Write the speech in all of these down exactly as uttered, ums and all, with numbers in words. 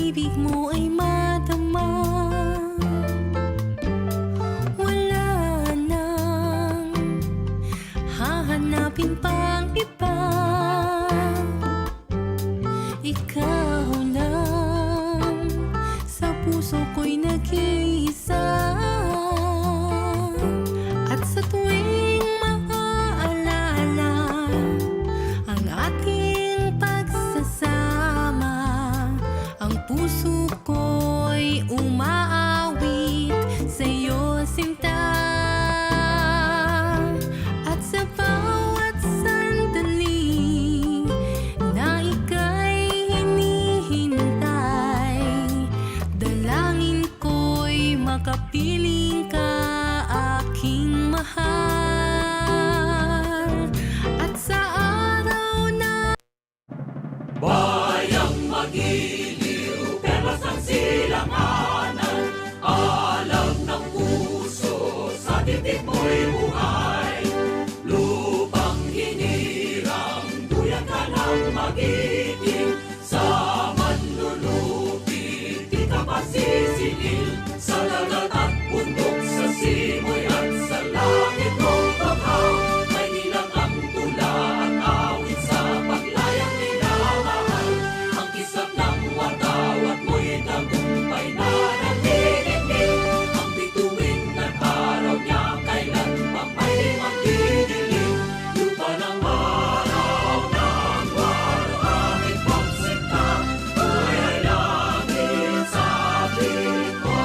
Ibig mo ay madama. Wala nang hahanapin pang iba. Ikaw lang sa puso ko'y nag-iisa. At sa tuwing maaalala ang ating pagsasama, ang puso ko'y umaawit sa'yo, sinta. At sa bawat sandali na ika'y hinihintay, dalangin ko'y makapiling ka, aking mahal. At sa araw na Bayang magiliw, perlas ng silanganan, alam ng puso, sa titik mo'y buhay. Lupang hinirang, duyan ka ng magiting, sa manlulupit, di ka pasisingil. Sa dagat at bundok, sa simoy at sa langit mong banghaw, may nilang ang tula at awit sa paglayang minamahal. Ang kislap ng watawat mo'y tagumpay na nanginginig. Ang bituin ng araw niya kailan pa may magdidilim. Lupa ng araw ng waluhangin pagsinta, buhay langit sa tingin mo.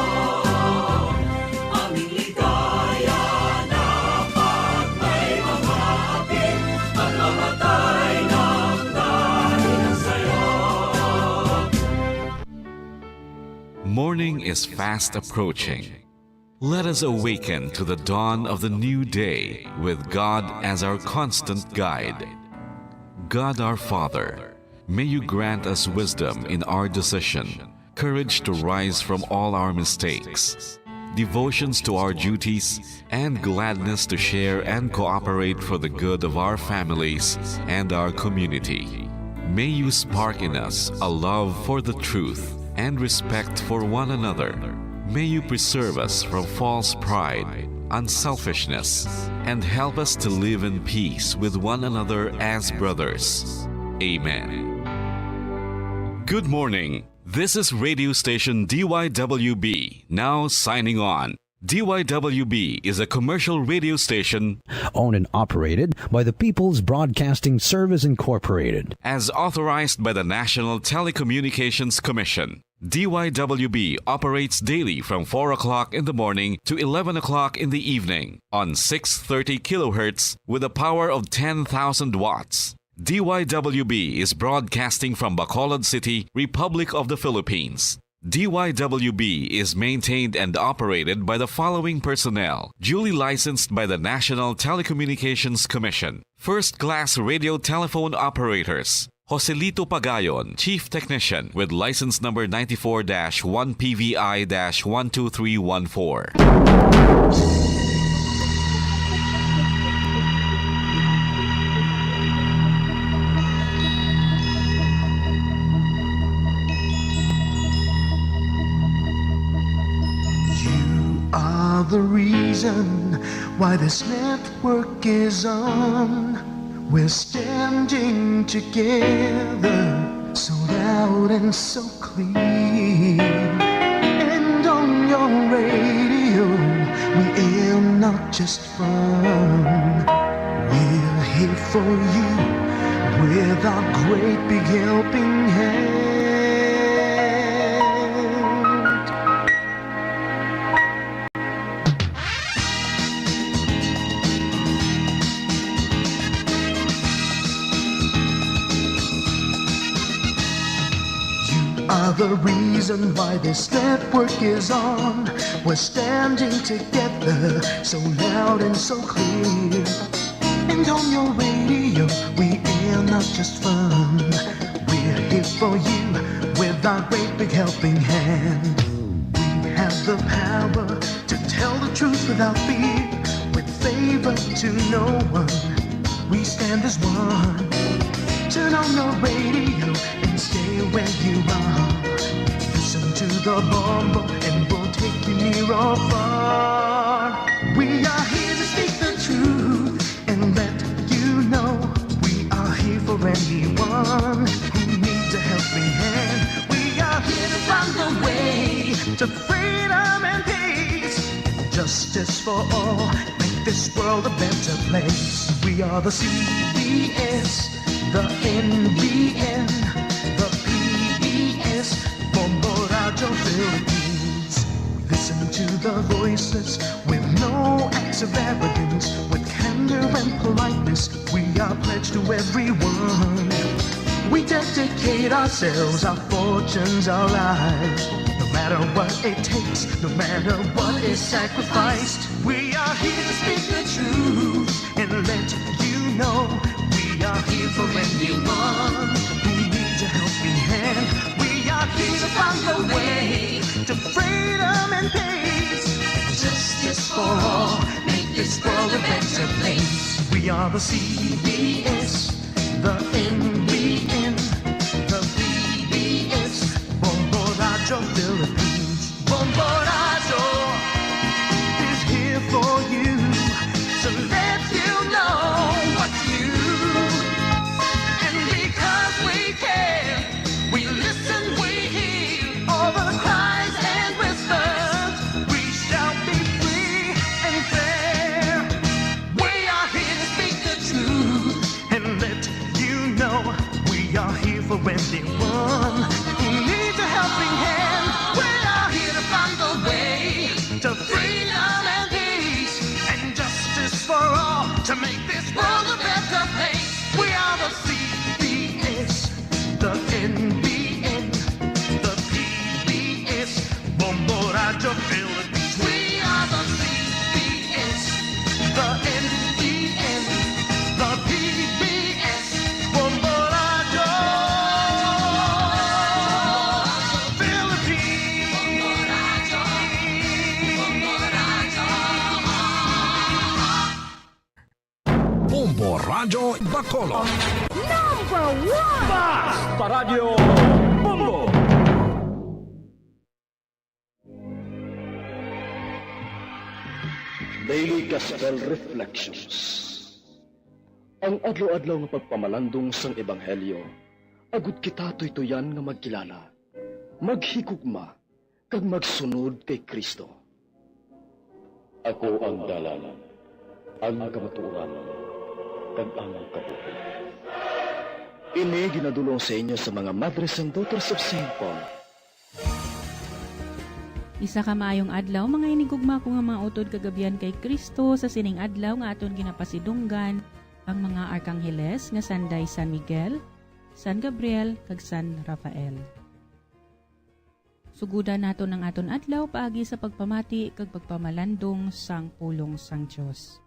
Aming ligaya na pag may mga api at mamatay ng dahil sa'yo. Morning is fast approaching. Let us awaken to the dawn of the new day with God as our constant guide. God our Father, may you grant us wisdom in our decision, courage to rise from all our mistakes, devotions to our duties, and gladness to share and cooperate for the good of our families and our community. May you spark in us a love for the truth and respect for one another. May you preserve us from false pride, unselfishness, and help us to live in peace with one another as brothers. Amen. Good morning. This is radio station D Y W B, now signing on. D Y W B is a commercial radio station owned and operated by the People's Broadcasting Service Incorporated. As authorized by the National Telecommunications Commission. D Y W B operates daily from four o'clock in the morning to eleven o'clock in the evening on six thirty kilohertz with a power of ten thousand watts. D Y W B is broadcasting from Bacolod City, Republic of the Philippines. D Y W B is maintained and operated by the following personnel, duly licensed by the National Telecommunications Commission. First class radio telephone operators, Joselito Pagayon, Chief Technician, with license number ninety-four dash one P V I dash one two three one four. You are the reason why this network is on. We're standing together, so loud and so clear. And on your radio, we aim not just fun. We're here for you with our great big helping hand. You are the reason why this network is on. We're standing together, so loud and so clear. And on your radio, we air not just fun. We're here for you with our great big helping hand. We have the power to tell the truth without fear, with favor to no one. We stand as one. Turn on your radio and stay where you are. The A bombo and we'll take you near or far. We are here to speak the truth and let you know we are here for anyone who needs a helping hand. We are here to find the way to freedom and peace. Justice for all, make this world a better place. We are the C B S, the N B N, the P B S, Bombo Radyo Philippines. Listen to the voices with no acts of arrogance, with candor and politeness. We are pledged to everyone. We dedicate ourselves, our fortunes, our lives. No matter what it takes, no matter what is sacrificed, we are here to speak the truth and let you know we are here for anyone who needs a helping hand. We are here to find a way to freedom and peace, justice for all, make this world a better place. We are the C B S, the N B N, the P B S, Bombo Radyo Philippines. Bombo Radyo is here for you to let you know what's new. And because we care, we listen, we hear all the cries and whispers. We shall be free and fair. We are here to speak the truth and let you know we are here for anyone who needs a helping hand. We are here to find the way to freedom and peace and justice for all to make this world a better place. We are the C B S, the N B N, the P B S, Bombo Radyo Philippines. We are the C B S, the N B N, the P B S, Bombo Radyo Philippines. Bombo Radyo Bacolod. Number one! Basta Radyo Bombo! Daily Gospel Reflections. Ang adlaw-adlaw nga pagpamalandong sang ebanghelyo, agud kita tuytuyan nga magkilala, maghigugma, kag magsunod kay Cristo. Ako ang dalan, ang kamatuoran, kag ang kabuhi. Ini ginadul-ong sa inyo sa mga Madres and Daughters of Saint Paul. Isa ka maayong adlaw, mga hinigugma ko nga mga utod kag abyan kay Cristo. Sa sining adlaw nga aton ginapasidunggan ang mga arkangheles nga sanday San Miguel, San Gabriel, kag San Rafael. Sugodan naton ang aton adlaw paagi sa pagpamati kag pagpamalandong sang pulong sang Dios.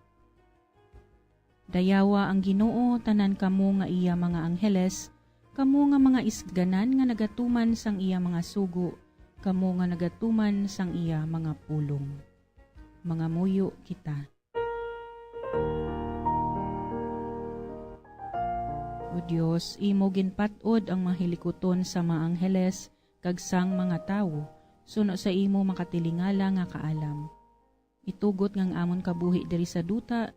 Dayawa ang Ginoo, tanan kamo nga iya mga angheles, kamo nga mga isganan nga nagatuman sang iya mga sugo, kamo nga nagatuman sang iya mga pulong. Mangamuyo kita. O Dios, imo ginpat-od ang mga hilikuton sa mga angheles kag sang mga tawo, suno sa imo makatilingala nga kaalam. Itugot nga ang amon kabuhi diri sa duta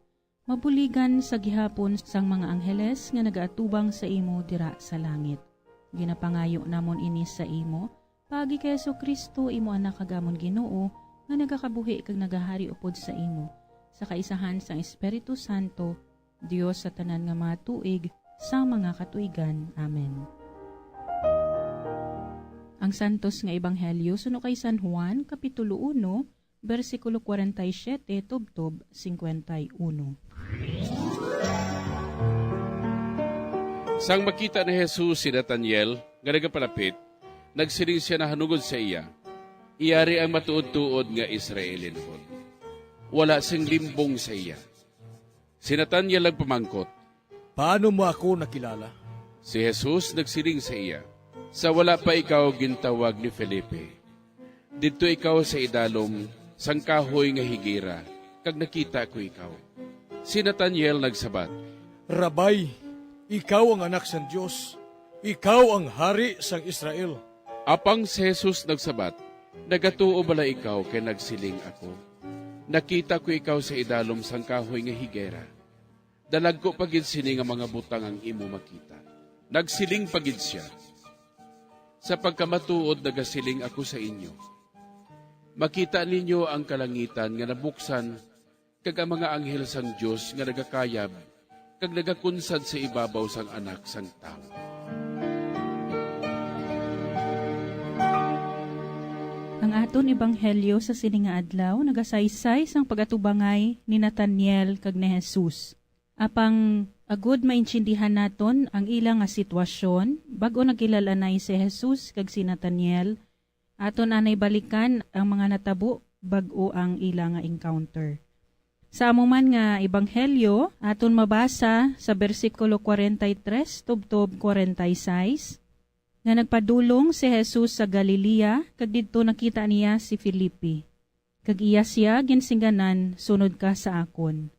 mabuligan sa gihapon sang mga angheles nga nagaatubang sa imo dira sa langit. Ginapangayo namon ini sa imo, paagi kay Jesu-Cristo, imo Anak kag amon Ginoo, nga nagakabuhi kag nagahari upod sa imo, sa kaisahan sang Espiritu Santo, Dios sa tanan nga mga tuig, sa mga katuigan. Amen. Ang Santos nga Ebanghelyo suno kay San Juan, Kapitulo uno, bersikulo kwarenta y siete tubtob singkwenta y uno. Sang makita ni Jesus si Nataniel nga nagapalapit, nagsiling sia nahanungod sa iya, "Iya ari ang matuod-tuod nga Israelinhon. Wala sing limbong sa iya." Si Nataniel nagpamangkot, "Paano mo ako nakilala?" Si Jesus nagsiling sa iya, "Sa wala pa ikaw gintawag ni Felipe, didto ikaw sa idalom sang kahoy nga higera, kag nakita ko ikaw." Si Nataniel nagsabat, "Rabay, ikaw ang Anak sang Dios, ikaw ang Hari sang Israel." Apang si Jesus nagsabat, Nagatuo bala ikaw kay nagsiling ako, "Nakita ko ikaw sa idalom sang kahoy nga higera"? Dalagku pa gid sini nga mga butang ang imo makita. Nagsiling pa gid sia, "Sa pagkamatuod nagasiling ako sa inyo, makita ninyo ang kalangitan nga nabuksan, kag ang mga anghel sang Dios nga nagakayab kag nagakunsad sa ibabaw sang Anak sang Tawo." Ang aton ebanghelyo sa sini nga adlaw nagasaysay sang pag-atubangay ni Nathaniel kag ni Jesus. Apang agud maintindihan naton ang ila nga sitwasyon, bag-o nagkilal-anay si Jesus kag si Nathaniel, aton anay balikan ang mga natabo bag-o ang ila nga encounter. Sa amo man nga ebanghelyo, aton mabasa sa bersikulo kwarenta y tres tubtob kwarenta y seis, nga nagpadulong si Jesus sa Galilea, kag didto nakita niya si Felipe, kag iya sia ginsingganan, "Sunod ka sa akon."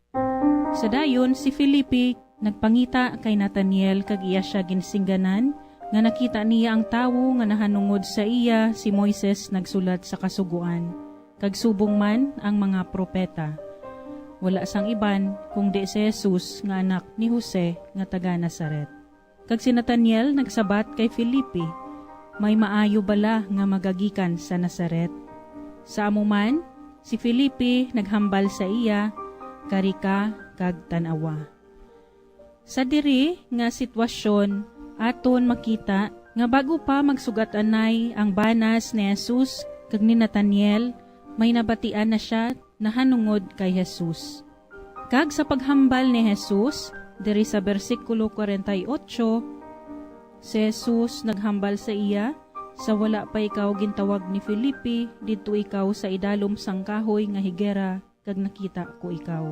Sa dayon, si Felipe nagpangita kay Nathaniel, kag iya sia ginsingganan nga nakita niya ang tawo nga nahanungod sa iya si Moises nagsulat sa Kasugoan, kag subong man ang mga propeta. Wala sang iban kundi si Jesus nga anak ni Jose nga taga Nazaret. Kag si Nathaniel nagsabat kay Felipe, "May maayo bala nga magagikan sa Nazaret?" Sa amo man, si Felipe naghambal sa iya, "Kari ka kag tan-awa." Sa diri nga sitwasyon, aton makita nga bago pa magsugat-anay ang banas ni Jesus kag ni Nathaniel, may nabatian na sia nahanungod kay Jesus. Kag sa paghambal ni Jesus, diri sa bersikulo kwarenta y ocho, si Jesus naghambal sa iya, "Sa wala pa ikaw gintawag ni Felipe, didto ikaw sa idalom sang kahoy nga higera, kag nakita ko ikaw."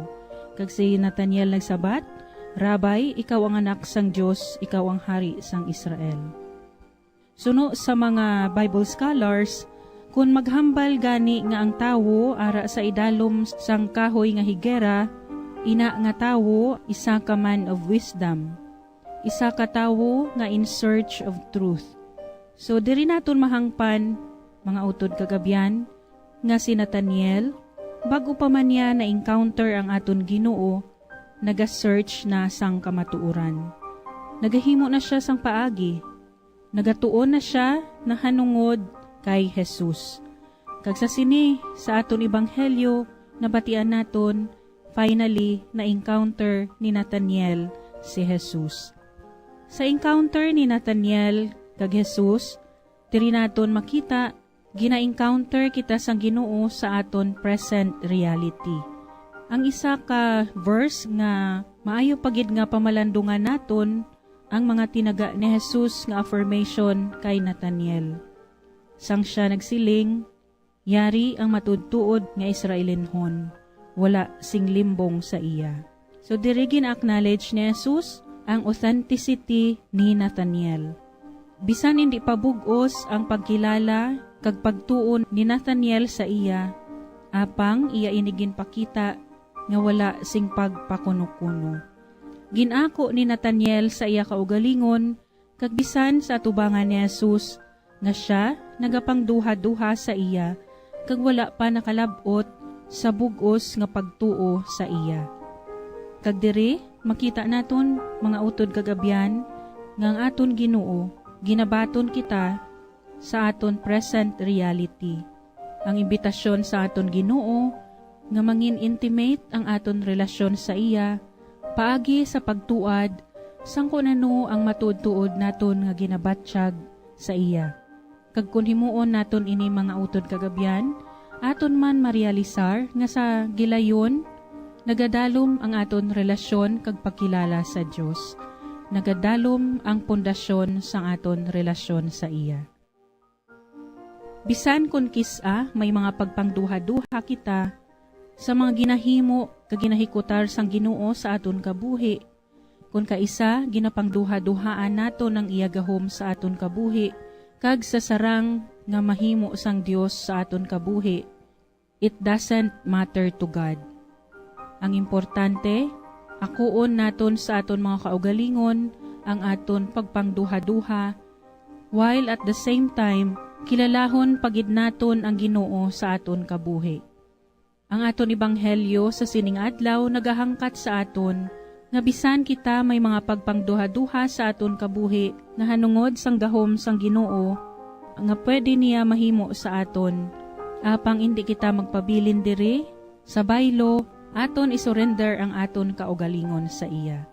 Kag si Nathaniel nagsabat, "Rabbi, ikaw ang Anak sang Dios, ikaw ang Hari sang Israel." Suno sa mga Bible scholars, kon maghambal gani nga ang tawo ara sa idalom sang kahoy nga higera, ina nga tawo isa ka man of wisdom, isa ka tawo nga in search of truth. So, diri naton mahangpan, mga utod kag abyan, nga si Nathaniel, bag-o pa man niya na-encounter ang aton Ginoo, naga-search na sang kamatuoran. Nagahimo na sia sang paagi. Nagatuon na sia nahanungod kay Jesus. Kag sa sini, sa aton ebanghelyo, nabatian naton, finally, na-encounter ni Nathaniel si Jesus. Sa encounter ni Nathaniel kag Jesus, diri naton makita gina-encounter kita sang Ginoo sa aton present reality. Ang isa ka verse nga maayo pa gid nga pamalandungan naton ang mga tinaga ni Jesus nga affirmation kay Nathaniel. Sang sia nagsiling, "Yari ang matuod-tuod nga Israelinhon, wala sing limbong sa iya." So, diri gina-acknowledge ni Jesus ang authenticity ni Nathaniel. Bisan indi pa bug-os ang pagkilala kag pagtuon ni Nathaniel sa iya, apang iya ini ginpakita nga wala sing pagpakunokuno. Gin-ako ni Nathaniel sa iya kaugalingon, kag bisan sa atubangan ni Jesus nga sia nagapangduhaduha sa iya kag wala pa nakalab-ot sa bug-os nga pagtuo sa iya. Kag diri makita naton, mga utod kag abyan, nga ang aton Ginoo, ginabaton kita sa aton present reality. Ang imbitasyon sa aton Ginoo nga mangin intimate ang aton relasyon sa iya paagi sa pagtuad sang kon ano ang matuod-tuod naton nga ginabatyag sa iya. Kag kon himuon naton ini, mga utod kag abyan, aton man marealisar nga sa gilayon nagadalom ang aton relasyon kag pagkilala sa Dios. Nagadalom ang pundasyon sang aton relasyon sa iya. Bisan kon kis-a may mga pagpangduhaduha kita sa mga ginahimo kag ginahikutar sang Ginoo sa aton kabuhi, kon kaisa ginapangduhaduhaan naton ang iya gahom sa aton kabuhi kag sa sarang nga mahimo sang Dios sa aton kabuhi, it doesn't matter to God. Ang importante, akuon naton sa aton mga kaugalingon ang aton pagpangduhaduha, while at the same time, Kilalahon pa gid naton ang Ginoo sa aton kabuhi. Ang aton ebanghelyo sa sining adlaw nagahangkat sa aton nga bisan kita may mga pagpangduhaduha sa aton kabuhi nahanungod sang gahom sang Ginoo nga pwede niya mahimo sa aton, apang indi kita magpabilin diri sa baylo, aton isurrender ang aton kaugalingon sa iya.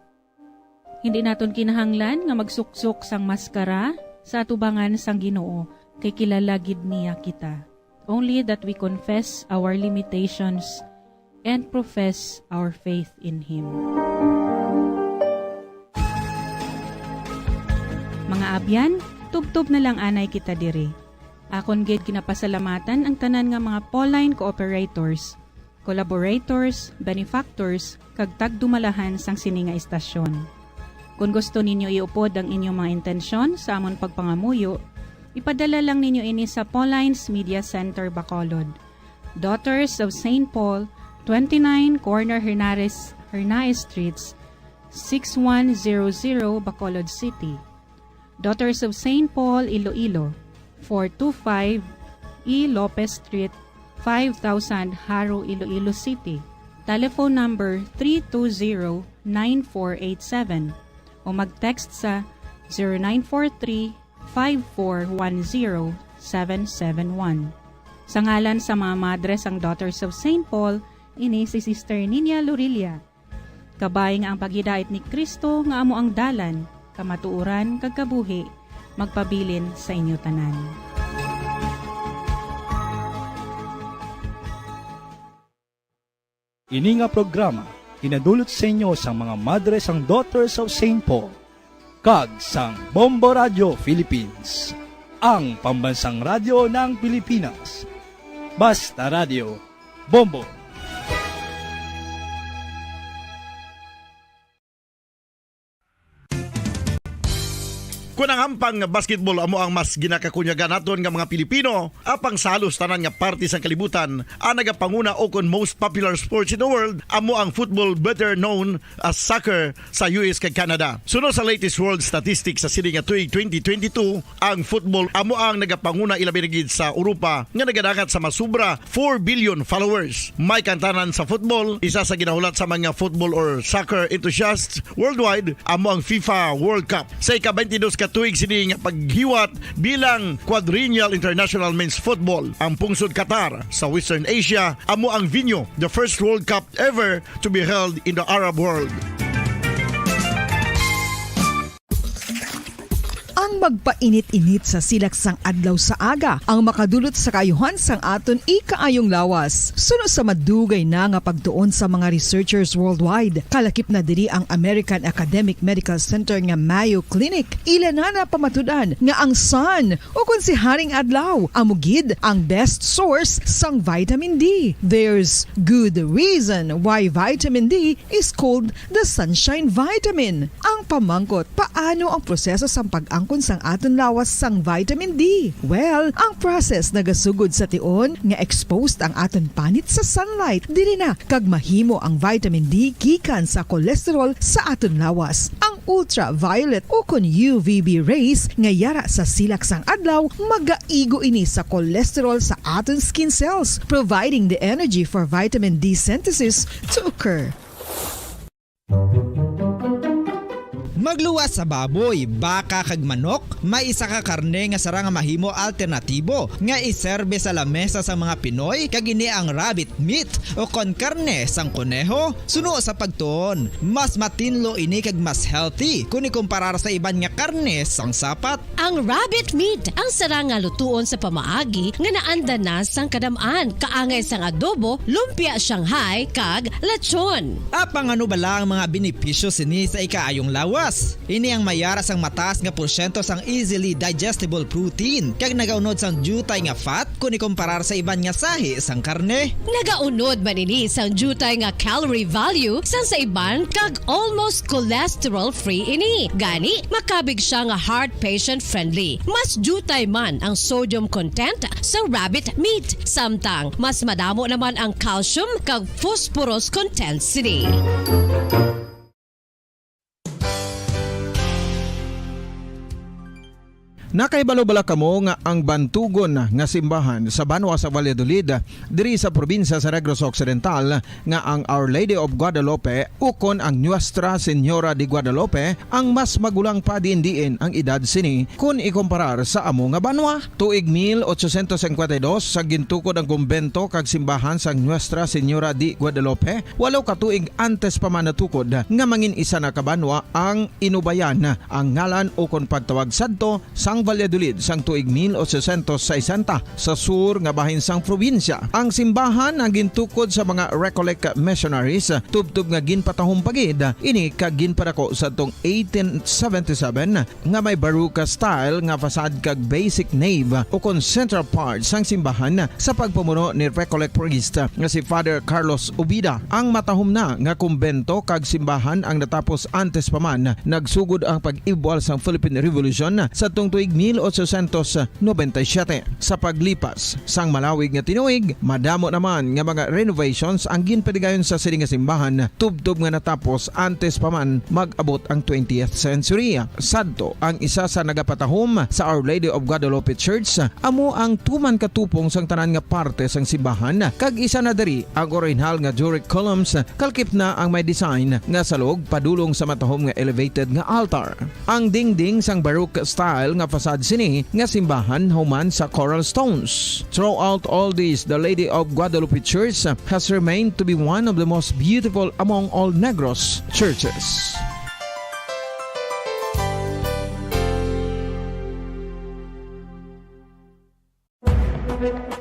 Hindi naton kinahanglan nga magsuksok sang maskara sa atubangan sang Ginoo, kay kilala gid niya kita. Only that we confess our limitations and profess our faith in Him. Mga abyan, tubtob na lang anay kita diri. Akon gid ginapasalamatan ang tanan nga mga Pauline cooperators, collaborators, benefactors, kag tagdumalahan sang sini nga istasyon. Kon gusto ninyo iupod ang inyong mga intensyon sa amon pagpangamuyo, ipadala lang ninyo ini sa Pauline's Media Center, Bacolod, Daughters of Saint Paul, twenty-nine Corner Hernares, Hernaez Streets, six one zero zero, Bacolod City. Daughters of Saint Paul, Iloilo, four two five E Lopez Street, five thousand, Jaro, Iloilo City. Telephone number three two zero, nine four eight seven o mag-text sa zero nine four three, five four one zero, seven seven one. Sa ngalan sa mga madre sang Daughters of Saint Paul, ini si Sister Ninia Lorilla. Kabay nga ang paghidait ni Cristo nga amo ang dalan, kamatuoran, kag kabuhi, magpabilin sa inyo tanan. Ini nga programa ginadulot sa inyo sang mga madre sang Daughters of Saint Paul kag sang Bombo Radio Philippines, ang pambansang radyo ng Pilipinas. Basta Radio, Bombo. Kon ang hampang nga basketball amo ang mas ginakakunyagan naton nga mga Pilipino, apang sa halos tanan nga parte sang kalibutan, ang nagapanguna o kon most popular sports in the world amo ang football, better known as soccer, sa U S kag Canada. Suno sa latest world statistics sa sini nga tuig twenty twenty-two, ang football amo ang nagapanguna, ilabi na gid sa Europa, nga nagadangat sa masubra four billion followers. May kantanan sa football, isa sa ginahulat sa mga football or soccer enthusiasts worldwide amo ang FIFA World Cup. Sa ika-twenty-dos ka tuig sini nga paghiwat bilang Quadrennial International Men's Football, ang pungsod Qatar sa Western Asia amo ang venue, the first World Cup ever to be held in the Arab world. Ang magpainit-init sa silak sang adlaw sa aga ang makadulot sa kaayuhan sang aton ikaayong lawas. Suno sa madugay na nga pagtuon sa mga researchers worldwide, kalakip na diri ang American Academic Medical Center nga Mayo Clinic. Ila na napamatud-an nga ang sun, o kon si Haring Adlaw, amo gid ang best source sang vitamin D. There's good reason why vitamin D is called the sunshine vitamin. Ang pamangkot, paano ang proseso sang pag-angkon sang aton lawas sang vitamin D? Well, ang process nagasugod sa tion nga exposed ang aton panit sa sunlight. Diri na kag mahimo ang vitamin D gikan sa cholesterol sa aton lawas. Ang ultraviolet o kon U V B rays nga yara sa silak sang adlaw magaigo ini sa cholesterol sa aton skin cells, providing the energy for vitamin D synthesis to occur. Magluwas sa baboy, baka, kag manok, may isa ka karne nga sarang nga mahimo alternatibo nga iserbe sa lamesa sang mga Pinoy, kag ini ang rabbit meat o kon karne sang koneho. Suno sa pagtuon, mas matinlo ini kag mas healthy kon ikumparar sa iban nga karne sang sapat. Ang rabbit meat ang sarang nga lutuon sa pamaagi nga naanda na sang kadam-an, kaangay sang adobo, lumpia Shanghai, kag lechon. Apang ano bala ang mga benepisyo sini sa ikaayong lawas? Ini ang mayara sang mataas nga porsyento sang easily digestible protein, kag nagaunod sang diutay nga fat kon ikumparar sa iban nga sahi sang karne. Nagaunod man ini sang diutay nga calorie value sang sa iban, kag almost cholesterol-free ini. Gani, makabig sia nga heart patient-friendly. Mas diutay man ang sodium content sa rabbit meat, samtang mas madamo naman ang calcium kag phosphorus content sini. Nakahibalo bala kamo nga ang bantugon nga simbahan sa banwa sa Valladolid, diri sa probinsya sa Negros Occidental, nga ang Our Lady of Guadalupe ukon ang Nuestra Señora de Guadalupe ang mas magulang pa diin-diin ang edad sini kon ikumparar sa amo nga banwa? Tuig mil ochocientos cincuenta y dos, sa gintukod ang kumbento kag simbahan sang Nuestra Señora de Guadalupe, walo ka tuig antes pa man natukod nga mangin isa na ka banwa ang Inubayan, ang ngalan ukon pagtawag sadto sang Valladolid sang tuig mil ochocientos sesenta, sa sur nga bahin sang probinsya. Ang simbahan ang gintukod sa mga Recollect missionaries, tubtob nga ginpatahom pa gid ini kag ginpadako sadtong eighteen seventy-seven, nga may Baroque style nga facade kag basic nave ukon central part sang simbahan sa pagpamuno ni Recollect priest nga si Father Carlos Ubida. Ang matahom na nga kumbento kag simbahan ang natapos antes pa man nagsugod ang pag-ibwal sang Philippine Revolution sadtong tuig mil ochocientos noventa y siete. Sa paglipas sang malawig nga tinuig, madamo naman nga mga renovations ang ginpadigayon sa sini nga simbahan, tubtob nga natapos antes pa man mag-abot ang twentieth century. Sadto, ang isa sa nagapatahom sa Our Lady of Guadalupe Church amo ang tuman ka tupong sang tanan nga parte sang simbahan, kag isa na diri ang orihinal nga Doric columns, kalkip na ang may design nga salog padulong sa matahom nga elevated nga altar. Ang dingding sang Baroque style nga facade sini nga simbahan human sa coral stones. Throughout all this, the Lady of Guadalupe Church has remained to be one of the most beautiful among all Negros churches.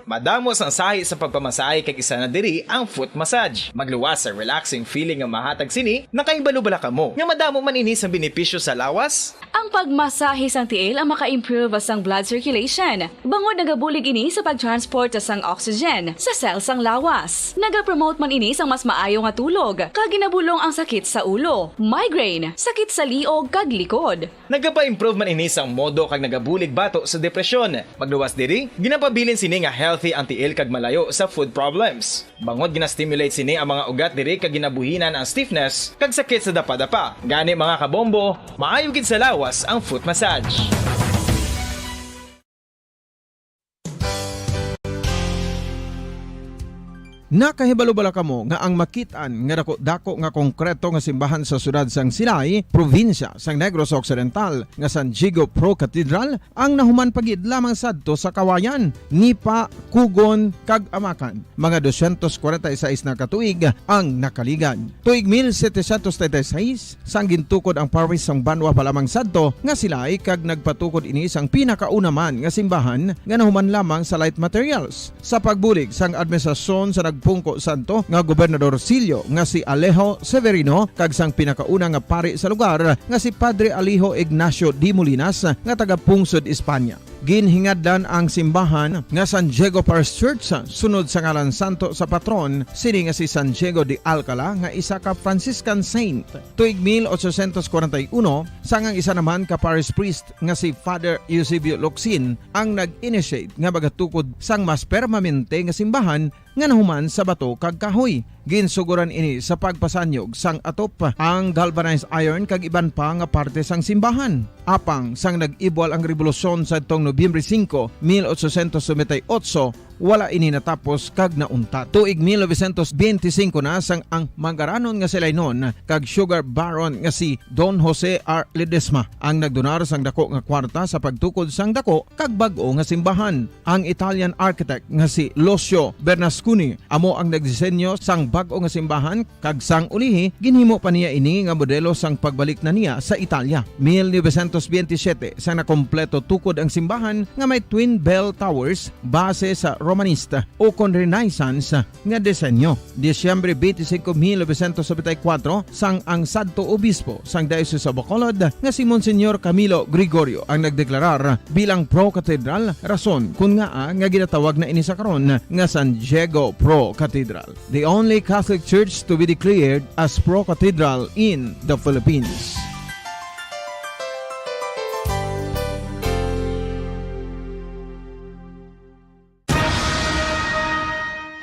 Madamo sang sahi sa pagpamasahe, kag isa na diri ang foot massage. Magluwas sa relaxing feeling nga mahatag sini. Nakahibalo bala kamo nga madamo man ini sang benepisyo sa lawas? Ang pagmasahe sang tiil ang maka-improve sang blood circulation, bangod nagabulig ini sa pag-transport sang oxygen sa cell sang lawas. Nagapromote man ini sang mas maayo nga tulog, kag ginabulong ang sakit sa ulo, migraine, sakit sa liog, kag likod. Nagapa-improve man ini sang modo kag nagabulig bato sa depresyon. Magluwas diri, ginapabilin sini nga healthy ang tiil kag malayo sa foot problems. Bangod gina-stimulate sini ang mga ugat diri kag ginabuhinan ang stiffness kag sakit sa dapadapa. Gani, mga kabombo, maayo gid sa lawas ang foot massage. Nakahibalo bala kamo nga ang makit-an nga dako-dako nga konkreto nga simbahan sa siyudad sang Silay, probinsya sang Negros Occidental, nga San Diego Pro Cathedral, ang nahuman pa gid lamang sadto sa Kawayan, Nipa, Cogon, kag Amacan? Mga dosyentos kwarenta y seis na ka tuig ang nakaligad. Tuig mil setecientos treinta y seis, sang gintukod ang parish sang banwa pa lamang sadto nga Silay, kag nagpatukod ini sang pinakauna man nga simbahan nga nahuman lamang sa light materials. Sa pagbulig sang administrasyon sa nagpungko sadto nga Gobernador Silyo nga si Alejo Severino kag sang pinakauna nga pari sa lugar nga si Padre Alejo Ignacio de Molinas nga taga-pungsod Espanya. Ginhingadlan ang simbahan nga San Diego Parish Church sunod sa ngalan santo sa patron sini nga si San Diego de Alcala nga isa ka Franciscan saint. Tuig mil ochocientos kwarenta y uno, sang ang isa naman ka parish priest nga si Father Eusebio Locsin ang nag-initiate nga magatukod sang mas permanente nga simbahan nga nahuman sa bato kag kahoy. Ginsugoran ini sa pagpasanyog sang atop, ang galvanized iron kag iban pa nga parte sang simbahan. Apang sang nag-ibwal ang rebolusyon sadtong Nobyembre singko, mil ochocientos noventa y ocho, wala ini natapos kag nauntat. Tuig mil novecientos benti singko na, sang ang mangaranon nga si Lainon kag sugar baron nga si Don Jose R. Ledesma ang nagdonar sang dako nga kwarta sa pagtukod sang dako kag bag-o nga simbahan. Ang Italian architect nga si Lucio Bernasconi amo ang nagdisenyo sang bag-o nga simbahan, kag sang ulihi, ginhimo pa niya ini nga modelo sang pagbalik na niya sa Italia. Mil novecientos benti siyete, sang nakompleto tukod ang simbahan nga may twin bell towers, base sa Romanista ukon Renaissance nga disenyo. Disyembre benti singko, mil novecientos nobenta y kuwatro, sang ang sadto obispo sang Diocese of Bacolod nga si Monsignor Camilo Gregorio ang nagdeklarar bilang pro-cathedral, rason kon ngaa nga ginatawag na ini sa karon nga San Diego Pro Cathedral, the only Catholic church to be declared as pro-cathedral in the Philippines.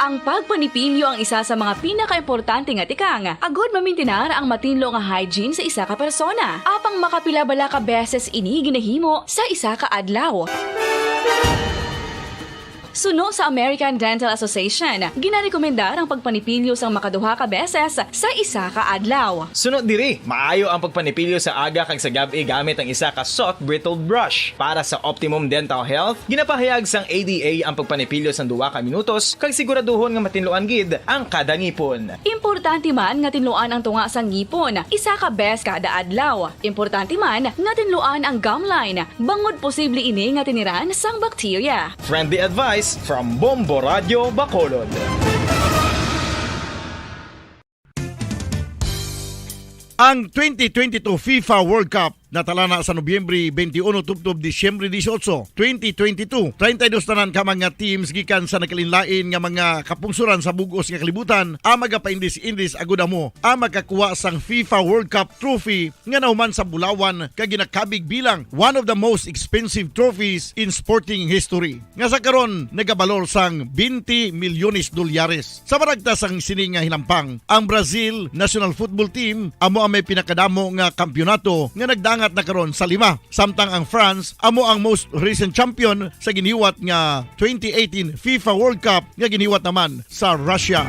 Ang pagpanipilyo ang isa sa mga pinakaimportante nga tikang agud mamintinar ang matinlo nga hygiene sa isa ka persona. Apang makapila bala ka beses ini ginahimo sa isa ka adlaw? Suno sa American Dental Association, ginarekomendar ang pagpanipilyo sang makaduha ka beses sa isa ka adlaw. Suno diri, maayo ang pagpanipilyo sa aga kag sa gab-i gamit ang isa ka soft bristled brush. Para sa optimum dental health, ginapahayag sang A D A ang pagpanipilyo sang duha ka minutos kag siguraduhon nga matinluan gid ang kada ngipon. Importante man nga tinluan ang tunga sang ngipon isa ka bes kada adlaw. Importante man nga tinluan ang gum line bangod posible ini nga tiniran sang bakterya. Friendly advice from Bombo Radio Bacolod. Ang twenty twenty-two FIFA World Cup natalana sa Nobyembre twenty-one tubtob Disyembre dieciocho, twenty twenty-two. Treinta y dos tanan ka mga teams gikan sa nagkalainlain nga mga kapungsoran sa bug-os nga kalibutan ang magapaindis-indis agud amo ang makakuha sang FIFA World Cup trophy nga nahuman sa bulawan kag ginakabig bilang one of the most expensive trophies in sporting history, nga sa karon nagabalor sang twenty milyones dolyares. Sa maragta sang sini nga hinampang, ang Brazil national football team amo ang may pinakadamo nga kampiyonato nga nagdangat na karon sa lima, samtang ang France amo ang most recent champion sa giniwat nga twenty eighteen FIFA World Cup nga giniwat naman sa Russia.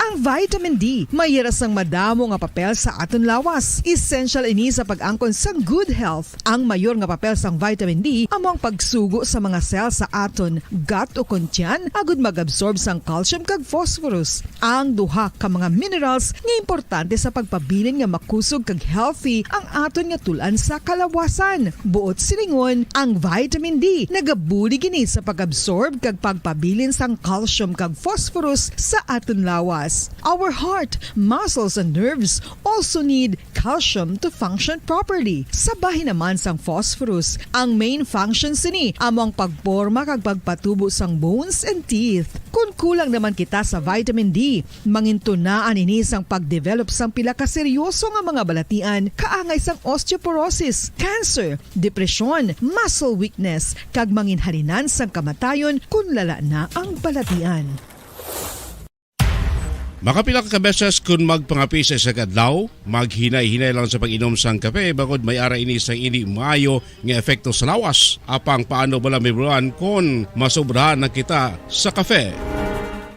Ang vitamin D may yara sang madamo nga papel sa aton lawas. Essential ini sa pag-angkon sang good health. Ang mayor nga papel sang vitamin D amo ang pagsugo sa mga cell sa aton gut o kon tiyan agud mag-absorb sang calcium kag phosphorus, ang duha ka mga minerals nga importante sa pagpabilin nga makusog kag healthy ang aton nga tul-an sa kalawasan. Buot silingon, ang vitamin D nagabulig ini sa pag-absorb kag pagpabilin sang calcium kag phosphorus sa aton lawas. Our heart, muscles, and nerves also need calcium to function properly. Sa bahin naman sang phosphorus, ang main function sini amo ang pagporma kag pagpatubo sang bones and teeth. Kon kulang naman kita sa vitamin D, mangintunaan ini sang pagdevelop sang pila ka seryoso nga mga balatian, kaangay sang osteoporosis, cancer, depresyon, muscle weakness, kag manginhalinan sang kamatayon kon lala na ang balatian. Makapila ka beses kon magpangapi sa isa ka adlaw, maghinay-hinay lang sa pag-inom sang kape, bangod may ara ini sang indi maayo nga epekto sa lawas. Apang paano bala mahibaluan kon masobrahan na kita sa kape?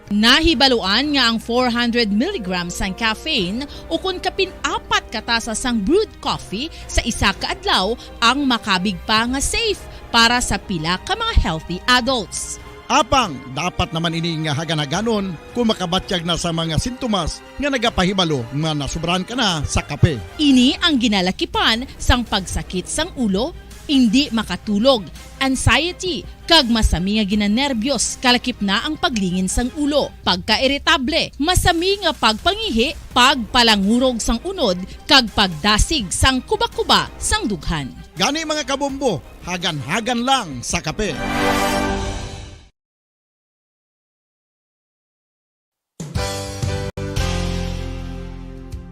Nahibaluan nga ang four hundred milligrams sang caffeine o kon kapin apat ka tasa sang brewed coffee sa isa ka adlaw ang makabig pa nga safe para sa pila ka mga healthy adults. Apang dapat naman ini nga hagan-haganon kon makabatyag na sa mga sintomas nga nagapahibalo nga nasobrahan ka na sa kape. Ini ang ginalakipan sang pagsakit sang ulo, indi makatulog, anxiety, kag masami nga ginanerbyos, kalakip na ang paglingin sang ulo, pagkairitable, masami nga pagpangihi, pagpalangurog sang unod, kag pagdasig sang kuba-kuba sang dughan. Gani, mga kabombo, hagan-hagan lang sa kape.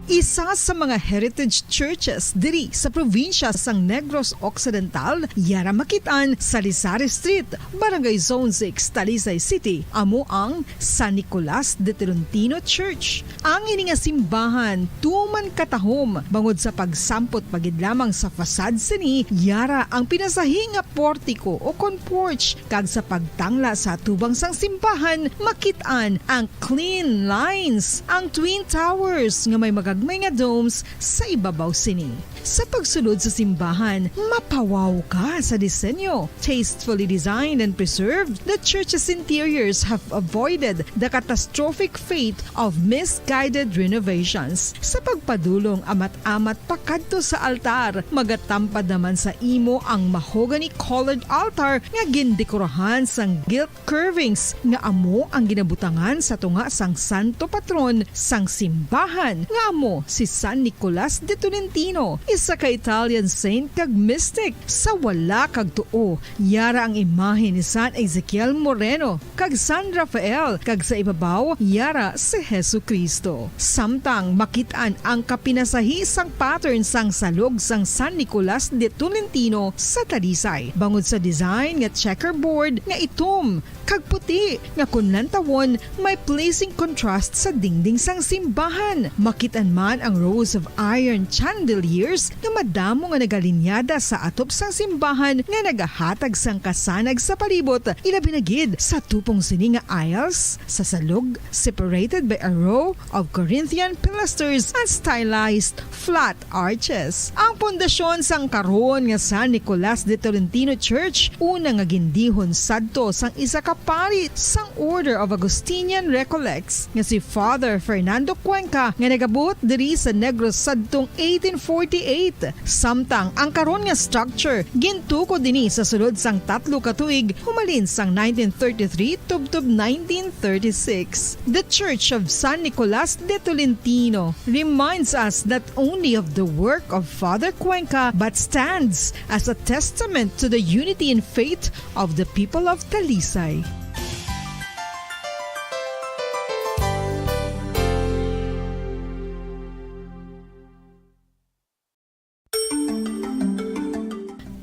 Isa sa mga heritage churches diri sa probinsya sang Negros Occidental, yara makit-an sa Rizal Street, Barangay Zone six, Talisay City, amo ang San Nicolas de Tolentino Church. Ang ini nga simbahan tuman katahom bangod sa pagsampot pa gid lamang sa facade sini, yara ang pinasahi nga portiko o kon porch, kag sa pagtangla sa atubang sang simbahan, makit-an ang clean lines, ang twin towers nga may magagmay nga domes sa ibabaw sini. Sa pagsulod sa simbahan, mapawaw ka sa disenyo. Tastefully designed and preserved, the church's interiors have avoided the catastrophic fate of misguided renovations. Sa pagpadulong amat-amat pakadto sa altar, magatampad naman sa imo ang mahogany-colored altar nga gindekorahan sang gilt curvings nga amo ang ginabutangan sa tunga sang santo patron sang simbahan, nga amo Si San Nicolas de Tolentino, isa ka Italian saint kag mystic. Sa wala kag tuo, yara ang imahe ni San Ezekiel Moreno kag San Rafael, kag sa ibabaw, yara si Jesu-Cristo. Samtang makit-an ang kapinasahi sang pattern sang salog sang San Nicolas de Tolentino sa Talisay, bangod sa design nga checkerboard nga itom kag puti nga kon lantawon may pleasing contrast sa dingding sang simbahan. Makit-an man ang rows of iron chandeliers nga madamo nga nagalinyada sa atop sang simbahan nga nagahatag sang kasanag sa palibot, ilabi na gid sa tupong sini nga aisles sa salog, separated by a row of Corinthian pilasters and stylized flat arches. Ang pundasyon sang karon nga San Nicolas de Tolentino Church, una nga gindihon sadto sang isa ka pari sang Order of Augustinian Recollects nga si Father Fernando Cuenca, nga nagabuot diri sa Negros sadtong eighteen forty-eight. Samtang ang karon nga structure gintukod dinhi sa sulod sang tatlo ka tuig, humalin sang nineteen thirty-three tubtob nineteen thirty-six. The Church of San Nicolas de Tolentino reminds us not only of the work of Father Cuenca, but stands as a testament to the unity in faith of the people of Talisay.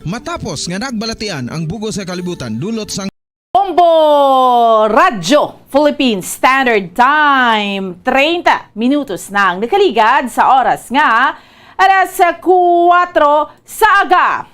Matapos nga nagbalatian ang bug-os nga kalibutan dulot sang Bombo Radyo Philippine Standard Time, treinta minutos na ang nakaligad sa oras nga alas kuwatro sa aga.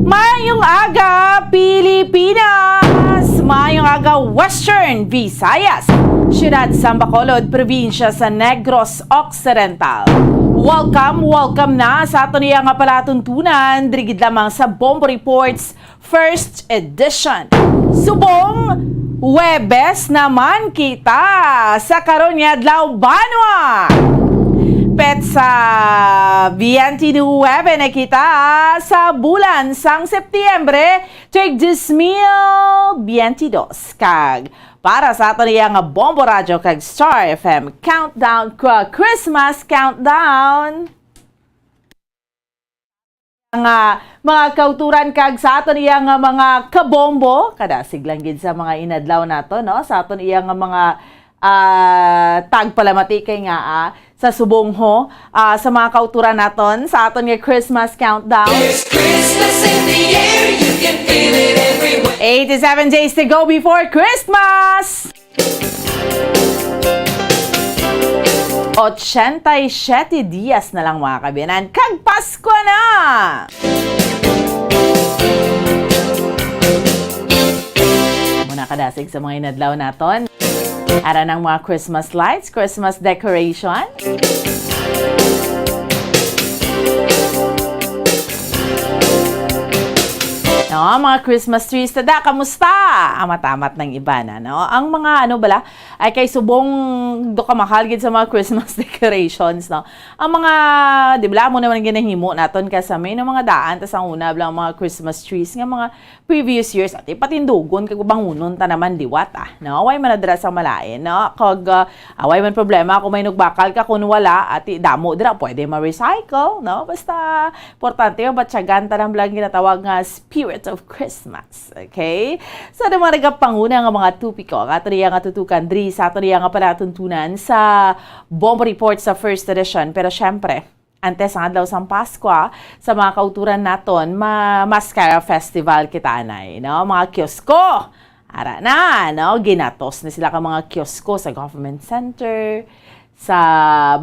Mayong aga, Pilipinas! Mayong aga, Western Visayas! Siyudad sang Bacolod, probinsya sa Negros Occidental. Welcome, welcome na sa aton iya nga palatuntunan, diri gid lamang sa Bombo Reports First Edition. Subong Huwebes naman kita sa karon nga adlaw, banwa. Petsa twenty-nine kita sa bulan sang Setyembre, tuig dos mil biyente dos. Kag para sa aton iya nga Bombo Radyo kag Star F M Countdown, ka Christmas Countdown. Nga mga kauturan kag sa aton iya nga mga kabombo, kadasig lang gid sa mga inadlaw nato, no? Sa aton iya nga mga, ah, tagpalamati kay nga, ah, sa subong ho, ah, sa mga kauturan naton sa aton nga Christmas countdown. There's Christmas in the air, you can feel it everywhere. Eighty-seven days to go before Christmas! Ochenta y siete dias na lang, mga kabiyanan, kag Pasko na! Muna kadasig sa mga inadlaw naton. Ara ng mga Christmas lights, Christmas decoration. No, mga Christmas trees, tada, kamusta? Amat-amat ng iba na, no? Ang mga, ano bala, ay kay subong do kamahal gid sa mga Christmas decorations, no? Ang mga, di ba, amo naman ginahimo naton ka sa may, no, mga daan, tas ang una, bala, ang mga Christmas trees, nga mga previous years, ati patindugon, kag bangunon ta naman liwat, ah, no? Way man na dira sa malain, no? Kag, ah, way man problema kung may nugbakal ka, kung wala, ati damo dira, pwede ma-recycle, no? Basta, importante, mabatyagan ta lang lang ginatawag nga spirit of Christmas, okay? So, ano mga nagapanguna nga mga topiko nga ato niya nga tutukan diri sa ato niya nga palatuntunan sa Bombo Report sa first edition. Pero syempre, antes ang adlaw sang Paskwa, sa mga kauturan naton, ma-, Mascara Festival kita anay, no? Mga kiosko, ara na, no? Ginatos na sila ka mga kiosko sa Government Center, sa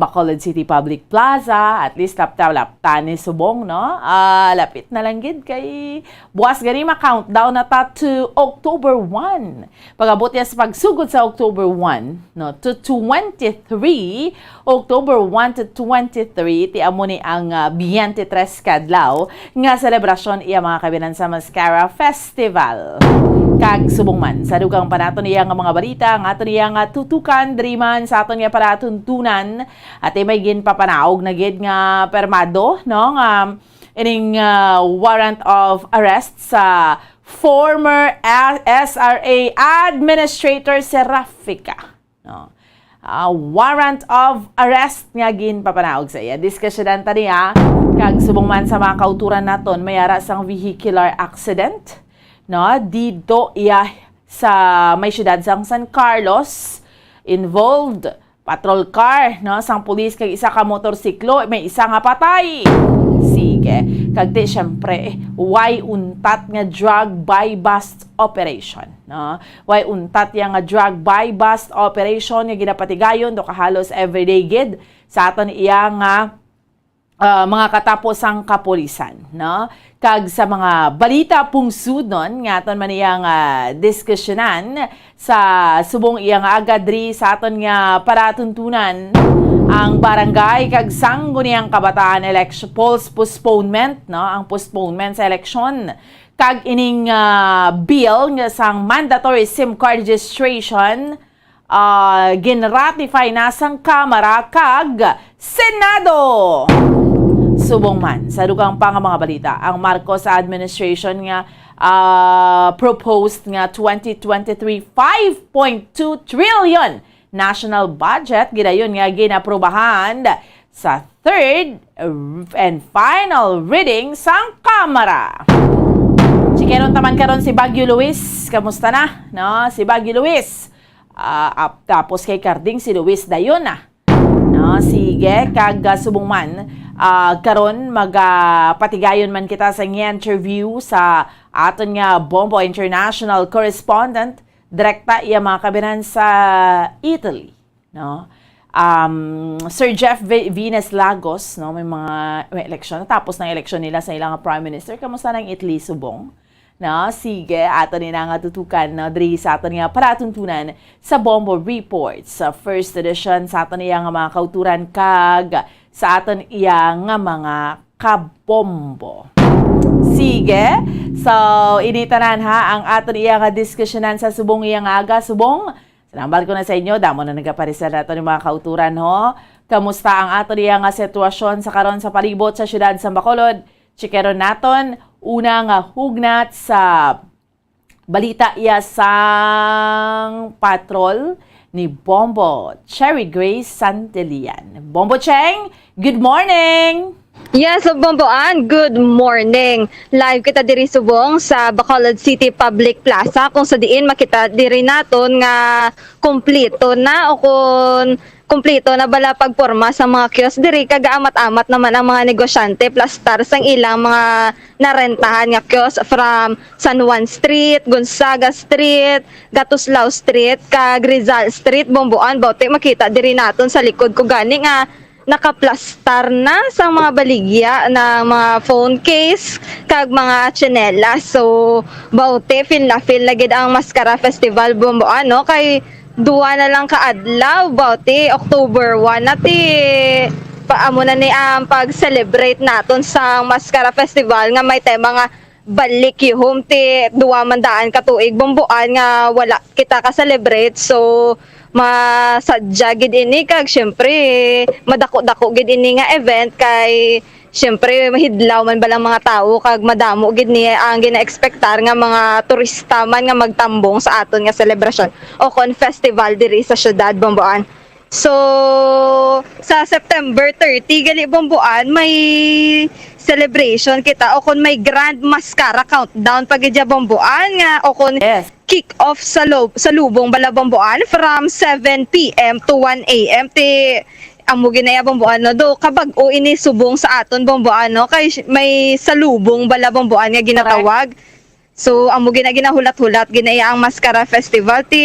Bacolod City Public Plaza, at least lapta-lapta ni subong, no? Ah, lapit na lang gid kay buwas gani ma-countdown na ta to October one. Pag-abot niya sa pagsugod sa October one, no, to twenty-three, October one to twenty-three, ti amo ni ang, ah, biyente tres ka adlaw nga selebrasyon iya mga kabinan sa Mascara Festival. Kag subong man, sa dugang pa naton iya nga mga balita, ang aton iya nga tutukan, diri man sa aton nga palatuntunan, ati may ginpapanaog na gid nga permado, no, nga ining, ah, warrant of arrest sa former, ah, S R A Administrator Serafica, no? Ah, warrant of arrest nga ginpapanaog sa iya. Diskusyonan ta niya, kag subong man sa mga kauturan naton, may ara sang vehicular accident, no? Dito iya sa may siyudad sang San Carlos, involved patrol car, no, sang pulis kag isa ka motorsiklo, may isa nga patay. Sige. Kag ti, syempre, way untat nga drug buy-bust operation, no? Way untat yang nga drug buy-bust operation nga ginapatigayon do kahalos everyday gid sa aton iya nga, ah, mga katapo sang kapulisan, no? Kag sa mga balita pungsudnon nga aton man iya nga diskusyonan sa subong iya nga aga diri sa aton nga palatuntunan, ang barangay kag sangguniang kabataan election polls postponement, no? Ang postponement sa eleksyon kag ining, ah, bill nga sang mandatory SIM card registration, ah, ginratify na sang Kamara kag Senado. Subong man sa dugang pa nga mga balita, ang Marcos administration nga, ah, proposed nga twenty twenty-three five point two trillion national budget gidayon nga ginaprubahan sa third and final reading sang Kamara. Chikeron ta man karon si Baguio Luis. Kamusta na, no? Si Baguio Luis. Ah, ap-, tapos kay Carding si Luis dayon na. No, sige, kag, ah, subong man, ah, karon magapatigayon man kita sa interview sa aton nga Bombo International correspondent, direkta iya mga kabinan sa Italy, no? Um, Sir Jeff V-, Venus Lagos, no, may mga, may eleksyon. Tapos ng eleksyon nila sa ilang prime minister. Kamusta ng Italy, subong? No, sige, ato ni na nga tutukan, no, diri sa aton nga palatuntunan sa Bombo Report, sa first edition, sa aton iya nga mga kauturan kag sa aton iya nga mga kabombo. Sige, so ini tanan ha ang aton iya nga diskusyonan sa subong iya nga aga, subong. Sa nambal ko na sa inyo, damo na nagaparisal nato ni mga kauturan, ho. Kamusta ang aton iya nga sitwasyon sa karon sa palibot sa siyudad sa Bacolod? Chikeron naton una nga hugnat sa balita iya sang patrol ni Bombo Cherry Grace Santillan. Bombo Cheng, good morning! Yes, Bombo Ann, good morning. Live kita diri subong sa Bacolod City Public Plaza, kung sa diin makita diri naton nga kompleto na o kung kompleto na bala pagporma sa mga kiosk diri, kag amat-amat naman ang mga negosyante plastar sang ilang mga narentahan nga kiosk from San Juan Street, Gonzaga Street, Gatuslao Street, kag Rizal Street, Bombo Ann, bawti makita diri naton sa likod ko gani nga nakaplastar na sang mga baligya ng mga phone case kag mga tsinelas. So, bawti feel na feel na gid ang Mascara Festival, Bombo Ann, no, kay duwa na lang ka adlaw, bawti October one na ti pa, amo na ni ang pag-celebrate naton sa Mascara Festival nga may tema nga Balik Yuhom, ti duwa man daan ka tuig, Bombo Ann, nga wala kita ka-celebrate. So, masadya gid ini kag, siyempre, madako-dako gid ini nga event kay, siyempre, mahidlaw man bala ang mga tawo kag madamo gid ni ang gina-expectar nga mga turista man nga magtambong sa aton nga selebrasyon o kon festival diri sa siyudad, Bombo Ann. So, sa September thirty, gali, Bombo Ann, may celebration kita o kon may Grand Mascara Countdown pa gid ya, Bombo Ann, nga o kon Yes. kick-off sa lo-, sa Lubong bala, Bombo Ann, from seven P M to one A M. Ti, amo gid na ya, Bombo Ann, no? Do, kabag-o ini subong sa aton, Bombo Ann, no? Kay may salubong bala, Bombo Ann, nga ginatawag. So, amo gid na ginahulat-hulat gid na iya ang Mascara Festival. Ti,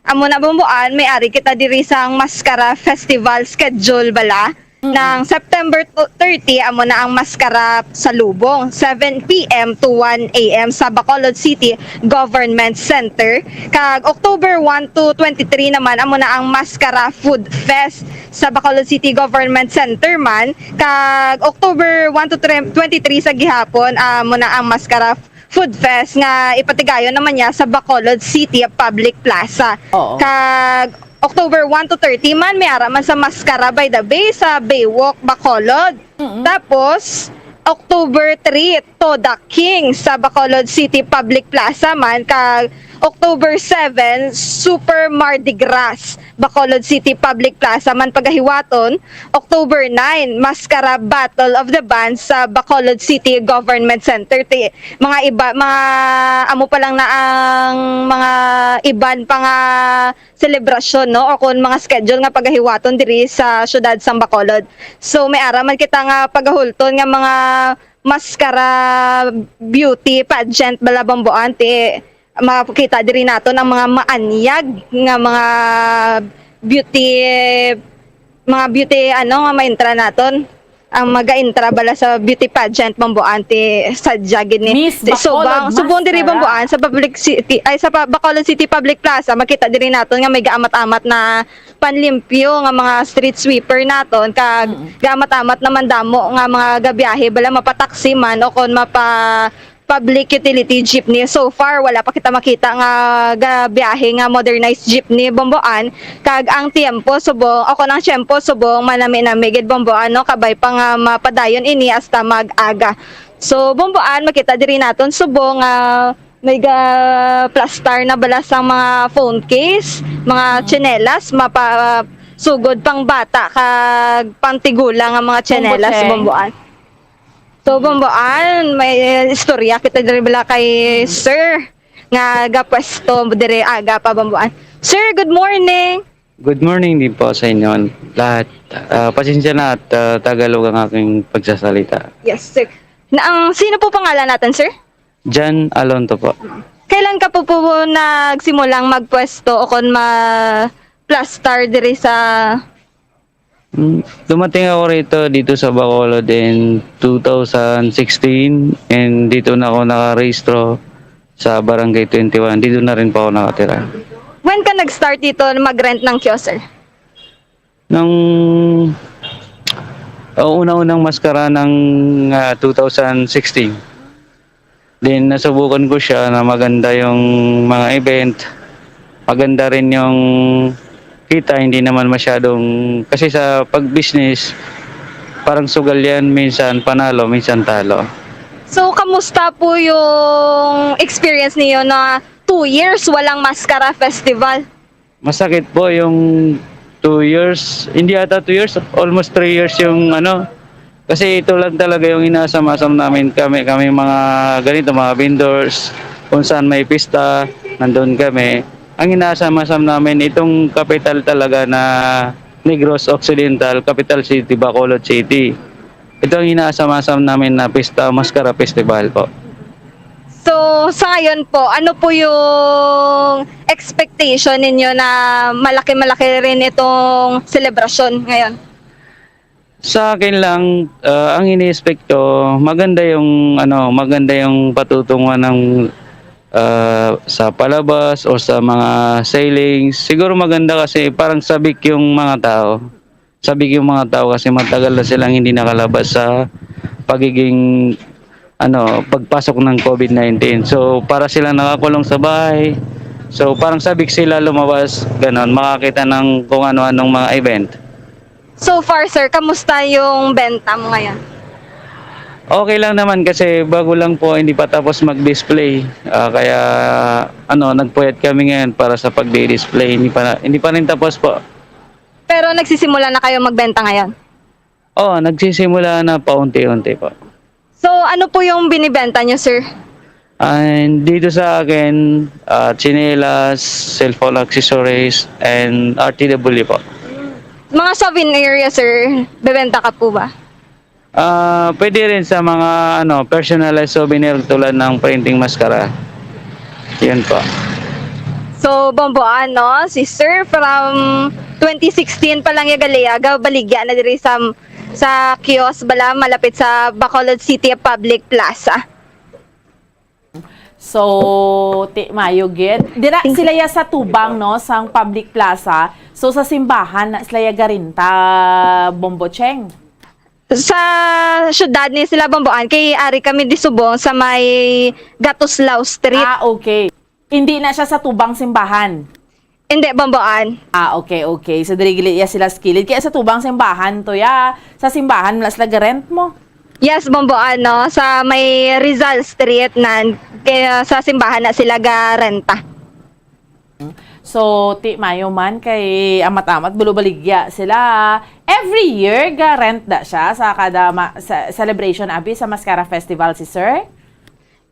amo na, Bombo Ann, may ari kita diri sang Mascara Festival schedule bala. Mm. Nang September to-, thirty, amo na ang Mascara sa Lubong, seven P M to one A M sa Bacolod City Government Center. Kag October one to twenty-three naman, amo na ang Mascara Food Fest sa Bacolod City Government Center man. Kag October one to twenty-three sa gihapon, amo na ang Mascara Food Fest nga ipatigayon naman niya sa Bacolod City Public Plaza. Oo. Kag October one to thirty man, may ara man sa Mascara by the Bay sa Baywalk, Bacolod. Mm-mm. Tapos, October three, Toda King sa Bacolod City Public Plaza man, kag October seven, Super Mardi Gras, Bacolod City Public Plaza man pagahiwaton. October nine, Mascara Battle of the Bands sa Bacolod City Government Center. Ti, mga iba, mga amo pa lang na ang mga iban pa nga selebrasyon, no, o kon mga schedule nga pagahiwaton diri sa siyudad sang Bacolod. So, may ara man kita nga pagahulton nga mga mascara beauty pageant bala, Bomboan, ti makita diri naton ang mga maanyag nga mga beauty, mga beauty, ano, nga maintra naton. Ang maga-intra bala sa beauty pageant, Bomboan, ti sadya gid ni Miss ti Bacolod subong, subong diri, Mascara. Bomboan, sa public city, ay, sa pa-, Bacolod City Public Plaza, makita diri naton nga may gaamat-amat na panlimpyo nga mga street sweeper naton, kag Mm. gaamat-amat naman damo nga mga gabiyahe bala, mapataksi man o kon mapa public utility jeepney. So far, wala pa kita makita nga gabiyahe nga modernized jeepney, Bomboan, kag ang tiyempo subong, o kon ang tiyempo subong, manami-nami gid, Bomboan, no? Kabay pa nga mapadayon ini hasta mag-aga. So, Bomboan, makita diri naton subong nga may ga-plastar na bala sang mga phone case, mga Mm. tsinelas, mapa-, sugod pang bata kag pang tigulang nga mga tsinelas, Bombocheng. Bomboan. So, Bomboan, may istorya kita diri bala kay Sir nga gapwesto diri aga pa, Bomboan. Sir, good morning. Good morning din po sa inyo lahat. Ah, pasensya na at, ah, Tagalog ang aking pagsasalita. Yes, sir. Na, ang, sino po pangalan natin, sir? John Alonto po. Kailan ka po po nagsimulang magpwesto o kon ma-plastar diri sa Mm, dumating ako rito, dito sa Bacolod in two thousand sixteen, and dito na ako nakarehistro sa Barangay twenty-one. Dito na rin po ako nakatira. When ka nag-start dito mag-rent ng kiosk, sir? Nung, ah, una-unang maskara ng, ah, two thousand sixteen. Then, nasubukan ko siya na maganda yung mga event, maganda rin yung kita, hindi naman masyadong, kasi sa pag-business, parang sugal yan, minsan panalo, minsan talo. So, kamusta po yung experience niyo na two years walang Mascara Festival? Masakit po yung two years, hindi ata two years, almost three years yung ano. Kasi ito lang talaga yung inasam-asam namin, kami, kami mga ganito, mga vendors, kung saan may pista, nandun kami. Ang inasam-asam namin, itong kapital talaga na Negros Occidental, capital city, Bacolod City. Ito ang inasam-asam namin na pista, Mascara Festival po. So, sa ngayon po, ano po yung expectation ninyo na malaki-malaki rin itong selebrasyon ngayon? Sa akin lang, ah, ang ini-expect ko, maganda yung, ano, maganda yung patutunguhan ng, ah, sa palabas o sa mga sailings. Siguro maganda kasi parang sabik yung mga tao. Sabik yung mga tao kasi matagal na silang hindi nakalabas sa pagiging, ano, pagpasok ng COVID nineteen. So, para sila nakakulong sa bahay. So, parang sabik sila lumabas, ganon, makakita ng kung ano-anong mga event. So far, sir, kamusta yung benta mo ngayon? Okay lang naman kasi bago lang po, hindi pa tapos mag-display. Ah, kaya, ano, nagpuyat kami ngayon para sa pagdi-display. Hindi pa na, hindi pa rin tapos po. Pero nagsisimula na kayo magbenta ngayon? Oo, nagsisimula na paunti-unti po. So, ano po yung binibenta nyo, sir? And dito sa akin, ah, tsinelas, cellphone accessories, and R T W po. Mga souvenir, sir, bebenta ka po ba? Ah, pwede rin sa mga, ano, personalized souvenir tulad ng printing mascara. Yun po. So, Bomboan, no? Si Sir from twenty sixteen pa lang ya gali, gabaligya na diri sa, sa kiosk bala, malapit sa Bacolod City Public Plaza. So, ti-, mayo gid. Dira sila ya sa tubang, no, sang public plaza. So, sa simbahan na sila ya garenta, Bombocheng? Sa syudad ni sila, Bomboan, kay ari kami di subong sa may Gatuslao Street. Ah, okay. Hindi na siya sa tubang simbahan? Hindi, Bomboan. Ah, okay, okay. So, diri gid ya sila sa kilid. Kaya sa tubang simbahan to ya. Sa simbahan, wala sila garent mo? Yes, Bombo, ano, sa may Rizal Street na, kaya sa simbahan na sila ga renta. So, ti mayo man kay amat-amat bulo baligya sila. Every year ga rent da siya sa kada ma- sa celebration abi sa Mascara Festival si Sir?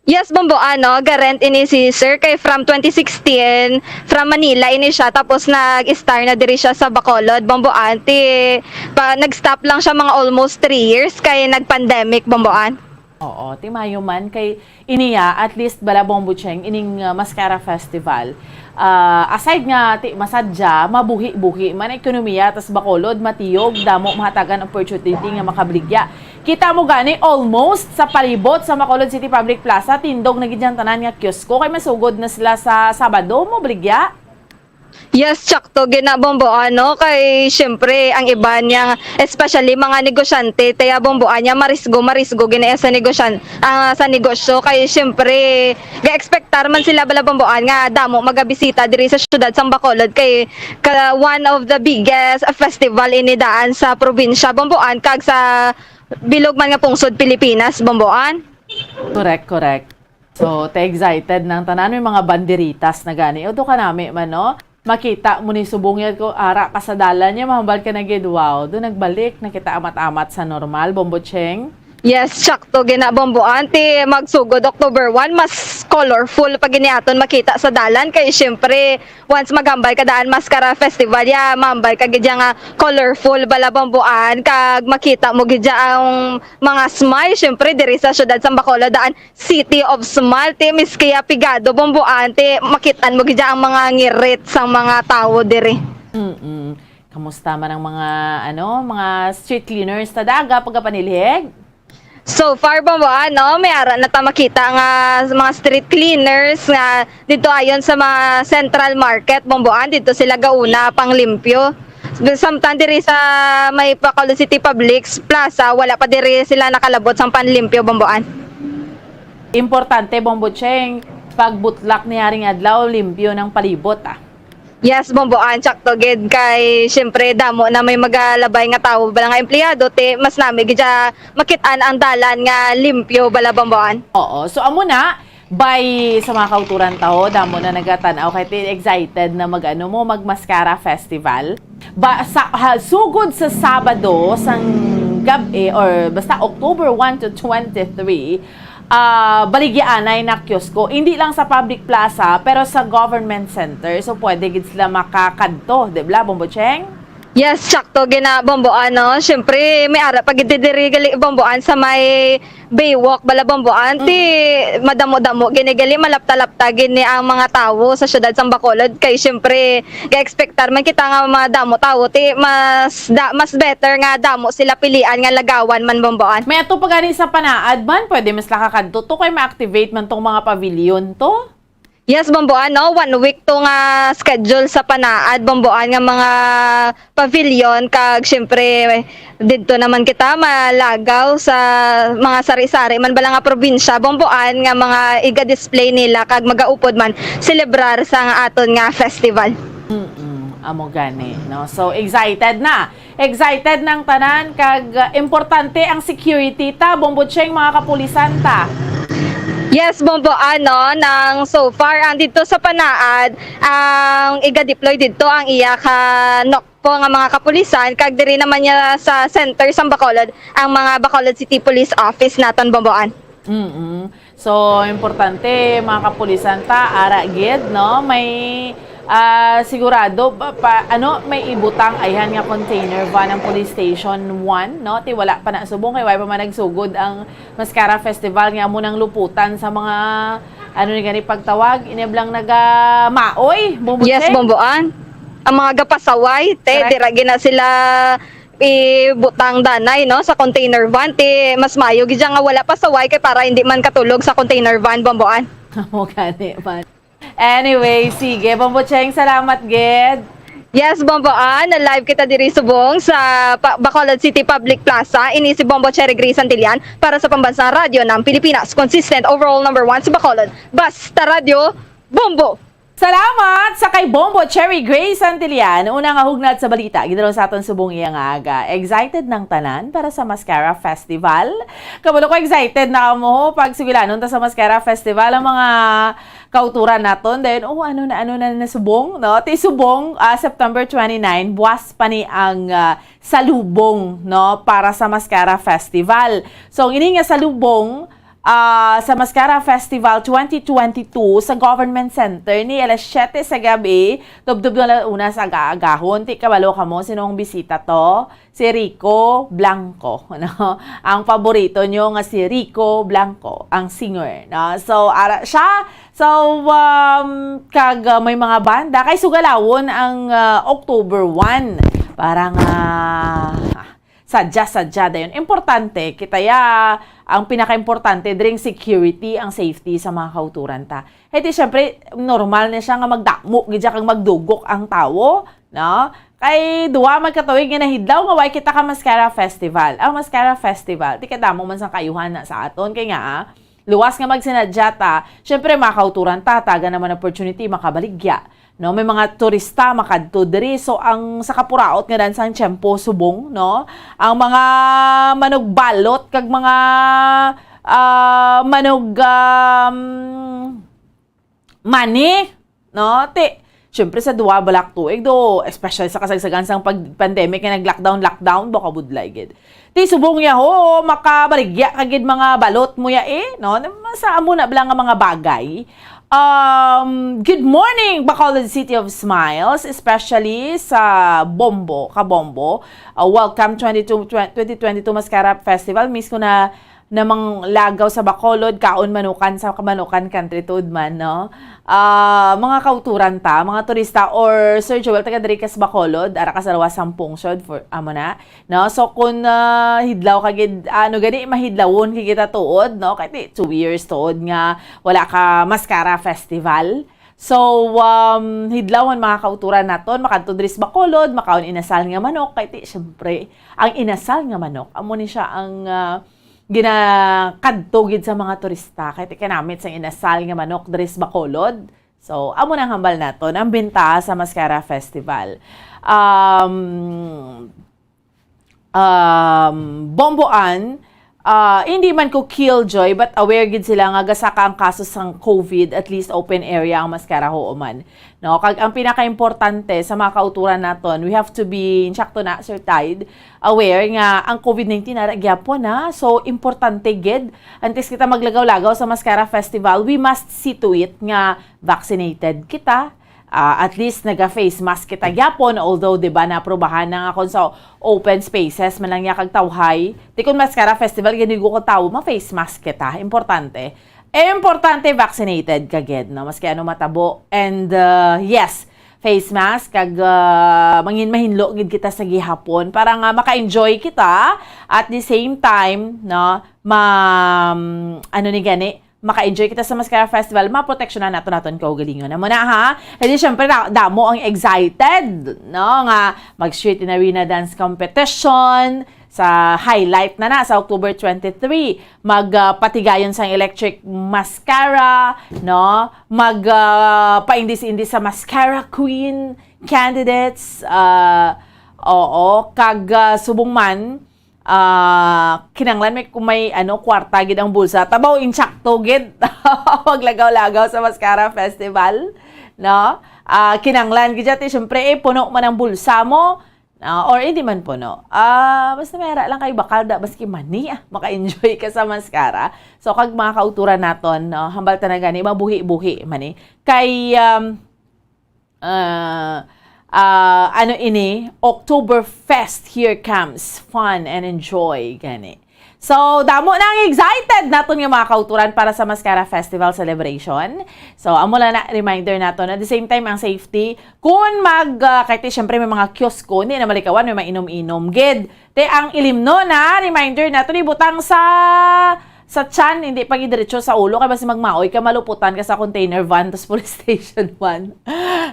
Yes, Bombo, ano, ga-rent ini si Sir kay from twenty sixteen, from Manila ini siya, tapos nag-star na diri siya sa Bacolod, Bombo, anti pa nag-stop lang siya mga almost three years kay nag-pandemic, Bomboan. Oo, ti mayo man kay iniya, at least bala Bombo Cheng ining uh, Mascara Festival. Ah, aside nga ti masadya, mabuhi-buhi man ang ekonomiya, tas Bacolod matiyog, damo mahatagan opportunity nga makabligya. Kita mo gani, almost sa palibot sa Bacolod City Public Plaza, tindog na gid ang tanan nga kiosko kay masugod na sila sa Sabado mo bligya. Yes, tsakto gina, Bombo, ano, kay siyempre ang iban niya, especially mga negosyante, taya, Bombo, anya marisgo, marisgo gina sa negosyan, ah, sa negosyo, kay siyempre ga-expectar man sila bala, Bomboan, nga damo magabisita diri sa syudad sang Bacolod kay ka, one of the biggest festival ini daan sa probinsya, Bomboan, kag sa bilog man nga pungsod Pilipinas, Bomboan. Correct, correct. So, te excited nang tanan, may mga banderitas na gani. O, do ka nami man, no? Makita mo ni subong yan ko ara ka sa dalan niya, mahambal ka na gid. Wow, do nagbalik na kita amat-amat sa normal, Bombo Cheng. Yes, sakto gina, Bombo, anti magsugod October one, mas colorful pa gini aton makita sa dalan kay siyempre once maghambal ka daan Mascara Festival, ya mahambal ka gid ya nga colorful bala, Bomboan, kag makita mo gid ya ang mga smile siyempre diri sa syudad sang Bacolod daan, City of Smile, ti miski ya pigado, Bomboan, ti makit-an mo gid ya ang mga ngirit sang mga tawo diri. Mm-mm. Kamusta man ang mga, ano, mga street cleaners ta daga pagkapanilhig? So far, Bomboan, no, may ara na ta makita nga mga street cleaners nga dito ayon sa mga central market, Bomboan, dito sila gauna pang limpyo. Samtang diri sa may Bacolod City Public Plaza, wala pa diri sila nakalabot sang panlimpyo, Bomboan. Importante, Bombo Cheng, pagbutlak ni haring adlaw, limpyo ng palibot, ah. Yes, Bomboan, sakto gid kay siyempre damo na may magalabay nga tawo bala nga empleyado, ti mas nami gid siya makit-an ang dalan nga limpyo bala, Bomboan. Oo. So, amo na, by sa mga kauturan taho, damo na nagatan-aw kay ti excited na mag-ano mo, mag Mascara Festival. Ba, sa, ha, sugod sa Sabado sang gab-i or basta October one to twenty-three, ah, baligyaanay na kiosko. Hindi lang sa public plaza, pero sa government center. So, pwede gid sila makakadto, di ba, Bombo Cheng? Yes, sakto gina, Bomboan, no? Siyempre, may ara pa gid diri gali, Bomboan, sa may Baywalk bala, Bomboan. Ti madamo-damo gini gali, malapta-lapta gini ang mga tawo sa syudad sang Bacolod. Kay siyempre, ga-expectar man kita nga madamo tawo, ti mas da, mas better nga damo sila pilian nga lagawan man, Bomboan. May ato pa gani sa Panaad man, pwede mas lakakadto to kay ma-activate man tong mga pavilion to. Yes, Bomboan, no? One week to nga schedule sa Panaad, Bomboan, nga mga pavilion. Kag, siyempre, didto naman kita malagaw sa mga sari-sari man bala nga probinsya, Bomboan, nga mga iga-display nila kag magaupod man selebrar sa nga aton nga festival. Mm-mm. Amo gani, no? So, excited na. Excited ng tanan kag uh, importante ang security ta, Bombo Cheng, mga kapulisan ta. Yes, Bombo, ano, nang so far, ang dito sa Panaad, ang iga-deploy dito ang iya ka NOCPO nga mga kapulisan, kag diri naman niya sa center sang Bacolod, ang mga Bacolod City Police Office naton, Bomboan. Mm-mm. So, importante, mga kapulisan ta, ara gid, no? May ah, sigurado pa, pa, ano, may ibutang ayhan nga container van ang police station one, no? Ti wala pa na subong kay wala pa man nagsugod ang Mascara Festival nga amo nang luputan sa mga, ano ni gani pagtawag, iniblang naga maoy, Bombo Yes, Cheng? Bomboan. Ang mga gapasaway, te, Correct. Dira gina sila ibutang danay, no, sa container van, ti mas mayo gid siya nga wala pasaway kay para hindi man katulog sa container van, Bomboan. Amo gani man. Anyway, sige, Bombo Cheng, salamat gid. Yes, Bomboan, na-live kita diri subong sa Pa- Bacolod City Public Plaza. Ini si Bombo Cherry Gray Santillan para sa Pambansang Radyo ng Pilipinas. Consistent overall number one sa Bacolod. Basta Radyo, Bombo! Salamat sa kay Bombo Cherry Gray Santillan. Una nga hugnat sa balita, gidala sa aton subong iya nga aga. Excited ng tanan para sa Mascara Festival? Kabalo ko, excited na kamo pag sugilanon ta sa Mascara Festival ang mga kauturan naton. Then, oh, ano na, ano na, na subong, no? Ti subong, ah, September twenty-nine, buwas pa ni ang, ah, salubong, no, para sa Mascara Festival. So, ang ini nga salubong, ah, sa Mascara Festival twenty twenty-two sa Government Center ni alas siyete sa gabi, tubtob na lang una sa aga-agahon. Ti kabalo kamo, sino ang bisita to? Si Rico Blanco, no? Ang paborito nyo nga si Rico Blanco, ang singer, no? So, ara siya. So, um, kag, uh, may mga banda, kay sugalawon ang, uh, October one. Para nga, sadya-sadya dayon. Importante, kita ya, ang pinaka-importante, dring security, ang safety sa mga kauturan ta. Heti, syempre, normal na siya nga magdamo, gid siya kag magdugok ang tawo, no? Kay duwa man ka tuig nga nahidlaw nga way kita ka Mascara Festival. Ang Mascara Festival, ti kadamo man sang kaayuhan na sa aton. Kay nga, ah, luwas nga magsinadya ta, syempre, makauturan ta, taga naman opportunity, makabaligya. No, may mga turista makadto diri. So, ang sa kapuraot nga dan sang tiyempo subong, no? Ang mga manugbalot kag mga, ah, manug, um, mani, no? Ti, syempre sa duwa balak tuig do, especially sa kasagsagan sang pag-, pandemic nga nag-lockdown, lockdown, baka budlay gid. Ti subong niya, ho, makabaligya ka gid mga balot mo ya, eh, no? Sa amo na bala nga mga bagay. Um, good morning, Bacolod City of Smiles, especially sa Bombo, Kabombo. Uh, welcome twenty-two, twenty twenty-two Mascara Festival. Miss ko na namang lagaw sa Bacolod, kaon manukan sa Kamanukan Country, tuod man, no? Ah, mga kauturan ta, mga turista, or Sir Joel, taga diri ka sa Bacolod, ara ka sa lawas sang pungsod, for, amo na, no? So, kung, ah, hidlaw ka gid, ano gani, mahidlawon kay kita tuod, no? Kay ti, two years tuod nga wala ka Mascara Festival. So, um, hidlawon, mga kauturan naton, makadto diri sa Bacolod, makaon inasal nga manok, kay ti, syempre, ang inasal nga manok, amo ni siya ang, ah, ginakadto gid sa mga turista, kay ti, kanamit sang inasal nga manok diri sa Bacolod. So, amo nang hambal naton, ang bentaha sa Mascara Festival. Um, um, Bomboan, ah, hindi man ko killjoy, but aware gid sila nga gasaka ang kaso sang COVID, at least open area ang Mascara, huo man. No, kag ang pinakaimportante sa mga kauturan naton, we have to be, insakto na, Sir Tide, aware nga ang COVID nineteen ara gyapon na. So, importante gid, antes kita maglagaw-lagaw sa Mascara Festival, we must see to it nga vaccinated kita. Ah, at least naga-face mask kita gyapon, although, di ba, naaprubahan na nga kung sa open spaces man lang niya kag tawhay. Ti kun Mascara Festival, gani ko tawo, ma-face mask kita. Importante. Eh, importante, vaccinated ka gid, no? Maski ano matabo. And, uh, yes, face mask, kag, uh, mangin mahinlo gid kita sa gihapon para nga maka-enjoy kita. At the same time, no, ma-, ano ni gani, maka-enjoy kita sa Mascara Festival, maproteksyonan nato naton kaugalingon. Amo na, ha? Hindi, syempre, na, damo ang excited, no? Nga mag-street in arena dance competition, sa highlight na na sa October twenty-three. Mag, ah, patigayon sang electric mascara, no? Mag, ah, paindis-indis sa mascara queen, candidates, ah, oo, kag, ah, subong man, ah, kinanglan may, kung may, ano, kwarta gid ang bulsa. Tabaw, insakto gid. Maglagaw-lagaw sa Mascara Festival, no? Ah, kinanglan gid siya, ti, syempre, eh, puno man ang bulsa mo. Ah, or hindi man puno. Ah, basta may ara lang kay bakal da, maski mani, ah, maka-enjoy ka sa mascara. So, kag mga kauturan naton, no, hambal ta na gani, mabuhi-buhi man, eh. Kay, um, ah, ah, ano ini, October Fest, here comes fun and enjoy, gani. So, damo na ang excited naton nga mga kauturan para sa Mascara Festival celebration. So, amo lang na reminder naton. At the same time, ang safety, kun mag, ah, kay ti, syempre, may mga kiosko, hindi na malikawan, may mainom-inom gid. Te, ang ilimnon, ha, reminder naton, ibutang sa, sa tiyan, hindi pag idiretso sa ulo, kay basi magmaoy ka, maluputan ka sa container van, tas police station one.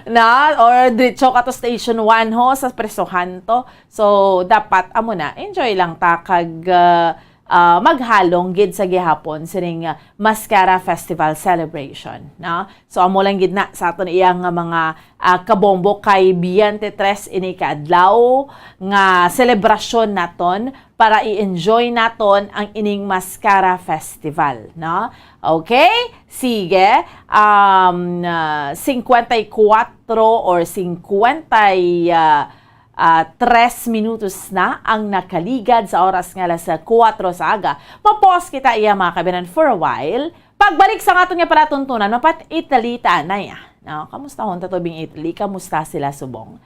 Na, or diretso ka to station one, ho, sa presohan to. So, dapat, amo na, enjoy lang ta, kag, ah, ah, maghalong gid sa gihapon sining, ah, Mascara Festival celebration, no? So, amo lang gid na sa aton iya nga mga, ah, kabombo kay twenty-three ini ka adlaw nga selebrasyon naton para i-enjoy naton ang ining Mascara Festival, no? Okay? Sige. Um, ah, singkwenta y kuwatro or singkwenta y, ah, ah, tres minutos na ang nakaligad sa oras nga alas kuwatro sa aga. Mapos kita iya, mga kababayan, for a while. Pagbalik sa aton nga palatuntunan, mapat-Italy ta anay, ah. No, kamusta hon ta tubing Italy? Kamusta sila subong?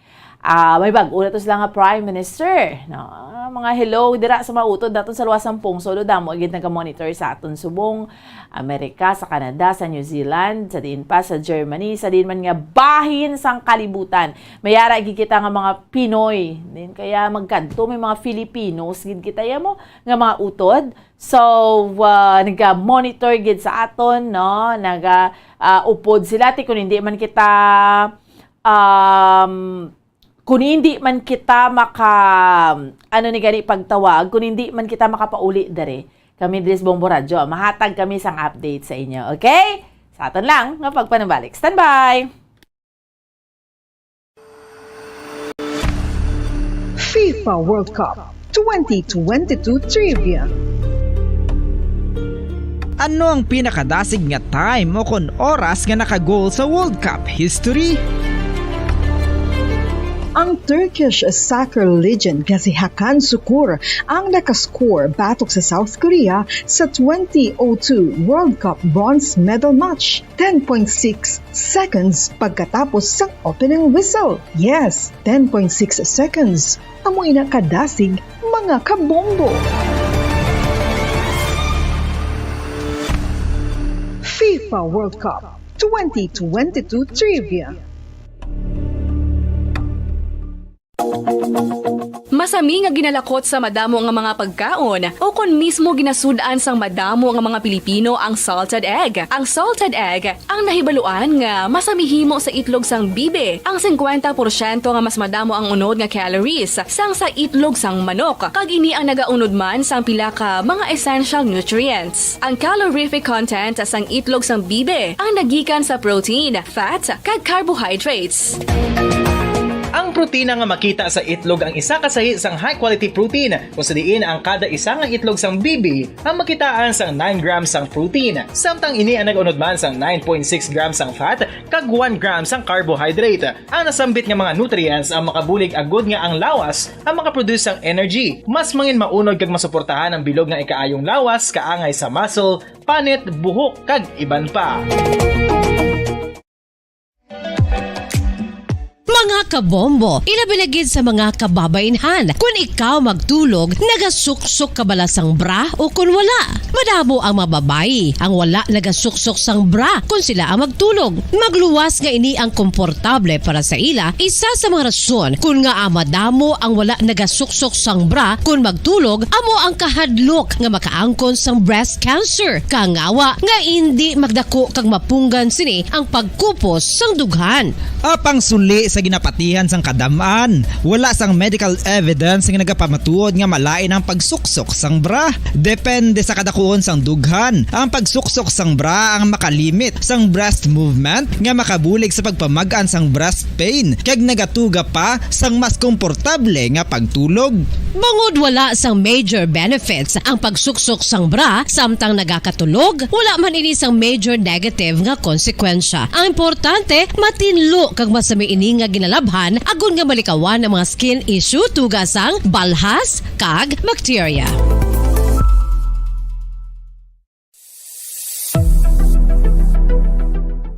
Ah, may bag-o na to sila nga Prime Minister, no? Ah, mga hello dira sa mga utod naton sa luwas sang pungsod, o damo gid naga-monitor sa aton subong Amerika, sa Canada, sa New Zealand, sa diin pa sa Germany, sa diin man nga bahin sang kalibutan. May ara gid kita nga mga Pinoy, din kaya magkadto may mga Filipinos gid kita ya mo nga mga utod. So, ah, naga-monitor gid sa aton, no? Naga, ah, upod sila, ti kung hindi man kita, um, kung hindi man kita maka, ano ni gani pagtawag, kung hindi man kita makapauli dere, kami diri sa Bombo Radyo, mahatag kami sang update sa inyo, okay? Sa aton lang nga pagpanubalik. Standby! FIFA World Cup twenty twenty-two Trivia. Ano ang pinakadasig nga time o kon oras nga naka-goal sa World Cup history? Ang Turkish soccer legend nga si Hakan Sukur ang nakascore batok sa South Korea sa twenty oh two World Cup bronze medal match, ten point six seconds pagkatapos sang opening whistle. Yes, ten point six seconds. Amo ina kadasig, mga kabombo. FIFA World Cup twenty twenty-two Trivia. Masami nga ginalakot sa madamo nga mga pagkaon, o kon mismo ginasud-an sang madamo nga mga Pilipino ang salted egg. Ang salted egg ang nahibaluan nga masami himo sa itlog sang bibi. Ang singkwenta porsyento nga mas madamo ang unod nga calories sang sa itlog sang manok, kag ini ang nagaunod man sang pila ka mga essential nutrients. Ang calorific content sang itlog sang bibi ang nagikan sa protein, fat, kag carbohydrates. Ang protina nga makita sa itlog ang isa ka sahi sang high-quality protein, kung sa diin ang kada isa nga itlog sang bibi ang makitaan sang nine grams sang protein, samtang ini ang nag-unod man sang nine point six grams sang fat kag one gram sang carbohydrate. Ang nasambit nga mga nutrients ang makabulig agud nga ang lawas ang makaproduce sang energy. Mas mangin maunod kag masuportahan ang bilog nga ikaayong lawas, kaangay sa muscle, panit, buhok, kag iban pa. Mga kabombo, ilabi na gid sa mga kababainhan, kun ikaw magtulog, nagasuksok ka bala sang bra o kun wala? Madamo ang mga babayi ang wala nagasuksok sang bra kun sila ang magtulog. Magluwas nga ini ang komportable para sa ila, isa sa mga rason kun ngaa madamo ang wala nagasuksok sang bra kun magtulog amo ang kahadlok nga makaangkon sang breast cancer. Kangawa nga indi magdako kag mapunggan sini ang pagkupos sang dughan. Apang suli sa ginapatihan sang kadam-an, wala sang medical evidence nga nagapamatuod nga malain ang pagsuksok sang bra. Depende sa kadakuon sang dughan, ang pagsuksok sang bra ang makalimit sang breast movement nga makabulig sa pagpamag-an sang breast pain kag nagatuga pa sang mas komportable nga pagtulog. Bangod wala sang major benefits ang pagsuksok sang bra samtang nagakatulog, wala man ini sang major negative nga konsekwensya. Ang importante, matinlo kag masami ini nga ginalabhan agod nga malikawan ang mga skin issue, tuga sang balhas kag bacteria.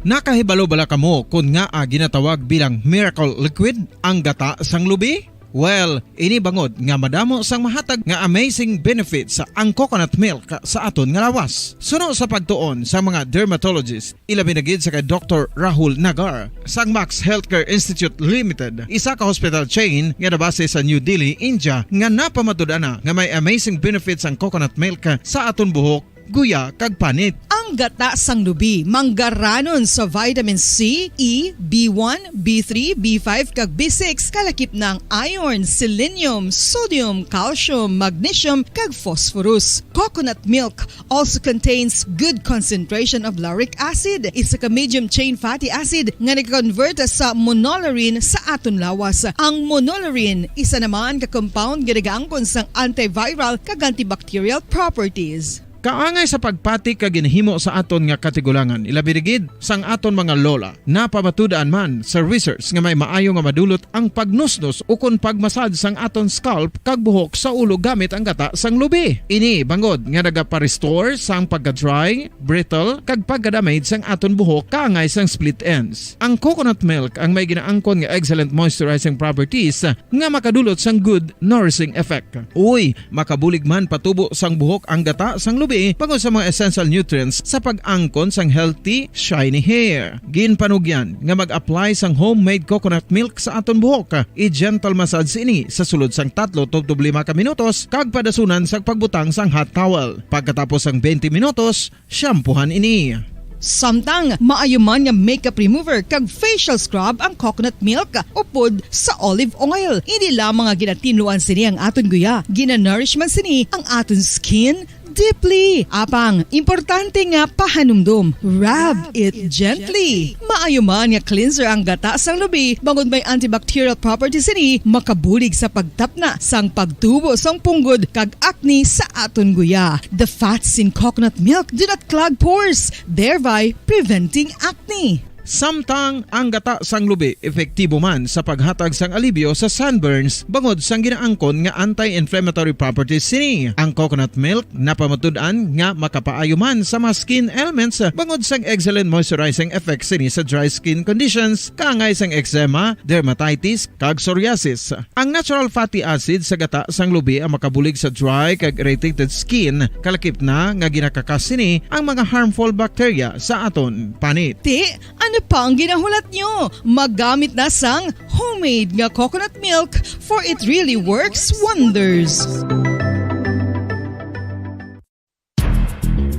Nakahibalo bala kamo kon ngaa ginatawag bilang miracle liquid ang gata sang lubi? Well, ini bangod nga madamo sang mahatag nga amazing benefits ang coconut milk sa aton nga lawas. Suno sa pagtuon sa mga dermatologist, ilabi na gid sa kay Doktor Rahul Nagar sang Max Healthcare Institute Limited, isa ka hospital chain nga nabase sa New Delhi, India, nga napamatud-an na nga may amazing benefits ang coconut milk sa aton buhok guya, kag panit. Ang gata sang lubi manggaranon sa vitamin C, E, B one, B three, B five, kag B six, kalakip na ang iron, selenium, sodium, calcium, magnesium, kag phosphorus. Coconut milk also contains good concentration of lauric acid, isa ka medium chain fatty acid nga nag-convert sa monolaurin sa aton lawas. Ang monolaurin isa naman ka compound nga nagaangkon sang antiviral kag antibacterial properties. Kaangay sa pagpati kag ginahimo sa aton nga katigulangan, ilabi na gid sang aton mga lola. Napamatud-an man sa research nga may maayo nga madulot ang pagnusnos ukon pagmasad sang aton scalp kag buhok sa ulo gamit ang gata sang lubi. Ini bangod nga nagapa-restore sang pagka-dry, brittle, kag pagka-damage sang aton buhok kaangay sang split ends. Ang coconut milk ang may ginaangkon nga excellent moisturizing properties nga makadulot sang good nourishing effect. Uy, makabulig man patubo sang buhok ang gata sang lubi bangod sa mga essential nutrients sa pag-angkon sang healthy, shiny hair. Ginpanugyan nga mag-apply sang homemade coconut milk sa aton buhok. I-gentle massage ini sa sulod sang tatlo tubtob lima ka minutos kag padasunan sang pagbutang sang hot towel. Pagkatapos sang twenty minutos, shampoohan ini. Samtang maayo man nga makeup remover kag facial scrub ang coconut milk upod sa olive oil. Hindi lamang nga ginatinluan sini ang aton guya, ginanourish man sini ang aton skin deeply. Apang, importante nga pahanumdom, rub it gently. Maayo man nga cleanser ang gata sang lubi bangod may antibacterial properties sini, makabulig sa pagtapna sang pagtubo sang punggod kag acne sa aton guya. The fats in coconut milk do not clog pores, thereby preventing acne. Samtang ang gata sang lubi epektibo man sa paghatag sang alibyo sa sunburns bangod sang ginaangkon nga anti-inflammatory properties sini. Ang coconut milk napamatud-an nga makapaayo man sa mga skin ailments bangod sang excellent moisturizing effects sini sa dry skin conditions, kaangay sang eczema, dermatitis, kag psoriasis. Ang natural fatty acid sa gata sang lubi ang makabulig sa dry kag irritated skin, kalakip na nga ginakakas sini ang mga harmful bacteria sa aton panit. Ti, ano pa ang ginahulat nyo? Magamit na sang homemade nga coconut milk, for it really works wonders.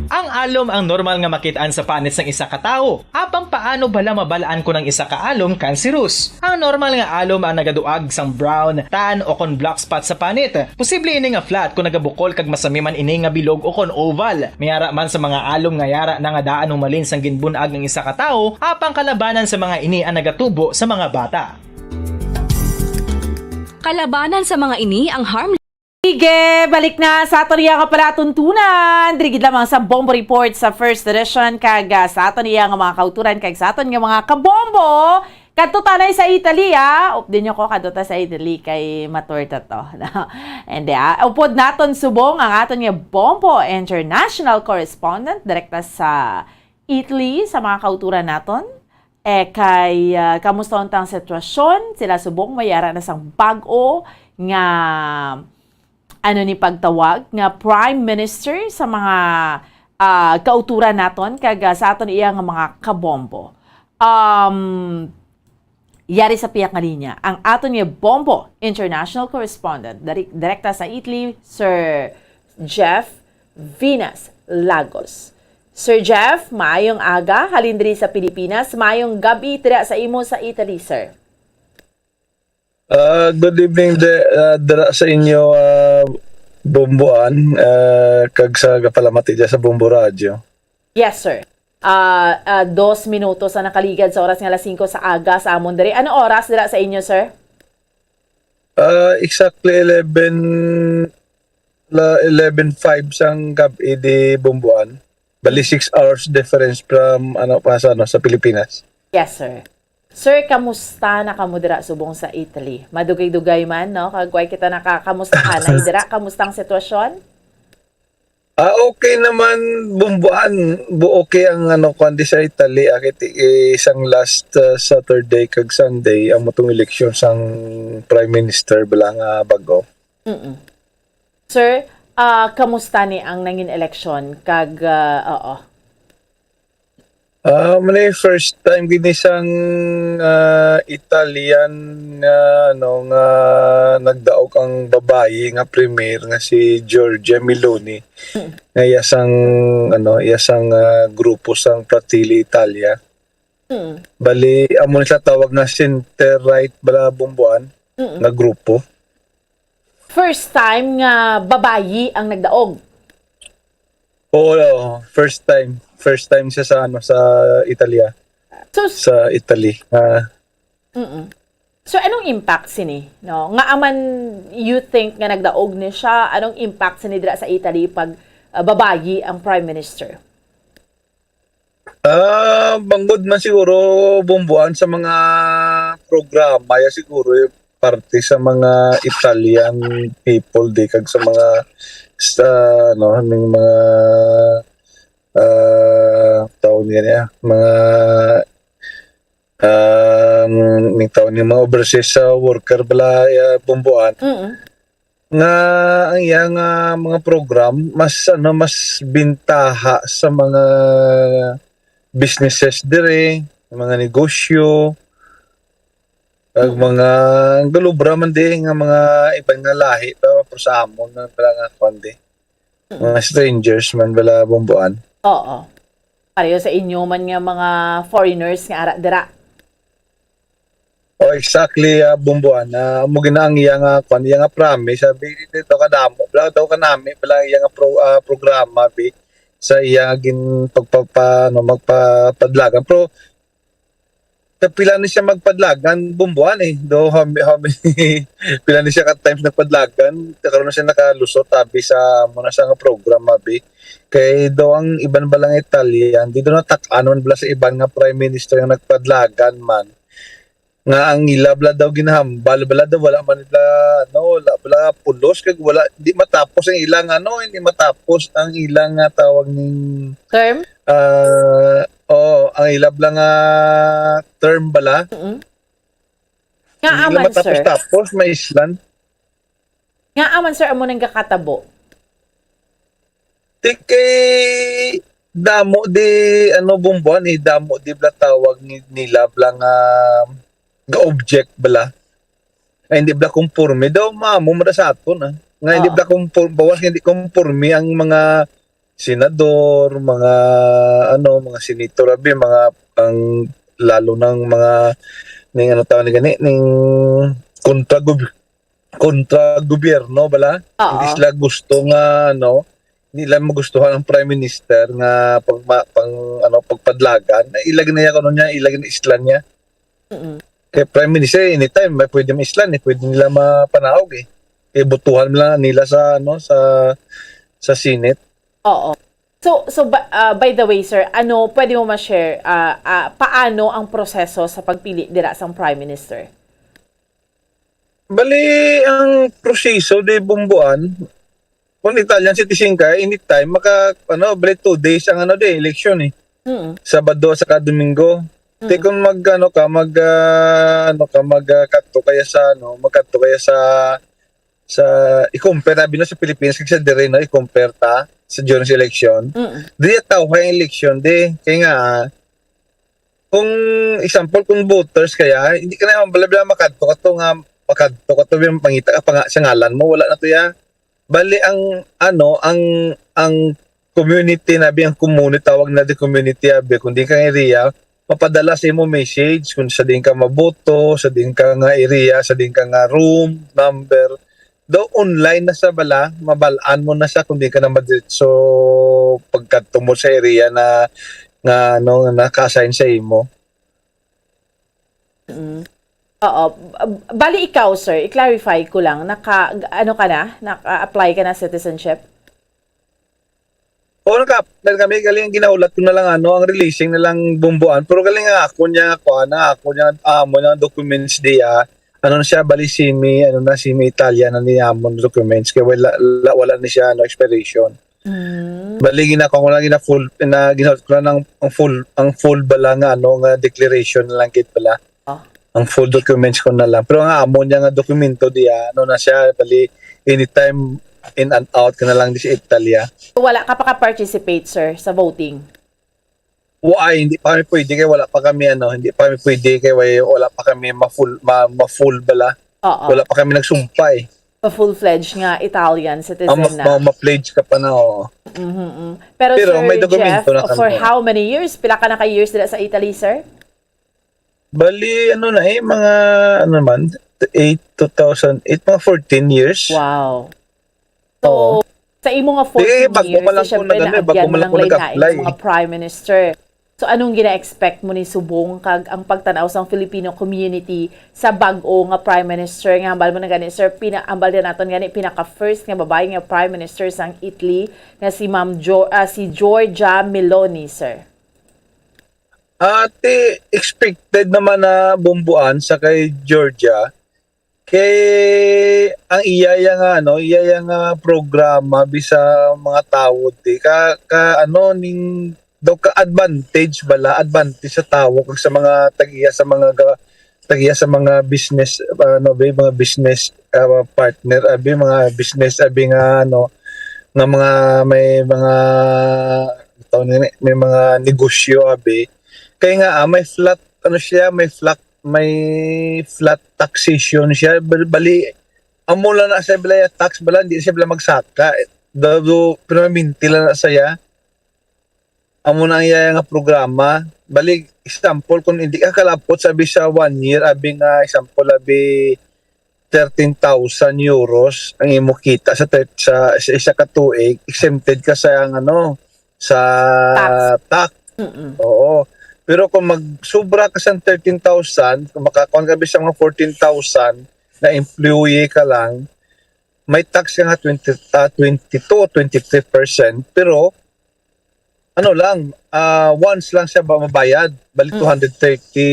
Ang alom ang normal nga makit-an sa panit sang isa ka tawo. Apang paano bala mabal-an kon ang isa ka alom kanserus? Ang normal nga alom ang nagaduag sang brown, tan, o kon black spot sa panit. Posible ini nga flat kon nagabukol kag masami man ini nga bilog o kon oval. May ara man sa mga alom nga yara na nga daan humalin sang ginbun-ag ang isa ka tawo, apang kalabanan sa mga ini ang nagatubo sa mga bata. Kalabanan sa mga ini ang harm Sige, balik na sa aton iya nga palatuntunan. Diri gid lamang sa Bombo Report sa First Edition kag, ah, sa aton iya nga mga kauturan kag sa aton nga mga kabombo. Kadto ta na sa Italy, ah. Update nyo ko, kadto ta sa Italy kay matorta to. Hindi, ah. Upod naton subong ang aton nga Bombo International Correspondent direkta sa Italy sa mga kauturan naton. Eh, kay, ah, kamusta unta ang sitwasyon? Sila subong may ara na sang bag-o nga, ano ni pagtawag, nga prime minister sa mga, ah, kauturan naton kag, ah, sa aton iya nga mga kabombo. Um, yari sa piyak nga linya ang aton nga bombo international correspondent dari-, direkta sa Italy, Sir Jeff Venus Lagos. Sir Jeff, maayong aga halin diri sa Pilipinas. Maayong gab-i dira sa imo sa Italy, sir. Ah, good evening de, ah, dira sa inyo, ah, Bomboan, ah, kag sa gapalamati dyan sa Bombo Radio. Yes, sir. Ah, ah, dos minutos ang nakaligad sa oras nga alas singko sa aga sa amon diri. Ano oras dira sa inyo, sir? Ah, exactly eleven, la, eleven five sang gab-i di Bomboan. Bali, six hours difference from, ano, pa sa, ano, sa Pilipinas. Yes, sir. Sir, kamusta na kamo dira subong sa Italy? Madugay-dugay man, no? Kag way kita nakakamustahan na dira. Kamusta ang sitwasyon? Ah, okay naman, Bomboan. Bu-, okay ang, ano, kuwan di sa Italy. Akit, eh, isang last, ah, Saturday kag Sunday, ang mutong eleksyon sang Prime Minister bala nga bago. Mm-mm. Sir, ah, kamusta ni ang nangin eleksyon? Kag, ah, oo. Ah, mani first time gini sang, ah, Italian nga, ano, nga nagdaog ang babayi nga premier nga si Giorgia Meloni. Mm. Nga iya sang, ano, iya sang, ah, grupo sang Fratelli Italia. Mm. Bali, amo ni sila tawag nga center right bala, Bumbuan, Mm. nga grupo. First time nga babayi ang nagdaog? Oo, oo. First time. First time siya sa, ano, sa Italia. So, s- Sa Italy. Ah. Mm-mm. So, anong impact sini, no? Nga aman you think nga nagdaog ni siya, anong impact sini dira sa Italy pag, ah, babayi ang prime minister? Ah, bangod man siguro, Bumbuan, sa mga programa, ya siguro, eh, parte sa mga Italian people di kag sa mga, sa, ano, ning mga, ah, tawag niya, mga, um, ning tawag niya, mga overseas, ah, worker bala, ya, Bumbuan. Mm. Nga ang iya nga mga program mas, ano, mas bintaha sa mga businesses dire, mga negosyo, kag Mm. mga galubra man di nga mga iban nga lahi, pero sa amon na pala nga kuwan di. Mm. Mga strangers man bala, Bumbuan. Oo. Pareho sa inyo man nga mga foreigners nga ara dira. Oh, exactly, ah, Bumbuan. Ah, amo gina ang iya nga, kwan, iya nga promise. Sabi, "Dito ka damo, bla, daw ka nami, bla, iya nga pro-, ah, programa, bi, sa iya nga gin-, pagpapa-, ano, magpapadlagan." Pero, kapila ni siya magpadlagan, Bumbuan, eh. Do, how many, how many, pila ni siya ka times nagpadlagan, karon na siya nakalusot, abi, sa, mo na siya nga programa, bi. Kay daw ang iban bala nga Italian, di daw natak-an man bala sa iban nga prime minister nga nagpadlagan man. Nga ang ila bala daw ginahambal bala daw, wala man bala, ano, wala bala pulos, kag wala, di matapos ang ilang, ano, hindi matapos ang ilang nga tawag ning, Term? ah, oo, ang ila bala nga term bala. Mm-mm. Nga Hindi na aman, sir. matapos-tapos, may islan. Nga aman, sir, amo nang gakatabo. Di kay damo di, ano, Bumbuan, eh, damo di bala tawag ni-, nila bala nga ga-object bala. Nga hindi bala komporme. Daw maamo man sa aton, ah. Nga hindi Oo. bala kompor-, bawas nga hindi komporme ang mga senador, mga, ano, mga senator, abi, mga ang lalo nang mga ning, ano tawag ni gani, ning kontra gob-, kontra gobyerno bala. Oo. Hindi sila gusto nga, ano, hindi nila magustuhan ang prime minister nga pag, pang, ano, pagpadlagan. Ila gina iya, ano niya, ila gina islan niya. Mm-mm. Kay prime minister, anytime may pwede maislan, eh, pwede nila mapanaog, eh. Kay butuhan lang nila sa, ano, sa, sa Senate. Oo. So, so ba-, ah, by the way, sir, ano, pwede mo ma-share, ah, ah, paano ang proseso sa pagpili dira sang prime minister? Bali, ang proseso di, Bumbuan, kung Italian citizen ka, anytime, maka, ano, bali two days ang, ano, di, election, eh. Mm. Sabado sa ka Domingo. Te, Mm. kung mag, ano ka, mag, ah, ano ka, mag, ah, kadto kaya sa, ano, magkadto kaya sa, sa, i-compare, abi, no, sa Pilipinas, kag sa dire, no, i-compare ta sa during sa election. Mm. Di tawhay ang election, di. Kaya nga, ah, kung example, kung voters kaya, hindi ka na bala-bala makadto ka to nga, makadto ka to, yung pangita ka pa nga sa ngalan mo, wala na to ya. Bali, ang, ano, ang, ang community na, bi, ang community, tawag na di community, abi, kundi kang area, mapadala sa imo message kung sa din ka maboto, sa din ka nga area, sa din ka nga room, number. Daw online na sa bala, mabal-an mo na sa kung di ka na madiretso pagkadto mo sa area na, nga, ano, nga naka-assign sa imo. Mm. Oo. B-, bali ikaw, sir, i-clarify ko lang, naka, ano ka na? Naka-apply ka na citizenship? Oo, naka-apply kami. Galing ang ginahulat ko na lang, ano, ang releasing na lang Bumbuan. Pero galing nga ako niya, kuha na ako niya, amo niya documents diya. Ano na siya, bali semi, ano na, semi Italian na niya amo documents. Kaya wala, wala, wala ni siya, ano, expiration. Mm. Bali, ginakuha ko na, gina-full, na, ginahulat ko na ng, ang full, ang full bala nga, ano, nga declaration na lang gid bala. Ah. Ang full documents ko na lang. Pero ang amo niya nga dokumento diya, ano na siya, bali, anytime in and out ka na lang di sa Italia. Wala ka pa ka-participate, sir, sa voting? Why? Hindi pa kami pwede kay wala pa kami, ano, hindi pa kami pwede kay way-, wala pa kami ma-full, ma-, ma-full bala. Oo. Wala pa kami nagsumpay. Pa full-fledged nga Italian Ang citizen ma- na. ma- ma-pledge ka pa na, oo. Mhm. Pero, Pero Sir may dokumento Jeff, na kami. For how many years? Pila ka na ka years dira sa Italy, sir? Bali, ano na eh, mga, ano naman, eight, two thousand eight, mga fourteen years. Wow. So, Oo. Sa imo nga Eh, fourteen bago years, pa lang eh, syempre, ko nag-, ano, eh, bago naagyan pa mo lang ng ko lain-lain nag-apply. Nga mga prime minister. So, anong gina-expect mo ni subong kag ang pagtanaw sang Filipino community sa bag-o nga prime minister? Nga hambal mo na gani, sir, pina, hambal din naton gani, pinaka-first nga babae nga prime minister sang Italy, nga si Ma'am Jo-, ah, si Giorgia Meloni, sir. Ate, expected naman na bumbuan sa kay Giorgia. Kay ang iya ya nga, ano, iya ya nga programa bisa mga tawo di ka, ka ano ning daw ka advantage bala, advantage sa tawo kag sa mga tagiya sa mga ga-, tagiya sa mga business, ano, be, mga business, ah, partner, abi, mga business, abi nga, ano, nga mga may mga tawag nini, may mga negosyo, abi. Kay nga, ah, may flat, ano siya, may flat, may flat taxation siya. Bal-, bali, amo lang na siya, bala, tax, bala, hindi siya, bala, magsaka. Do, do, permanente lang na siya. Amo na ang iya nga programa. Bali, example, kung hindi ka kalapot, sabi, sa one year, abi nga, example, abi, thirteen thousand euros ang imo kita sa ter-, sa, sa isa ka tuig, exempted ka sa, ang ano, sa Tax. tax. Mm-mm. Oo. Pero kung magsubra ka sa thirteen thousand, kung makakuan ka sa mga fourteen thousand na employee ka lang, may tax ka nga twenty, ah, twenty-two, twenty-three percent. Pero, ano lang, ah, once lang siya ba mabayad. Bali, Mm. two hundred thirty,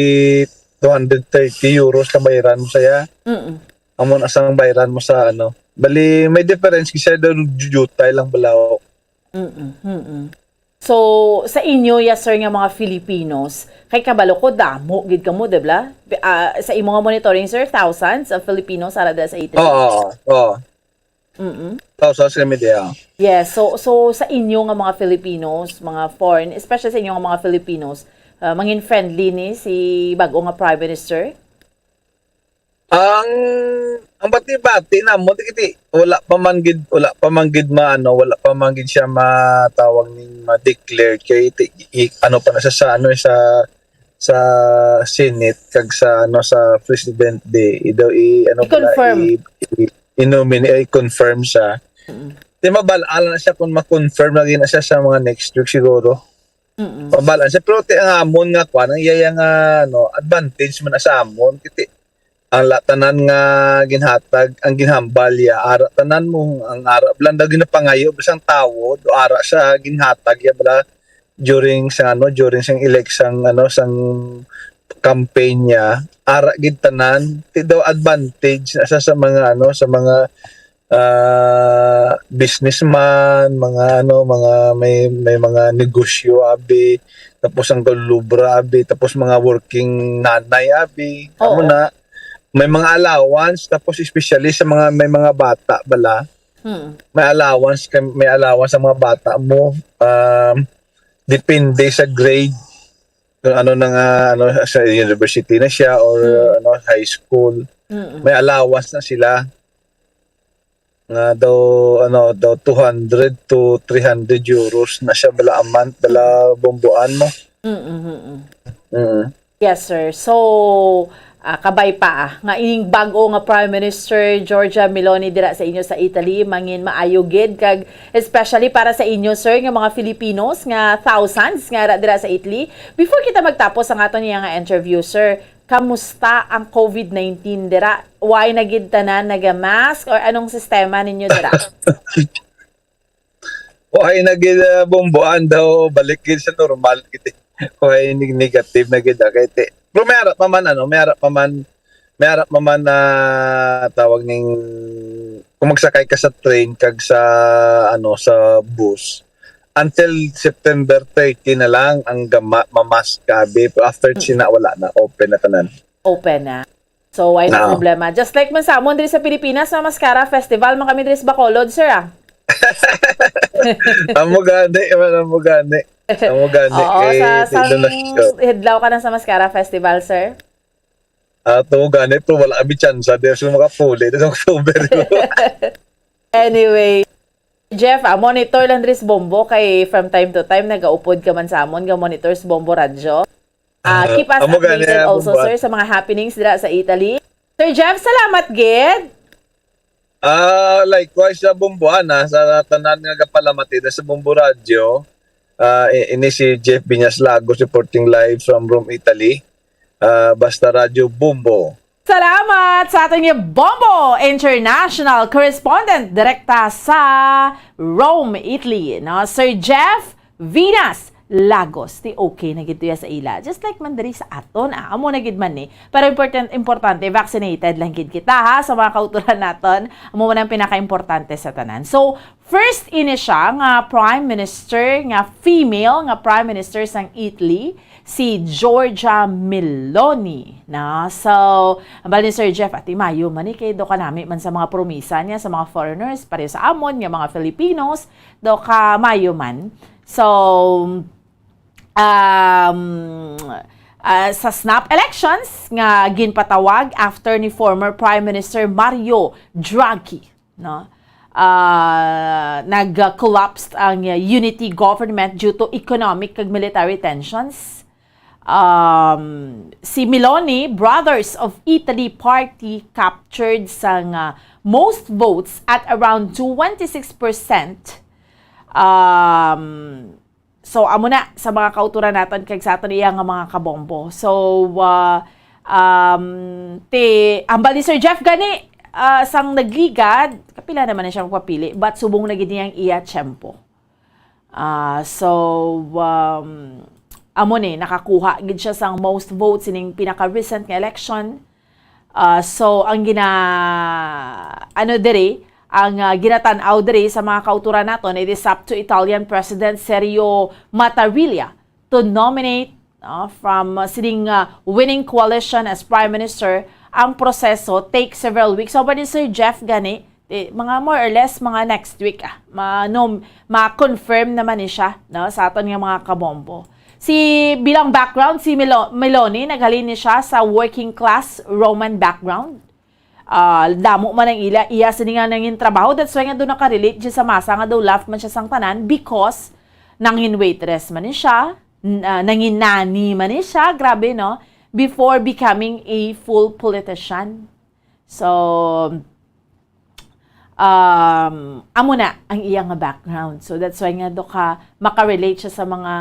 two hundred thirty euros na bayaran mo saya. Mm-mm. Amo na sang bayaran mo sa, ano. Bali, may difference kasi daw jutay lang balaw. Mm-mm, mm-mm. So, sa inyo, yes, sir, nga mga Filipinos, kay kabalo ko, damo gid kamo, di ba? Ah, sa imo nga monitoring, sir, thousands of Filipinos ara dira sa Italy. Oo, oo. Mm-mm. Thousands kami diya. Yes, so, so sa inyo nga mga Filipinos, mga foreign, especially sa inyo nga mga Filipinos, ah, mangin friendly ni si bago nga Prime Minister? Ang, ang bati-bati namo, di kiti, wala pa man gid, wala pa man gid maano, wala pa man gid siya matawag ning ma-declare kay ti-, i-, ano pa na siya sa, ano, sa, sa Senate kag sa, ano, sa President di, i-, daw i-, ano pala, I-confirm. i-, i-, i-nominate, i-confirm siya. Mm. Di mabal-an na siya kung ma-confirm lagi na siya sa mga next week siguro. Mm-mm. Mabal-an siya, pero ti ang amon nga kwan, ang iya nga, ano, advantage man na sa amon. Kiti, ang la-, tanan nga ginhatag, ang ginhambal ya, ara tanan mo, ang ara lang daw ginapangayo, bisang tawo, do ara sa ginhatag ya bala during sa, ano, during sang elect-, sang, ano, sang campaign niya, ara gid tanan, ti daw advantage na sa, sa mga, ano, sa mga, ah, businessman, mga, ano, mga may, may mga negosyo, abi, tapos ang kalubra, abi, tapos mga working nanay, abi. Amo Oo. Na, may mga allowance, tapos especially sa mga, may mga bata bala, Mm. may allowance ka, may allowance ang mga bata mo, um, depende sa grade, kung ano na nga, ano, sa university na siya or, Mm. ano, high school. Mm-mm. May allowance na sila. Nga daw, ano, daw two hundred to three hundred euros na siya bala a month, bala bumbuan mo. Mm-mm, mm-mm. Mm. Yes, sir. So, ah, kabay pa, ah, nga ining bag-o nga Prime Minister Giorgia Meloni dira sa inyo sa Italy, mangin maayo gid, kag especially para sa inyo, sir, nga mga Filipinos nga thousands nga ra-, dira sa Italy. Before kita magtapos ang aton niya nga interview, sir, kamusta ang covid nineteen dira? Why na gid tanan naga-mask or anong sistema ninyo dira? O ay na gid, ah, bumbuan daw, balik gid sa normal gid. O ay neg-, negative na gid, ah, kay ti-, pero may ara pa man, ano, may ara pa man, may ara pa man na tawag ning kung magsakay ka sa train kag sa, ano, sa bus, until September thirty na lang ang gama-, mamask ka, abi. Pero after Mm. sina, wala na, open na tanan. Open na. So, why na Oo. problema? Just like man sa amon diri sa Pilipinas, mamaskara festival man kami diri sa Bacolod, sir, ah. Amo gani, man, amo gani. Amo gani, Oo, eh, sa, sa doon na siya. Hidlaw ka na sa Mascara Festival, sir? Ato gani, pero wala kami tsansa. Di siya makapuli. Doon October ko. Anyway, Jeff, ah, monitor lang diri sa Bombo kay from time to time nagaupod ka man sa amon nga monitor sa Bombo Radyo. Ah, Ah, keep us amo gani, updated ah, also, Bombo. Sir, sa mga happenings dira sa Italy. Sir Jeff, salamat gid. Ah, likewise sa Bombo, ana, sa tanan nga gapalamati na sa Bombo Radyo. Ah, i- ini si Jeff Viñas Lagos reporting live from Rome, Italy. Ah, basta Radyo Bombo. Salamat sa aton nga Bombo International Correspondent direkta sa Rome, Italy, no? Sir Jeff Viñas Lagos. Ti okay na gid to ya sa ila. Just like man diri sa aton, ah, amo na gid man ni. Pero important, importante, vaccinated lang gid kita, ha, sa mga kauturan naton. Amo man ang pinaka-importante sa tanan. So, first ini siya nga Prime Minister, nga female nga Prime Minister sang Italy, si Giorgia Meloni, na. So, hambal ni Sir Jeff, ati mayo man ni kay do kanami man sa mga promisa niya sa mga foreigners, pareho sa amon nga mga Filipinos, do ka mayo man. So, um, ah, sa snap elections nga ginpatawag after ni former Prime Minister Mario Draghi, no? Ah, nag-collapse ang unity government due to economic kag military tensions. Um, si Meloni, Brothers of Italy Party, captured sang, ah, most votes at around twenty-six percent. Um, so, amo na sa mga kauturan naton kag sa aton iya nga mga kabombo. So, ah, um, ti, hambal ni Sir Jeff gani, ah, sang nagligad, kapila naman na siya magpapili, but subong na gid niya ang iya tiyempo. Ah, so, um, amo ni, nakakuha gid siya sang most votes ining pinaka-recent nga election. Ah, so, ang gina-, ano diri, ang, ah, ginatan-aw diri sa mga kauturan naton, it is up to Italian President Sergio Mattarella to nominate, no, from, ah, sining, ah, winning coalition as Prime Minister. Ang proseso take several weeks. So, pwede Sir Jeff gani, eh, mga more or less, mga next week, ah, ma-, no, ma-confirm naman ni siya, no, sa aton nga mga kabombo. Si, bilang background, si Melo-, Meloni, naghalin ni siya sa working class Roman background. Ah, damo man ang ila, iya sini nga nangin trabaho. That's why nga doon nakarelate siya sa masa nga daw laugh man siya sang tanan because nangin waitress man ni siya, n-, ah, nangin nanny man ni siya. Grabe, no? Before becoming a full politician. So, um, amo na ang iya nga background. So, that's why nga do ka makarelate siya sa mga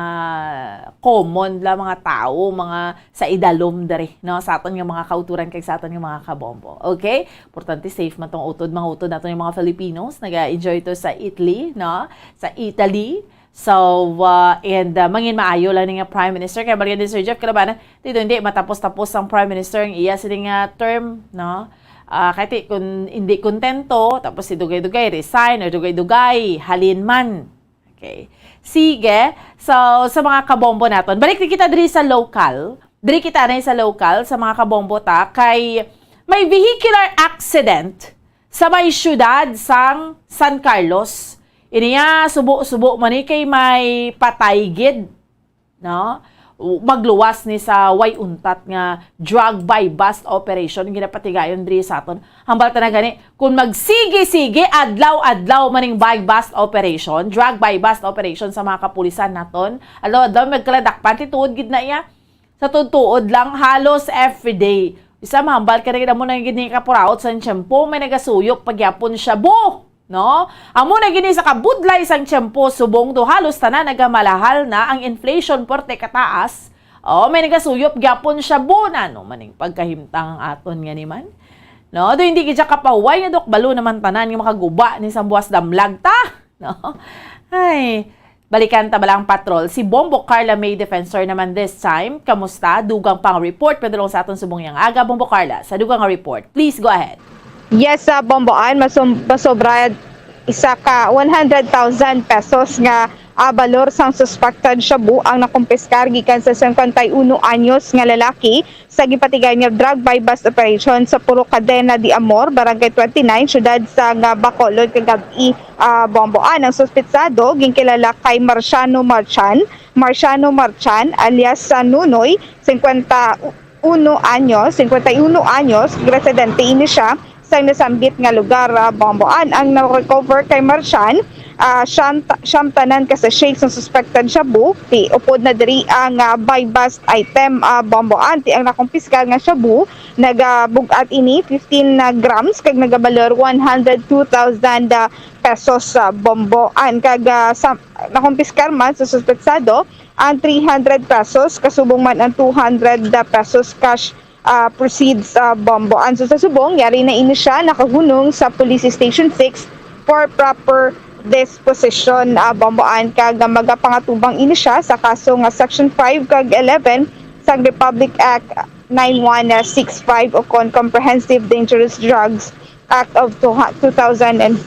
common la mga tao, mga sa idalom diri, no? Sa aton nga mga kauturan kag sa aton nga mga kabombo. Okay? Importante safe man tong utod, mga utod naton yung mga Filipinos. Naga-enjoy to sa Italy, no? Sa Italy. So, uh, and, uh, mangin maayo lang ni nga Prime Minister. Kaya balikan din Sir Jeff, kalabanan, dito hindi matapos-tapos ang Prime Minister ang iya sini nga term, no? Ah, kaya ti, kung hindi kontento, tapos si dugay-dugay, resign, or dugay-dugay, halin man. Okay. Sige. So, sa mga kabombo naton, balik na kita diri sa local. Diri kita na sa local, sa mga kabombo ta, kay may vehicular accident sa may syudad sang San Carlos. Iniya, subo-subo man ni kay may patay gid, no? Magluwas ni sa way untat nga drug buy-bust operation ginapatigayon diri sa aton. Hambal ta na gani, kung magsige-sige, adlaw-adlaw maning buy-bust operation, drug buy-bust operation sa mga kapulisan naton, adlaw-adlaw magkaladakpan, ti tuod gid na iya. Sa tuod-tuod lang, halos everyday. Isa, mahambal ka na gid, amo na gid ni kapuraot sa tiyempo, may nagasuyop pagyapon siya, bo! No? Amo na gini sa kabudlay sang tiyempo, subong to halos tanan nagamalahal na ang inflation, porte kataas. Oh, may nagasuyop gyapon siya, bo, nano maning pagkahimtang ang aton nga ni man. No, do hindi gid siya kapahuway nga dok balo naman tanan nga makaguba ni sa buwas damlag ta. No? Ay, balikan ta bala ang patrol. Si Bombo Carla May Defensor naman this time. Kamusta? Dugang pang report. Padulong sa aton subong yang aga, Bombo Carla. Sa dugang nga report. Please go ahead. Yes, sa Bomboan, masum- masobra isa ka one hundred thousand pesos nga ah, balor sang suspected shabu ang nakumpiskar gikan sa singkwenta y uno anyos nga lalaki sa gipatigayon nga drug buy-bust operation sa Purok Cadena de Amor, Barangay twenty-nine, siyudad sang Bacolod, kagab-i, ah, Bomboan. Ang suspitsado ginkilala kay Marciano Marchan, Marciano Marchan, alias sa Nunoy, singkwenta uno anyos, singkwenta y uno anyos, residente ini siya sa nasambit nga lugar, ah, Bomboan. Ang na-recover kay Marcian, ah, siyam, siyam tanan ka sachet sang suspected shabu. Ti upod na diri ang, ah, buy-bust item, ah, Bomboan. Ti ang nakumpiskar nga shabu, nagabug-at ini fifteen na grams kag nagabalor one hundred two thousand, ah, pesos, ah, Bomboan. Kag, ah, sa, nakumpiskar man sa suspetsado ang three hundred pesos, kasubong man ang two hundred pesos cash, ah, proceeds, ah, Bomboan. So, sa subong, yari na ini siya nakahunong sa Police Station six for proper disposition, ah, Bomboan, kag magapangatubang ini siya sa kaso nga Section five kag eleven sang Republic Act nine one six five, o kon Comprehensive Dangerous Drugs Act of two thousand and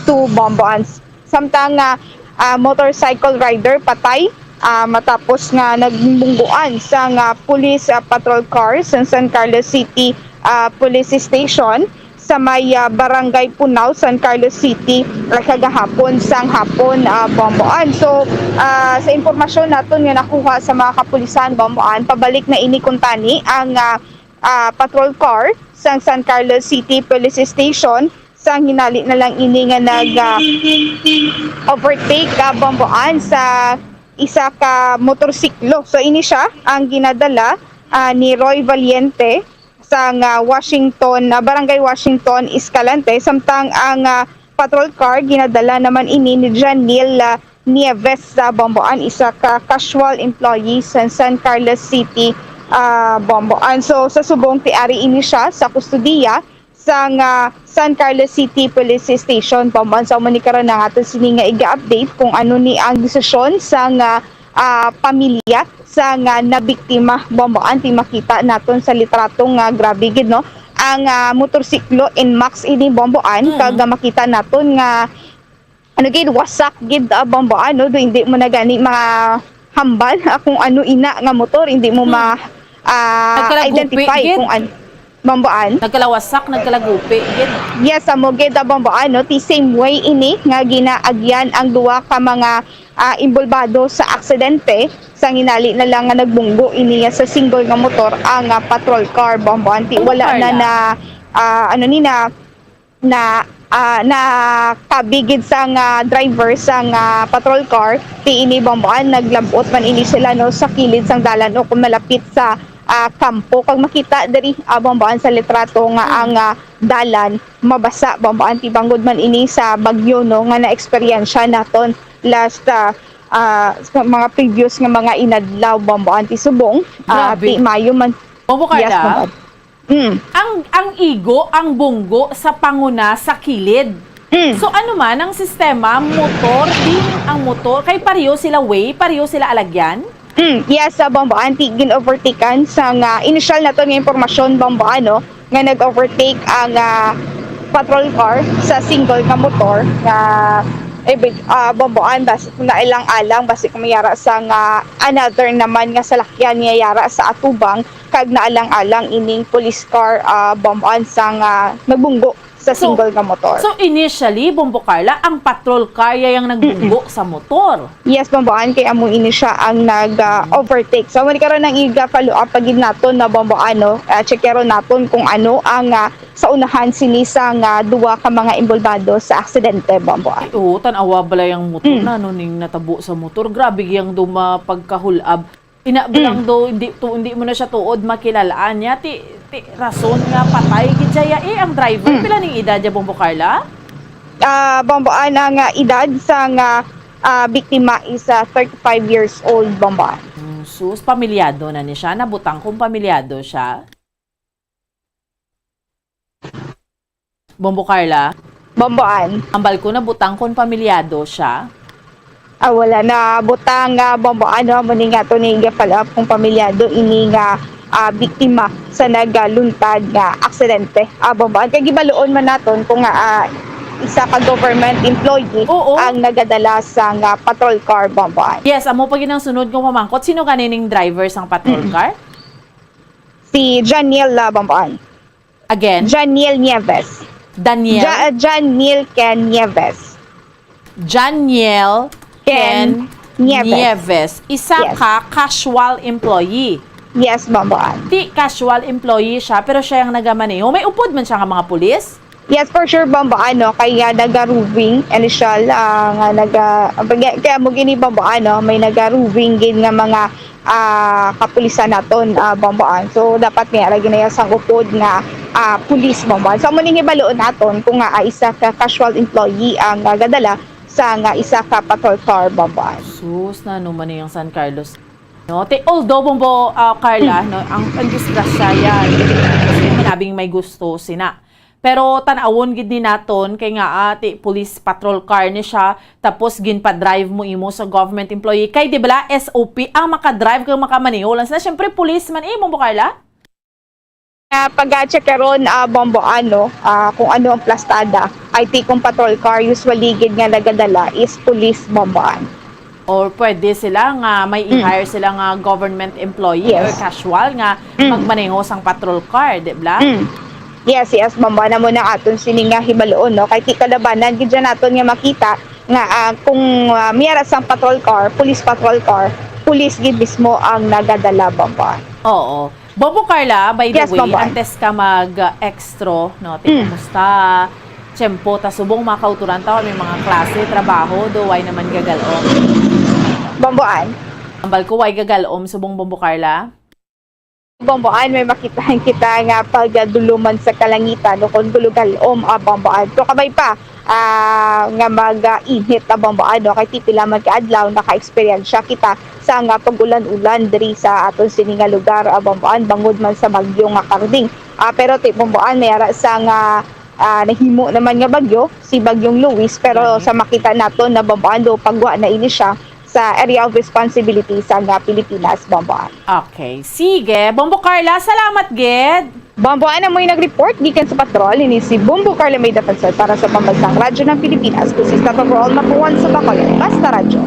two, Bomboan. Samtang, ah, ah, motorcycle rider patay, ah, matapos nga nagbungguan sang police, ah, patrol car sa San Carlos City, ah, Police Station sa may, ah, Barangay Punaw, San Carlos City, ah, kagahapon sang hapon, ah, Bomboan. So, ah, sa impormasyon naton nga nakuha sa mga kapulisan, Bomboan, pabalik na ini kuntani ang, ah, ah, patrol car sang San Carlos City Police Station. Sang hinali na lang ini nga nag, ah, overtake, ah, Bomboan, sa isa ka motorsiklo. So, ini siya ang ginadala, ah, ni Roy Valiente sang, ah, Washington, ah, Barangay Washington, Escalante, samtang ang, ah, patrol car ginadala naman ini ni Janil, ah, Nieves sa Bomboan, isa ka casual employee sa San Carlos City, ah, Bomboan. So, sa subong, ti ari ini siya sa kustodiya sang, ah, San Carlos City Police Station, Bomboan. Sa amo ni karon ang aton sini nga iga-update kung ano ni ang desisyon sang, ah, ah, pamilya sang, ah, nabiktima, Bomboan. Ti makita naton sa litrato nga grabe gid, no? Ang, ah, motorsiklo Nmax ini, Bomboan, Mm. kag, ah, makita naton nga ano gid, wasak gid, ah, Bomboan, no? Do hindi mo na gani mahambal, ah, kung ano ina nga motor, hindi mo Hmm. ma, ah, Nagkalagupi identify gid. kung an-, Bomboan. Nagkalawasak, nagkalagupi gid. Yes, amo gid, ah, Bomboan, no? Ti same way ini nga ginaagyan ang duha ka mga, ah, inbolbado sa aksidente. Sang hinali na lang nga nagbunggo ini nga sa single nga motor ang, ah, patrol car, Bomboan. Ti Ano, wala na Carla? na, ah, ano ni na, na, ah, nakabigid sang driver sang patrol car, ti ini, Bomboan, naglab-ot man ini sila, no, sa kilid sang dalan o kung malapit sa, ah, kampo. Kag makita diri, ah, Bomboan, sa litrato nga Hmm. ang, ah, dalan mabasa, Bomboan, ti bangod man ini sa bagyo, no, nga na-eksperyensya naton last, ah, ah, sa mga previous nga mga inadlaw, Bomboan, ti subong, ah, Grabe. ti maayo man. Bombo Yes, Carla? Bomboan. Mm. Ang, ang igo, ang bunggo sa panguna, sa kilid. Mm. So, ano man ang sistema, motor din ang motor? Kay pareho sila way, pareho sila alagyan? Mm, yes, sa Bomboan, ti gin-overtaken sang, ah, initial naton nga impormasyon, Bomboan, no, nga nag-overtake ang, ah, patrol car sa single nga motor nga, eh, big, ah, Bomboan, basi kung nailang-alang, basi kung mayara sang another naman nga salakyan nga yara sa atubang, kag naalang-alang ining police car, ah, Bomboan, sang nagbunggo sa So, single nga motor. so initially, Bombo Carla, ang patrol car ya yang nagbunggo Mm-mm. sa motor. Yes, Bomboan, kay amo ini siya ang nag, ah, overtake. So, amo ni karon ang iga-follow up pa gid naton na Bomboan, no? Ah, checkero naton kung ano ang, ah, sa unahan sini sang, ah, duha ka mga inbolbado sa aksidente, Bomboan. Ay, oo, tan-awa bala yang motor Mm. na, no, ning natabo sa motor. Grabe yang duma pagkahulab. Ina ba lang Mm. do, hindi, to, hindi mo na siya tuod makilalaan niya. Ti, ti, rason nga patay gid siya. Eh, ang driver, Mm. pila ning edad niya, Bombo Carla? Ah, Bombo, ah, na nga edad sa nga, ah, biktima is, ah, thirty-five years old, Bombo. Mm, sus, pamilyado na ni siya. Nabutang kung pamilyado siya. Bombo Carla? Bomboan. Ambal ko na butang kon pamilyado siya. Ah, wala na butang nga Bomboan, no? Amo ni nga to ni ga-follow up kung pamilyado ini nga, ah, biktima sa nagaluntad nga aksidente. Ah, Bomboan, kay gibaloon man naton kung nga, ah, isa ka government employee Oo. ang nagadala sang, ah, patrol car, Bombo Ann. Yes, amo pa gid ang sunod nga pamangkot. Sino gani ning driver sang patrol Mm. car? Si Janiel, ah, Bombo Ann. Again? Janiel Nieves. Daniel? Ja-, Janiel Ken Nieves. Janiel Ken Ken Nieves. Nieves. Isa Yes. ka casual employee. Yes, Bombo Ann. Ti casual employee siya, pero siya ang nagamaneho. May upod man siya nga mga pulis? Yes, for sure, Bombo Ann, no? Kaya naga-roving, initial, ah, nga naga-, kaya, kaya mo gini, Bombo Ann, no? May naga-roving gid nga mga, ah, kapulisan naton, ah, Bombo Ann. So, dapat may ara ginaya sang upod nga, ah, pulis, Bombo Ann. So, amo ning hibaluon naton kung nga, ah, isa ka casual employee ang, ah, gadala sa nga isa ka patrol car, Bombo Ann. Sus, nano man ni ang San Carlos? No, ti-, although, Bombo, ah, Carla, Mm. no, ang, ang disgrasya yan. Kasi manabing may gusto sina. Pero tan-awon gid ni naton kay nga, ah, ti police patrol car ni siya, tapos ginpa-drive mo imo sa government employee. Kay di bala S O P ang makadrive kag makamaneho lang sila. Siyempre, police man eh, Bombo Carla. Ah, pag-check karon, ah, Bombo Ann, no, ah, kung ano ang plastada, I think kung patrol car, usually gid nga nagadala is police, Bombo Ann. Or pwede sila nga may Mm. i-hire sila nga government employee or Yes. casual nga Mm. magmaneho sang patrol car, di ba? Mm. Yes, yes, Bombo Ann, amo na aton sini nga hibaluon, no? Kay ti kalabanan gid dyan naton nga makita nga, ah, kung, ah, may ara sang patrol car, police patrol car, police gid mismo ang nagadala, Bombo Ann. Oo. Bombo Carla, by the Yes, way, Bombo Ann. antes ka mag, ah, extra, no? Ti, Mm. kumusta? Tiyempo, ta subong mga kauturan ta, may mga klase, trabaho, do, way naman gagalom. Bombo Ann. Ambal ko, way gagalom, subong Bombo Carla. Bombo Ann, may makitahan kita nga pagduluman sa kalangitan, no? Kung gulugalom, ah, Bombo Ann. Pero kabay pa, ah, nga mag, ah, init na, Bombo Ann, no? Kay ti pila man ka adlaw, naka-eksperyensya kita sa nga pag-ulan-ulan diri sa aton sini nga lugar, ah, Bombo Ann, bangod man sa bagyo nga Karding. Ah, pero ti Bombo Ann, may ara sa nga, ah, nahimo naman nga bagyo, si Bagyong Luis, pero Mhm. sa makita naton na Bombo Ann, do pagwa na ini siya sa area of responsibility sa nga Pilipinas, Bombo Ann. Okay. Sige. Bombo Carla, salamat gid. Bombo Ann, amoy nag-report gikan sa patrol, ini si Bombo Carla May Defensor para sa Pambansang Radyo ng Pilipinas. This is Tato for all, number one sa Bacolod. Basta Radyo.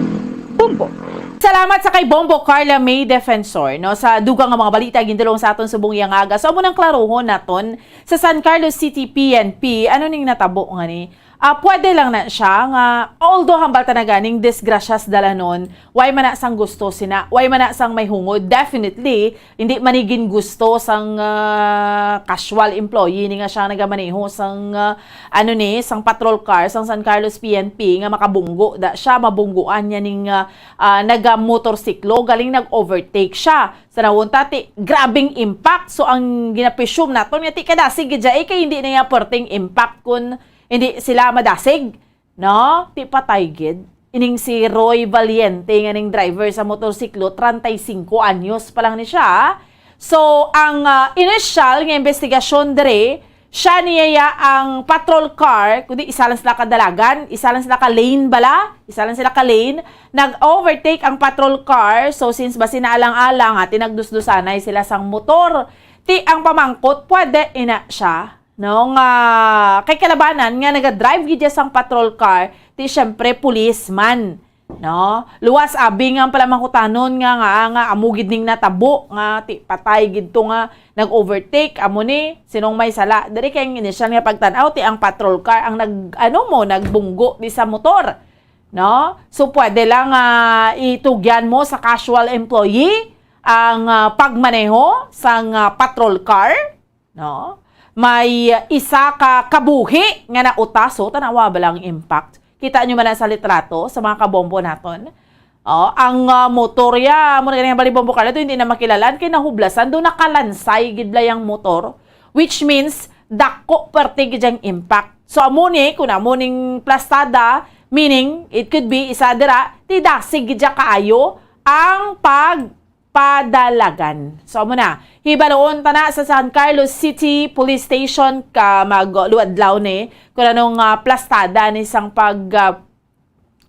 Bombo. Salamat sa kay Bombo Carla May Defensor, no, sa dugang nga mga balita gindulong sa aton subong iya nga aga. So, amo nang klarohon naton sa San Carlos City P N P, ano ning natabo nga ni? Ah, pwede lang na siya nga, although hambal ta na ganing disgrasya sa dalanon, way man na sang gusto sina, way man na sang may hungod, definitely, hindi man ni gin gusto sang, ah, casual employee ni nga siya nagamaneho sang, ah, ano ni, sang patrol car, sang San Carlos P N P, nga makabunggo da siya, mabungguan niya ning, ah, ah, nagamotorsiklo, galing nag-overtake siya. Sa nawon tati, grabing impact. So, ang ginapresume naton nga ti kadasig gid siya, eh, kay hindi na niya perting impact kun hindi sila madasig, no? Ti patay gid. Ining si Roy Valiente nga ning driver sa motorsiklo, treinta y cinco anyos pa lang ni siya. So, ang, ah, initial nga investigasyon diri, siya niya ya ang patrol car, kundi isa lang sila ka dalagan, isa lang sila ka lane bala, isa lang sila ka lane, nag-overtake ang patrol car. So, since basi naalang-alang, ha, ti nagdusdusanay sila sang motor. Ti ang pamangkot, pwede ina siya, no, nga kay kalabanan nga naga-drive gid siya sang patrol car, ti siyempre policeman, no? Luwas abi nga ang palamangkutanon nga, nga, nga amo gid ning natabo, nga ti patay gid to nga nag-overtake, amo ni, sinong may sala? Diri kay ang initial nga pagtan-aw, ti ang patrol car ang nag, ano mo, nagbunggo di sa motor, no? So, pwede lang, ah, itugyan mo sa casual employee ang, ah, pagmaneho sang, ah, patrol car, no? May isa ka kabuhi nga nautaso, tan-awa bala ang impact. Kita nyo man na sa litrato sa mga kabombo naton. Oh, ang, ah, motor ya, amo na gani ang bali, Bombo Carla, do hindi na makilalan kay nahublasan, do nakalansay gid bala yang motor, which means dako parte gid yang impact. So, amo ni, kung amo ning plastada, meaning, it could be, isa dira, ti dasig gid ya kaayo ang pagpadalagan. So, amo na. Hibaluon ta na sa San Carlos City Police Station ka magluadlaw ni kung anong, ah, plastada ni sang pag, ah,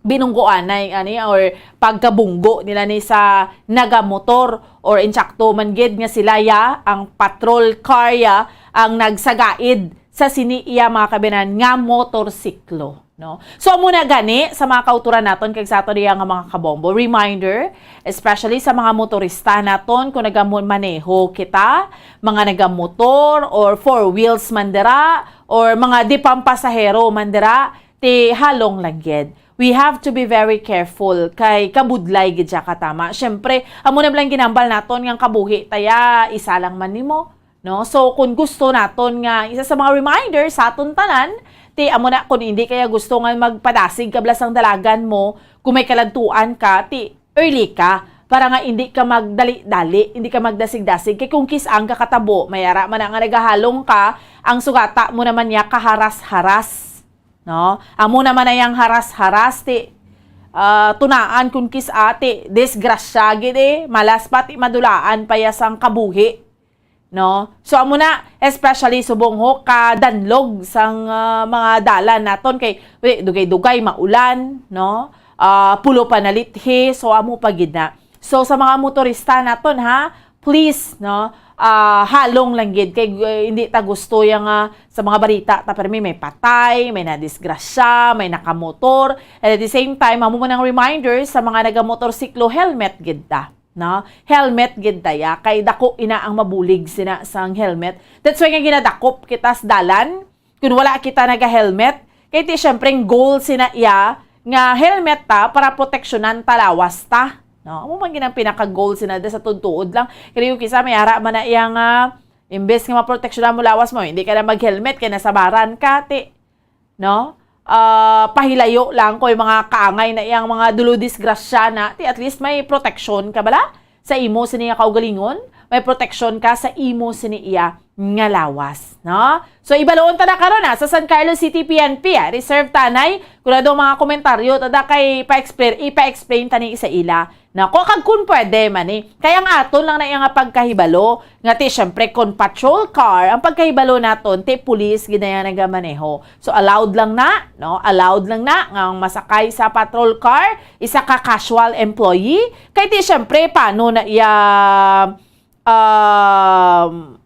binunggoanay ani or pagkabunggo nila ni sa nagamotor or insakto man gid nga sila ya ang patrol car ya ang nagsagaid sa sini iya, mga kabayan-an, nga motorsiklo, no? So, amo na gani sa mga kautoran naton kag sa aton iya nga mga kabombo. Reminder, especially sa mga motorista naton, kung nagamaneho kita, mga nagamotor or four wheels man dira, or mga di pampasahero man dira, ti halong lang gid. We have to be very careful kay kabudlay gid siya katama. Syempre, amo na lang ginambal naton nga ang kabuhi taya isa lang man nimo, no? So, kung gusto naton nga isa sa mga reminder sa aton tanan, ti amo na, kung hindi kaya gusto nga magpadasig ka bala sang dalagan mo, kung may kaladtuan ka, ti early ka para nga hindi ka magdali-dali, hindi ka magdasig-dasig. Kay kung kis-a ang kakatabo, may ara man na nga nagahalong ka, ang sugata mo naman niya kaharas-haras, no? Amo naman na yang haras-haras, ti, ah, tunaan kung kis-a, ti disgrasya gid, eh. Malas pa, ti madulaan pa ya sang kabuhi, no? So, amo na, especially subong ho ka danlog sang, ah, mga dalan naton kay, wi, dugay-dugay maulan, no? Ah, pulo pa nalithi, so amo pa gid na. So, sa mga motorista naton, ha, please, no, ah, halong lang gid kay, eh, hindi ta gusto yang, ah, sa mga balita ta permi may patay, may nadisgrasya, may nakamotor. And at the same time, amo man ang reminder sa mga nagamotorsiklo, helmet gid ta, no? Helmet gid ta ya, kay dako ina ang mabulig sina sang helmet. That's why nga ginadakop kita sa dalan kung wala kita naga-helmet. Kay ti, syempre, ang goal sina iya nga helmet ta para proteksyonan ta lawas ta, no? Amo man gid ang pinaka-goal sina da sa tuod-tuod lang. Kay kis-a may ara man na iya nga, imbes nga maproteksyonan mo lawas mo, hindi ka na mag-helmet kay nasabaran ka, ti, no? Ah, pahilayo lang ko yung mga kaangay na iyang mga dulo disgrasya na, ti, at least may proteksyon ka bala sa imo sini nga kaugalingon, may proteksyon ka sa imo sini iya nga lawas, no? So, ibaloon ta na karon, ha, sa San Carlos City P N P, ha, reserve tanay, kung ano mga komentaryo, tada kay pa-explain, ipa-explain tani sa ila. Nako, kag kun pwede man, eh. Kay ang aton lang na iya nga pagkahibalo, nga ti, syempre, kon patrol car, ang pagkahibalo naton, ti, pulis gid na iya nagamaneho. So, allowed lang na, no? Allowed lang na nga ang masakay sa patrol car, isa ka casual employee. Kay ti, syempre, paano na iya, um,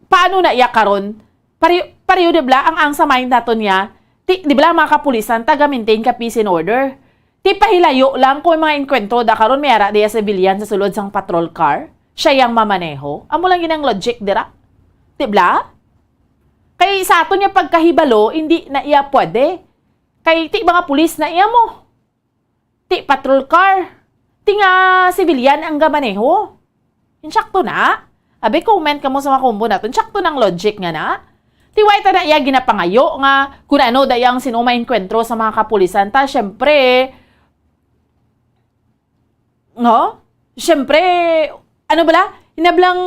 paano na iya karon? Pare-, pareho, di bala, ang, ang sa mind naton niya, ti, di bala, mga kapulisan, taga-maintain ka peace and order. Ti pahilayo lang kung mga engkwentro da karon, may ara diya civilian sa sulod sang patrol car. Siya yang mamaneho. Amo lang ginang logic dira. Di bala? Kay sa aton niya pagkahibalo, hindi na iya pwede. Kay ti mga pulis na iya mo. Ti patrol car. Ti nga civilian ang gamaneho. Insakto na. Abi, comment kamo sa mga combo naton. Insakto nang logic nga na. Ti why ta na iya ginapangayo nga kung ano da iya ang sino maengkwentro sa mga kapulisan ta, syempre, no? Syempre, ano bala? Inablang,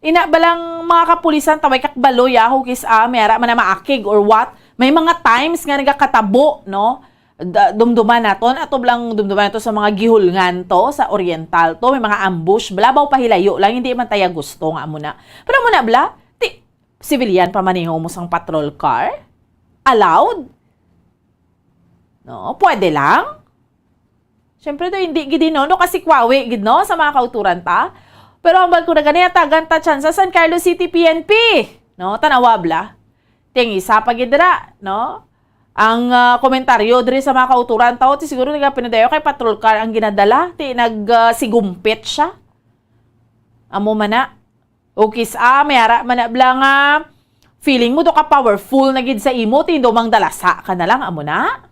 ina balang mga kapulisan, taway kakbalo, yaho, kis-a, may ara man na maakig or what. May mga times nga nagakatabo, no? Da-, dumduman naton, ato lang dumduman nato sa mga gihulngan to, sa Oriental to, may mga ambush, bala, baw pahilayo lang, hindi man taya gusto nga amo na. Pero amo na, bala, ti, civilian pa maneho mo sang patrol car? Allowed? No, pwede lang. Siyempre, do, hindi gid, no, no, kasi kwawi gid, no, sa mga kauturan ta. Pero ang bagko na gani, tagan ta tsansa, San Carlos City P N P. No, tanawa, bla. Ting isa pa gid dira, no? Ang, ah, komentaryo diri sa mga kauturan, tao, ti siguro nagapinadayo kay patrol car ang ginadala, ti nag, ah, sigumpit siya. Amo man na. O kis-a, may ara man na bla nga feeling mo do ka powerful na gid sa imo, ti do mangdalasa ka na lang, amo na.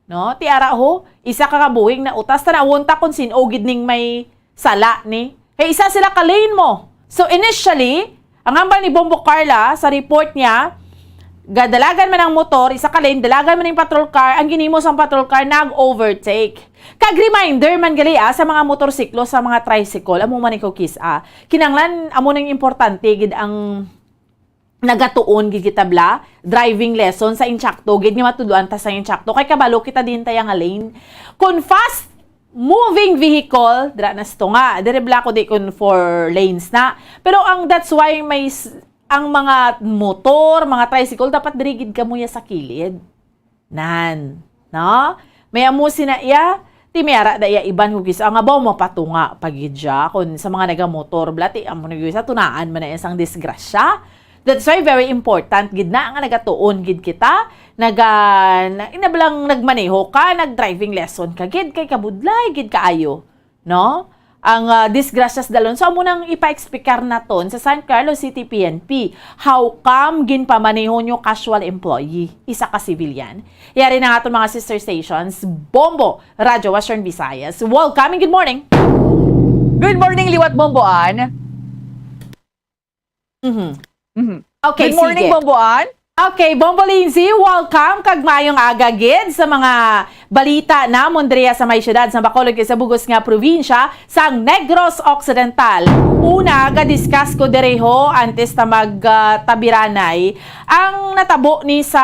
No? Ti ara ho, isa ka kabuhing na utas, tanawon ta kung sin-o gid ning may sala ni. Kay isa sila ka lane mo. So initially, ang hambal ni Bombo Carla sa report niya, gadalagan man ang motor, isa ka lane, dalagan man ang patrol car, ang ginimo sang patrol car, nag-overtake. Kag reminder man gali, ah, sa mga motorsiklo, sa mga tricycle, amo man ikaw kis-a. Kinanglan, amo nang importante gid ang nagatuon gid kita bla, driving lesson sa insakto gid nga matudloan ta sa insakto. Kay kabalo kita din taya nga lane. Kung fast moving vehicle, dira na sto nga. Dire bla ko di kun four lanes na. Pero ang, that's why may s-, ang mga motor, mga tricycle, dapat diri gid kamo ya sa kilid. Nan, no? May amo sina iya, ti may ara da iya iban ko kis-a nga baw mapatunga pa gid siya kun sa mga nagamotor, bla, ti amo na gyud sa tunaan man na isang disgrasya. That's why very important gid na nga nagatuon gid kita, naga, na, ina ba lang nagmaneho ka, nag-driving lesson ka gid, kay kabudlay gid kaayo, no? Ang, ah, disgrasya sa dalon. So, amo nang ipa-explicar naton sa San Carlos City P N P. How come ginpamaneho nyo casual employee, isa ka civilian? Yari na nga aton mga sister stations, Bombo, Radyo Western Visayas. Welcome and good morning. Good morning, Liwat Bomboan. Mhm. Mhm. Okay, Good morning, sige. Bomboan. Okay, Bombo Lindsay, welcome kag maayong aga gid sa mga balita namon diriya sa may siyudad sa Bacolod kag sa bugos nga probinsya sang Negros Occidental. Una, ga-discuss ko diri ho antes ta mag, ah, tabiranay ang natabo ni sa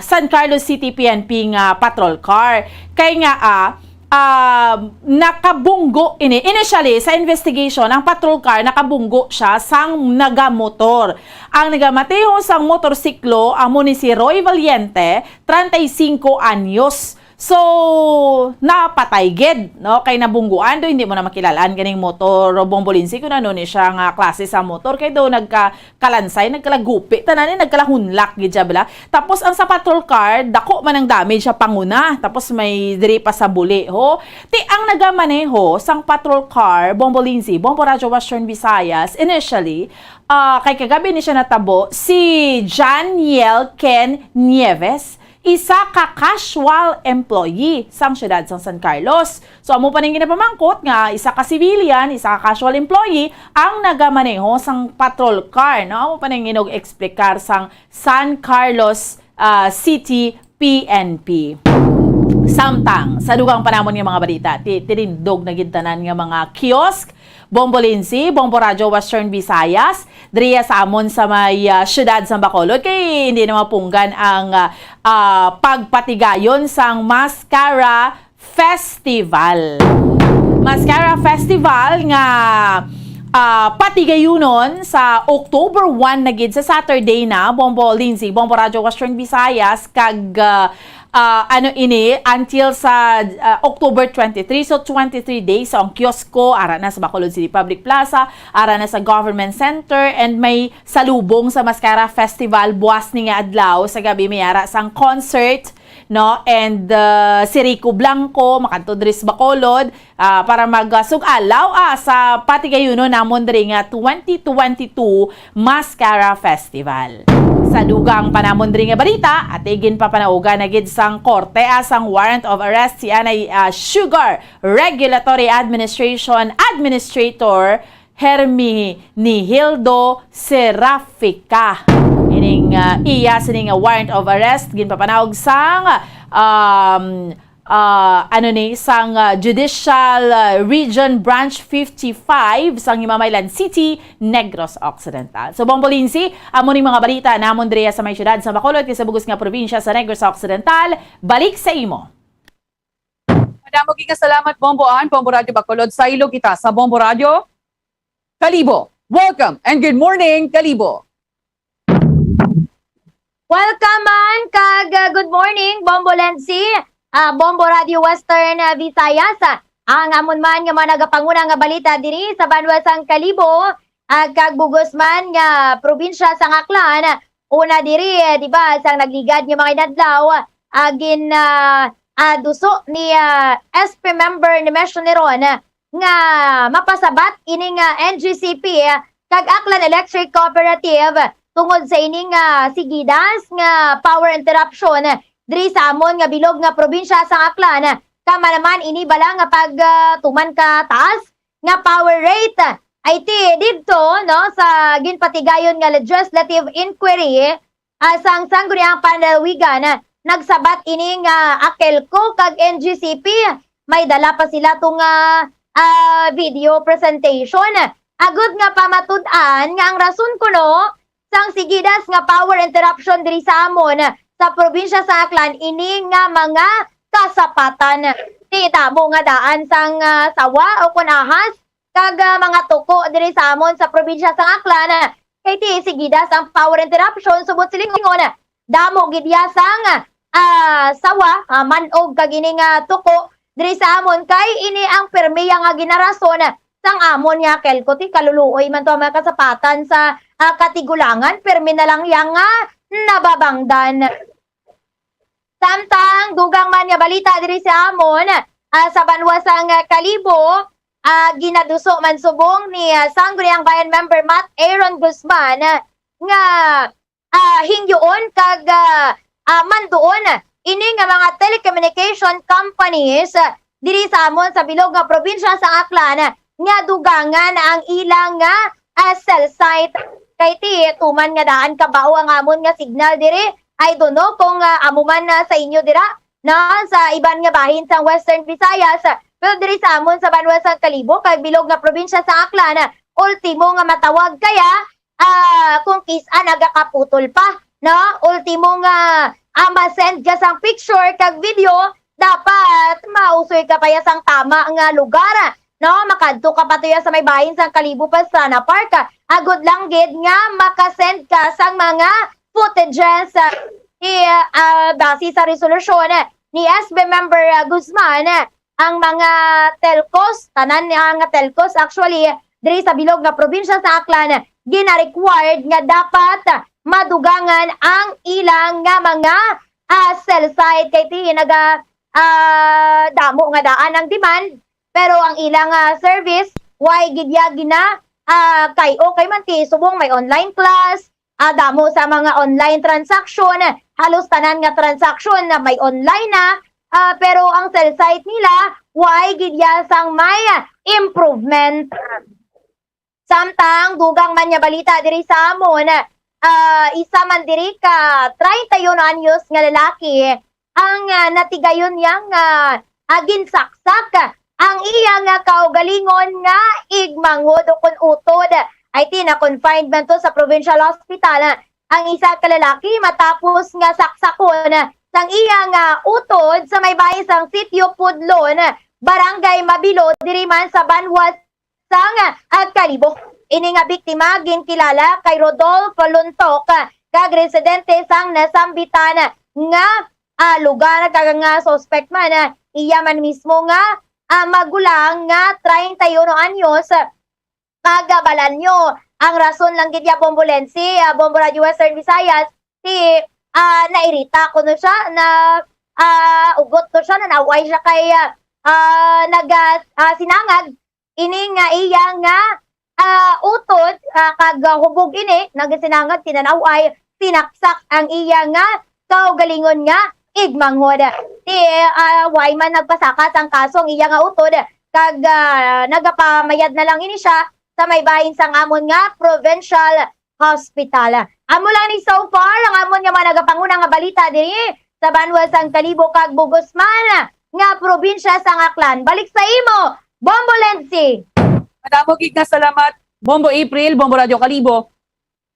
San Carlos City P N P nga patrol car. Kay nga, ah, ah, nakabunggo ini. Initially, sa investigation, ang patrol car nakabunggo siya sang nagamotor. Ang nagamaneho sang motorsiklo amo ni si Roy Valiente, treinta y cinco anyos. So, napatay gid, no? Kay nabungguan do, hindi mo na makilalaan ganing motor, Bombo Lindsay, kung ano ni siya nga klase sa motor. Kay do nagka kalansay, nagkalagupi, tanan ni nagkalahunlak gid siya bala. Tapos ang sa patrol car, dako man ang damage sa panguna. Tapos may diri pa sa buli, ho. Ti ang nagamaneho sang patrol car, Bombo Lindsay, Bombo Radyo Western Visayas, initially, ah, kay kagabi ni siya natabo, si Janiel Ken Nieves, isa ka casual employee sang siyudad sang San Carlos. So, amo pa ning ginapamangkot nga isa ka civilian, isa ka casual employee ang nagamaneho sang patrol car, no? Amo pa ning inog-explicar sang San Carlos, ah, City P N P. Samtang, sa dugang pa namon nga mga balita, ti-, tinindog na gid tanan nga mga kiosk, Bombo Lindsay, Bombo Radyo Western Visayas, diriya sa amon sa may, ah, siyudad sa Bacolod, kay hindi na mapunggan ang, ah, ah, pagpatigayon sang Mascara Festival. Mascara Festival nga, ah, patigayunon sa October one na gid, sa Saturday na, Bombo Lindsay, Bombo Radyo Western Visayas, kag, ah, ah, ano ini, until sa, ah, October twenty-three. So, twenty-three days. So, ang kiosko, ara na sa Bacolod City Public Plaza, ara na sa Government Center, and may salubong sa Mascara Festival, buas ni nga adlaw, sa gabi may ara sang concert, no? And, ah, si Rico Blanco, makanto diri sa Bacolod, ah, para magsug-alaw, ah, sa patigayunon namon diri nga twenty twenty-two Mascara Festival. Sa dugang pa namon diri nga balita, ati ginpapanaugan na gid sang korte, ah, sang warrant of arrest si anay, ah, Sugar Regulatory Administration Administrator Herminihildo Serafica. Ining, ah, iya sini nga warrant of arrest ginpapanaog sang, um, ah, ano ni, sang, ah, Judicial, ah, Region Branch fifty-five sang Himamaylan City, Negros Occidental. So, Bombo Lindsay, amo ni mga balita namon diriya sa may siyudad sa Bacolod kag sa bugos nga probinsya sa Negros Occidental. Balik sa imo. Madamo gid nga salamat, Bomboan, Bombo Radyo Bacolod. Saylo kita sa Bombo Radyo Kalibo. Welcome and good morning, Kalibo. Welcome man kag, uh, good morning, Bombo Lensi, ah, Bombo Radio Western, ah, Visayas. Ah, ang amon man nga mga nagapanguna nga balita diri sa banwa sang Kalibo, ah, kag bugos man nga probinsya sang Aklan. Una diri, eh, di ba, sang nagligad nga mga inadlaw, ah, gin, ah, ah, duso ni, ah, S P member ni Mesh Neron, ah, nga mapasabat ini nga N G C P, ah, kag Aklan Electric Cooperative tungod sa ini nga sigidas nga power interruption diri sa amon nga bilog nga probinsya sang Aklan. Kama naman ini bala nga pag, ah, tuman ka taas nga power rate. Ay ti didto, no, sa ginpatigayon nga legislative inquiry, ah, sang Sangguniang Panlalawigan, ah, nagsabat ini nga AKELCO kag N G C P. May dala pa sila to nga, ah, video presentation. Agud nga pamatud-an nga ang rason kuno sang sigidas nga power interruption diri sa amon sa probinsya sa Aklan ini nga mga kasapatan. Ti damo nga daan sang, ah, sawa o kun ahas kag, ah, mga tuko diri sa amon sa probinsya sang Aklan. Kay ti sigidas ang power interruption, subot silingon, damo gid iya sang, ah, sawa, ah, man-og kag ini nga tuko diri sa amon, kay ini ang pirmi nga ginarason sang amon nga Kelco, ti kaluluoy man to ang mga kasapatan sa, ah, katigulangan, pirmi na lang yang, ah, nababangdan. Samtang dugang man nga balita diri sa amon, ah, sa banwa sang, ah, Kalibo, ah, ginaduso man subong ni, ah, Sangguniang Bayan member Matt Aaron Guzman, ah, nga, ah, hingyoon kag, ah, ah, manduon ini nga mga telecommunication companies, ah, diri sa amon sa bilog nga probinsya sa Aklan, ah, nga dugangan ang ilang, ah, ah, cell site. Kay ti, tuman nga daan kabao ang amon nga signal diri. I don't know kung, ah, amo man na sa inyo dira, no, sa iban nga bahin sang Western Visayas, pero diri sa amon sa banwa sang Kalibo kag bilog nga probinsya sa Aklan, ultimo nga matawag kaya, ah, kung kis-a nagakaputol pa, no? Ultimo nga, ah, ma-send ka sang picture kag video, dapat mausoy ka pa ya sang tama nga lugar, no? Makadto ka pa to ya sa may bahin sang Kalibo Pastrana Park, agod lang gid nga makasend ka sang mga footages, ah, i-, ah, base sa resolusyon ni S B member, ah, Guzman, ang mga telcos, tanan nga telcos actually, diri sa bilog nga probinsya sa Aklan, gina-required nga dapat madugangan ang ilang nga mga, ah, cell site kay ti naga, ah, damo nga daan ang demand, pero ang ilang, ah, service, why gid ya gina, ah, kay okay man ti subong may online class, ah, damo sa mga online transaction, halos tanan nga transaction na may online na, ah, pero ang cell site nila, why gid ya sang may improvement. Samtang dugang man nga balita diri sa amon, ah, isa man diri ka treinta y uno anyos nga lalaki ang, ah, natigayon niya nga, ah, ginsaksak ang iya nga kaugalingon nga igmanghod ukon utod. Ay ti na-confined man to sa provincial hospital ang isa ka lalaki matapos nga saksakon sang iya nga utod sa may bahin sang Sitio Pudlon, Barangay Mabilo, diri man sa banwa sang, ah, Kalibo. Ini nga biktima ginkilala kay Rodolfo Luntok, kag residente sang nasambitan nga, ah, lugar, kag nga suspect man, ah, iya man mismo nga, ah, magulang nga treinta y uno anyos, kag, ah, balanyo. Ang rason lang gid ya, Bombolense, ah, Bombo Radio Western Visayas, ti, ah, nairita kuno siya, na, ah, ugot to siya, nanaw-ay siya kay, ah, ah, naga-, ah, sinangag ini nga iya nga, ah, utod, ah, kag, ah, hubog ini, nagasinangag, tinanaw-ay sinaksak ang iya nga kaugalingon nga igmanghod. Ti, ah, way man nagpasaka sang kaso ang iya nga utod, kag, ah, nagapamayad na lang ini siya sa may bahin sang amon nga provincial hospital. Amo lang ni so far ang amon nga mga nagapanguna nga balita diri sa banwa sang Kalibo kag Bugosman nga probinsya sang Aklan. Balik sa imo, Bombo Lenzi. Madamo gid nga salamat, Bombo April, Bombo Radyo Kalibo.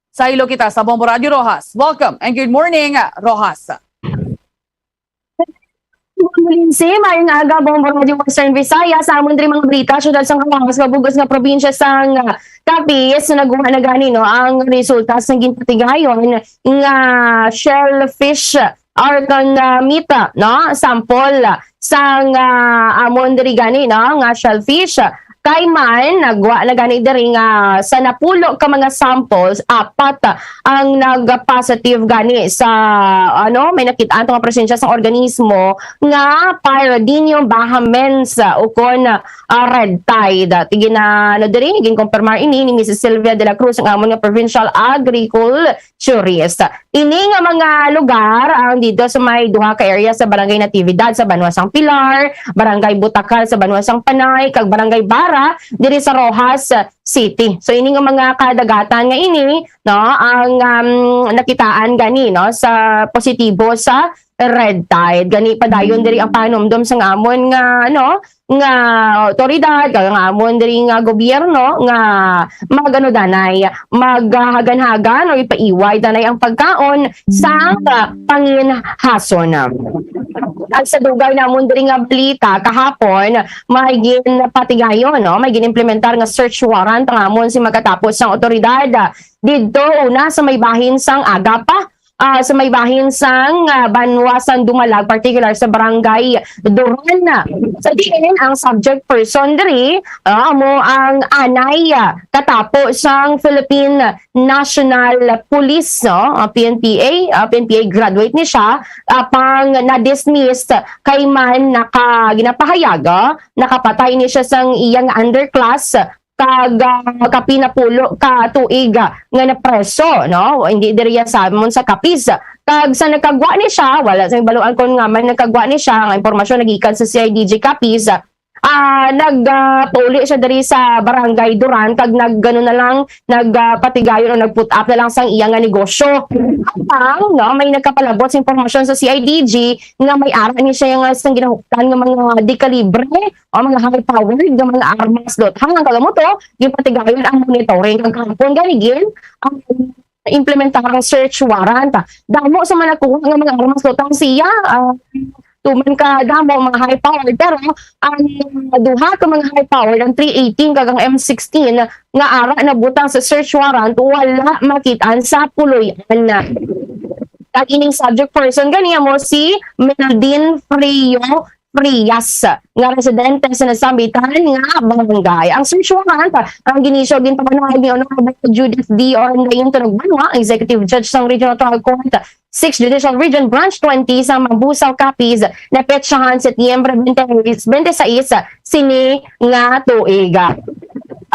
Sa ilo kita sa Bombo Radyo Roxas. Welcome and good morning, Roxas. Lindsay, maayong aga, Bombo Radio Western Visayas. Sa amon diri mga balita, syudad sang Roxas, Bugos nga probinsya sang, ah, Capiz, naguha na gani, no, ang resulta sang ginpatigayon nga shellfish or kang, ah, mita, no, sample sang, ah, amon diri gani, no, nga shellfish. Kay man, nagwa na gani diri nga sa napulo ka mga samples, apat ang nag-positive gani sa, ano, may nakit-an to nga presensya sa organismo nga Pyridinium bahamens, ah, ukon, ah, red tide. Ti gina-, ano diri, ginkumpirmar ini ni Missus Sylvia de la Cruz, ang amon nga provincial agricul- turist. Ini nga mga lugar ang dito sa may duha ka area sa Barangay Natividad sa Banwa sang Pilar, Barangay Butacal sa Banwa sang Panay, kag Barangay Bara diri sa Roxas City. So ini nga mga kadagatan nga ini, no, ang, um, nakitaan gani, no, sa positibo sa red tide. Gani padayon diri ang panumdom sang amon nga, ano, nga awtoridad, kag ang amon diri nga gobyerno nga mag-ano danay, maghagan-hagan o ipaiway danay ang pagkaon sa panginhason. Ag sa dugay namon diri nga balita, kahapon, may ginpatigayon, no? May ginimplementar nga search warrant ang amon si magkatapos sang awtoridad didto una sa may bahin sang Agapa ah, sa may bahin sang, ah, banwa sang Dumalag, particular sa Barangay Duran. Sa diin ang subject person diri, ah, amo ang anay, ah, katapo sang Philippine National Police, no? Ah, P N P A, ah, P N P A graduate ni siya, apang na-dismissed kay man naka-, ginapahayag, ah, nakapatay ni siya sang iyang underclass kag, ah, kapinapulo ka tuig, ah, nga napreso, no? Hindi diriya sa amon sa Capiz. Kag sa nagkagwa ni siya, wala sa baluan kon nga man nagkagwa ni siya, ang impormasyon nagikan sa C I D G Capiz, ah, nag, ah, pauli siya diri sa Barangay Duran kag nag, ano na lang, nag, ah, patigayon o nag-put up na lang sang iya nga negosyo. Ang, no, may nagkapalabot sa impormasyon sa C I D G nga may ara ni siya nga sang ginahuptan nga mga dekalibre o mga high-powered nga mga armas, luthang. Ang kagamuto, ginpatigayon ang monitoring kag kahapon gani gin, um, implementar ang search warrant. Damo sa mga nakuha nga mga armas, luthang, siya, ah, tuman ka damo mga high-powered, pero ang duha ka mga high-powered, ang three eighteen kag ang M sixteen, nga ara nabutang sa search warrant, wala makit-an sa puloy-an. Kag ining subject person gani amo si Meldin Frio Frias, nga residente sa nasambitan nga barangay. Ang search warrant ang ginisyo, ginpabanayad ni Honorable Judith D. Orandayon Tunog Banwa, Executive Judge sang Regional Trial Court, Sixth Judicial Region, Branch twenty sa Mambusao, Capiz, na petsahan Setyembre twenty, twenty-six sini nga tuig.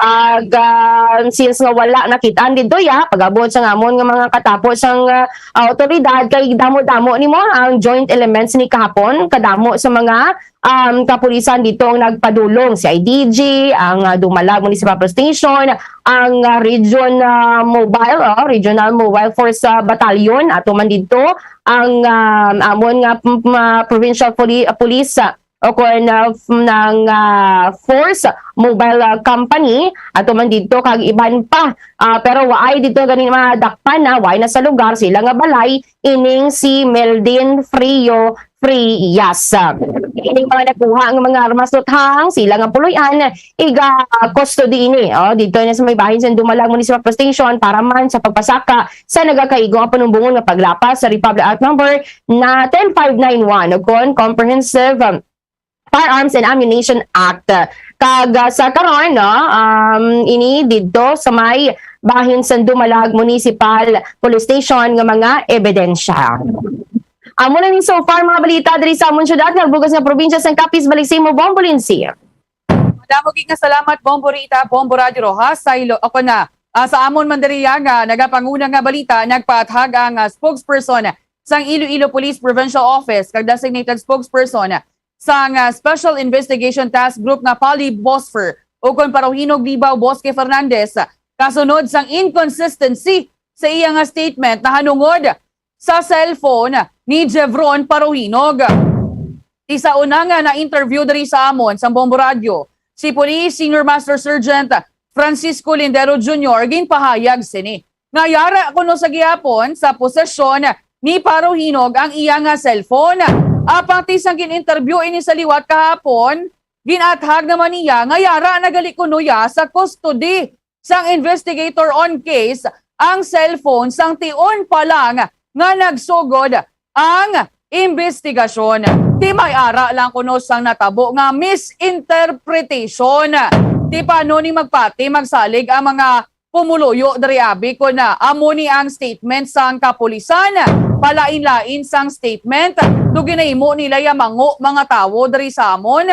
Ag, ah, since nga wala nakit-an didto, ya, pag-abot sa ngamon nga mga katapo sang, ah, awtoridad, kay damo-damo nimo ang joint elements ni kahapon, kadamo sa mga, um, kapulisan dito ang nagpadulong, C I D G, ang, ah, Dumalag Municipal Police Station, ang, ah, Region, ah, Mobile, oh, Regional Mobile Force, ah, Battalion, ato man dito ang, ah, amon nga, mm, ah, Provincial Poli-, Police, ah, o kon, ah, f-, ng, ah, Force Mobile, ah, Company, ato man dito kag iban pa. Ah, pero waay dito gani madakpan na, waay na sa lugar sila nga balay, ining si Meldin Frio Frias. Ining mga nakuha nga mga armas, luthang, sila nga puloy-an, iga-custody ini, oh, dito na sa may bahin sa Dumalag Municipal Police Station para man sa pagpasaka sa nagakaigo nga panumbongon nga paglapas sa Republic Act Number na ten five nine one, o kon Comprehensive, um, Firearms and Ammunition Act. Kag, ah, sa karon, no, um, ini didto sa may bahin sa Dumalag Municipal Police Station nga mga ebidensya. Amo na ni so far mga balita diri sa amon syudad nga bugas nga probinsya sang Capiz. Balik sa imo, Bombo Lindsay. Madamo gid nga salamat, Bombo Rita, Bombo Radio Rojas, sa ilo, ako na, ah, sa amon man diri nga nagapanguna nga balita, nagpaathag ang, ah, spokesperson sang Iloilo Police Provincial Office kag designated spokesperson sang, ah, Special Investigation Task Group nga Pali Bosfer, ukon Paruhinog Libao Bosque Fernandez, kasunod sang inconsistency sa iya nga statement nahanungod sa cellphone ni Jevron Paruhinog. Ti sa una nga na-interview diri sa amon sa Bombo Radio, si Police Senior Master Sergeant Francisco Lindero Junior ginpahayag sini nga yara kuno sa gihapon sa posesyon ni Paruhinog ang iya nga cellphone. Apang ti sang gin-interview ini sa liwat kahapon, ginathag naman niya nga yara na gali kuno ya sa custody sang investigator on case ang cellphone sang tion pa lang nga nagsugod ang imbestigasyon. Ti may ara lang kuno sang natabo nga misinterpretation. Ti paano ni magpati magsalig ang mga pumuluyo diri, abi, kon, ah, amo ni ang statement sang kapulisan, palain-lain sang statement do ginahimo nila ya mango mga tawo diri sa amon.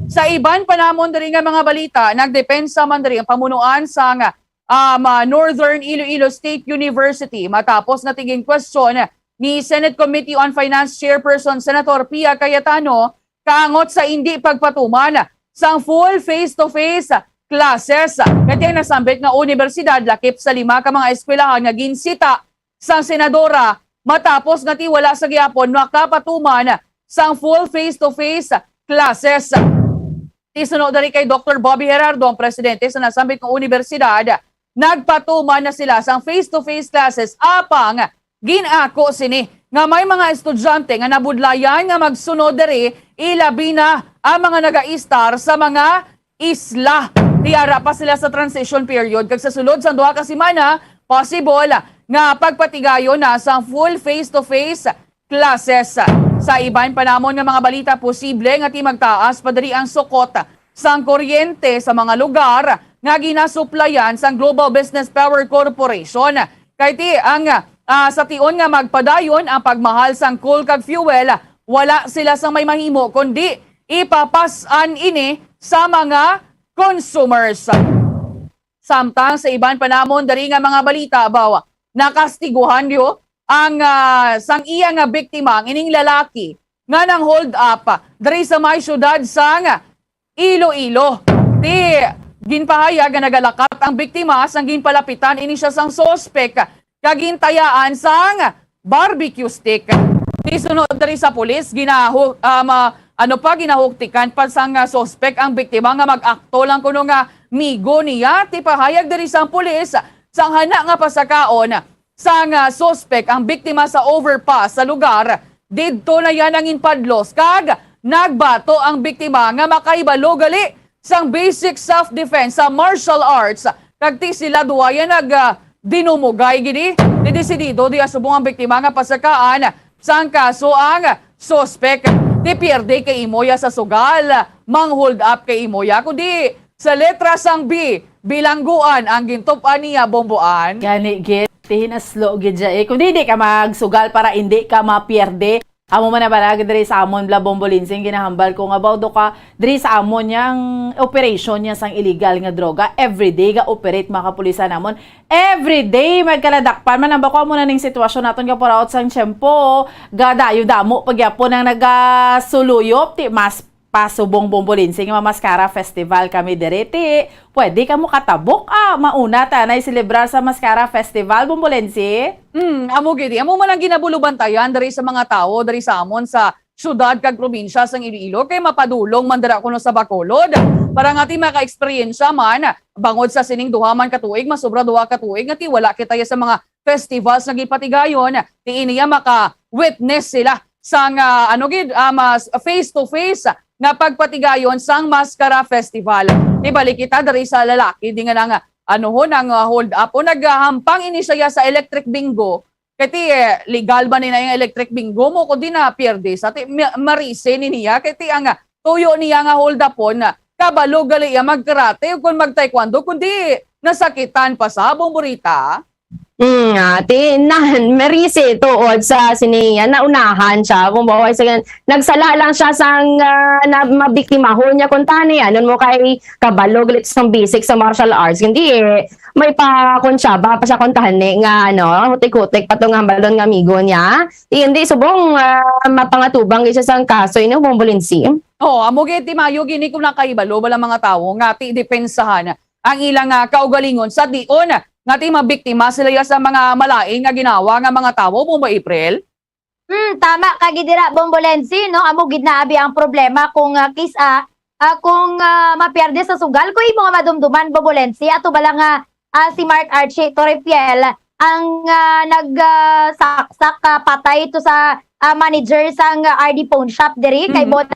Sa iban pa namon diri nga mga balita, nagdepensa man diri ang pamunuan sang, um, ah, Northern Iloilo State University matapos nga tigin question ni Senate Committee on Finance Chairperson Senator Pia Cayetano kaangot sa indi pagpatuman sang full face-to-face classes. Kay ang nasambit nga unibersidad lakip sa lima ka mga eskwelahan nga ginsita sang senadora matapos nga ti wala sa gihapon makapatuman sang full face-to-face classes. Ti suno diri kay Doktor Bobby Gerardo, ang presidente sa nasambit nga unibersidad, nagpatuman na sila sang face-to-face classes, apang gin-ako sini nga may mga estudyante nga nabudlayan nga magsunod diri, ilabi na ang mga nagaistar sa mga isla. Ti ara pa sila sa transition period, kag sa sulod sang duha ka semana, possible nga pagpatigayon na sa full face-to-face classes. Sa iban pa namon nga mga balita, posible nga ti magtaas pa diri ang sukot sang kuryente sa mga lugar nga ginasuplayan sang Global Business Power Corporation. Kay ti ang, ah, sa tion nga magpadayon ang pagmahal sang coal kag fuel, wala sila sang may mahimo kundi ipapas-an ini sa mga consumers. Samtang sa iban pa namon diri nga mga balita, baw, nakastiguhan niyo ang, ah, sang iya nga biktima, ang ining lalaki nga nang hold up diri sa may siyudad sang Iloilo. Ti ginpahayag nga nagalakat ang biktima sang ginpalapitan ini siya sang suspek kag gintayaan sang barbecue stick. Ti sunod diri sa pulis, ginahu-, ah, ma-, ano pa, ginahuktikan pa sang, ah, suspek ang biktima nga mag-akto lang kuno nga migo niya. Ti pahayag diri sang pulis, sang hana nga pasakaon sang, ah, suspek ang biktima sa overpass sa lugar, didto na iya nanginpadlos kag nagbato ang biktima nga makahibalo gali sang basic self-defense sa martial arts, kag ti sila duha ya nag, ah, dinumugay gid. Ti desidido diha subong ang biktima nga pasakaan sang kaso ang suspek. Ti pierde kay imo ya sa sugal, mang-hold up kay imo ya, kundi sa letra sang B, bilangguan ang gintup-an niya, Bomboan. Gani gid, ti hinaslo gid siya eh. Kung di, di ka magsugal para hindi ka mapierde. Amo man na pala diri sa amon, bla Bombo Linsing, ginahambal ko nga baw do ka diri sa amon yang operation niya sang illegal nga droga. Everyday ga operate mga kapulisan namon. Everyday magkaladakpan man ang bako, amo na ning sitwasyon naton kapuraot sang tiyempo. Gadayo damo pagyapon ang nagasuluyop, ti mas pasubong Bombolense nga Mascara Festival kami diri, ti pwede kamo katabok, ah, mauna ta na i-celebrar sa Mascara Festival, Bombolense. Hmm, amo gid, amo man ang ginabulubantayan diri sa mga tawo diri sa amon sa syudad kag probinsya sang Iloilo, kay mapadulong man dira kuno sa Bacolod para nga ti maka-eksperyensya man bangod sa sining duha man ka tuig, masobra duha ka tuig nga ti wala kita ya sa mga festivals nga gipatigayon, ti iniya maka-witness sila sang, ah, ano gid, ah, mas face to face nga pagpatigayon sang Mascara Festival. Ibalik kita diri sa lalaki di nga nang, ano ho, nang, ah, hold up o naghampang ini siya sa electric bingo. Kay ti, eh, legal ba ni na yung electric bingo mo kundi na pierde sa ti, ma-, marise ni niya kay ti ang, ah, tuyo niya nga hold upon, ah, kabalo gali iya magkarate o kung mag-taekwondo kundi nasakitan pa sa Bomborita. Mm, nga, ti, nan, merisi tuod sa sini, yan, naunahan siya. Kung bawa, sa, nagsala lang siya sang, ah, na, mabiktimahon niya kung tani, ano mo kay kabalo, galit sa basic sa martial arts. Hindi eh, may pa, kung siya, ba, pa siya kung tani nga, ano, hutik-hutik pa tong hambalon nga amigo niya. Ti, hindi, subong, ah, mapangatubang siya sang kaso, ino, Bombolinsi. Oo, amo gid, ti mayo gini kung nakahibalo, bala mga tawo, nga ti depensahan ang ilang, ah, kaugalingon sa dion nga ti mabiktima sila ya sa mga malain nga ginawa nga mga tawo, Bombo April? Hmm, tama ka gid dira, Bombolensi, no? Amo gid na abi ang problema kung, ah, kis-, ah, ah, kung, ah, mapierde sa sugal, kung imo nga madumduman, Bombolensi, ato bala nga, ah, si Mark Archie Torrefiel ang, ah, nag, ah, saksak, ah, patay to sa, ah, manager sang, ah, R D Phone Shop diri kay Mhm. Bon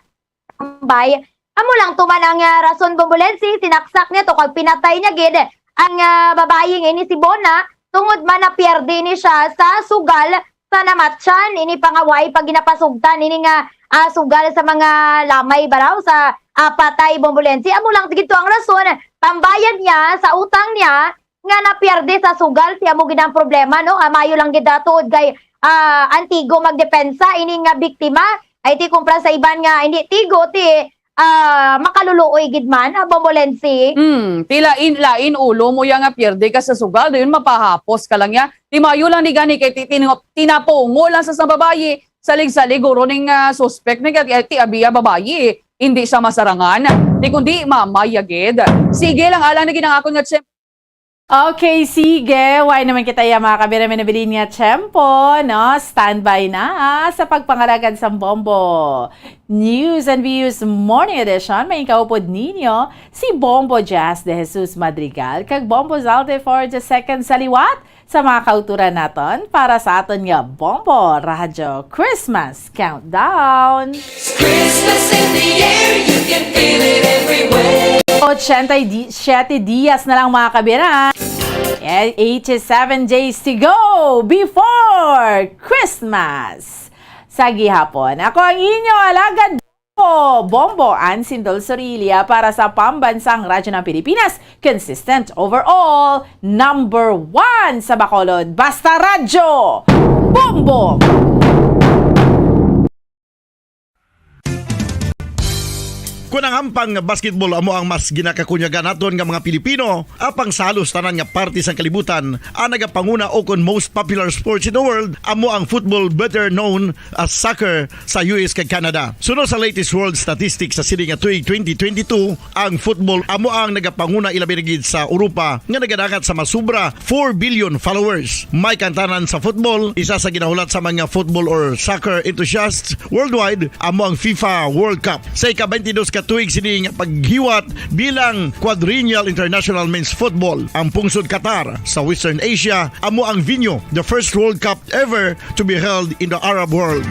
Bay. Amo lang to man ang, ah, rason, Bombolensi, sinaksak niya to kag pinatay niya gid ang, ah, babayi nga ini si Bona tungod man napierde ni siya sa sugal sa namatyan. Ini pa nga way pa ginapasugtan ini nga, ah, sugal sa mga lamay baraw sa, ah, patay, Bombolensi. Amo lang gid to ang rason, tambayan niya sa utang niya nga napierde sa sugal, ti amo gid ang problema, no? Ah, mayo lang gid, ah, tuod kay, ah, ang tigo magdepensa, ini nga biktima ay ti kumpra sa iban nga hindi tigo, ti, ah, makaluluoy gid man, ah, Bombolensi. Hmm, ti lain, lain ulo mo ya nga pierde ka sa sugal, dayon mapahapos ka lang ya. Ti mayo lang ni gani kay ti-, tinu-, tinapungo lang sa, sa babayi, salig-salig guro ning, ah, suspect ni kay ti abiya babayi, hindi siya masarangan. Ti kundi mamaya gid. Sige lang, alang na gid ang akon nga tiyempo. Okay, sige. Why naman kita ya, mga kabira, may nabilin nga tiyempo, no? Standby na, ah, sa pagpangalagad sa Bombo News and Views Morning Edition. May kaupod ninyo, si Bombo Jazz de Jesus Madrigal, kag Bombo Zalde for the second sa liwat sa mga kauturan naton para sa aton nga Bombo Radyo Christmas Countdown. Christmas in the air, you can feel it everywhere. Ochenta y siete dias na lang, mga kabira. Eighty-seven days to go before Christmas. Sa gihapon, ako ang inyo alagad, Bombo, Bombo Ann Sindol Sorilia para sa Pambansang Radyo ng Pilipinas, consistent overall, number one sa Bacolod. Basta Radyo, Bombo! Kon ang ampang basketball amo ang mas ginakakunyagan naton nga mga Pilipino, apang sa halos tanan nga parte sang kalibutan, ang nagapanguna o kon most popular sports in the world amo ang football, better known as soccer, sa U S kag Canada. Suno sa latest world statistics sa sini nga tuig twenty twenty-two, ang football amo ang nagapanguna, ilabi na gid sa Europa nga nagadangat sa masubra four billion followers. May kantanan sa football, isa sa ginahulat sa mga football or soccer enthusiasts worldwide, amo ang FIFA World Cup. Sa ika-twenty-dos ka tuig sini nga paghiwat bilang Quadrennial International Men's Football, ang pungsod Qatar sa Western Asia amo ang venue, the first World Cup ever to be held in the Arab world.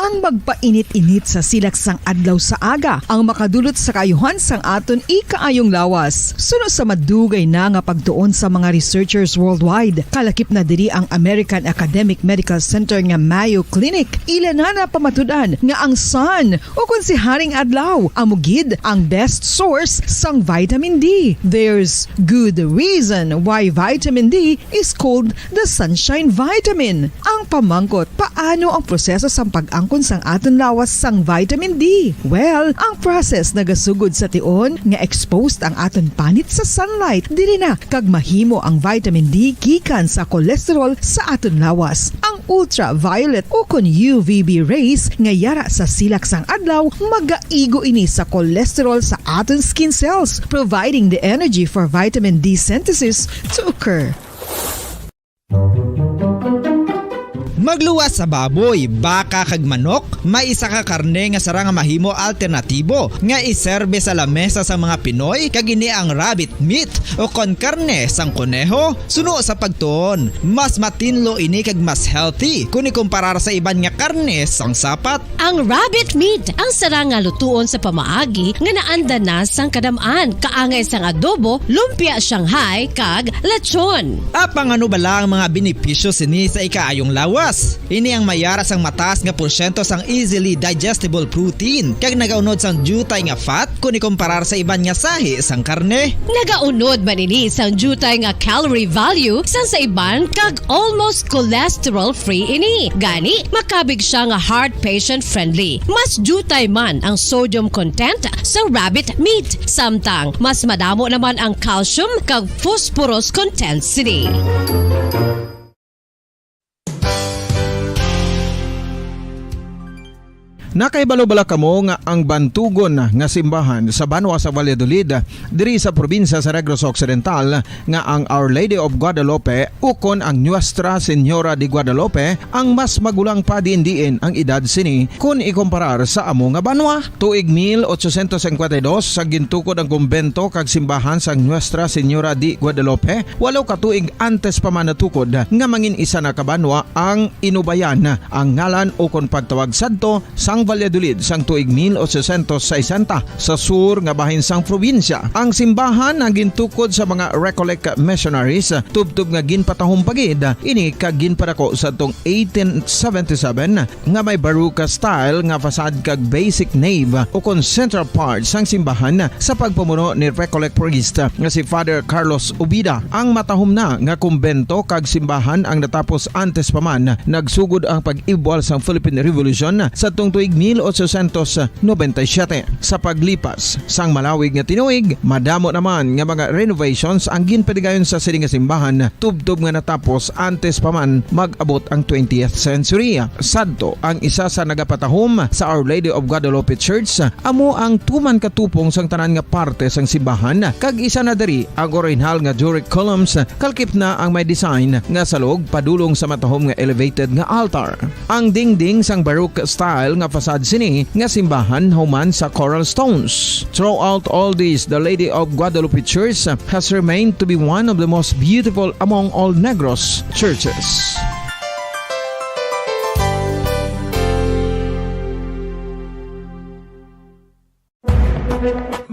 Ang magpainit-init sa silak sang adlaw sa aga ang makadulot sa kaayuhan sang aton ikaayong lawas. Suno sa madugay na nga pagtuon sa mga researchers worldwide, kalakip na diri ang American Academic Medical Center nga Mayo Clinic, ila na napamatud-an nga ang sun, o kon si Haring Adlaw, amo gid ang best source sang vitamin D. There's good reason why vitamin D is called the sunshine vitamin. Ang pamangkot, paano ang proseso sang pag-angkon sang aton lawas sang vitamin D? Well, ang process nagasugod sa tion nga exposed ang aton panit sa sunlight, diri na kag mahimo ang vitamin D gikan sa cholesterol sa aton lawas. Ang ultraviolet o kon U V B rays nga yara sa silak sang adlaw magaigo ini sa cholesterol sa aton skin cells, providing the energy for vitamin D synthesis to occur. Magluwas sa baboy, baka, kag manok, may isa ka karne nga sarang nga mahimo alternatibo nga iserbe sa lamesa sang mga Pinoy, kag ini ang rabbit meat o kon karne sang koneho. Suno sa pagtuon, mas matinlo ini kag mas healthy kon ikumparar sa iban nga karne sang sapat. Ang rabbit meat ang sarang nga lutuon sa pamaagi nga naanda na sang kadam-an, kaangay sang adobo, lumpia Shanghai, kag lechon. Apang ano bala ang mga benepisyo sini sa ikaayong lawas? Ini ang mayara sang mataas nga porsyento sang easily digestible protein, kag nagaunod sang diutay nga fat kon ikumparar sa iban nga sahi sang karne. Nagaunod man ini sang diutay nga calorie value sang sa iban, kag almost cholesterol-free ini. Gani, makabig siya nga heart patient-friendly. Mas diutay man ang sodium content sa rabbit meat, samtang mas madamo naman ang calcium kag phosphorus content sini. Nakahibalo bala kamo nga ang bantugon nga simbahan sa banwa sa Valladolid, diri sa probinsya sa Negros Occidental, nga ang Our Lady of Guadalupe ukon ang Nuestra Señora de Guadalupe ang mas magulang pa diin-diin ang edad sini kon ikumparar sa amo nga banwa? Tuig mil ochocientos cincuenta y dos, sa gintukod ang kumbento kag simbahan sang Nuestra Señora de Guadalupe, walo ka tuig antes pa man natukod nga mangin isa na ka banwa ang Inubayan, ang ngalan ukon pagtawag sadto sang Valladolid sang tuig mil ochocientos sesenta, sa sur nga bahin sang probinsya. Ang simbahan ang gintukod sa mga Recollect missionaries, tubtob nga ginpatahom pa gid ini kag ginpadako sadtong eighteen seventy-seven, nga may Baroque style nga facade kag basic nave ukon central part sang simbahan sa pagpamuno ni Recollect priest nga si Father Carlos Ubida. Ang matahom na nga kumbento kag simbahan ang natapos antes pa man nagsugod ang pag-ibwal sang Philippine Revolution sadtong tuig mil ochocientos noventa y siete. Sa paglipas sang malawig nga tinuig, madamo naman nga mga renovations ang ginpadigayon sa sini nga simbahan, tubtob nga natapos antes pa man mag-abot ang twentieth century. Sadto, ang isa sa nagapatahom sa Our Lady of Guadalupe Church amo ang tuman ka tupong sang tanan nga parte sang simbahan, kag isa na diri ang orihinal nga Doric columns, kalakip na ang may design nga salog padulong sa matahom nga elevated nga altar. Ang dingding sang Baroque style nga facade sini nga simbahan human sa coral stones. Throughout all this, the Lady of Guadalupe Church has remained to be one of the most beautiful among all Negros churches.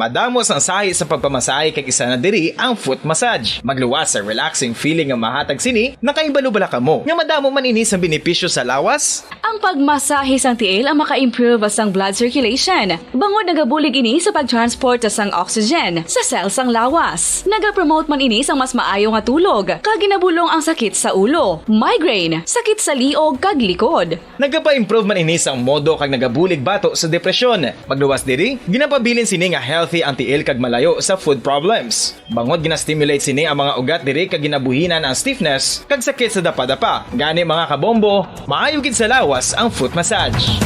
Madamo sang sahi sa pagpamasahe, kag isa na diri ang foot massage. Magluwas sa relaxing feeling nga mahatag sini. Nakahibalo bala kamo nga madamo man ini sang benepisyo sa lawas? Ang pagmasahe sang tiil ang maka-improve sang blood circulation, bangod nagabulig ini sa pag-transport sang oxygen sa cell sang lawas. Nagapromote man ini sang mas maayo nga tulog, kag ginabulong ang sakit sa ulo, migraine, sakit sa liog, kag likod. Nagapa-improve man ini sang modo kag nagabulig bato sa depresyon. Magluwas diri, ginapabilin sini nga healthy ang tiil kag malayo sa foot problems. Bangod gina-stimulate sini ang mga ugat diri kag ginabuhinan ang stiffness kag sakit sa dapadapa. Gani, mga kabombo, maayo gid sa lawas ang foot massage.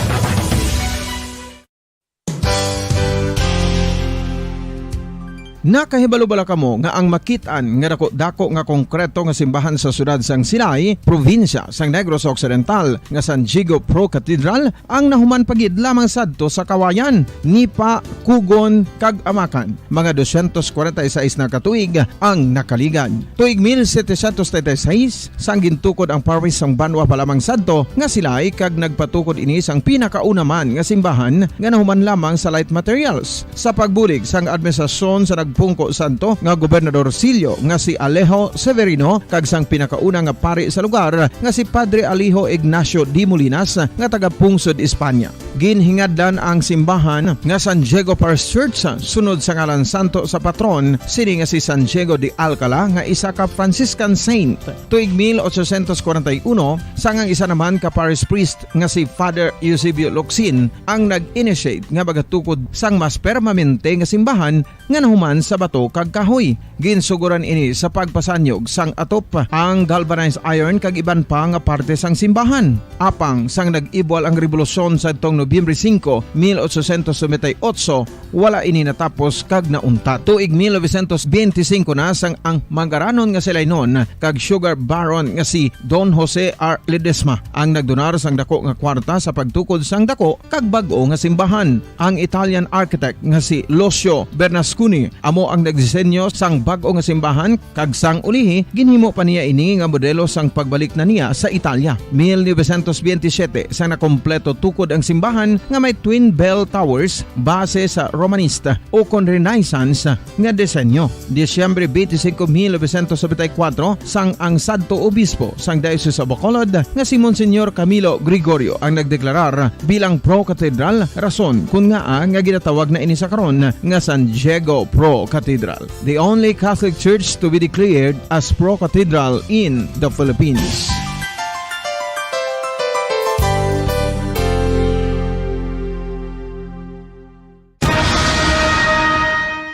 Nakahibalo bala kamo nga ang makit-an nga dako-dako nga konkreto nga simbahan sa siyudad sang Silay, probinsya sang Negros Occidental, nga San Diego Pro Cathedral, ang nahuman pa gid lamang sadto sa Kawayan, Nipa, Kugon, kag Amakan? Mga dosyentos kwarenta y seis na ka tuig ang nakaligad. Tuig mil setecientos treinta y seis, sang gintukod ang parish sang banwa pa lamang sadto nga Silay, kag nagpatukod ini sang pinakauna man nga simbahan nga nahuman lamang sa light materials. Sa pagbulig sang administrasyon sa nagpungko sadto nga gobernador silyo nga si Alejo Severino kag sang pinakauna nga pari sa lugar nga si Padre Alejo Ignacio de Molinas nga taga-pungsod Espanya. Ginhingadlan ang simbahan nga San Diego Parish Church sunod sa ngalan santo sa patron sini nga si San Diego de Alcala nga isa ka Franciscan saint. Tuig mil ochocientos kwarenta y uno, sang ang isa naman ka parish priest nga si Father Eusebio Locsin ang nag-initiate nga magatukod sang mas permanente nga simbahan nga nahuman sa bato kag kahoy. Ginsugoran ini sa pagpasanyog sang atop, ang galvanized iron kag iban pa nga parte sang simbahan. Apang sang nag-ibwal ang rebolusyon sadtong Nobyembre singko, mil ochocientos noventa y ocho, wala ini natapos kag nauntat. Tuig mil novecientos benti singko na, sang ang manggaranon nga si Lainon kag sugar baron nga si Don Jose R. Ledesma ang nagdonar sang dako nga kwarta sa pagtukod sang dako kag bag-o nga simbahan. Ang Italian architect nga si Lucio Bernasconi amo ang nagdisenyo sang bag-o nga simbahan, kag sang ulihi ginhimo pa niya ini nga modelo sang pagbalik na niya sa Italia. Mil novecientos benti siyete, sang nakompleto tukod ang simbahan nga may twin bell towers base sa Romanista ukon Renaissance nga disenyo. Disyembre twenty-five, mil novecientos noventa y cuatro, sang ang sadto obispo sang Diocese of Bacolod nga si Monsignor Camilo Gregorio ang nagdeklarar bilang pro-cathedral, rason kon ngaa nga ginatawag na ini sa karon nga San Diego Pro Cathedral, the only Catholic Church to be declared as pro-cathedral in the Philippines.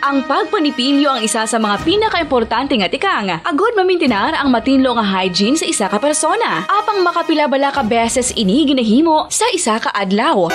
Ang pagpanipilyo ang isa sa mga pinakaimportante nga tikang agud mamintinar ang matinlo nga hygiene sa isa ka persona. Apang makapila bala ka beses ini ginahimo sa isa ka adlaw?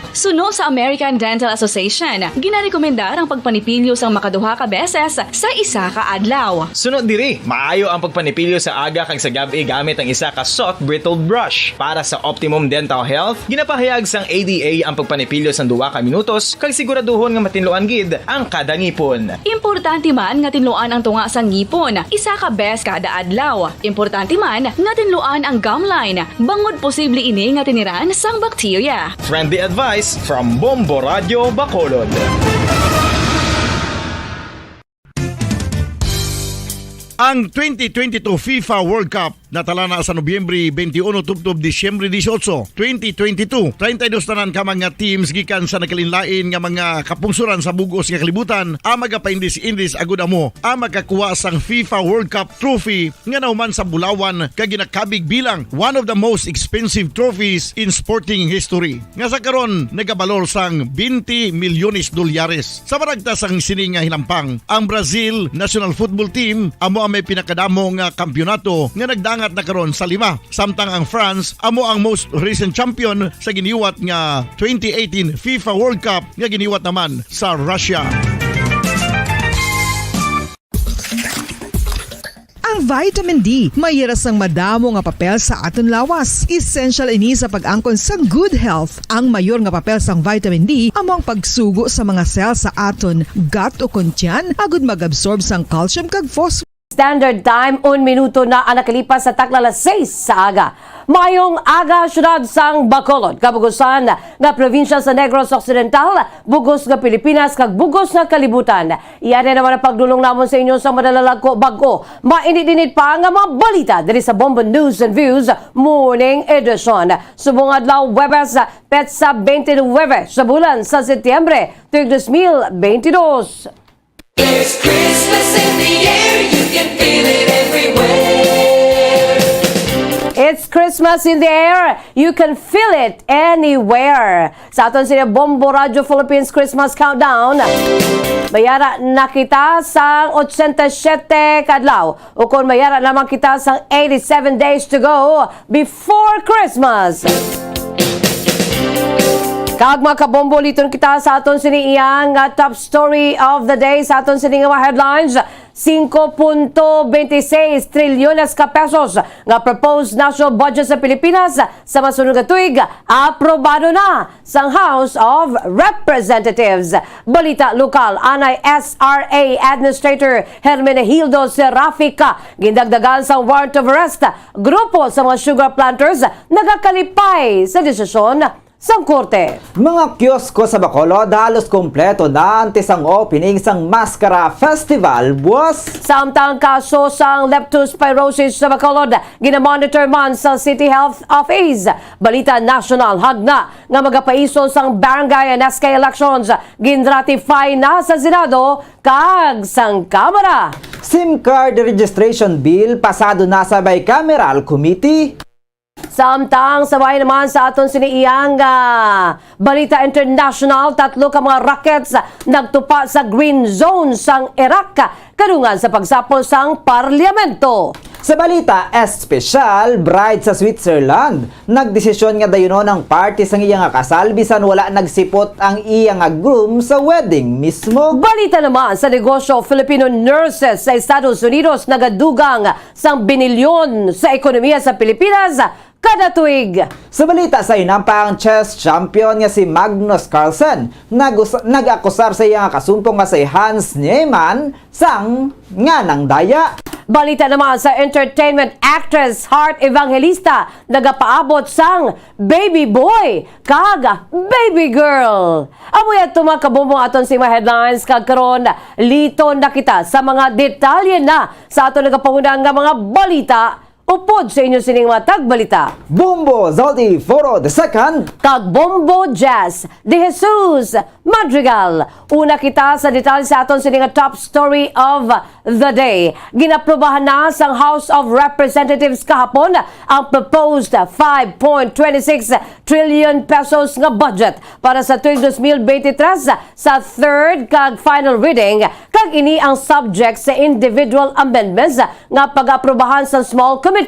Suno sa American Dental Association, ginarekomendar ang pagpanipilyo sang makaduha ka beses sa isa ka adlaw. Suno diri, maayo ang pagpanipilyo sa aga kag sa gab-i gamit ang isa ka soft bristled brush. Para sa optimum dental health, ginapahayag sang A D A ang pagpanipilyo sang duha ka minutos kag siguraduhon nga matinluan gid ang kada ngipon. Importante man nga tinluan ang tunga sang ngipon isa ka bes kada adlaw. Importante man nga tinluan ang gum line, bangod posible ini nga tiniran sang bakterya. Friendly advice from Bombo Radio Bacolod. Ang twenty twenty-two FIFA World Cup natalana sa Nobyembre twenty-one tubtob Disyembre dieciocho, twenty twenty-two. Treinta y dos tanan ka mga teams gikan sa nagkalainlain nga mga kapungsoran sa bug-os nga kalibutan ang magapaindis-indis agud amo ang makakuha sang FIFA World Cup trophy nga nahuman sa bulawan kag ginakabig bilang one of the most expensive trophies in sporting history, nga sa karon nagabalor sang twenty milyones dolyares. Sa maragtas sang sini nga hinampang, ang Brazil national football team amo ang may pinakadamo nga kampiyonato nga nagdangat na karon sa lima, samtang ang France amo ang most recent champion sa giniwat nga twenty eighteen FIFA World Cup nga giniwat naman sa Russia. Ang vitamin D may hira sang madamo nga papel sa aton lawas. Essential ini sa pag-angkon sang good health. Ang mayor nga papel sang vitamin D amo ang pagsugo sa mga cell sa aton gut o kon tiyan agud mag-absorb sang calcium kag phosphorus. Standard Time, un minuto na ang nakalipas sa takna alas sais sa aga. Mayong aga, syudad sang Bacolod, kabugusan nga probinsya sa Negros Occidental, bugos nga Pilipinas, kag bugos nga kalibutan. Iya na naman ang pagdulong namon sa inyo sa madalalagko bag-o, mainit-init pa nga mga balita diri sa Bombo News and Views Morning Edition. Subong adlaw, Huwebes, petsa twenty-nine sa bulan sa Setyembre, tuig dos mil bentidós. There's Christmas in the air, you can feel it everywhere. It's Christmas in the air, you can feel it anywhere. Sa aton sini Bombo Radio Philippines Christmas Countdown, mayara na kita sang ochenta y siete ka adlaw, ukon mayara naman kita sang eighty-seven days to go before Christmas. Kag mga kabombo, liton kita sa aton sini iya nga top story of the day sa aton sini nga mga headlines. Singko punto benti seis trilyones ka pesos nga proposed national budget sa Pilipinas sa masunod nga tuig aprobado na sang House of Representatives. Balita lokal, anay S R A Administrator Hermenegildo Serafica gindagdagan sang warrant of arrest. Grupo sa mga sugar planters nagakalipay sa desisyon sang korte. Mga kiosko sa Bacolod halos kompleto na antes ang opening sang Maskara Festival buwas. Samtang kaso sang leptospirosis sa Bacolod, ginamonitor man sa City Health Office. Balita nasyonal, hagna nga magapaisol sang barangay and S K elections, ginratify na sa Senado kag sang Kamara. SIM card registration bill pasado na sa bicameral committee. Samtang sa bahin naman sa aton sini iyang, ah, balita international, tatlo ka mga rockets nagtupa sa green zone sang Iraq kadungan sa pagsapol sang parliamento. Sa balita espesyal, bride sa Switzerland nagdesisyon nga dayunon ang party sang iya nga kasal bisan wala nagsipot ang iya nga groom sa wedding mismo. Balita naman sa negosyo, Filipino nurses sa Estados Unidos nagadugang sang binilyon sa ekonomiya sa Pilipinas kada tuig. Sa balita sa hinampang, chess champion nga si Magnus Carlsen nagus-, nag-akusar sa iya nga kasumpong nga si Hans Niemann sang nganang daya. Balita naman sa entertainment, actress Heart Evangelista nagapaabot sang baby boy kag baby girl. Amo yan to, mga kabombo, aton si mga headlines, kag karon liton na kita sa mga detalye na sa aton nagapahunang nga mga balita. Upod sa inyo sining mga tagbalita, Bombo Zaldi Foro the second kag Bombo Jazz de Jesus Madrigal. Una kita sa detalye sa aton sini nga top story of the day. Ginaprobahan na sang House of Representatives kahapon ang proposed five point twenty six trillion pesos nga budget para sa tuig dos mil benti tres sa third kag final reading, kag ini ang subject sa individual amendments nga pag-aprobahan sa small committee.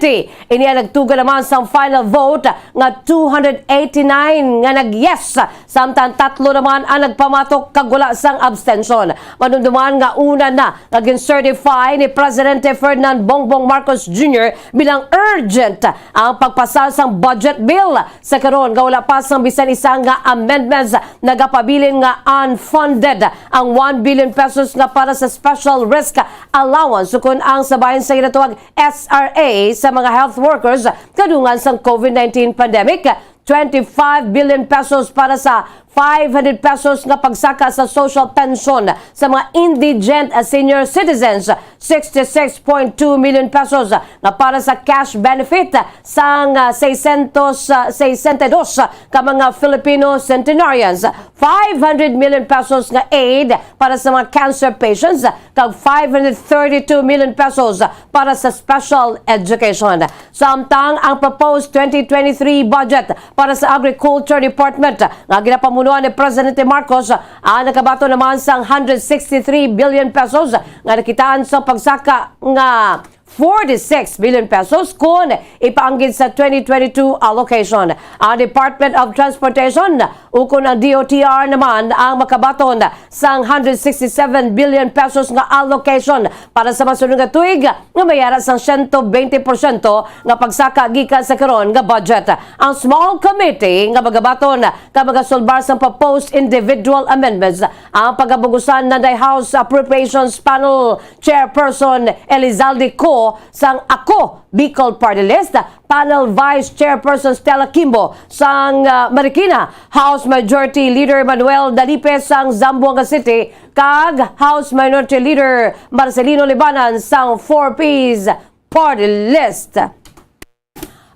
Ini ang nagtuga naman sang final vote nga two hundred eighty-nine nga nag-yes, samtang tatlo naman ang nagpamatok kag wala sang abstention. Madumduman nga una na nga gin-certify ni Presidente Ferdinand Bongbong Marcos Junior bilang urgent ang pagpasar sang budget bill. Sa karon nga wala pa sang bisan isa nga amendments, nagapabilin nga unfunded ang one billion pesos nga para sa special risk allowance, ukon ang sa bahin sa ginatawag S R A sa mga health workers kadungan sang COVID nineteen pandemic, twenty-five billion pesos para sa five hundred pesos nga pagsaka sa social pension sa mga indigent, ah, senior citizens, sixty-six point two million pesos nga para sa cash benefit sang, ah, seiscientos, ah, sesenta y dos ka mga Filipino centenarians, five hundred million pesos nga aid para sa mga cancer patients, kag five hundred thirty-two million pesos para sa special education. Samtang ang proposed twenty twenty-three budget para sa Agriculture Department nga ginapamunuan ni Presidente Marcos, ah, nakabaton naman sang hundred sixty-three billion pesos nga nakitaan sa pagsaka nga forty-six billion pesos kon ipaanggid sa twenty twenty-two allocation. Ang Department of Transportation ukon ang D O T R naman ang makabaton sang hundred sixty-seven billion pesos nga allocation para sa masunod nga tuig, nga mayara sang siyento bente porsyento nga pagsaka gikan sa karon nga budget. Ang small committee nga magabaton ka magasulbar sang proposed individual amendments ang pagabugusan nanday House Appropriations Panel Chairperson Elizalde Co sang Ako Bicol Party List, Panel Vice Chairperson Stella Kimbo sang, ah, Marikina, House Majority Leader Manuel Dalipe sang Zamboanga City, kag House Minority Leader Marcelino Libanan sang Four Ps Party List.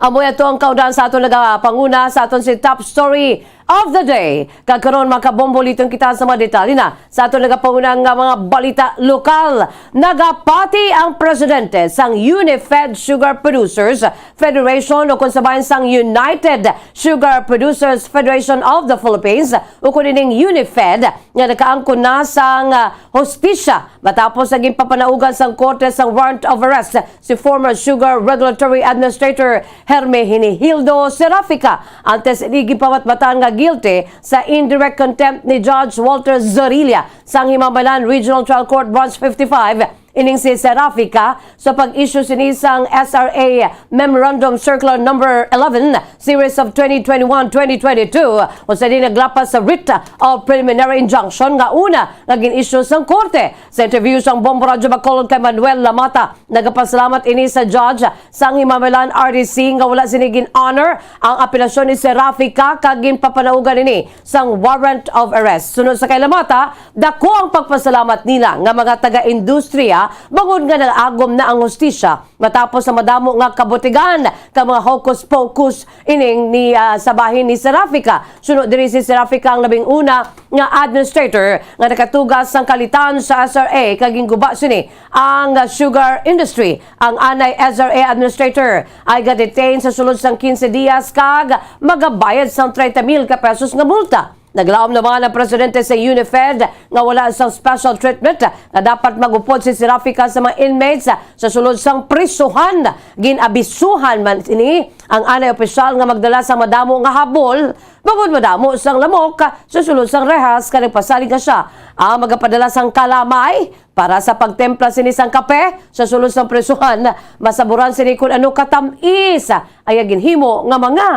Amo ato ang kaundahan sa aton nagapanguna sa aton si top story of the day. Kag karon, makabombo liton kita sa mga detalye na sa aton nagapanguna nga mga balita lokal. Nagapati ang presidente sang Unifed Sugar Producers Federation, o kung sa bayan sang United Sugar Producers Federation of the Philippines, o kung ining Unifed, nga nakaangkon na sang, ah, hustisya matapos ang ginpapanaugan sang korte sang warrant of arrest si former Sugar Regulatory Administrator Herme Hinihildo Serafica, antes ini ginpamatbatan nga guilty sa indirect contempt ni Judge Walter Zorilla sang Himamaylan Regional Trial Court Branch fifty-five. Ining si Serafica sa pag-issue sini sang S R A Memorandum Circular Number eleven, Series of twenty twenty-one, twenty twenty-two, usa din naglapas sa writ of preliminary injunction nga una nga gin-issue sang korte. Sa interview sang Bombo Radyo Bacolod kay Manuel Lamata, nagapasalamat ini sa judge sang Himamaylan R D C nga wala sini gin-honor ang apelasyon ni Serafica kag ginpapanaugan ini sang warrant of arrest. Sunod sa kay Lamata, dako ang pagpasalamat nila nga mga taga-industriya bangod nga nag-agom na ang hustisya matapos sa madamo nga kabutigan kag mga hocus-pocus ining ni, ah, sa bahin ni Serafica. Suno diri, si Serafica ang labing una nga administrator nga nakatuga sang kalitan sa S R A kag ginguba sini ang sugar industry. Ang anay S R A administrator ay ga-detain sa sulod sang quince dias kag magabayad sang treinta mil ka pesos nga multa. Naglaom naman ang presidente sa Unifed nga wala sang special treatment nga dapat mag-upod si Serafica sa mga inmates sa sulod sang prisuhan. Gin-abisuhan man ini ang anay opisyal nga magdala sang madamo nga habol, bangod madamo sang lamok sa sulod sang rehas, kag nagpasalig nga sia ang magapadala sang kalamay para sa pagtempla sini sang kape sa sulod sang prisuhan. Masaburan sini kun ano katamis ang iya ginhimo nga mga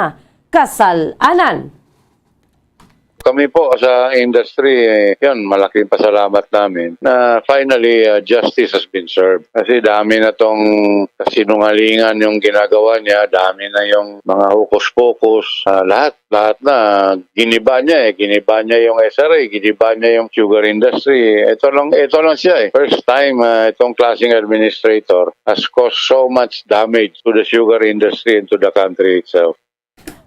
kasal-anan. Kami po sa industry, eh, yun, malaking pasalamat namin na finally, uh, justice has been served. Kasi dami na tong kasinungalingan yung ginagawa niya, dami na yung mga hokus-pokus, ah, lahat, lahat na giniba niya eh. Giniba niya yung S R A, giniba niya yung sugar industry. Ito lang, ito lang siya eh. First time, ah, itong klaseng administrator has caused so much damage to the sugar industry and to the country itself.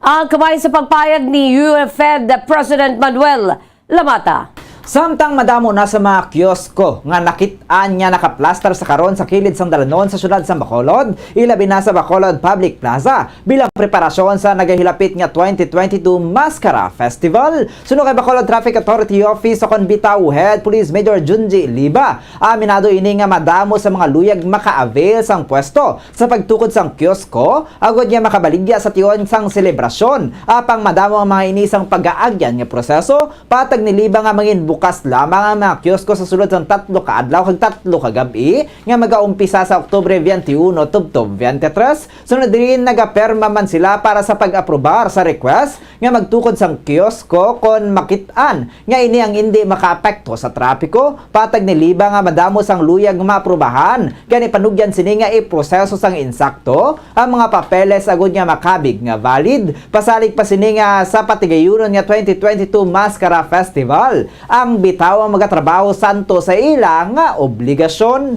Ang kamay sa pagpayag ni Unifed President Manuel Lamata. Samtang madamo na sa mga kiosko nga nakit-an nga nakaplastar sa karon sa kilid sang dalanon sa siyudad sa Bacolod, ilabi na sa Bacolod Public Plaza, bilang preparasyon sa nagahilapit nga twenty twenty-two Mascara Festival. Suno kay Bacolod Traffic Authority Office o kon bitaw Head Police Major Junji Liba, aminado ini nga madamo sa mga luyag maka-avail sang pwesto sa pagtukod sang kiosko, agod nga makabaligya sa tion sang selebrasyon. Apang madamo ang mga ini sang pag-aagyan nga proseso, patag ni Liba nga mangin bukas lamang ang mga kiosko sa sulod sang tatlo ka adlaw kag tatlo ka gab-i nga magaumpisa sa Oktubre twenty-uno tubtob twenty-three. Sunod diri, nagaperma man sila para sa pag-aprobar sa request nga magtukod sang kiosko kon makit-an nga ini ang indi makaapekto sa trapiko. Patag ni Liba nga madamo sang luyag nga maaprubahan, gani panugyan sini nga iproseso sang insakto ang mga papeles agud nga makabig nga valid. Pasalig pa sini nga sa patigayunon nga twenty twenty-two Mascara Festival, ang bitaw ang magatrabaho santo sa ila nga obligasyon.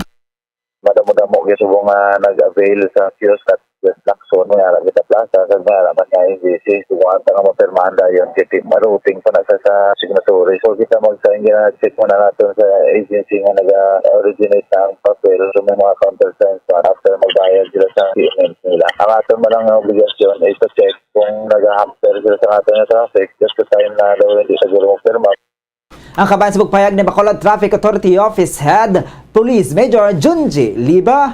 Madamo-damo gyud subong nga nag-avail sa kiosk at West Lacson, may ara kita plaza, kag may ara man nga A G C. Subong ta nga mapirmahan dayon kay ti-, maruting pa na sa, sa signatory. So, kita mag-sign, gina-check mo na naton sa agency nga naga-originate na ang papel. So, may mga countersigns pa after magbayad sila sa payment nila. Ang aton man lang nga obligasyon is to check kung nag-hamper sila sa aton nga traffic, just the time na daw hindi siguro magpirma. Ang kabahin sa pagpahayag ni Bacolod Traffic Authority Office Head Police Major Junji Liba.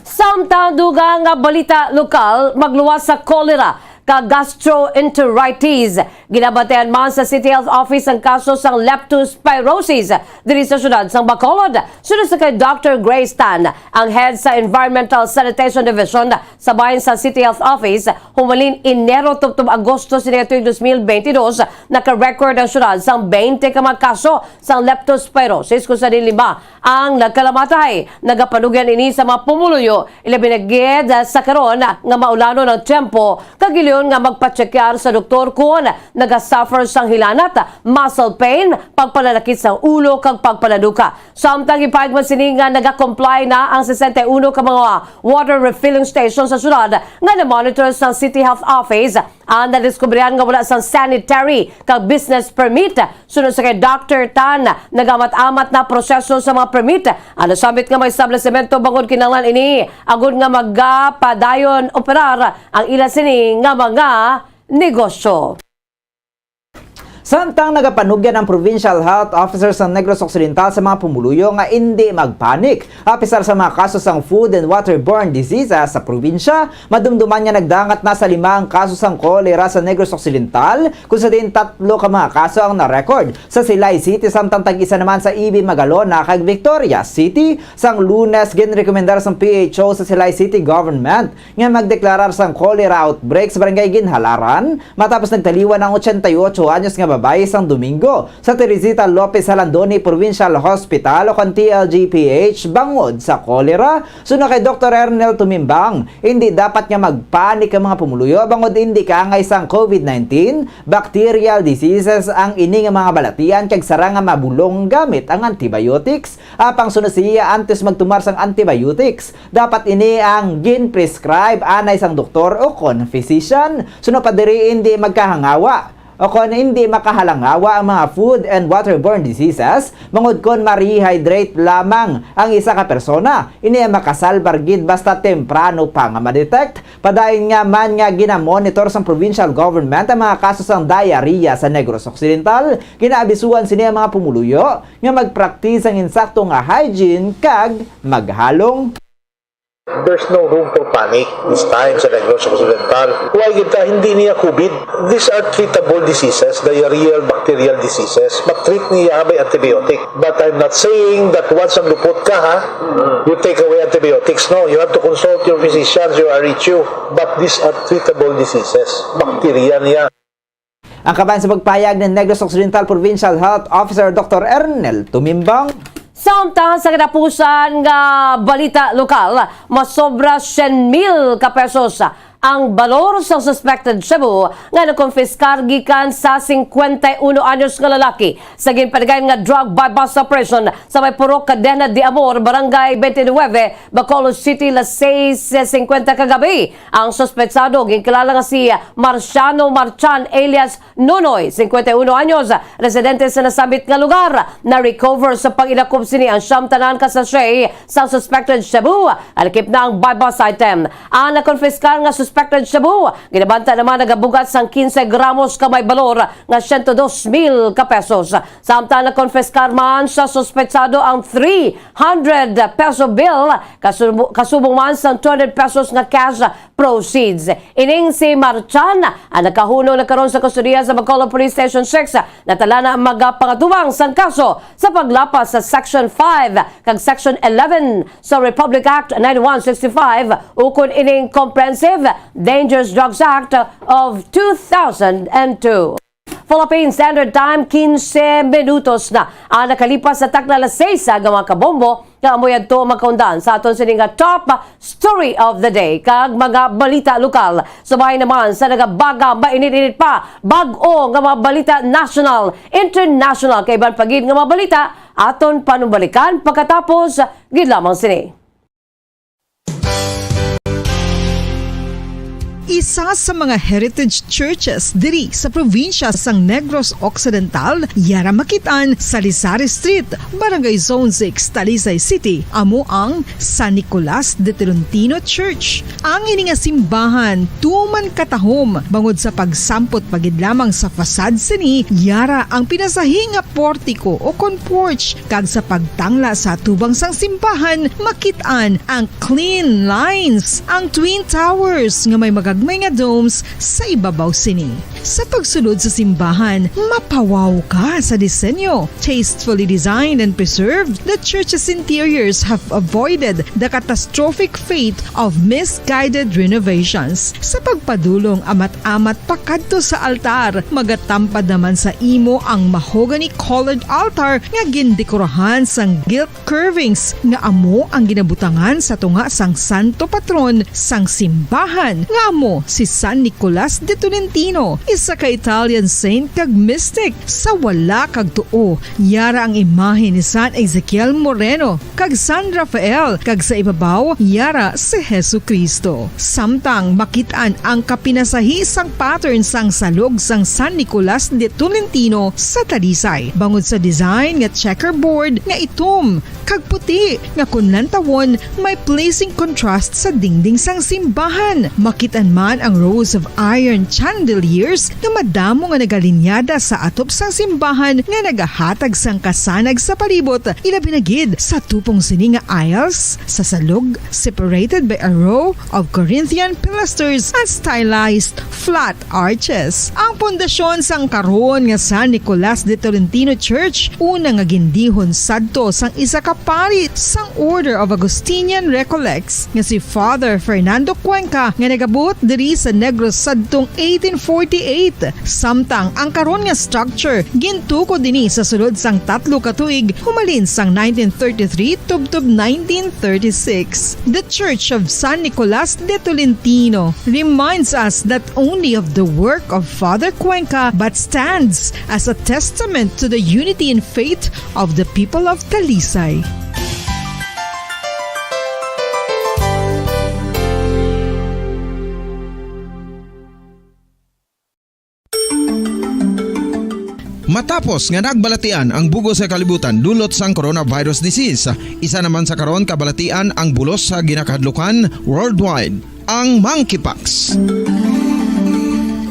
Samtang dugang nga balita lokal, magluwas sa kolera kag gastroenteritis Ginabantayan man sa City Health Office ang kaso sang leptospirosis diri sa siyudad sang Bacolod. Suno sa kay Doctor Grace Tan, ang head sa Environmental Sanitation Division sa bahin sa City Health Office, humalin Enero tubtob Agosto sini nga tuig dos mil bentidós, naka-record ang siyudad sang twenty ka mga kaso sang leptospirosis, kung sa diin lima ang nagkalamatay. Nagapanugyan ini sa mga pumuluyo, ilabi na gid sa karon nga maulanon ang tiyempo, kag gilingon nga magpatsekyar sa doktor kon nagasuffer sang hilanat, muscle pain, pagpananakit sa ulo, kag pagpananuka. Samtang ipahayag man sini nga nagakomply na ang sesenta y uno ka mga water refilling station sa syudad nga na-monitor sang City Health Office, ang nadiskubrihan nga wala sang sanitary kag business permit. Suno sa kay Doctor Tan, nagamat-amat na proseso sa mga permit ang nasambit nga mga establisemento, bangod kinahanglan ini agud nga magapadayon operar ang ila sini nga mga negosyo. Samtang nagapanugyan ang Provincial Health Officer sa Negros Occidental sa mga pumuluyo nga indi magpanik apisar sa mga kaso sang food and waterborne diseases sa probinsya, madumduman nga nagdangat na sa lima ang kaso sang kolera sa Negros Occidental, kung sa diin tatlo ka mga kaso ang na-record sa Silay City, samtang tag-isa naman sa E B Magalona kag Victoria City. Sang Lunes, ginrekomendar sang P H O sa Silay City Government nga magdeklarar sang cholera outbreak sa Barangay Ginhalaran, matapos nagtaliwan ang ochenta y ocho anyos nga babayi sang Domingo sa Teresita Lopez Jalandoni Provincial Hospital, o kon T L G P H, bangod sa cholera. Suno kay Doktor Ernel Tumimbang, hindi dapat nga magpanik ang mga pumuluyo bangod hindi kaangay sang COVID nineteen. Bacterial diseases ang ini nga mga balatian, kag sarang nga mabulong gamit ang antibiotics. Apang suno siya, antes magtumar sang antibiotics, dapat ini ang gin-prescribe anay sang doktor o kon physician. Suno pa diri, hindi magkahangawa o kon hindi makahalangawa ang mga food and waterborne diseases, bangod kon ma-rehydrate lamang ang isa ka persona, ini ang makasalbar gid basta temprano pa nga ma-detect. Padayon nga man nga ginamonitor sang provincial government ang mga kaso sang diarrhea sa Negros Occidental, ginaabisuhan sini ang mga pumuluyo nga magpraktis sang insakto nga hygiene kag maghalong. There's no room for panic this time sa Negros Occidental. Why gid ta? Hindi niya COVID. These are treatable diseases, diarrheal bacterial diseases. Ma-treat niya by antibiotic. But I'm not saying that once ang lupot ka, ha, you take away antibiotics. No, you have to consult your physicians, your R H U. But these are treatable diseases. Bacteria niya. Ang kabahin sa pagpahayag ni Negros Occidental Provincial Health Officer Doktor Ernel Tumimbang. Samtang sa katapusan nga balita lokal, masobra syen mil ka pesos ang balor sang suspected shabu nga nakonfiskar gikan sa singkwenta y uno anyos nga lalaki sa ginpanigayon nga drug buy-bust operation sa may Purok Cadena de Amor, Barangay twenty-nine, Bacolod City, las seis singkwenta kagabi. Ang suspetsado ginkilala nga si Marciano Marchan alias Nonoy, singkwenta y uno anyos, residente sa nasambit nga lugar. Na-recover sa pag-inakop sini ang siyam tanan ka sachet sa suspected shabu. Alakip na ang buy-bust item. Ang nakonfiskar nga suspected shabu, ginabanta naman nagabugat sang quince gramos ka may balor nga siyento dos mil ka pesos. Samtang nakonfiskar man sa suspetsado ang three hundred peso bill, kasubo-, kasubong man sang two hundred pesos nga cash proceeds. Ining si Marchan ang nakahunong na karon sa kustodiya sa Bacolod Police Station six. Natala na ang magapangatubang sang kaso sa paglapas sa Section five kag Section eleven sa Republic Act ninety-one sixty-five, ukon ining Comprehensive Dangerous Drugs Act of two thousand and two. Philippine Standard Time, quince minutos na ang nakalipas sa takna alas seis, aga, mga kabombo, nga amo yadto ang makaundan sa aton sini nga top story of the day kag mga balita lokal. Subayin naman sa nagabaga, mainit-init pa, bag-o nga mga balita national, international, kag iban pa gid nga mga balita, aton panumbalikan pagkatapos gid lamang sini. Isa sa mga heritage churches diri sa probinsya sang Negros Occidental, yara makit-an sa Lisari Street, Barangay Zone six, Talisay City, amo ang San Nicolas de Tolentino Church. Ang ini nga simbahan tuman katahom bangod sa pagsampot pa gid lamang sa facade sini, yara ang pinasahi nga portiko o kon porch, kag sa pagtangla sa atubang sang simbahan, makit-an ang clean lines, ang twin towers nga may mga may nga domes sa ibabaw sini. Sa pagsulod sa simbahan, mapawaw ka sa disenyo. Tastefully designed and preserved, the church's interiors have avoided the catastrophic fate of misguided renovations. Sa pagpadulong amat-amat pakadto sa altar, magatampad naman sa imo ang mahogany-colored altar nga gindekorahan sang gilt curvings nga amo ang ginabutangan sa tunga sang santo patron sang simbahan, nga amo si San Nicolas de Tolentino, isa ka Italian saint kag mystic. Sa wala kag tuo, yara ang imahe ni San Ezekiel Moreno kag San Rafael, kag sa ibabaw yara si Jesu-Cristo. Samtang makit-an ang kapinasahi sang pattern sang salog sang San Nicolas de Tolentino sa Talisay, bangod sa design nga checkerboard nga itom kag puti nga kon lantawon may pleasing contrast sa dingding sang simbahan. Makit-an man ang rows of iron chandeliers nga madamo nga nagalinyada sa atop sang simbahan nga nagahatag sang kasanag sa palibot, ilabi na gid sa tupong sini nga aisles sa salog, separated by a row of Corinthian pilasters and stylized flat arches. Ang pundasyon sang karon nga San Nicolas de Tolentino Church, una nga gindihon sadto sang isa ka pari sang Order of Augustinian Recollects nga si Father Fernando Cuenca, nga nagabuot diri sa Negros sadtong eighteen forty-eight. Samtang ang karon nga structure gintukod ini sa sulod sang tatlo ka tuig, humalin sang nineteen thirty-three tubtob nineteen thirty-six. The Church of San Nicolas de Tolentino reminds us not only of the work of Father Cuenca but stands as a testament to the unity in faith of the people of Talisay. Matapos nga nagbalatian ang bug-os nga kalibutan dulot sang coronavirus disease, isa naman sa karon kabalatian ang bulos sa ginakahadlukan worldwide, ang monkeypox.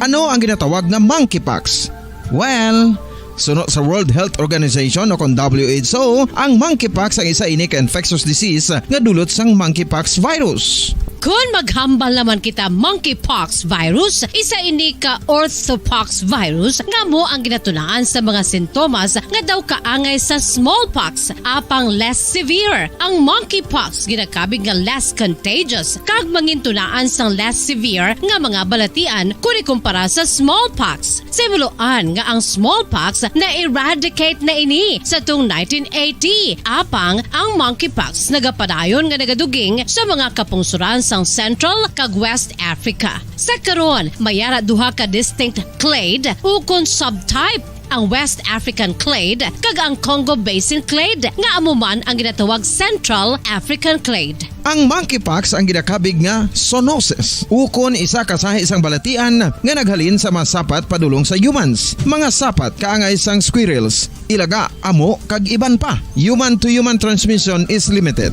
Ano ang ginatawag nga monkeypox? Well, suno sa World Health Organization o kon W H O, ang monkeypox ang isa ini ka infectious disease nga dulot sang monkeypox virus. Kon maghambal naman kita monkeypox virus, isa ini ka orthopox virus nga amo ang ginatunaan sa mga sintomas nga daw kaangay sa smallpox, apang less severe. Ang monkeypox ginakabig nga less contagious kag mangintunaan sang less severe nga mga balatian kon ikumpara sa smallpox. Sa himuloan nga ang smallpox na-eradicate na ini sa tung nineteen eighty, apang ang monkeypox nagapadayon nga nagaduging sa mga kapungsoran sang Central kag West Africa. Sa karon, may ara duha ka distinct clade ukon subtype, ang West African clade kag ang Congo Basin clade, nga amo man ang ginatawag Central African clade. Ang monkeypox ang ginakabig nga zoonosis, ukon isa ka sahi sang balatian nga naghalin sa mga sapat padulong sa humans. Mga sapat kaangay sang squirrels, ilaga, amo, kag iban pa. Human to human transmission is limited.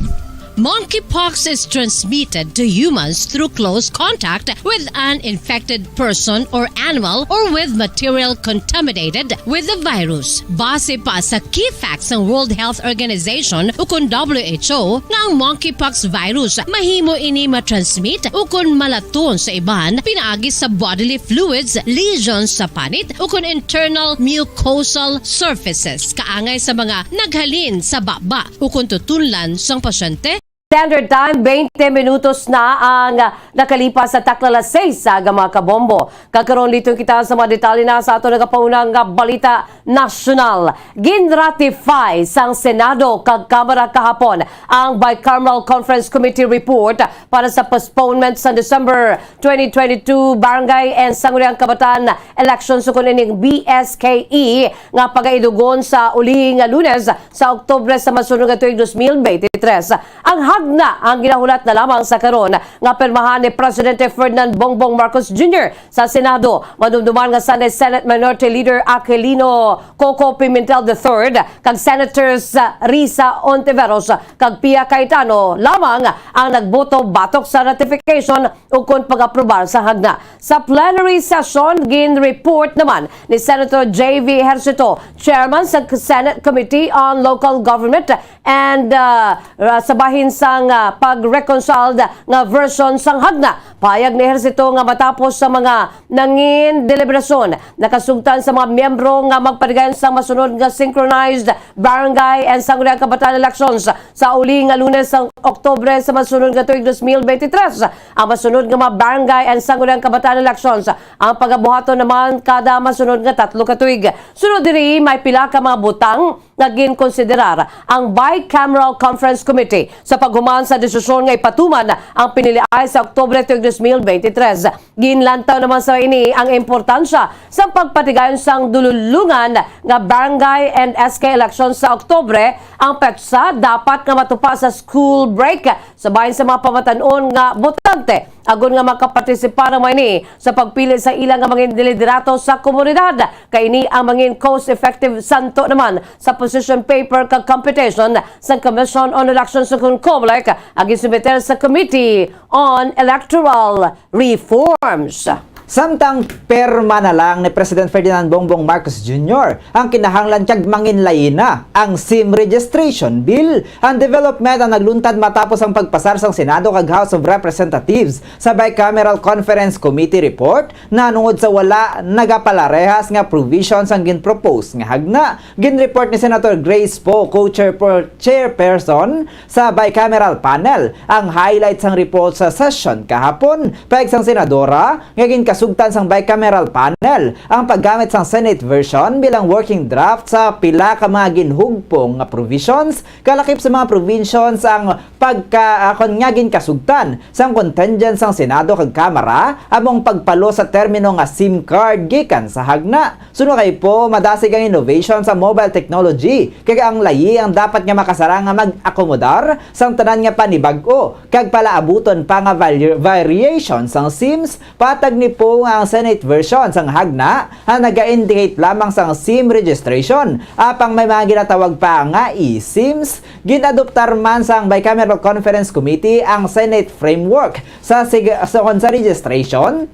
Monkeypox is transmitted to humans through close contact with an infected person or animal or with material contaminated with the virus. Base pa sa key facts sang World Health Organization ukon W H O nga ang monkeypox virus mahimo ini matransmit ukon malaton sa iban pinaagi sa bodily fluids, lesions sa panit ukon internal mucosal surfaces kaangay sa mga naghalin sa baba ukon tutunlan sang pasyente. Standard Time, twenty minutos na ang nakalipas sa takna alas sais, mga kabombo. Kag karon, liton kita sa mga detalye na sa ato nagapauna nga balita nasyonal. Ginratify sang Senado kag Kamara kahapon ang Bicameral Conference Committee report para sa postponement sa December twenty twenty-two Barangay and Sangguniang Kabataan Elections, ukon ining B S K E, nga pagaidugon sa uli nga Lunes sa Oktubre sa masunod nga tuig dos mil bente tres. Ang hagna ang ginahulat na lamang sa karon nga pirmahan ni Presidente Ferdinand Bongbong Marcos Junior sa Senado. Madumduman nga sanay Senate Minority Leader Aquilino Coco Pimentel the third kag Senators, ah, Risa Ontiveros kag Pia Cayetano lamang ang nagboto batok sa ratification ukon pag-aprobar sa hagna. Sa plenary session, gin-report naman ni Senator J V Ejercito, chairman sa Senate Committee on Local Government, and, ah, ra-, sa bahin sang, ah, pag-reconciled nga version sang hagna. Pahayag ni Ejercito nga matapos sa mga nangin deliberasyon, nakasugtan sa mga miyembro nga magpatigayon sang masunod nga synchronized barangay and sangguniang kabataan elections sa uli nga Lunes sang Oktubre sa masunod nga tuig dos mil bente tres. Ang masunod nga mga barangay and sangguniang kabataan elections ang pagabuhaton naman kada masunod nga tatlo ka tuig. Sunod diri, may pila ka mga butang nga ginkonsiderar ang Bicameral Conference Committee sa paghuman sa desisyon nga ipatuman ang piniliay sa Oktubre tuig dos mil bente tres. Ginlantaw naman sa ini ang importansya sa pagpatigayon sang dululungan nga barangay and S K election sa Oktubre. Ang petsa dapat nga matupa sa school break sa bahin sa mga pamatan-on nga botante, agod nga makapartisipar ang mga ini sa pagpili sa ila nga mangin liderato sa komunidad. Kay ini ang mangin cost-effective santo naman sa position paper kag competition sa Commission on Elections sa Comelec, ang gisumiter sa Committee on Electoral Reforms. Samtang pirma na lang ni President Ferdinand Bongbong Marcos Junior ang kinahanglan kag manginlayina ang SIM registration bill. Ang development ang nagluntad matapos ang pagpasar sang Senado kag House of Representatives sa Bicameral Conference Committee report nahanungod sa wala nagapalarehas nga provisions ang ginpropose nga hagna. Ginreport ni Senator Grace Poe, co-chairperson sa bicameral panel, ang highlight sang report sa session kahapon. Pahayag sang senadora nga ginkasugtan sang bicameral panel ang paggamit sang Senate version bilang working draft sa pila ka mga ginhugpong nga provisions, kalakip sa mga provisions ang pagka-, ah, kon nga ginkasugtan sang contingent sang Senado kag Kamara, amo ang pagpalo sa termino nga SIM card gikan sa hagna. Suno kay Poe, madasig ang innovation sa mobile technology, kag ang layi ang dapat nga makasarang nga mag-akomodar sang tanan nga panibag-o kag palaabuton pa nga vari-, variation sang SIMs. Patag ni Poe nga ang Senate version sang hagna nga naga-indicate lamang sang SIM registration, apang may mga ginatawag pa nga e-SIMs. Gin-adoptar man sang Bicameral Conference Committee ang Senate framework sa sig-, sa, sa registration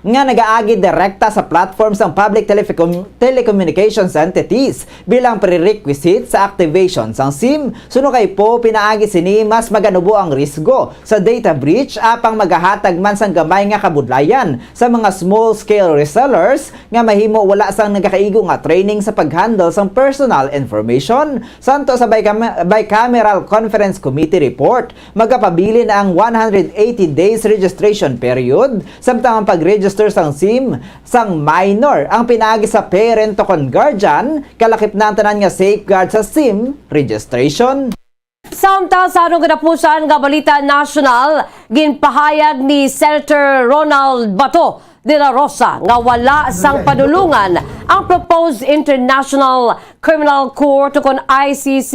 nga nagaagi direkta sa platform sang public telecom-, telecommunications entities bilang prerequisite sa activation sang SIM. Suno kay Poe, pinaagi sini mas maganubo ang risgo sa data breach, apang magahatag man sang gamay nga kabudlayan sa mga small-scale resellers nga mahimo wala sang nagakaigo nga training sa pag-handle sang personal information. Santo sa bicam-, Bicameral Conference Committee report, magapabilin ang one hundred eighty days registration period, samtang ang pag-register sang SIM sang minor ang pinaagi sa parent o kon guardian, kalakip na ang tanan nga safeguard sa SIM registration. Samtang sa atong katapusan nga balita nasyonal, ginpahayag ni Senator Ronald Bato de la Rosa nga wala sang padulungan ang proposed International Criminal Court o kon I C C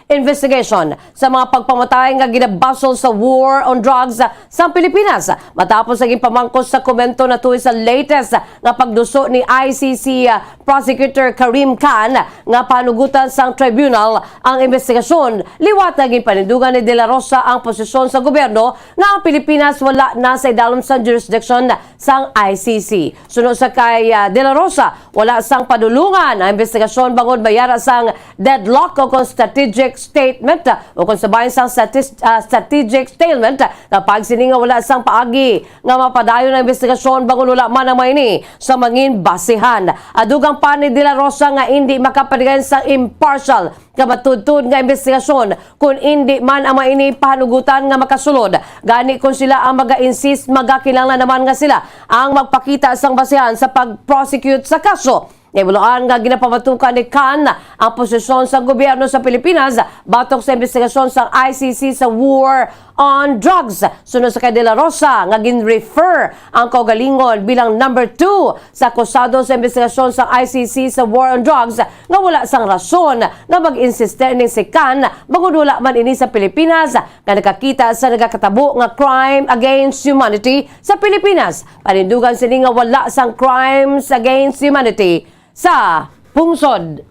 investigation sa mga pagpamatay nga ginabasol sa war on drugs sa Pilipinas, matapos ang ginpamangkot sa komento natuy sa latest nga pagduso ni I C C Prosecutor Karim Khan nga panugutan sang tribunal ang investigasyon. Liwat nga ginpanindugan ni De La Rosa ang posisyon sa gobyerno nga ang Pilipinas wala na sa idalom sang jurisdiction sang I C C. Suno sa kay, ah, De La Rosa, wala sang padulungan ang investigasyon bangod may ara sang deadlock o kon strategic statement, ah, o kon sa bahin sang statis-, ah, strategic stalemate, ah, kapag sini nga wala sang paagi nga mapadayon ang investigasyon bangod wala man ang mga ini sa mangin basihan. Adugang pa ni De La Rosa nga indi makapatigayon sang impartial nga matudtod nga investigasyon kon indi man ang mga ini pahanugutan nga makasulod. Gani, kon sila ang maga-insist, magakinahanglan naman nga sila ang magpakita sang basihan sa pag-prosecute sa kaso. Nahibaluan nga ginapamatukan ni Khan ang posisyon sa gobyerno sa Pilipinas batok sa investigasyon sang I C C sa war on drugs. Suno sa kay De La Rosa nga gin-refer ang kaugalingon bilang number two sa akusado sa investigasyon sang I C C sa war on drugs, nga wala sang rason nga mag-insistir ini si Khan bangod wala man ini sa Pilipinas nga nakakita sa nagakatabo nga crime against humanity sa Pilipinas. Panindugan sini nga wala sang crimes against humanity sa pungsod.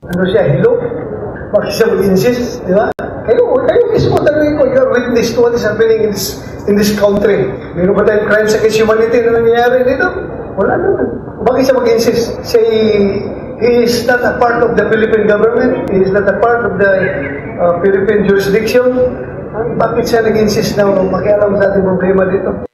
Ano siya, hello? Bakit siya mag-insist, di ba? Kayo, kayo mismo, tanungin ko, you are witness to what is happening in this, in this country. Meron ba tayong crimes against humanity na nangyayari dito? Wala naman. Bakit siya mag-insist? Siya, He is not a part of the Philippine government. He is not a part of the uh, Philippine jurisdiction. Bakit siya nag-insist na makialam sa ating problema dito?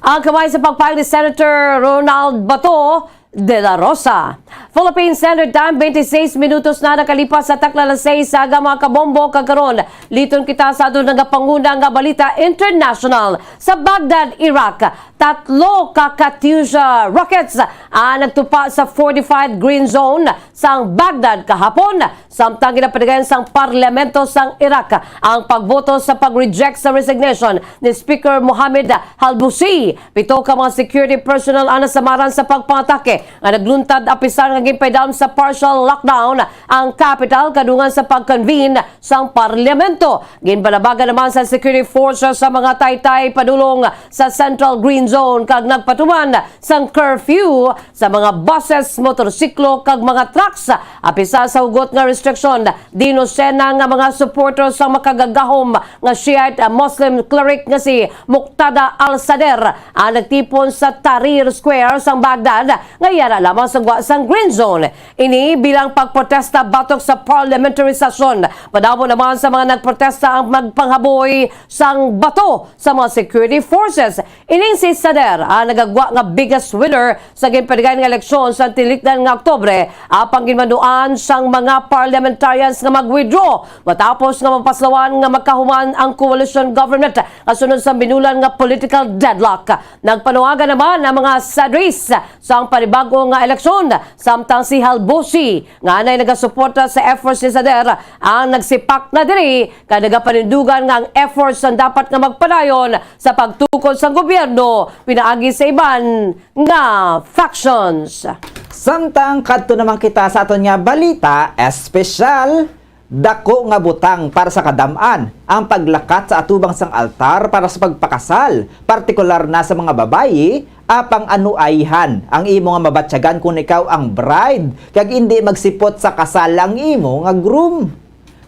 Ang kamay sa pagpayag ni Senator Ronald Bato de la Rosa. Philippine Standard Time, twenty-six minutos na nakalipas sa takna alas sais sa aga, mga kabombo, kag karon liton kita sa aton nagapanguna nga balita international. Sa Baghdad, Iraq, tatlo ka Katyusha rockets ang nagtupa sa fortified green zone sang Baghdad kahapon, samtang ginapatigayon sang parlamento sang Iraq ang pagboto sa pag-reject sa resignation ni Speaker Mohammad Halbusi. Pito ka mga security personnel ang nasamaran sa pagpangatake nga nagluntad, apisar nga ginpaidawom sa partial lockdown ang capital kadungan sa pag-convene sang parlamento. Ginbalabagan naman sa security forces sa mga taytay padulong sa Central Green Zone kag nagpatuman sang curfew sa mga buses, motorsiklo kag mga trucks. Apisar sa hugot nga restriksyon, dinusena nga mga supporters sang makagagahom nga Shiite Muslim cleric nga si Muqtada al-Sadr ang nagtipon sa Tahrir Square sang Baghdad, nga yara lamang sa gwa sang Green Zone. Ini bilang pagprotesta batok sa parliamentary session. Padamo naman sa mga nagprotesta ang magpanghaboy sang bato sa mga security forces. Ining si Sadr ang nagagwa nga biggest winner sa ginpatigayon nga eleksyon sa tilikdan nga Oktubre, apang ginmanuan sang mga parliamentarians nga mag-withdraw matapos nga mapaslawan nga makahuman ang coalition government nga sunod sa binulan nga political deadlock. Nagpanuwagan naman ang mga Sadris sang panibag-o nga eleksyon, samtang si Halbusi, nga anay nagasuporta sa efforts ni Sadr, ang nagsipak na diri kay nagapanindugan nga ang efforts ang dapat nga magpadayon sa pagtukod sang gobyerno pinaagi sa iban nga factions. Samtang kadto naman kita sa aton nga balita espesyal, dako nga butang para sa kadam-an ang paglakat sa atubang sang altar para sa pagpakasal, partikular na sa mga babayi, apang anuayhan ang imo nga mabatyagan kon ikaw ang bride kag indi magsipot sa kasal ang imo nga groom.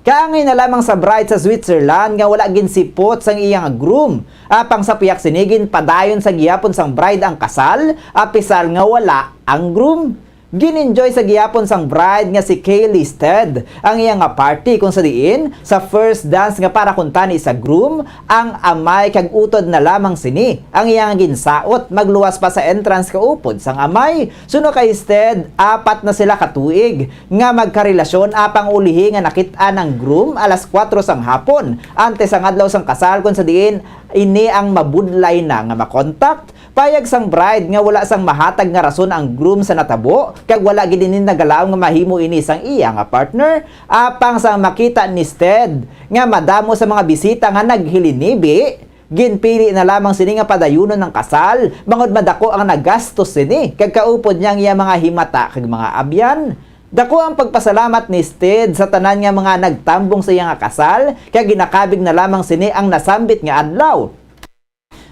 Kaangay na lamang sa bride sa Switzerland nga wala ginsipot sang iya nga groom. Apang sa piyak sini, ginpadayon sa gihapon sang bride ang kasal, apisar nga wala ang groom. Gin-enjoy sa gihapon sang bride nga si Kaylee Stead ang iya nga party, kung sa diin sa first dance nga para kuntani sa groom ang amay kag utod na lamang sini ang iya nga ginsaot magluwas pa sa entrance kaupod sang amay. Suno kay Stead, apat na sila ka tuig nga magkarelasyon, apang ulihi nga nakit-an ang groom alas kuwatro sang hapon, antes ang adlaw sang kasal, kon sa diin ini ang mabudlay na nga makontak. Payag sang bride nga wala sang mahatag nga rason ang groom sa natabo, kag wala gid ini nagalaom nga mahimo ini sang iya nga partner. Apang sang makita ni Stead nga madamo sa mga bisita nga naghilinibi, ginpili na lamang sini nga padayunon ang kasal, bangod madako ang nagastos sini, kag kaupod niya ang iya mga himata kag mga abyan. Dako ang pagpasalamat ni Stead sa tanan nga mga nagtambong sa iya nga kasal, kag ginakabig na lamang sini ang nasambit nga adlaw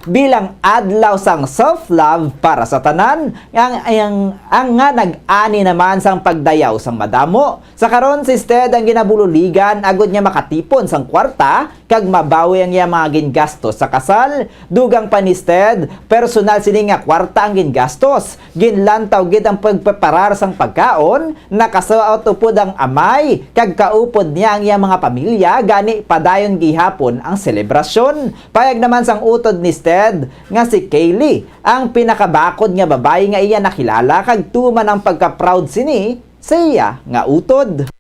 bilang adlaw sang self-love para sa tanan, ang, ang, ang nga nag-ani naman sang pagdayaw sang madamo. Sa karon, si Stead ang ginabululigan agod nga makatipon sang kwarta kag mabawi ang iya mga gingastos sa kasal. Dugang pa ni Stead, personal sini nga kwarta ang gingastos. Ginlantaw gid ang pagpreparar sang pagkaon, nakasuot upod ang amay, kag kaupod niya ang iya mga pamilya, gani padayon gihapon ang selebrasyon. Payag naman sang utod ni Stead nga si Kaylee ang pinakabakod nga babayi nga iya nakilala, kag tuman ang pagka-proud sini sa iya nga utod.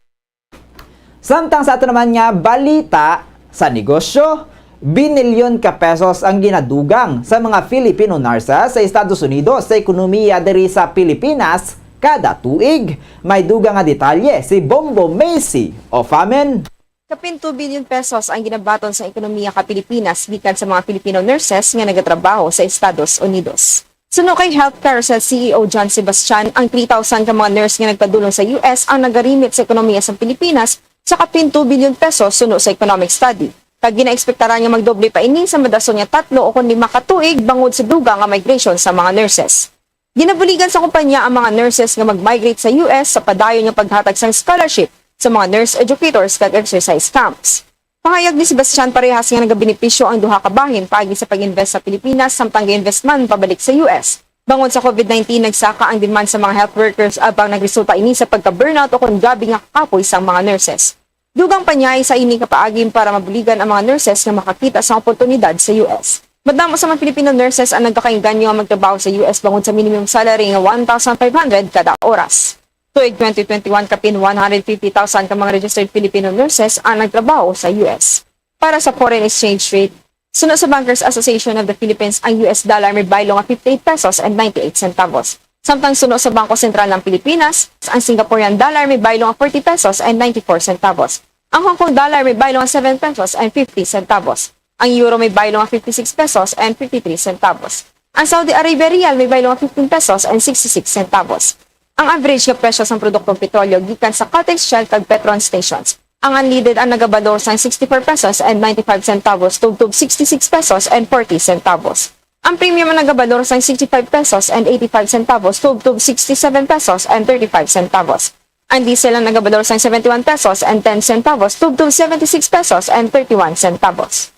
Samtang sa ato naman nga balita sa negosyo, binilyon ka pesos ang ginadugang sa mga Filipino nurses sa Estados Unidos sa ekonomiya diri sa Pilipinas kada tuig. May dugang nga detalye si Bombo Macy Ofamen. Kapin two billion pesos ang ginabaton sa ekonomiya ka Pilipinas gikan sa mga Filipino nurses nga nagatrabaho sa Estados Unidos. Suno kay Health Carousel C E O John Sebastian, ang three thousand ka mga nurse nga nagpadulong sa U S ang nagarimit sa ekonomiya sa Pilipinas sa kapin two billion pesos suno sa economic study. Kag ginaekspektaran nga magdoble pa ini sa madason nga tatlo o kon lima ka tuig bangod sa dugang nga migration sa mga nurses. Ginabuligan sa kumpanya ang mga nurses nga mag-migrate sa U S sa padayon nga paghatag sang scholarship sa mga nurse educators kag exercise camps. Pahayag ni Sebastian, parehas nga nagabenepisyo ang duha ka bahin paagi sa pag-invest sa Pilipinas samtang ga-invest man pabalik sa U S. Bangod sa COVID nineteen, nagsaka ang demand sa mga health workers, abang nagresulta ini sa pagka-burnout o kon grabe nga kakapoy sang mga nurses. Dugang pa niya, isa ini ka paagi para mabuligan ang mga nurses nga makakita sang oportunidad sa U S. Madamo sa mga Filipino nurses ang nagkakainganyo nga magtrabaho sa U S bangod sa minimum salary nga one thousand five hundred kada oras. Tuig twenty twenty-one, kapin one hundred fifty thousand ka mga registered Filipino nurses ang nagtrabaho sa U S. Para sa foreign exchange rate, suno sa Bankers Association of the Philippines, ang U S dollar may baylo nga fifty-eight pesos and ninety-eight centavos. Samtang suno sa Bangko Sentral ng Pilipinas, ang Singaporean dollar may baylo nga forty pesos and ninety-four centavos. Ang Hong Kong dollar may baylo nga seven pesos and fifty centavos. Ang euro may baylo nga fifty-six pesos and fifty-three centavos. Ang Saudi Arabia rial may baylo nga fifteen pesos and sixty-six centavos. Ang average nga presyo sang produktong petrolyo gikan sa Caltex, Shell, kag Petron stations. Ang unleaded ang nagabalor sang sixty-four pesos and ninety-five centavos tubtob sixty-six pesos and forty centavos. Ang premium ang nagabalor sang sixty-five pesos and eighty-five centavos tubtob sixty-seven pesos and thirty-five centavos. Ang diesel ang nagabalor sang seventy-one pesos and ten centavos tubtob seventy-six pesos and thirty-one centavos.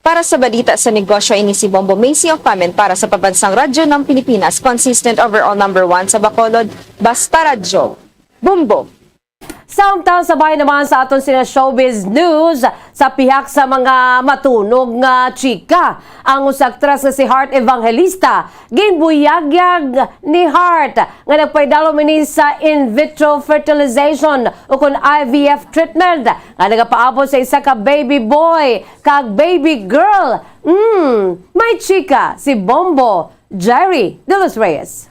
Para sa balita sa negosyo, ini si Bombo Macy of Pamen para sa Pabansang Radyo ng Pilipinas, consistent overall number one sa Bacolod, Basta Radyo. Bombo! Samtang sabay naman sa aton sina showbiz news, sa pihak sa mga matunog nga chika, ang usa aktres nga si Heart Evangelista ginbuyagyag ni Heart nga nagpaidalom ini sa in vitro fertilization ukon I V F treatment nga nagapaabot sa isa ka baby boy kag baby girl. Mm, may chika si Bombo Jerry de los Reyes.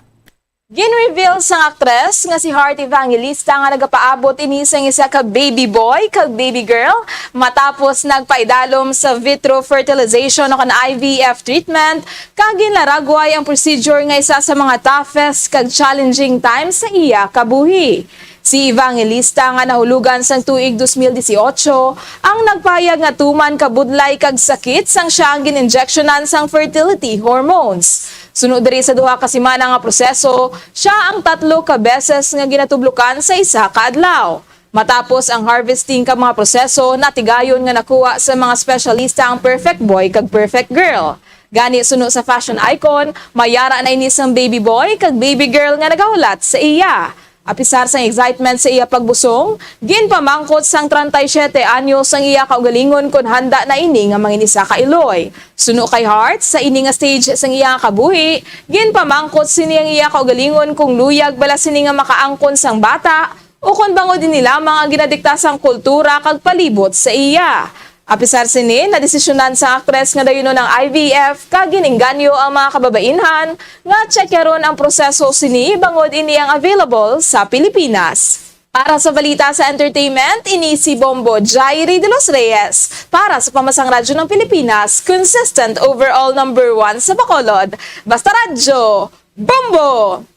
Gin-reveal sang aktres nga si Heart Evangelista nga nagapaabot ini sang isa ka baby boy kag baby girl matapos nagpaidalom sa vitro fertilization o kon I V F treatment, kag ginlaragway ang procedure nga isa sa mga toughest kag challenging times sa iya kabuhi. Si Evangelista nga nahulugan sang tuig dos mil dieciocho ang nagpahayag nga tuman kabudlay kag sakit sang siya ang gin-injectionan sang fertility hormones. Suno diri sa duha ka semana nga proseso, siya ang tatlo ka beses nga ginatublukan sa isa ka adlaw. Matapos ang harvesting ka mga proseso, natigayon nga nakuha sa mga espesyalista ang perfect boy kag perfect girl. Gani, suno sa fashion icon, mayara na ini sang baby boy kag baby girl nga nagahulat sa iya. Apisar sang excitement sa iya pagbusong, ginpamangkot sang treinta y siete anyos ang iya kaugalingon kon handa na ini nga mangin isa ka iloy. Suno kay Heart, sa ini nga stage sang iya nga kabuhi, ginpamangkot sini ang iya kaugalingon kung luyag bala sini nga makaangkon sang bata, ukon bangod ini lamang ang ginadikta sang kultura kag palibot sa iya. Apisar sini, nadesisyonan sang aktres nga dayunon ang I V F kag gin-engganyo ang mga kababainhan nga tsekyaron ang proseso sini bangod ini ang available sa Pilipinas. Para sa balita sa entertainment, ini si Bombo Jairi de los Reyes para sa Pamasang Radyo ng Pilipinas, consistent overall number one sa Bacolod. Basta Radyo, Bombo!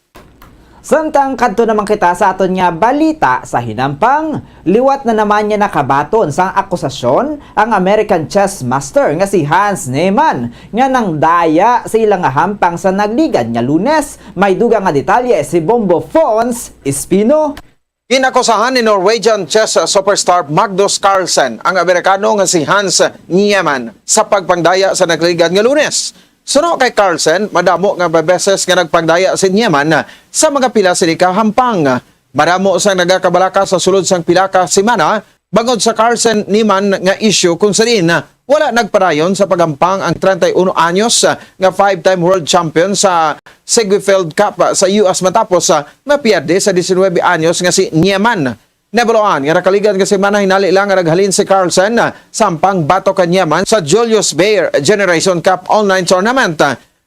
Samtang kadto naman kita sa aton nga balita sa hinampang, liwat na naman nga nakabaton sang akusasyon ang American chess master nga si Hans Niemann nga nangdaya sa ila nga hampang sa nagligad nga Lunes. May dugang nga detalye si Bombo Fons Espino. Ginakusahan ni Norwegian chess superstar Magnus Carlsen ang Amerikano nga si Hans Niemann sa pagpangdaya sa nagligad nga Lunes. Suno kay Carlsen, madamo nga beses nga nagpangdaya si Niemann sa mga pila sini ka hampang. Madamo sang nagakabalaka sa sulod sang pila ka semana bangod sa Carlsen-Niemann nga issue, kung sa diin wala nagpadayon sa paghampang ang treinta y uno anyos nga five-time world champion sa Ziegfeld Cup sa U S matapos nga pierde sa diecinuebe anyos nga si Niemann. Nabaluan nga nakaligad nga semana hinali lang nga naghalin si Carlsen sa hampang batok kay Niemann sa Julius Baer Generation Cup online tournament.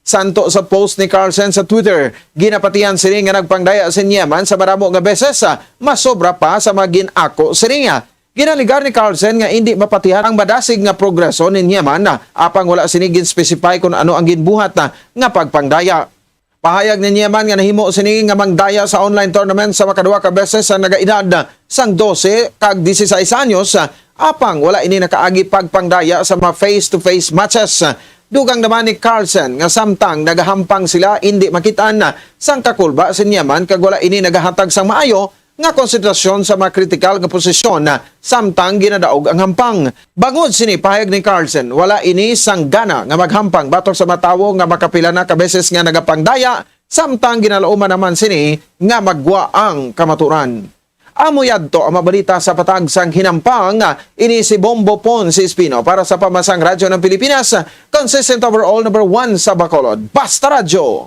Santo sa post ni Carlsen sa Twitter, ginapatihan sini nga nagpangdaya si Niemann sa madamo nga beses, ah, masobra pa sa mga gin-ako sini. Ginaligar ni Carlsen nga indi mapatihan ang madasig nga progreso ni Niemann, ah, apang wala sini gin-specify kon ano ang ginbuhat, ah, nga pagpangdaya. Pahayag ni Niemann nga nahimo sini nga mangdaya sa online tournament sa makaduha ka beses sa nagaedad sang dose kag dieciséis anyos, apang wala ini nakaagi pagpangdaya sa mga face-to-face matches. Dugang naman ni Carlsen nga samtang nagahampang sila, indi makit-an sang kakulba si Niemann kag wala ini nagahatag sang maayo nga konsentrasyon sa mga kritikal nga posisyon samtang ginadaog ang hampang. Bangod sini, pahayag ni Carlsen, wala ini sang gana nga maghampang batok sa mga tawo nga makapila na ka beses nga nagapangdaya samtang ginalauman naman sini nga magwa ang kamaturan. Amo yadto ang mabalita sa patag sang hinampang. Ini si Bombo Pon si Espino para sa Pambansang Radyo ng Pilipinas, consistent overall number one sa Bacolod. Basta Radyo,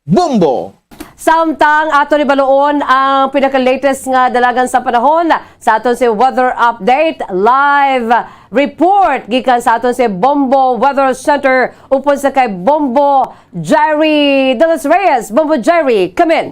Bombo! Samtang ato ni baluon ang pinaka-latest nga dalagan sa panahon sa aton si weather update, live report gikan sa aton si Bombo Weather Center upod sa kay Bombo Jerry de los Reyes. Bombo Jerry, come in.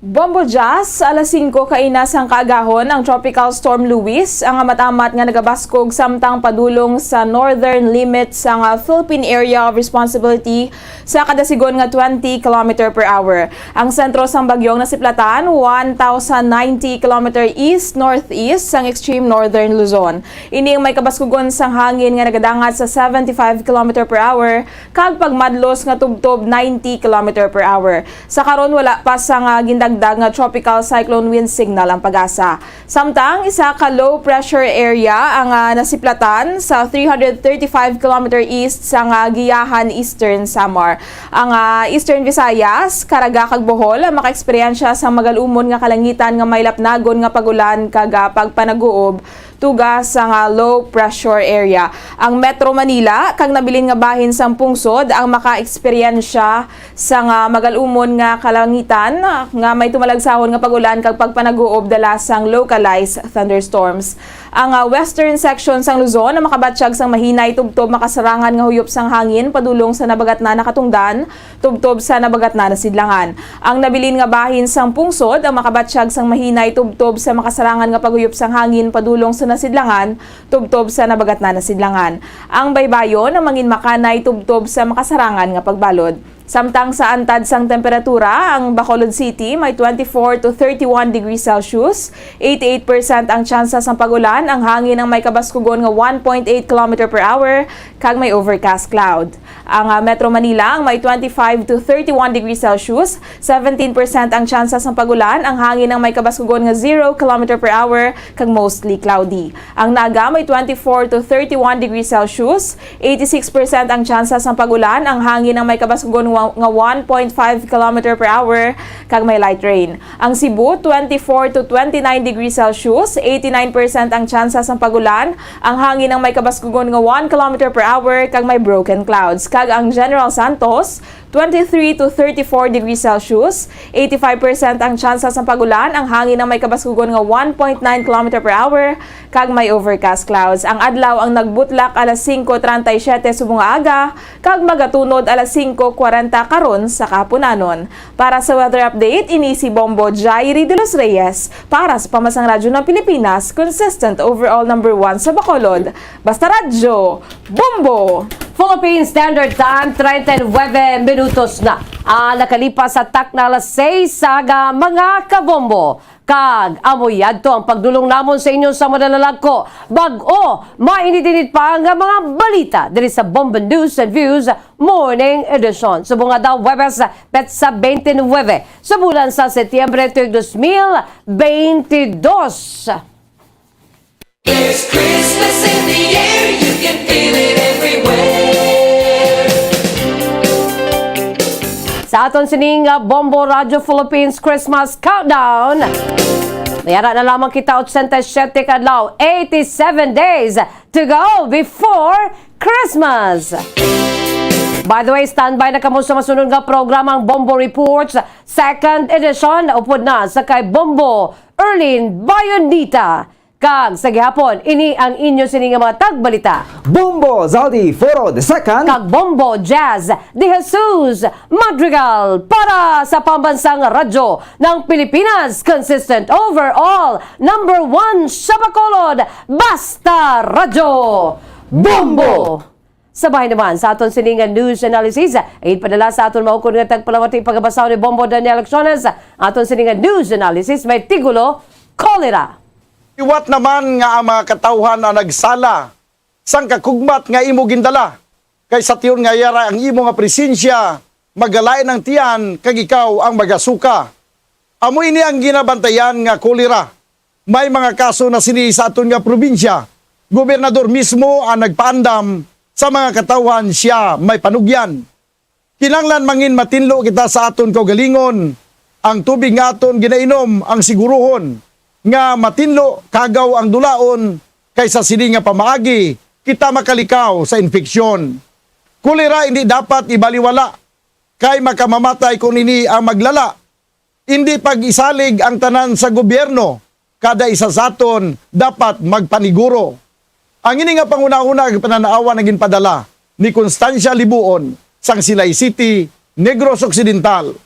Bombo Jazz, alas singko kaina sang kaagahon ang Tropical Storm Luis, ang amat-amat nga nagabaskog samtang padulong sa northern limit sang, ah, Philippine Area of Responsibility sa kada sigon nga twenty kilometer per hour. Ang sentro sang bagyong nasiplatan one thousand ninety kilometer east-northeast sang extreme northern Luzon. Ini ang may kabaskugon sang hangin nga nagadangat sa seventy-five kilometer per hour kag pagmadlos nga tubtob ninety kilometer per hour. Sa karon, wala pa sang, ah, gindagdag nga tropical cyclone wind signal ang PAGASA. Samtang isa ka low pressure area ang, ah, nasiplatan sa three hundred thirty-five kilometer east sang, ah, Guiajan, Eastern Samar. Ang, ah, Eastern Visayas, Caraga kag Bohol makaeksperyensya sang magalumon nga kalangitan nga may lapnagon nga pag-ulan kag, ah, pagpanaguob tuga sang, ah, low pressure area. Ang Metro Manila kag nabilin nga bahin sang pungsod ang makaeksperyensya sang, ah, magalumon nga kalangitan, ah, nga may tumalagsahon nga pag-ulan kag pagpanaguob dala sang localized thunderstorms. Ang, ah, western section sang Luzon ang makabatyag sang mahinay tubtob makasarangan nga huyop sang hangin padulong sa Nabagatnan, Katungdan, tubtob sa Nabagatnan, Sidlangan. Ang nabilin nga bahin sang pungsod ang makabatyag sang mahinay tubtob sa makasarangan nga paghuyop sang hangin padulong sa Nasidlangan, tubtob sa Nabagatnan, Sidlangan. Ang baybayon ang mangin makanay tubtob sa makasarangan nga pagbalod. Samtang sa antad sang temperatura, ang Bacolod City may twenty-four to thirty-one degrees Celsius, eighty-eight percent ang tsansa sang pag-ulan, ang hangin ang may kabaskugon nga one point eight kilometer per hour, kag may overcast cloud. Ang, ah, Metro Manila ang may twenty-five to thirty-one degrees Celsius, seventeen percent ang tsansa sang pag-ulan, ang hangin ang may kabaskugon nga zero kilometer per hour, kag mostly cloudy. Ang Naga may twenty-four to thirty-one degrees Celsius, eighty-six percent ang tsansa sang pag-ulan, ang hangin ang may kabaskugon wa-, nga one point five kilometer per hour, kag may light rain. Ang Cebu, twenty-four to twenty-nine degrees Celsius, eighty-nine percent ang tsansa sang pag-ulan, ang hangin ang may kabaskugon nga one kilometer per hour, kag may broken clouds. Kag ang General Santos, twenty-three to thirty-four degrees Celsius, eighty-five percent ang tsansa sang pag-ulan, ang hangin ang may kabaskugon nga one point nine kilometer per hour, kag may overcast clouds. Ang adlaw ang nagbutlak alas singko treinta y siete subong nga aga, kag magatunod alas singko kwarenta karon sa kahapunanon. Para sa weather update, ini si Bombo Jairi de los Reyes para sa Pambansang Radyo ng Pilipinas, consistent overall number one sa Bacolod. Basta Radyo, Bombo! Philippine Standard Time, treinta y nueve minutos na ang nakalipas sa takna alas seis sa aga, mga kabombo. Kag amo yadto ang pagdulong namon sa inyo sa madalalagko. Bag-o, mainit-init pa nga mga balita diri sa Bombo News and Views Morning Edition. Subong nga daw, Huwebes, petsa twenty-nine sa bulan sa Setyembre tuig dos mil bentidós. There's Christmas in the air, you can feel it everywhere. Sa aton sining, uh, Bombo Radyo Philippines Christmas Countdown, may ara na lamang kita, ochenta y siete ka adlaw, eighty-seven days to go before Christmas. By the way, standby na kamo sa masunod nga programang Bombo Reports, second edition, upod na sa kay Bombo Erlin Bayonita. Kag sa gihapon, ini ang inyo sini nga mga tagbalita. Bombo Zaldi Foro the second. Kag Bombo Jazz de Jesus Madrigal para sa Pambansang Radyo ng Pilipinas, consistent overall, number one sa Bacolod, Basta Radyo, Bombo! Sa bahin naman sa aton sini nga news analysis, ipadala sa aton maukod nga tagpalamati, pagabasahon ni Bombo Daniel Acciones. Aton sini nga news analysis may titulo, Kolera. Liwat naman nga ang mga katawhan ang nagsala sang kakugmat nga imo gindala, kay sa tion nga yara ang imo nga presensya, magalain ang tiyan, kag ikaw ang magasuka. Amo ini ang ginabantayan nga kolera. May mga kaso na sini sa aton nga probinsya. Gobernador mismo ang nagpaandam sa mga katawhan siya may panugyan. Kinahanglan mangin matinlo kita sa aton kaugalingon. Ang tubig nga aton ginainom ang siguruhon nga matinlo kag agaw ang dulaon kaysa sini nga pamaagi kita makalikaw sa infeksyon. Kolera hindi dapat ibaliwala kay makamamatay kon ini ang maglala. Hindi pag-isalig ang tanan sa gobyerno, kada isa sa aton dapat magpaniguro. Ang ini nga panghunahuna kag panan-awan ang ginpadala ni Constancia Libuon sang Silay City, Negros Occidental.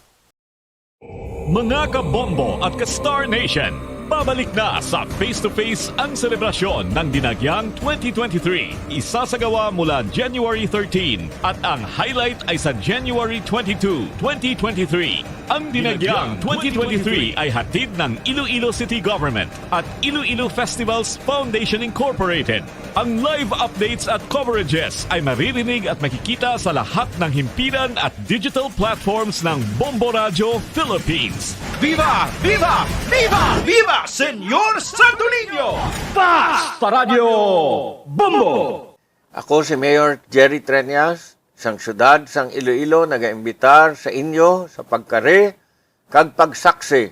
Mga kabombo at ka-Star Nation, pabalik na sa Face to Face ang selebrasyon ng Dinagyang twenty twenty-three. Isasagawa mula January thirteen at ang highlight ay sa January twenty-two, twenty twenty-three. Ang Dinagyang twenty twenty-three ay hatid ng Iloilo City Government at Iloilo Festivals Foundation Incorporated. Ang live updates at coverages ay maririnig at makikita sa lahat ng himpilan at digital platforms ng Bombo Radyo Philippines. Viva! Viva! Viva! Viva Señor Santo Niño! Fast Radyo Bombo! Ako si Mayor Jerry Treñas, sang siyudad sang Iloilo, nagaimbitar sa inyo sa pagkari kag pagsaksi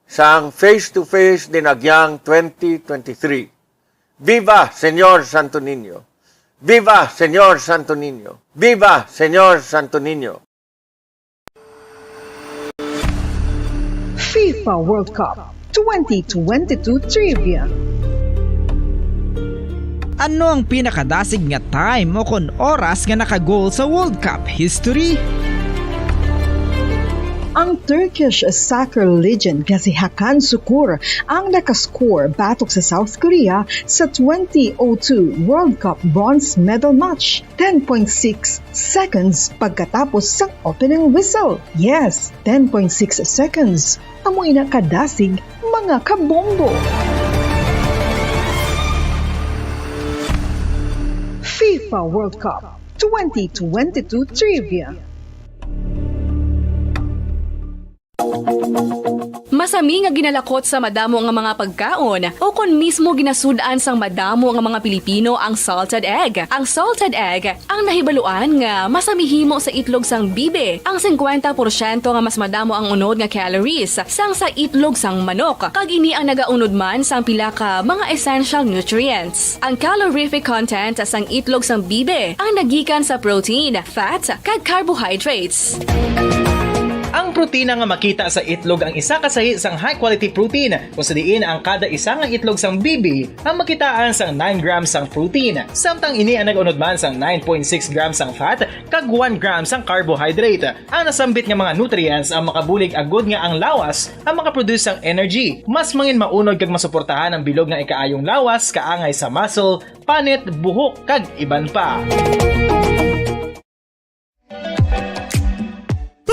sang Face to Face Dinagyang twenty twenty-three. Viva Señor Santo Niño! Viva Señor Santo Niño! Viva Señor Santo Niño! FIFA World Cup twenty twenty-two Trivia. Ano ang pinakadasig nga time o kon oras nga naka-goal sa World Cup history? Ang Turkish soccer legend nga si Hakan Sukur ang nakascore batok sa South Korea sa twenty oh two World Cup bronze medal match, ten point six seconds pagkatapos sang opening whistle. Yes, ten point six seconds. Amo ina kadasig, mga kabombo. FIFA World Cup twenty twenty-two Trivia. Masami nga ginalakot sa madamo nga mga pagkaon, o kon mismo ginasud-an sang madamo nga mga Pilipino ang salted egg. Ang salted egg ang nahibaluan nga masami himo sa itlog sang bibi, ang singkwenta porsyento nga mas madamo ang unod nga calories sang sa itlog sang manok, kag ini ang nagaunod man sang pila ka mga essential nutrients. Ang calorific content sang itlog sang bibi ang nagikan sa protein, fat, kag carbohydrates. Ang protina nga makita sa itlog ang isa ka sahi sang high-quality protein, kung sa diin ang kada isa nga itlog sang bibi ang makitaan sang nine grams sang protein, samtang ini ang nag-unod man sang nine point six grams sang fat kag one gram sang carbohydrate. Ang nasambit nga mga nutrients ang makabulig agud nga ang lawas ang makaproduce sang energy. Mas mangin maunod kag masuportahan ang bilog nga ikaayong lawas kaangay sa muscle, panit, buhok, kag iban pa.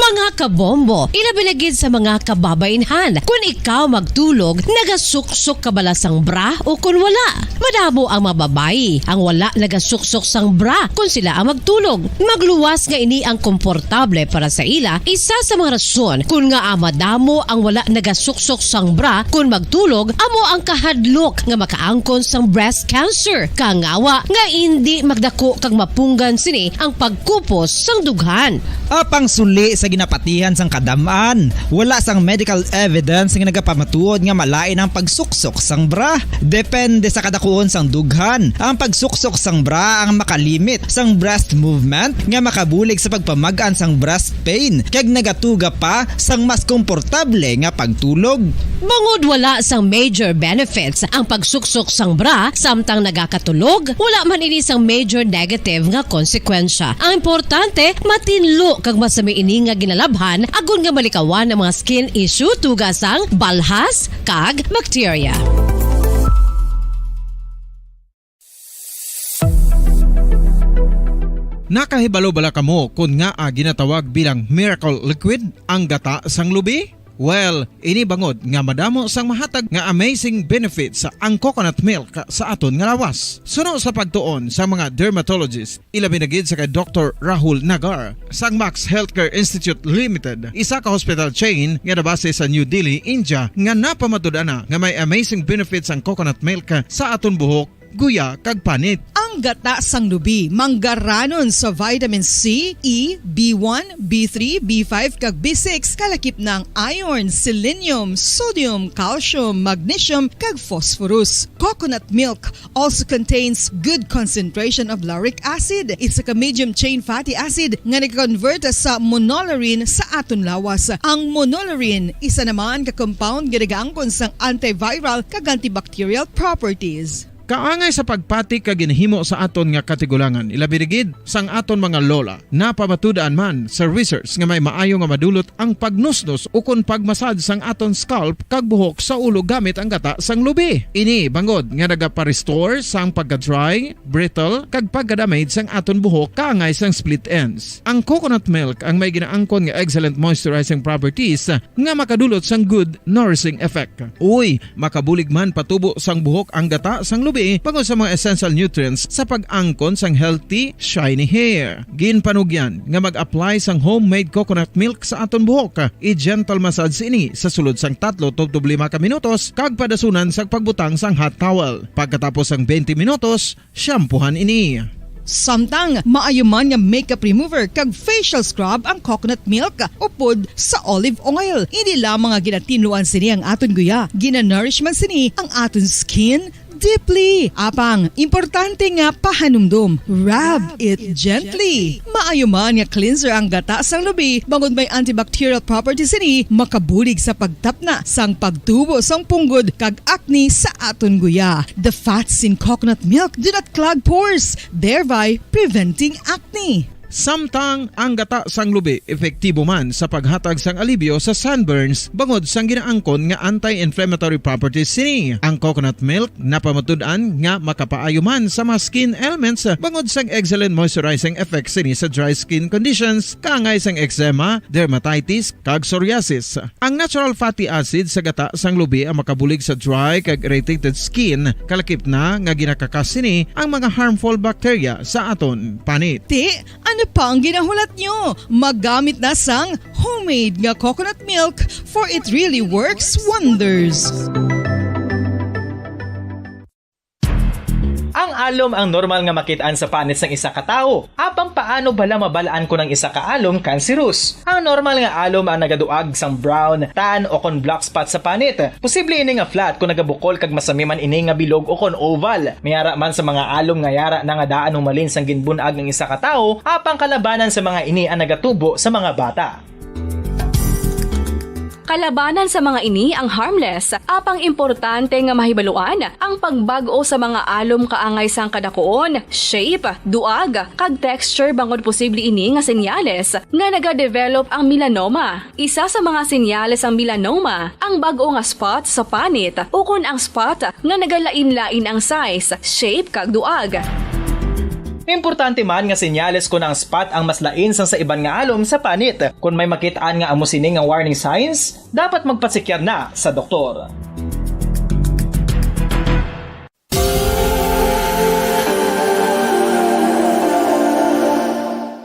Mga kabombo, ilabi na gid sa mga kababainhan, kun ikaw magtulog, nagasuksok ka bala sang bra o kun wala? Madamo ang mga babayi ang wala nagasuksok sang bra kun sila ang magtulog. Magluwas nga ini ang komportable para sa ila. Isa sa mga rason kun ngaa madamo ang wala nagasuksok sang bra kun magtulog amo ang kahadlok nga makaangkon sang breast cancer. Kangawa nga indi magdako kag mapunggan sini ang pagkupos sang dughan. Apang suli sa ginapatihan sang kadam-an, wala sang medical evidence nga nagapamatuod nga malain ang pagsuksok sang bra. Depende sa kadakuon sang dughan, ang pagsuksok sang bra ang makalimit sang breast movement nga makabulig sa pagpamag-an sang breast pain kag nagatuga pa sang mas komportable nga pagtulog. Bangod wala sang major benefits ang pagsuksok sang bra samtang nagakatulog, wala man ini sang major negative nga konsekwensya. Ang importante, matinlo kag masami ini nga ginalabhan agod nga malikawan ang mga skin issue tuga sang balhas kag bakterya. Nakahibalo bala kamo kon ngaa ginatawag bilang miracle liquid ang gata sang lubi? Well, ini bangod nga madamo sang mahatag nga amazing benefits ang coconut milk sa aton nga lawas. Suno sa pagtuon sa mga dermatologist, ilabi na gid sa kay Doktor Rahul Nagar sang Max Healthcare Institute Limited, isa ka hospital chain nga nabase sa New Delhi, India, nga napamatud-an na nga may amazing benefits ang coconut milk sa aton buhok, guya, kag panit. Ang Ang gata sang lubi manggaranon sa vitamin C, E, B one, B three, B five, kag B six, kalakip na ang iron, selenium, sodium, calcium, magnesium, kag phosphorus. Coconut milk also contains good concentration of lauric acid. Isa ka medium chain fatty acid nga nag-convert sa monolaurin sa aton lawas. Ang monolaurin isa naman ka compound nga nagaangkon sang antiviral kag antibacterial properties. Kaangay sa pagpati kag ginhimo sa aton nga katigulangan, ilabi na gid sang aton mga lola. Napamatud-an man sa research nga may maayo nga madulot ang pagnusnos ukon pagmasad sang aton scalp kag buhok sa ulo gamit ang gata sang lubi. Ini bangod nga nagapa-restore sang pagka-dry, brittle, kag pagka-damage sang aton buhok kaangay sang split ends. Ang coconut milk ang may ginaangkon nga excellent moisturizing properties nga makadulot sang good nourishing effect. Uy, makabulig man patubo sang buhok ang gata sang lubi bangod sa mga essential nutrients sa pag-angkon sang healthy, shiny hair. Ginpanugyan nga mag-apply sang homemade coconut milk sa aton buhok. I-gentle massage ini sa sulod sang tatlo tubtob lima ka minutos kag padasunan sang pagbutang sang hot towel. Pagkatapos sang twenty minutos, shampoohan ini. Samtang maayo man nga makeup remover kag facial scrub ang coconut milk upod sa olive oil. Hindi lamang nga ginatinluan sini ang aton guya, ginanourish man sini ang aton skin deeply. Apang, importante nga pahanumdom, rub it gently. Maayo man nga cleanser ang gata sang lubi, bangod may antibacterial properties sini, makabulig sa pagtapna sang pagtubo sang punggod kag acne sa aton guya. The fats in coconut milk do not clog pores, thereby preventing acne. Samtang ang gata sang lubi epektibo man sa paghatag sang alibyo sa sunburns bangod sang ginaangkon nga anti-inflammatory properties sini. Ang coconut milk napamatud-an nga makapaayo man sa mga skin ailments bangod sang excellent moisturizing effects sini sa dry skin conditions, kaangay sang eczema, dermatitis, kag psoriasis. Ang natural fatty acid sa gata sang lubi ang makabulig sa dry kag irritated skin, kalakip na nga ginakakas sini ang mga harmful bacteria sa aton panit. Ti, ano pa ang ginahulat nyo? Magamit na sang homemade nga coconut milk, for it really works wonders. Ang alom ang normal nga makit-an sa panit sang isa ka tawo. Apang paano bala mabal-an kon ang isa ka alom kanserus? Ang normal nga alom ang nagaduag sang brown, tan, o kon black spot sa panit. Posible ini nga flat kon nagabukol kag masami man ini nga bilog o kon oval. May ara man sa mga alom nga yara na nga daan humalin sang ginbun-ag ang isa ka tawo, apang kalabanan sa mga ini ang nagatubo sa mga bata. Kalabanan sa mga ini ang harmless, apang importante nga mahibaluan ang pagbag-o sa mga alom kaangay sang kadakuon, shape, duag, kag texture, bangod posible ini nga senyales nga nagadevelop ang melanoma. Isa sa mga senyales sang melanoma ang bag-o nga spot sa panit ukon ang spot nga nagalain-lain ang size, shape, kag duag. Importante man nga senyales kon ang spot ang mas lain sang sa iban nga alom sa panit. Kon may makit-an nga amo sini nga warning signs, dapat magpatsikyar na sa doktor.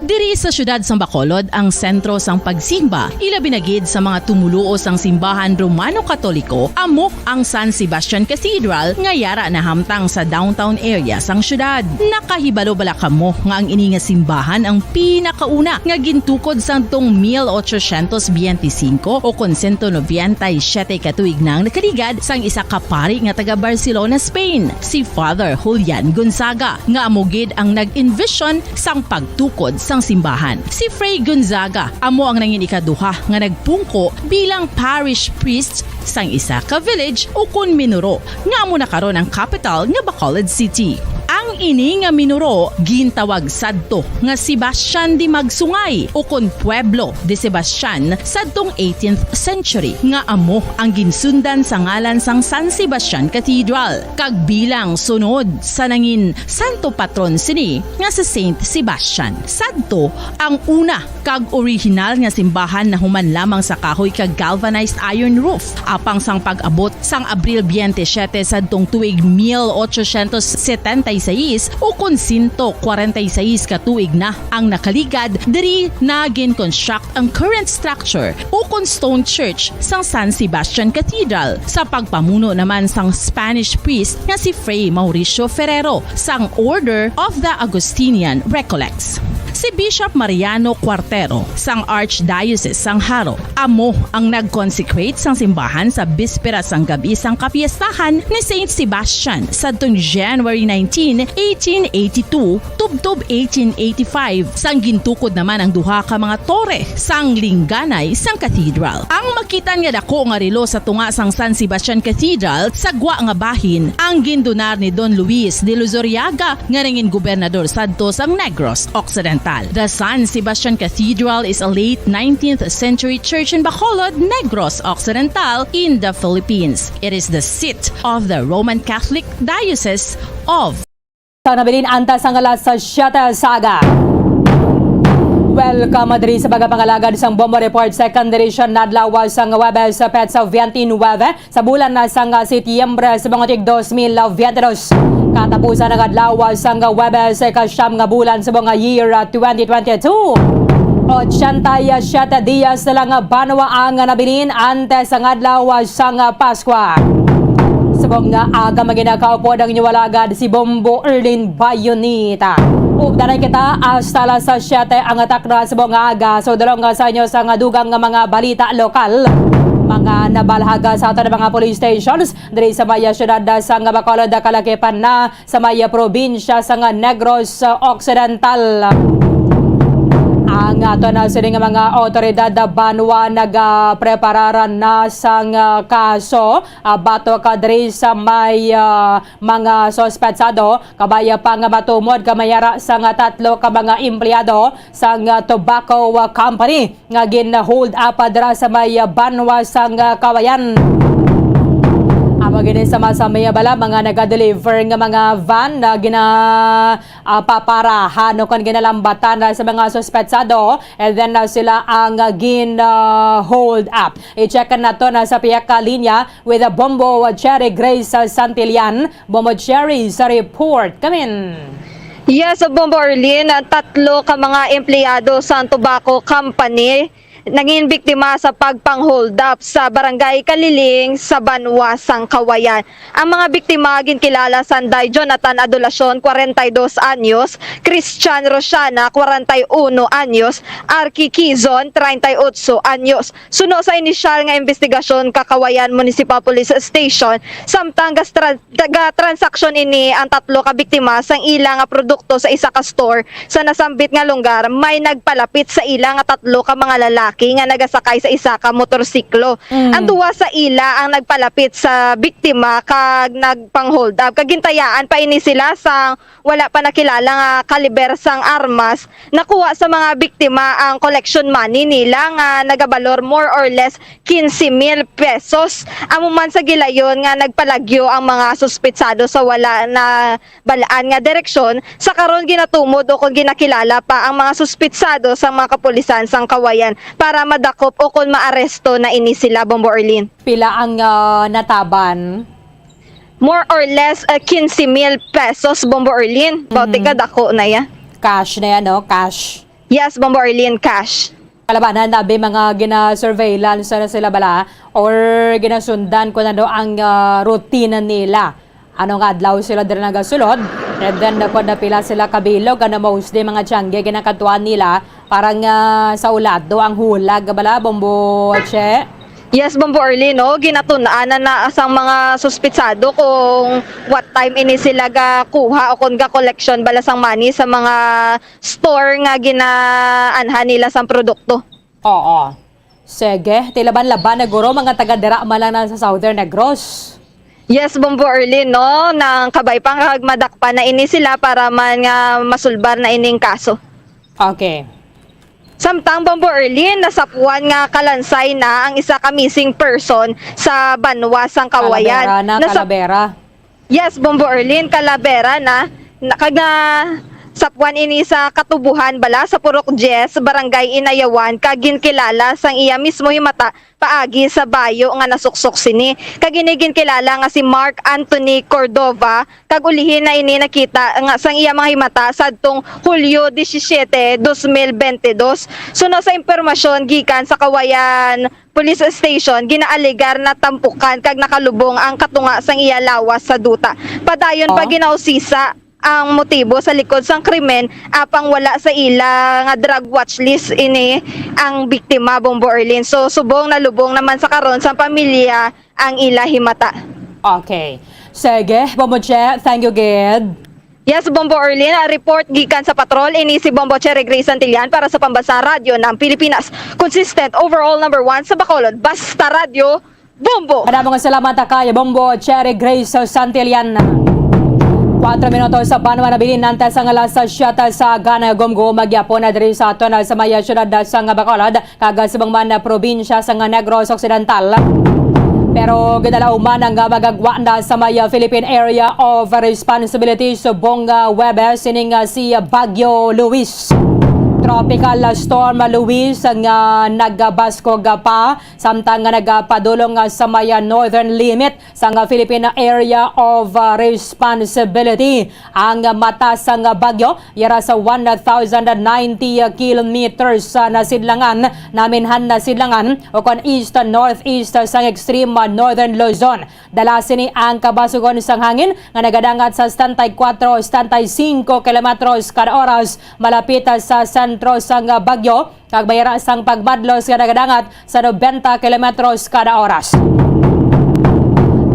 Diri sa siyudad sang Bacolod ang sentro sang pagsimba, ilabi na gid sa mga tumoluo sang simbahan Romano-Katoliko, amo ang San Sebastian Cathedral nga yara nahamtang sa downtown area sang siyudad. Nakahibalo bala kamo nga ang ini nga simbahan ang pinakauna nga gintukod sadtong mil ochocientos biyente y singko o kon sento nobenta y siyete ka tuig na ang nakaligad sang isa ka pari nga taga Barcelona, Spain, si Father Julian Gonzaga, nga amo gid ang nag-envision sang pagtukod sang simbahan. Si Fray Gonzaga amo ang nangin ikaduha nga nagpungko bilang parish priest sang isa ka village ukon minuro, nga amo na karon ang kapital nga Bacolod City. Ang ini nga minuro gintawag sadto nga Sebastian de Magsungay ukon Pueblo de Sebastian sadtong eighteenth century, nga amo ang ginsundan sa ngalan sang San Sebastian Cathedral, kag bilang sunod sa nangin santo patron sini nga si Saint Sebastian. Sadto ang una kag orihinal nga simbahan nahuman lamang sa kahoy kag galvanized iron roof. Apang sang pag-abot sang Abril twenty-seven sadtong tuig mil ochocientos setenta y seis, ukon sento kwarenta y seis ka tuig na ang nakaligad diri na gin-construct ang current structure ukon stone church sang San Sebastian Cathedral sa pagpamuno naman sang Spanish priest nga si Fray Mauricio Ferrero sang Order of the Augustinian Recollects. Si Bishop Mariano Cuartero sang Archdiocese sang Jaro amo ang nag-consecrate sang simbahan sa bispera sang gab-i sang kapiestahan ni Saint Sebastian sadtong January nineteen, eighteen eighty-two, tubtob eighteen eighty-five, sang gintukod naman ang duha ka mga tore sang lingganay sang cathedral. Ang makitan nga dako nga relo sa tunga sang San Sebastian Cathedral sa gwa nga bahin ang gindonar ni Don Luis de Luzuriaga nga nangin gobernador sadto sang Negros Occidental. The San Sebastian Cathedral is a late nineteenth century church in Bacolod, Negros Occidental, in the Philippines. It is the seat of the Roman Catholic Diocese of Sa nabilin antas ang alas siyete sa aga. Welcome diri sa pagpangalagad sang Bombo Report Second Edition, adlaw sang Huwebes, petsa twenty-nine sa bulan na sang Setyembre sa mga tig dos mil veinte dos. Katapusan ng adlaw sang Huwebes, ikasyam nga bulan sa mga year twenty twenty-two. Ochenta y siete dias na lang banwa ang nabilin antes ang adlaw sang Paskwa. Subong nga aga, maginakaupod ang inyo alagad si Bombo Erlin Bayonita. Ug danay kita hasta alas siyete ang takna subong nga aga. So, dalong sa inyo sa nga dugang nga mga balita lokal, mga nabalhaga sa aton mga police stations diri sa may siyudad sa nga Bacolod, kalakipan na sa may probinsya sa nga Negros Occidental. Ang ato na sini nga mga otoridad banwa nagaprepararan na sang kaso, ah, batok diri sa may, ah, mga suspetsado, kabay pa nga matumod ka may ara sang tatlo ka mga empleyado sang, ah, tobacco, ah, company nga gin-hold up dira sa may, ah, banwa sang, ah, Kawayan. Amo gini sa masamay bala mga naga-deliver nga mga van na gina, ah, paparahan o kon ginalambatan na sa mga suspetsado, and then, ah, sila ang, ah, gin, ah, hold up. I-check nato na sa pihak ka linya with a Bombo Cherry Grace, ah, Santillan. Bombo Cherry sa report. Kamin. Yes, Bombo Erlin, ang tatlo ka mga empleyado sa tobacco company nangin biktima sa pagpang-hold up sa Barangay Kaliling sa banwa sang Kawayan. Ang mga biktima ginkilala sanday Jonathan Adolacion, kwarenta y dos anyos, Christian Rosiana, kwarenta y uno anyos, Arky Kizon, treinta y ocho anyos. Suno sa inisyal nga investigasyon ka Kawayan Municipal Police Station, samtang gastra-, ga-transaksyon ini ang tatlo ka biktima sang ila nga produkto sa isa ka store sa nasambit nga lugar, may nagpalapit sa ila nga tatlo ka mga lalaki nga nagasakay sa isa ka motorsiklo. Mm. Ang duha sa ila ang nagpalapit sa biktima kag nagpang-hold up. Kag gintayaan pa ini sila sang wala pa nakilala nga kaliber sang armas. Nakuha sa mga biktima ang collection money nila nga nagabalor more or less quince mil pesos. Amo man sa gilayon nga nagpalagyo ang mga suspitsado sa wala na balaan nga direksyon, sa karon ginatumod o kon ginakilala pa ang mga suspitsado sa mga kapulisan sang Kawayan para madakop o kon maaresto na ini sila, Bombo Erlin. Pila ang, ah, nataban? More or less, ah, quince mil pesos, Bombo Erlin. Bauti Mhm. ka dako na ya. Cash na yan, no? Cash. Yes, Bombo Erlin, cash. Kalabanan, abi mga gina-surveillance na sila bala or ginasundan kung ano ang, ah, routine nila. Ano nga adlaw sila dira nagasulod? And then, kung napila sila kabilog, ano mostly mga tiyangge ginakatuan nila, parang, ah, sa ulado ang hulag, bala, Bombo Che? Yes, Bombo Erlin, no? Ginatun-an na sang mga suspitsado kung what time ini sila gakuha o kung ga-collection bala sang money sa mga store nga ginaanhan nila sang produkto. Oo. Sige, ti laban-laban na guro, mga taga dira man lang na sa Southern Negros. Yes, Bombo Erlin, no? Nang kabay pa nga madakpan na ini sila para man nga masulbar na ining kaso. Okay. Samtang, Bombo Erlin, nasapuan nga kalansay na ang isa ka missing person sa banwa sang Kawayan. Kalabera na, Nasap- kalabera. Yes, Bombo Erlin, kalabera na, na, kag na, sa Wan ini sa Katubuhan bala sa Purok Diez, Barangay Inayawan, kag ginkilala sang iya mismo himata paagi sa bayo nga nasuksok sini. Kag ini ginkilala nga si Mark Anthony Cordova, kag ulihi na ini nakita nga sang iya mga himata sadtong Hulyo disisiete, dos mil bente dos. Suno sa impormasyon gikan sa Kawayan Police Station, ginaalegar na tampukan kag nakalubong ang katunga sang iya lawas sa duta. Padayon pa Oh. ginausisa ang motibo sa likod sang krimen, apang wala sa ila nga drug watch list ini ang biktima, Bombo Erlin. So, subong nalubong naman sa karon sang pamilya ang ila himata. Okay. Sige, Bombo Che, thank you gid. Yes, Bombo Erlin, a report gikan sa patrol. Ini si Bombo Cherry Grace Santillan para sa Pambansa Radyo ng Pilipinas. Consistent, overall number one sa Bacolod. Basta Radyo, Bombo! Madamo nga salamat kay Bombo Cherry Grace Santillan. Kuwatro minutos sa banwa na bilin, antes ang alas siyete sa aga, gumgum gyapon na diri sa aton sa may siyudad sa Bacolod, kag sa bangman na probinsya sa nga Negros Occidental. Pero ginalauman ang magagwa na sa may Philippine Area of Responsibility subong nga Huwebes, sining, ah, si Bagyo Luis. Tropical Storm Luis nga nagabaskog pa, samtang nga nagapadulong, ah, sa may, ah, northern limit sang, ah, Philippine Area of, ah, Responsibility. Ang mata sang bagyo yara sa one thousand ninety kilometers sa nasidlangan, naminhan nasidlangan, o kon east-northeast sang extreme northern Luzon. Dala sini ang kabasugon sang hangin nga nagadangat sa setenta y cuatro, setenta y cinco kilometros kada oras malapit sa sentro sang bagyo, kag may yara sang pagmadlos nga nagadangat sa nobenta kilometros kada oras.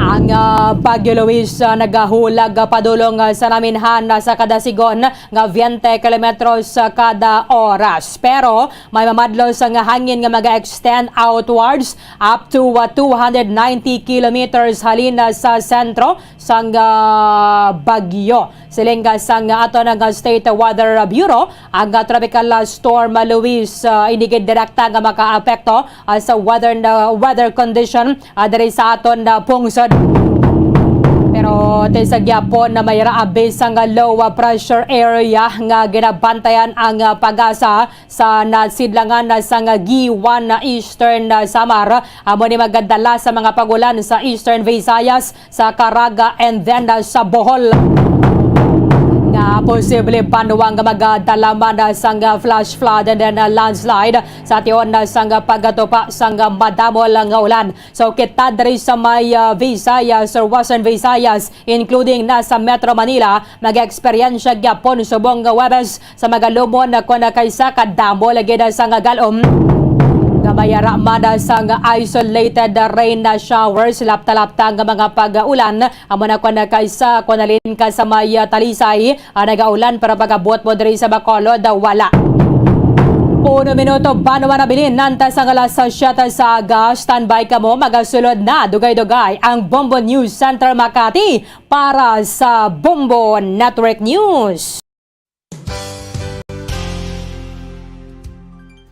Ang, ah, Bagyo Luis, ah, nagahulag, ah, padulong, ah, sa naminhan, ah, sa kadasigon nga twenty kilometros, ah, kada oras. Pero may mamadlos nga hangin nga maga-extend outwards up to, ah, two hundred ninety kilometers halin, ah, sa sentro sang, ah, bagyo. Siling sang aton nga State Weather Bureau, ang, ah, Tropical, ah, Storm Luis, ah, hindi gid direkta nga makaapekto, ah, sa weather na, weather condition, ah, diri sa aton, ah, pungsod. Pero ti sa gyapon na may raabi sang low, ah, pressure area nga ginabantayan ang, ah, PAGASA sa nasidlangan na sang Guiuan na Eastern, ah, Samar. Amo ni magadala sa mga pagulan sa Eastern Visayas, sa Caraga, and then, uh, sa Bohol, nga posible banwa nga magadala man, uh, sang, uh, flash flood and then, uh, landslide sa tion, uh, sang, uh, pagkatupa sang, uh, madamo lang nga ulan. So, kita diri sa may, uh, Visayas or Western Visayas, including na sa Metro Manila, mag-eksperyensya gyapon subong nga Huwebes sa magalumon na kon kaysa kadamo lagi na sang galom. Nga may ara man sang isolated rain na showers, lapta-lapta nga mga pag-ulan, amo na kon kaysa kon halin ka sa may, ah, Talisay, ah, nagaulan, pero pag-abot mo diri sa Bacolod, ah, wala. Uno minuto, banwa na bilin, antes ang alas siyete sa aga, standby kamo, magasulod na, dugay-dugay ang Bombo News Center Makati para sa Bombo Network News.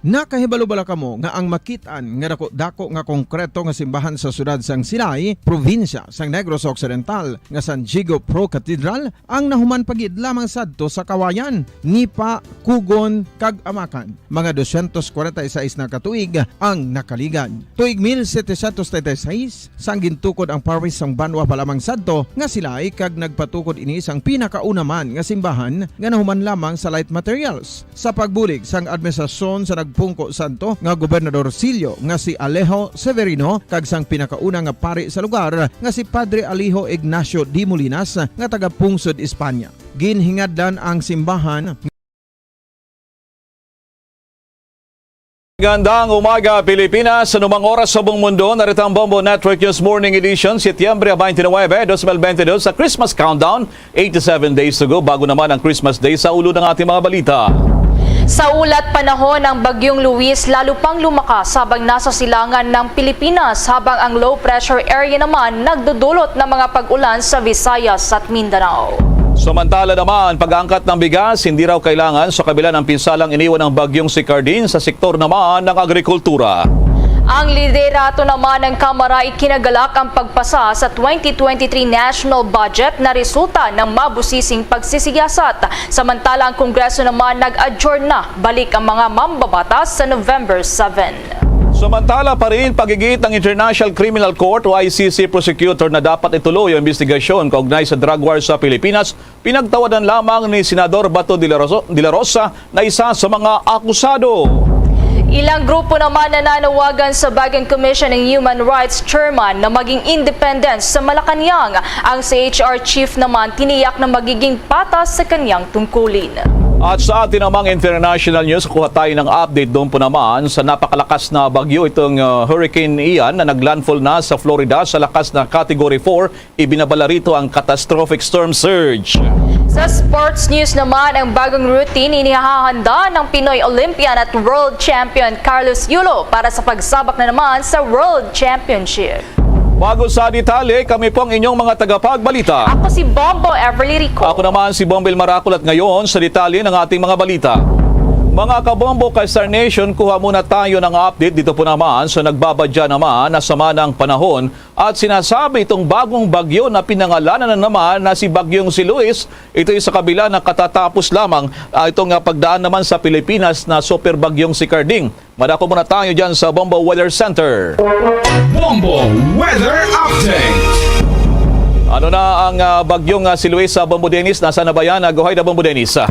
Nakahibalo bala kamo nga ang makit-an nga dako-dako nga konkreto nga simbahan sa siyudad sang Silay, probinsya sang Negros Occidental, nga San Diego Pro Cathedral ang nahuman pa gid lamang sadto sa Kawayan, Nipa, Cugon, kag Amacan? Mga dosyentos kwarenta y seis na ka tuig ang nakaligad. Tuig mil setecientos treinta y seis, sang gintukod ang parish sang banwa pa lamang sadto nga Silay, kag nagpatukod ini sang pinakauna man nga simbahan nga nahuman lamang sa light materials. Sa pagbulig sang administrasyon sa nagpungko sadto nga Gobernador Silio nga si Alejo Severino kag sang pinakauna nga pari sa lugar nga si Padre Alejo Ignacio de Molinas nga taga-pungsod Espanya. Ginhingadlan ang simbahan. Gandang umaga, Pilipinas. Anumang oras sa buong mundo, narito ang Bombo Network News Morning Edition, Setyembre twenty-nine, twenty twenty-two, sa Christmas Countdown. Eighty-seven days to go bago naman ang Christmas Day sa ulo ng ating mga balita. Sa ulat panahon, ang Bagyong Luis lalo pang lumakas habang nasa silangan ng Pilipinas, habang ang low pressure area naman nagdudulot ng mga pag-ulan sa Visayas at Mindanao. Samantala naman, pag-aangkat ng bigas, hindi raw kailangan sa kabila ng pinsalang iniwan ng bagyong si Cardin sa sektor naman ng agrikultura. Ang liderato naman ng Kamara ikinagalak ang pagpasa sa twenty twenty-three national budget na resulta ng mabusising pagsisiyasat. Samantala, ang Kongreso naman nag-adjourn na balik ang mga mambabatas sa November seven. Samantala pa rin, pag-igit ng International Criminal Court o I C C prosecutor na dapat ituloy ang investigasyon kaugnay sa drug war sa Pilipinas, pinagtawadan lamang ni Senador Bato de la Rosa, de la Rosa na isa sa mga akusado. Ilang grupo naman nananawagan sa Bagong Commission ng Human Rights Chairman na maging independent sa Malacañang. Ang C H R Chief naman tiniyak na magiging patas sa kanyang tungkulin. At sa atin namang international news, kuha tayo ng update doon po naman sa napakalakas na bagyo itong uh, Hurricane Ian na naglandfall na sa Florida sa lakas na Category four. Ibinabala rito ang catastrophic storm surge. Sa sports news naman, ang bagong routine inihahanda ng Pinoy Olympian at World Champion Carlos Yulo para sa pagsabak na naman sa World Championship. Bago sa detalye, kami po ang inyong mga tagapagbalita. Ako si Bombo Everly Rico. Ako naman si Bombo Elmar Akol at ngayon sa detalye ng ating mga balita. Mga kabombo kay Star Nation, kuha muna tayo ng update dito po naman sa nagbabadya naman na sama ng panahon at sinasabi itong bagong bagyo na pinangalanan na naman na si Bagyong si Luis. Ito ay sa kabila na katatapos lamang ah, itong ah, pagdaan naman sa Pilipinas na super bagyong si Carding. Madako muna tayo dyan sa Bombo Weather Center. Bombo Weather Update. Ano na ang ah, bagyong ah, si Luis sa Bombo Dennis? Nasa na ba yan? Ah, go ahead, ah, Bombo Dennis. Ah.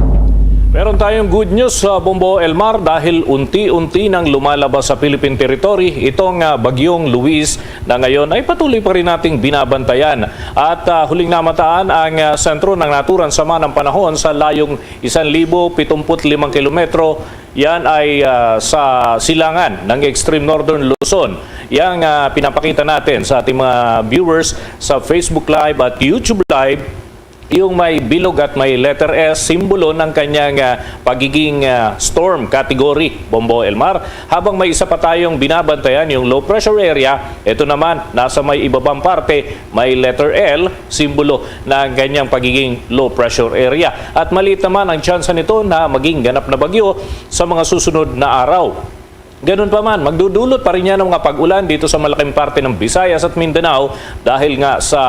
Meron tayong good news sa Bombo Elmar dahil unti-unti nang lumalabas sa Philippine Territory itong ah, bagyong Luis na ngayon ay patuloy pa rin nating binabantayan. At ah, huling namataan ang ah, sentro ng naturan sama ng panahon sa layong isang libo pitumput limang kilometro. Yan ay ah, sa silangan ng Extreme Northern Luzon. Yang ah, pinapakita natin sa ating mga viewers sa Facebook Live at YouTube Live, yung may bilog at may letter S, simbolo ng kanyang ah, pagiging ah, storm category, Bombo Elmar. Habang may isa pa tayong binabantayan, yung low pressure area, ito naman, nasa may ibabang parte, may letter L, simbolo ng kanyang pagiging low pressure area. At maliit naman ang tsansa nito na maging ganap na bagyo sa mga susunod na araw. Ganun pa man, magdudulot pa rin yan ng mga pag-ulan dito sa malaking parte ng Visayas at Mindanao dahil nga sa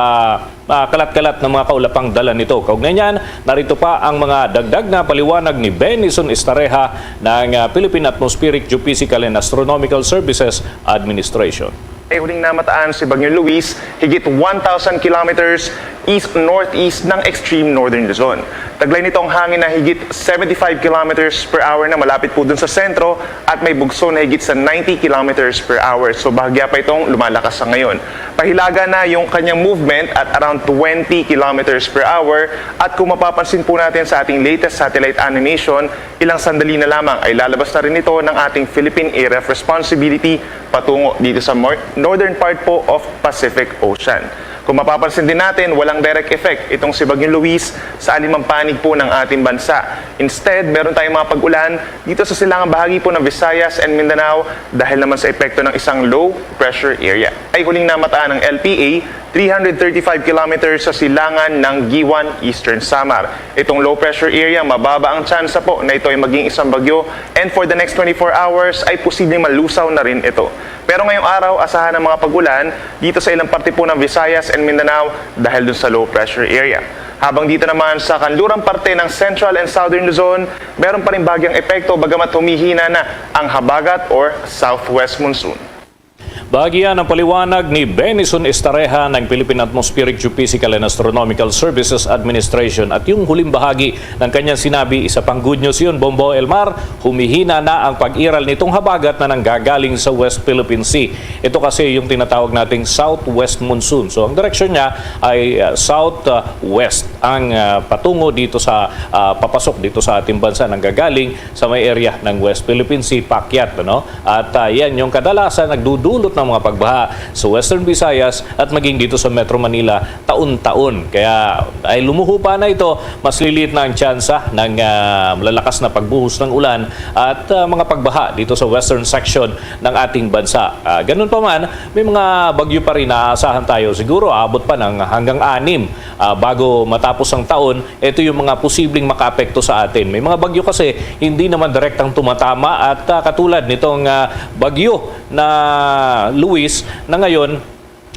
ah, kalat-kalat ng mga kaulapang dala nito. Kaugnay niyan, narito pa ang mga dagdag na paliwanag ni Benison Estareja ng ah, Philippine Atmospheric Geophysical and Astronomical Services Administration. Ay huling namataan si Bagyo Luis, higit one thousand kilometers east-northeast ng extreme northern Luzon. Taglay nito ang hangin na higit seventy-five kilometers per hour na malapit po dun sa sentro at may bugso na higit sa ninety kilometers per hour. So bahagya pa itong lumalakas sa ngayon. Pahilaga na yung kanyang movement at around twenty kilometers per hour. At kung mapapansin po natin sa ating latest satellite animation, ilang sandali na lamang ay lalabas na rin ito ng ating Philippine Area of Responsibility patungo dito sa mor- northern part po of Pacific Ocean. Kung mapapansin din natin, walang direct effect itong si Bagyong Luis sa alimang panig po ng ating bansa. Instead, meron tayong mga pag-ulan dito sa silangang bahagi po ng Visayas and Mindanao dahil naman sa epekto ng isang low pressure area. Ay huling namataan ng L P A, three hundred thirty-five kilometers sa silangan ng Guiuan, Eastern Samar. Itong low pressure area, mababa ang tsansa po na ito ay maging isang bagyo, and for the next twenty-four hours ay posibleng malusaw na rin ito. Pero ngayong araw, asahan ang mga pag-ulan dito sa ilang parte po ng Visayas and Mindanao dahil dun sa low pressure area. Habang dito naman sa kanlurang parte ng Central and Southern Luzon, meron pa rin bahagyang epekto bagamat humihina na ang habagat or southwest monsoon. Bahagi yan ang paliwanag ni Benison Estareja ng Philippine Atmospheric Geophysical and Astronomical Services Administration. At yung huling bahagi ng kanyang sinabi, isa pang good news yun, Bombo Elmar, humihina na ang pag-iral nitong habagat na nanggagaling sa West Philippine Sea. Ito kasi yung tinatawag nating southwest monsoon. So ang direksyon niya ay uh, south uh, west ang uh, patungo dito sa uh, papasok dito sa ating bansa, nanggagaling sa may area ng West Philippine Sea, paakyat, ano? At uh, yan yung kadalasan nagdudulot ng mga pagbaha sa Western Visayas at maging dito sa Metro Manila taon-taon. Kaya ay lumuho pa na ito, mas lilit na ang tsansa ng uh, malalakas na pagbuhos ng ulan at uh, mga pagbaha dito sa western section ng ating bansa. Uh, ganun pa man, may mga bagyo pa rin na aasahan tayo. Siguro aabot pa ng hanggang anim uh, bago matapos ang taon. Ito yung mga posibleng makaapekto sa atin. May mga bagyo kasi hindi naman direktang tumatama at uh, katulad nitong uh, bagyo na Luis na ngayon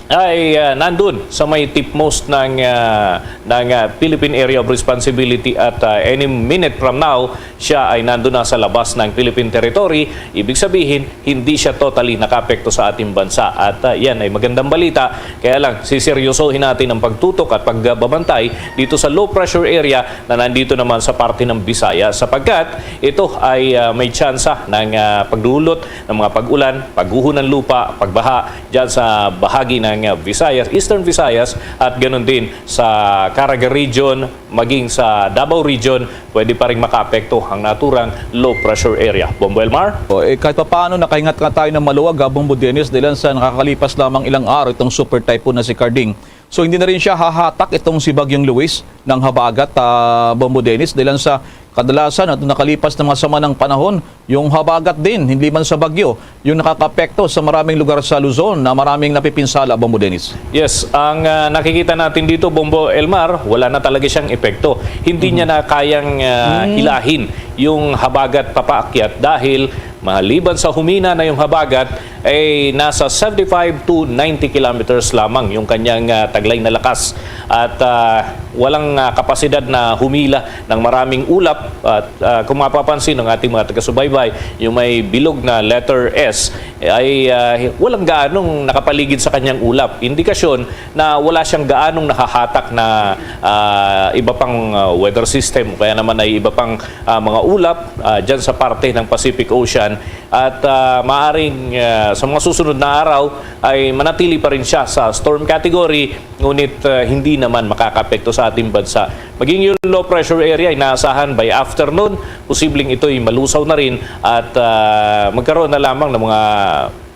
ay, ah, nandun sa may tipmost ng, ah, ng, ah, Philippine Area of Responsibility at, ah, any minute from now, siya ay nandun na sa labas ng Philippine territory. Ibig sabihin, hindi siya totally nakaapekto sa ating bansa. At, ah, yan ay magandang balita. Kaya lang, siseryosohin natin ang pagtutok at pagbabantay dito sa low pressure area na nandito naman sa parte ng Visayas, sapagkat ito ay, ah, may tsansa ng, ah, pagdulot ng mga pag-ulan, pagguho ng lupa, pagbaha dyan sa bahagi ng, ah, Visayas, Eastern Visayas, at ganun din sa Caraga Region, maging sa Davao Region, pwede pa rin makaapekto ang naturang low pressure area. Bombo Elmar? O, eh, kahit papaano, nakahingat nga tayo ng maluwag, ha, Bombo Dennis, dahil sa nakakalipas lamang ilang araw itong super typhoon na si Carding. So, hindi na rin siya hahatak itong si Bagyong Luis ng habagat, ah, Bombo Dennis, dahil sa kadalasan at nakalipas na mga sama ng panahon, yung habagat din, hindi man sa bagyo, yung nakakapekto sa maraming lugar sa Luzon na maraming napipinsala, Bombo Dennis. Yes, ang, ah, nakikita natin dito, Bombo Elmar, wala na talaga siyang epekto. Hindi niya na kayang, ah, hilahin yung habagat papaakyat dahil maliban sa humina na yung habagat, ay nasa seventy-five to ninety kilometers lamang yung kanyang, ah, taglay na lakas. At, ah, walang, ah, kapasidad na humila ng maraming ulap. At, ah, kung mapapansin ng ating mga taga-subaybay, yung may bilog na letter S ay, ah, walang gaanong nakapaligid sa kanyang ulap. Indikasyon na wala siyang gaanong nahahatak na, ah, iba pang, ah, weather system o kaya naman ay iba pang, ah, mga ulap, ah, dyan sa parte ng Pacific Ocean. At, ah, maaring, ah, sa mga susunod na araw ay manatili pa rin siya sa storm category, ngunit, ah, hindi naman makakapekto sa ating bansa. Maging yung low pressure area, inaasahan by afternoon, posibleng ito'y malusaw na rin at, ah, magkaroon na lamang ng mga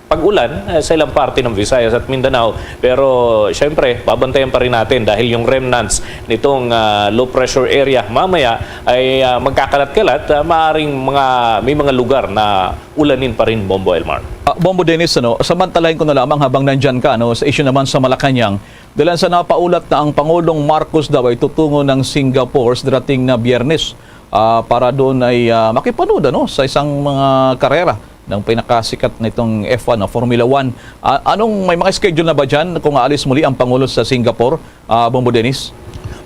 pag-ulan, eh, sa ilang parte ng Visayas at Mindanao. Pero, syempre, babantayan pa rin natin dahil yung remnants nitong, ah, low pressure area mamaya ay, ah, magkakalat-kalat, ah, maaring mga, may mga lugar na ulanin pa rin, Bombo Elmar. Ah, Bombo Dennis, ano, samantalahin ko na lamang habang nandyan ka, ano, sa issue naman sa Malacañang, dahil sa napaulat na ang Pangulong Marcos daw ay tutungo ng Singapore sa darating na Biyernes, ah, para doon ay, ah, makipanood, ano, sa isang mga karera ng pinakasikat nitong F one, ah, Formula One. Ah, anong, may mga schedule na ba dyan kung aalis muli ang Pangulo sa Singapore, ah, Bombo Dennis?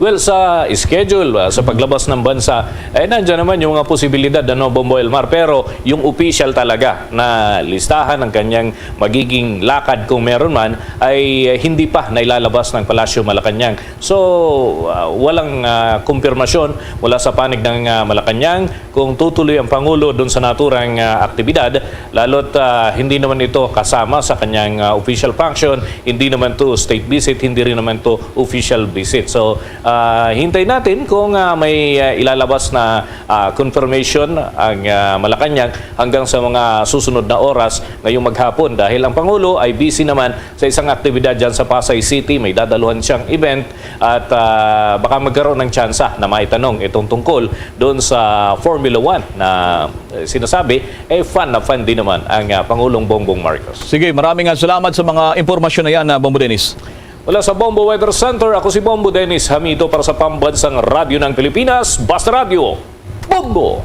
Well, sa schedule, ah, sa paglabas ng bansa, eh, nandiyan naman yung mga posibilidad, ano, Bombo Elmar, pero yung official talaga na listahan ng kanyang magiging lakad, kung meron man, ay, eh, hindi pa nailalabas ng Palasyo Malacañang. So, ah, walang, ah, kumpirmasyon mula sa panig ng, ah, Malacañang kung tutuloy ang Pangulo doon sa naturang, ah, aktibidad, lalo't, ah, hindi naman ito kasama sa kanyang, ah, official function, hindi naman to state visit, hindi rin naman to official visit. So, ah, hintay natin kung, ah, may, ah, ilalabas na, ah, confirmation ang, ah, Malacañang hanggang sa mga susunod na oras ngayong maghapon, dahil ang Pangulo ay busy naman sa isang aktibidad dyan sa Pasay City. May dadaluhan siyang event at, ah, baka magkaroon ng tsansa na maitanong itong tungkol doon sa Formula One na, eh, sinasabi, eh, fan na fan din naman ang, ah, Pangulong Bongbong Marcos. Sige, maraming, ah, salamat sa mga impormasyon na yan, ah, Bombo Dennis. Mula sa Bombo Weather Center, ako si Bombo Dennis Hamito para sa Pambansang Radyo ng Pilipinas, Basta Radyo, Bombo!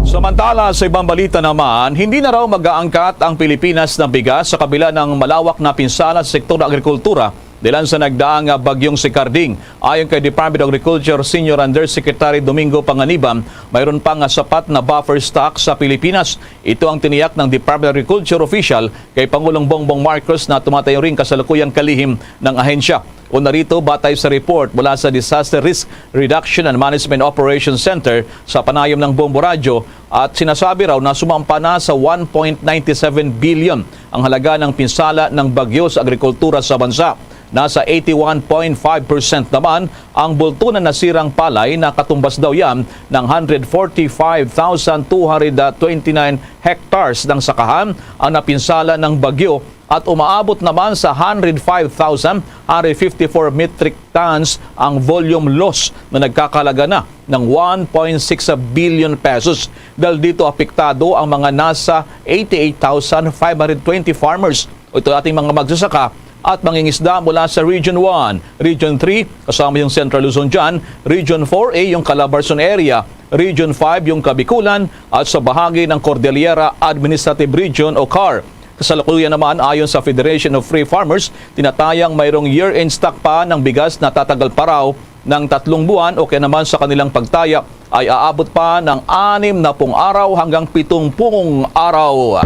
Samantala, sa ibang balita naman, hindi na raw mag-aangkat ang Pilipinas ng bigas sa kabila ng malawak na pinsala sa sektor ng agrikultura dahilan sa nagdaang bagyong si Carding. Ayon kay Department of Agriculture Senior Undersecretary Domingo Panganiban, mayroon pa nga sapat na buffer stock sa Pilipinas. Ito ang tiniyak ng Department of Agriculture official kay Pangulong Bongbong Marcos na tumatayo rin kasalukuyang kalihim ng ahensya. Una rito, batay sa report mula sa Disaster Risk Reduction and Management Operations Center sa panayam ng Bombo Radyo, at sinasabi raw na sumampa na sa one point nine seven billion ang halaga ng pinsala ng bagyo sa agrikultura sa bansa. Nasa eighty one point five percent naman ang bulto na nasirang palay, na katumbas daw yan ng hundred forty-five thousand two hundred twenty-nine hectares ng sakahan ang napinsala ng bagyo, at umaabot naman sa hundred five thousand hundred fifty-four metric tons ang volume loss na nagkakalaga na ng one point six billion pesos. Dahil dito, apektado ang mga nasa eighty-eight thousand five hundred twenty farmers, ito ating mga magsasaka at mangingisda mula sa Region one, Region three, kasama yung Central Luzon dyan, Region four A, yung Calabarzon area, Region five, yung Kabikulan, at sa bahagi ng Cordillera Administrative Region o car. Kasalukuyan naman, ayon sa Federation of Free Farmers, tinatayang mayroong year-end stock pa ng bigas na tatagal pa raw ng tatlong buwan o kaya naman sa kanilang pagtaya ay aabot pa ng anim na pung araw hanggang pitong pung araw.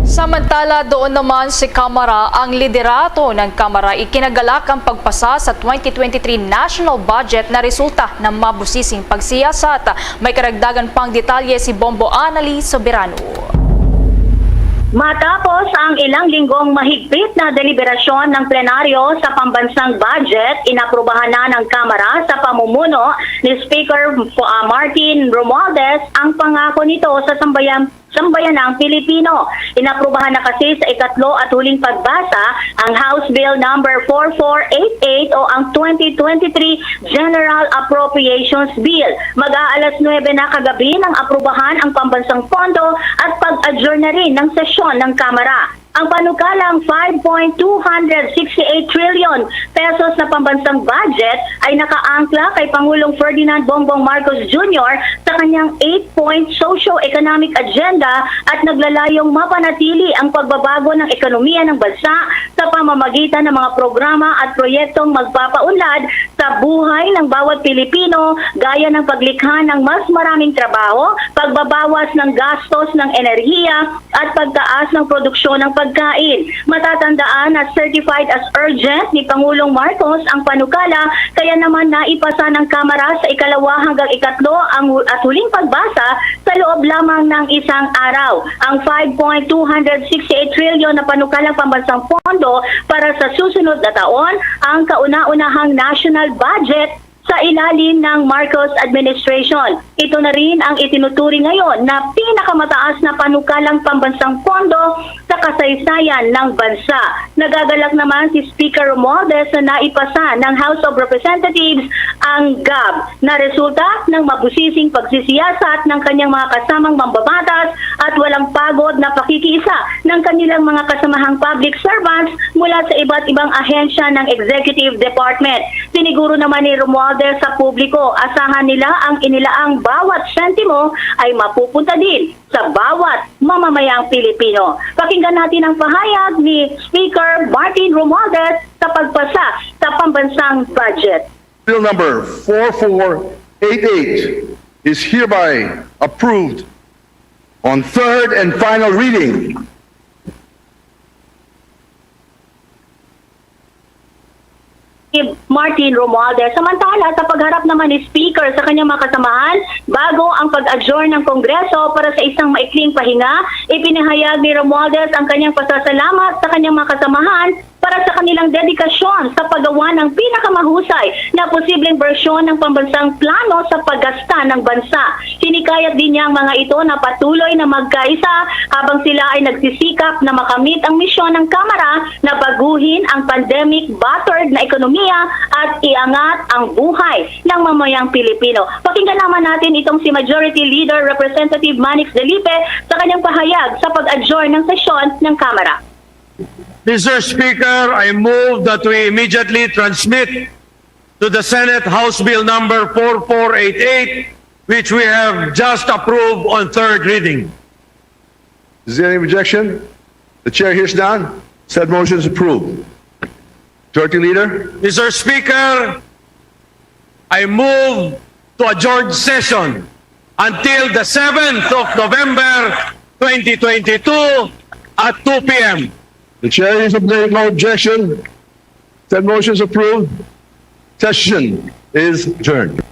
Samantala, doon naman si Kamara ang liderato ng Kamara. Ikinagalak ang pagpasa sa twenty twenty-three national budget na resulta ng mabusising pagsiyasat. May karagdagan pang detalye si Bombo Anali Soberano. Matapos ang ilang linggong mahigpit na deliberasyon ng plenaryo sa pambansang budget, inaprubahan na ng Kamara sa pamumuno ni Speaker, ah, Martin Romualdez ang pangako nito sa sambayan-, sambayanang Pilipino. Inaprubahan na kasi sa ikatlo at huling pagbasa ang House Bill number four four eight eight o ang twenty twenty-three General Appropriations Bill. Mag-aalas nuwebe na kagabi nang aprubahan ang pambansang pondo at pag-adjourn na rin ng sesyon ng Kamara. Ang panukalang five point two hundred sixty-eight trillion pesos na pambansang budget ay nakaangkla kay Pangulong Ferdinand Bongbong Marcos Junior sa kanyang eight-point socio-economic agenda at naglalayong mapanatili ang pagbabago ng ekonomiya ng bansa sa pamamagitan ng mga programa at proyektong magpapaunlad sa buhay ng bawat Pilipino, gaya ng paglikha ng mas maraming trabaho, pagbabawas ng gastos ng enerhiya, at pagtaas ng produksyon ng pagkain. Matatandaan na certified as urgent ni Pangulong Marcos ang panukala, kaya naman naipasa ng Kamara sa ikalawa hanggang ikatlo ang hu-, at huling pagbasa sa loob lamang ng isang araw. Ang five point two hundred sixty-eight trillion na panukalang pambansang pondo para sa susunod na taon, ang kauna-unahang national budget sa ilalim ng Marcos administration. Ito na rin ang itinuturing ngayon na pinakamataas na panukalang pambansang pondo sa kasaysayan ng bansa. Nagagalak naman si Speaker Romualdez na naipasa ng House of Representatives ang gab na resulta ng mabusising pagsisiyasat ng kanyang mga kasamang mambabatas at walang pagod na pakikiisa ng kanilang mga kasamahang public servants mula sa iba't ibang ahensya ng executive department. Siniguro naman ni Romualdez sa publiko, asahan nila ang inilaang bawat sentimo ay mapupunta din sa bawat mamamayang Pilipino. Pakinggan natin ang pahayag ni Speaker Martin Romualdez sa pagpasa sa pambansang budget. Bill number four four eight eight is hereby approved on third and final reading. Martin Romualdez. Samantala, sa pagharap naman ni Speaker sa kanyang mga kasamahan, bago ang pag-adjourn ng Kongreso para sa isang maikling pahinga, ipinahayag ni Romualdez ang kanyang pasasalamat sa kanyang mga kasamahan para sa kanilang dedikasyon sa paggawa ng pinakamahusay na posibleng bersyon ng pambansang plano sa paggasta ng bansa. Hinikayat din niya ang mga ito na patuloy na magkaisa habang sila ay nagsisikap na makamit ang misyon ng Kamara na baguhin ang pandemic-battered na ekonomiya at iangat ang buhay ng mamayang Pilipino. Pakinggan naman natin itong si Majority Leader Representative Manix Dalipe sa kanyang pahayag sa pag-adjourn ng sesyon ng Kamara. Mister Speaker, I move that we immediately transmit to the Senate House Bill number four four eight eight, which we have just approved on third reading. Is there any objection? The chair hears none. Said motion is approved. Majority Leader? Mister Speaker, I move to adjourn session until the seventh of November twenty twenty-two at two P M. The chair is obeying no objection. Said motion is approved. Session is adjourned.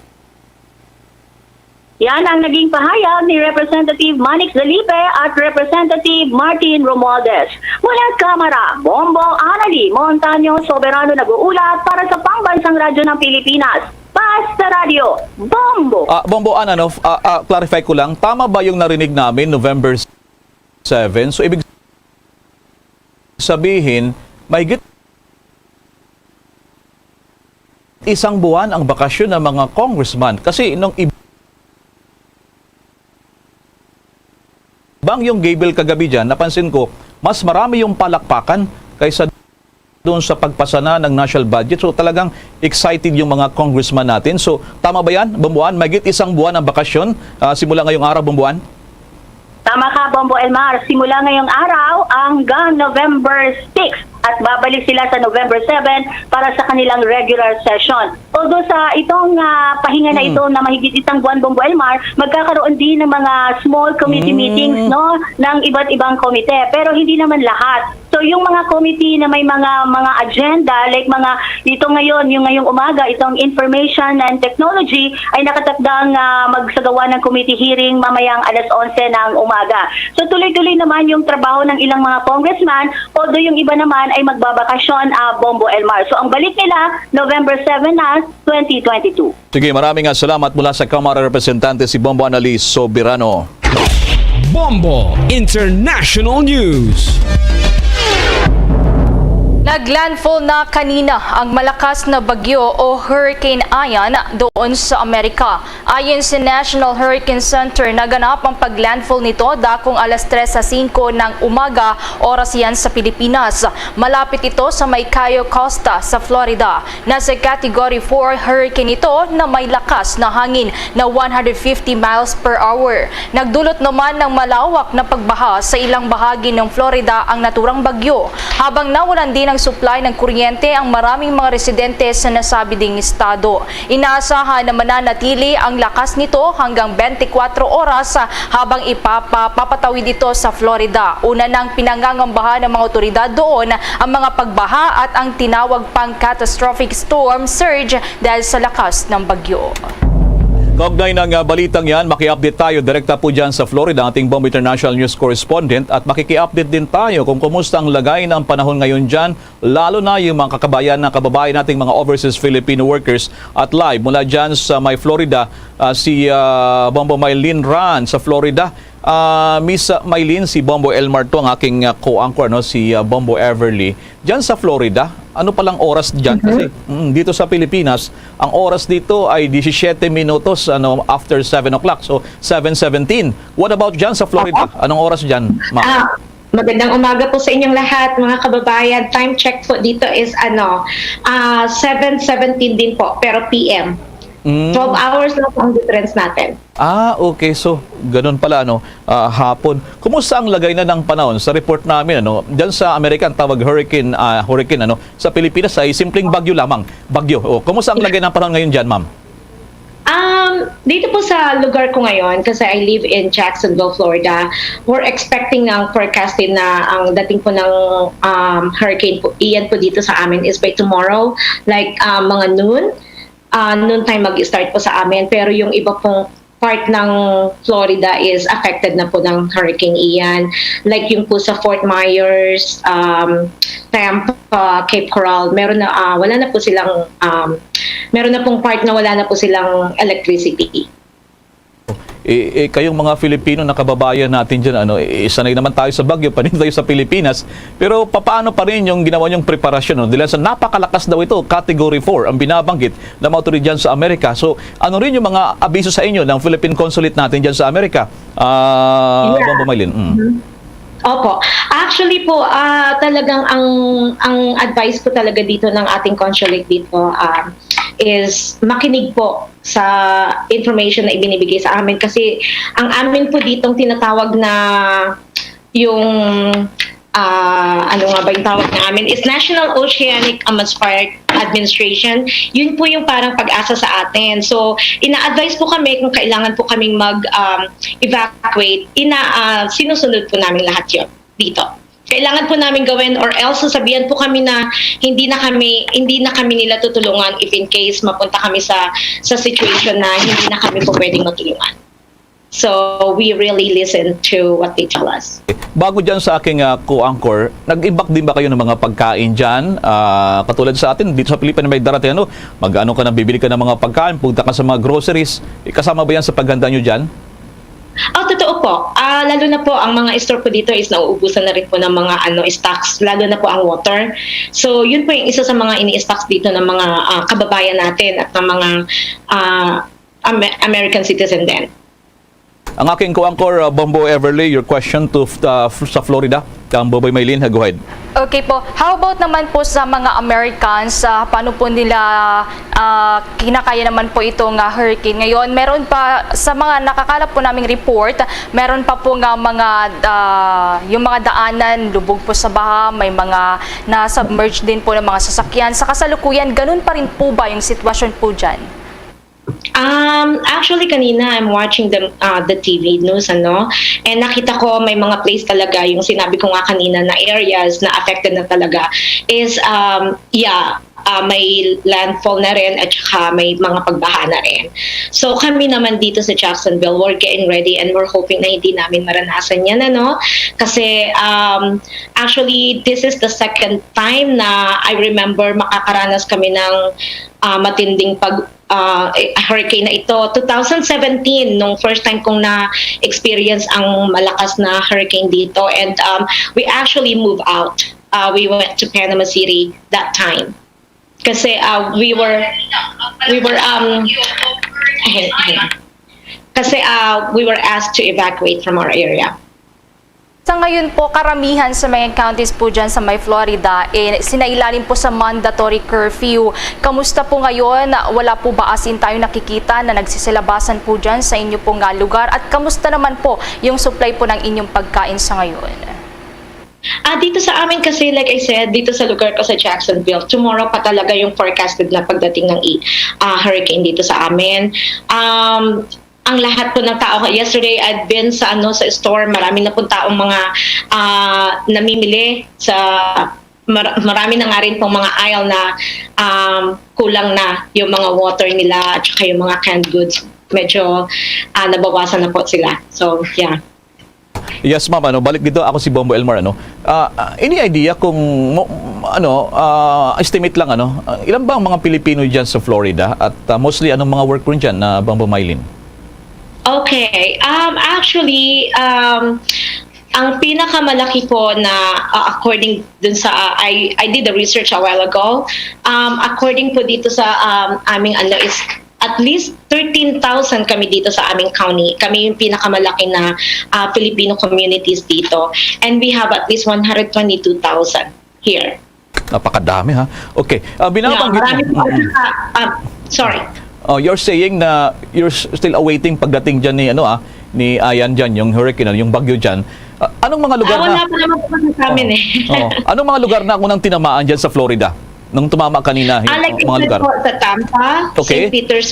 Yan ang naging pahayag ni Representative Manix Dalipe at Representative Martin Romualdez. Mula Kamara, Bombo Anali Montaño Soberano nag-uulat para sa Pambansang Radyo ng Pilipinas. Basta Radyo, Bombo! Ah, Bombo Ana, no, f-, ah, ah, clarify ko lang, tama ba yung narinig namin, November seven? So, ibig sabihin, mahigit isang buwan ang bakasyon ng mga congressman. Kasi nung ib-, bang yung gavel kagabi dyan, napansin ko, mas marami yung palakpakan kaysa doon sa pagpasa na ng national budget. So, talagang excited yung mga congressman natin. So, tama ba yan, Bombo Ana? Mahigit isang buwan ang bakasyon, ah, simula ngayong araw, Bombo Ana? Tama ka, Bombo Elmar. Simula ngayong araw hanggang November six at babalik sila sa November seven para sa kanilang regular session. Although sa itong ah, pahinga na Mm. ito na mahigit isang buwan, Bombo Elmar, magkakaroon din ng mga small committee Mm. meetings, no, ng iba't ibang komite. Pero hindi naman lahat. So yung mga committee na may mga mga agenda, like mga dito ngayon, yung ngayong umaga, itong Information and Technology ay nakatakdang ah, magsagawa ng committee hearing mamayang alas onse ng umaga. So tuloy-tuloy naman yung trabaho ng ilang mga congressman, although yung iba naman ay magbabakasyon, ah, Bombo Elmar. So ang balik nila, November seven na, twenty twenty-two. Sige, maraming nga salamat mula sa Kamara Representante si Bombo Annalise Soberano. Bombo International News. Naglandfall na kanina ang malakas na bagyo o Hurricane Ian doon sa Amerika. Ayon sa National Hurricane Center, naganap ang paglandfall nito dakong alas tres sa singko ng umaga, oras yan sa Pilipinas. Malapit ito sa may Cayo Costa sa Florida. Nasa Category four hurricane ito na may lakas na hangin na one hundred fifty miles per hour. Nagdulot naman ng malawak na pagbaha sa ilang bahagi ng Florida ang naturang bagyo, habang nawalan din ng supply ng kuryente ang maraming mga residente sa nasabi ding estado. Inaasahan na mananatili ang lakas nito hanggang twenty-four oras, habang ipapapatawid ito sa Florida. Una nang pinangangambahan ng mga otoridad doon ang mga pagbaha at ang tinawag pang catastrophic storm surge dahil sa lakas ng bagyo. Kaugnay ng ah, balitang yan, maki-update tayo direkta po dyan sa Florida, ating Bombo International News correspondent, at makiki-update din tayo kung kumusta ang lagay ng panahon ngayon dyan, lalo na yung mga kakabayan na kababayan nating mga overseas Filipino workers. At live mula dyan sa may Florida, ah, si ah, Bombo Mylene Ran sa Florida. Ah, Miss Mylene, si Bombo Elmar to ang aking ah, co-anchor, no? Si ah, Bombo Everly. Dyan sa Florida, ano palang oras dyan? Mhm. Kasi mm, dito sa Pilipinas, ang oras dito ay diyesisiyete minutos ano, after seven o'clock. So, seven seventeen. What about dyan sa Florida? Anong oras dyan, ma'am? Ah, magandang umaga po sa inyong lahat, mga kababayan. Time check po dito is ano, ah, seven seventeen din po, pero P M. Mm. Twelve hours lang po ang difference natin. Ah, okay. So, ganun pala, ano, ah, hapon. Kumusta ang lagay na ng panahon? Sa report namin, ano, dyan sa Amerika, ang tawag hurricane, ah, hurricane, ano, sa Pilipinas ay simpleng bagyo lamang. Bagyo. Oh, kumusta ang lagay ng panahon ngayon dyan, ma'am? Um, dito po sa lugar ko ngayon, kasi I live in Jacksonville, Florida, we're expecting ng forecasting na ang dating po ng um, hurricane po, Ian po dito sa amin is by tomorrow, like um, mga noon, uh, noon time mag-start po sa amin. Pero yung iba pong part ng Florida is affected na po ng Hurricane Ian. Like yung po sa Fort Myers, um, Tampa, Cape Coral, meron na, ah, wala na po silang, um, meron na pong part na wala na po silang electricity. Eh, eh, kayong mga Filipino na kababayan natin dyan, ano, eh, sanay naman tayo sa bagyo, panin tayo sa Pilipinas. Pero papaano pa rin yung ginawa niyong preparasyon, no? Dahil sa napakalakas daw ito, Category four, ang binabanggit ng mga otoridad dyan sa Amerika. So, ano rin yung mga abiso sa inyo ng Philippine Consulate natin dyan sa Amerika? Ah, Yeah. Bombo Mylene. Mm. Mhm. Opo. Actually po, ah, talagang ang ang advice ko talaga dito ng ating consulate dito, ah, is makinig po sa information na ibinibigay sa amin kasi ang amin po ditong tinatawag na yung, ah, ano nga ba yung tawag namin is National Oceanic Atmospheric Administration. Yun po yung parang pag-asa sa atin. So, ina-advise po kami kung kailangan po kaming mag, um, evacuate, ina, ah, sinusunod po namin lahat yun dito. Kailangan po namin gawin or else sasabihan po kami na hindi na kami hindi na kami nila tutulungan if in case mapunta kami sa sa situation na hindi na kami po pwedeng matulungan. So we really listen to what they tell us. Bago dyan sa aking ah, co-anchor, nag-imbak din ba kayo ng mga pagkain dyan? Ah, katulad sa atin, dito sa Pilipinas may darating ano, mag-ano ka na, bibili ka ng mga pagkain, punta ka sa mga groceries. Eh, kasama ba yan sa paghanda nyo dyan? Oh, totoo po. Ah, lalo na po ang mga store po dito is nauubusan na rin po ng mga ano stocks, lalo na po ang water. So, yun po yung isa sa mga ini-stocks dito ng mga ah, kababayan natin at ng mga ah, Ame- American citizen din. Ang aking co-anchor, uh, Bombo Everly, your question to uh, sa Florida. Ang Boboy Maylin, ha, go ahead. Okay po. How about naman po sa mga Americans? Ah, paano po nila, ah, kinakaya naman po itong, ah, hurricane ngayon? Meron pa, sa mga nakakalap po naming report, meron pa po nga mga, ah, yung mga daanan, lubog po sa baha, may mga na-submerge din po ng mga sasakyan. Sa kasalukuyan, ganun pa rin po ba yung sitwasyon po dyan? Um, actually, kanina I'm watching the, uh, the T V news, ano, and nakita ko may mga place talaga, yung sinabi ko nga kanina na areas na affected na talaga is, um, yeah, uh, may landfall na rin at saka may mga pagbaha na rin. So kami naman dito sa Jacksonville, we're getting ready and we're hoping na hindi namin maranasan yan, ano, kasi um, actually, this is the second time na I remember makakaranas kami ng uh, matinding pag uh, eh, hurricane na ito. Two thousand seventeen, nung first time kong na-experience ang malakas na hurricane dito. And um, we actually moved out. Uh, we went to Panama City that time. Kasi uh, we were, we were, um, ahem, ahem. Kasi uh, we were asked to evacuate from our area. Sa ngayon po, karamihan sa mga counties po dyan sa may Florida, eh, sinailalim po sa mandatory curfew. Kamusta po ngayon? Wala po ba as in tayo nakikita na nagsisilabasan po dyan sa inyo pong, ah, lugar? At kamusta naman po yung supply po ng inyong pagkain sa ngayon? Ah, dito sa amin kasi, like I said, dito sa lugar ko sa Jacksonville, tomorrow pa talaga yung forecasted na pagdating ng i- ah, hurricane dito sa amin. Um, ang lahat po ng tao, yesterday I've been sa, ano, sa store, marami na pong taong mga ah, namimili sa mar- marami na nga rin pong mga aisle na um, kulang na yung mga water nila at saka yung mga canned goods. Medyo ah, nabawasan na po sila. So, yeah. Yes, ma'am. Ano, balik dito, ako si Bombo Elmar. Ano, Ah, ah, any idea kung mo, ano, ah, estimate lang, ano, ah, ilan ba ang mga Pilipino diyan sa Florida at ah, mostly anong mga work mo diyan na, Bombo Maylin? Okay. Um, actually, um, ang pinakamalaki po na uh, according dun sa uh, I I did the research a while ago. Um, according po dito sa um, aming ano is at least thirteen thousand kami dito sa aming county. Kami yung pinakamalaki na uh, Filipino communities dito. And we have at least one hundred twenty-two thousand here. Napakadami, ha? Okay. Ah, Yeah, binabanggit marami po. Mm-mm. Ah, ah, sorry. Oh, you're saying na you're s- still awaiting pagdating diyan ni ano ah, ni Ian diyan, yung hurricane, ano, yung bagyo diyan. Ah, anong mga lugar Ah, na wala pa naman po kasi sa amin eh. Oh, anong mga lugar na unang tinamaan diyan sa Florida nung tumama kanina yung Ah, like I mga said lugar? Po, sa Tampa, Okay. Saint Peters,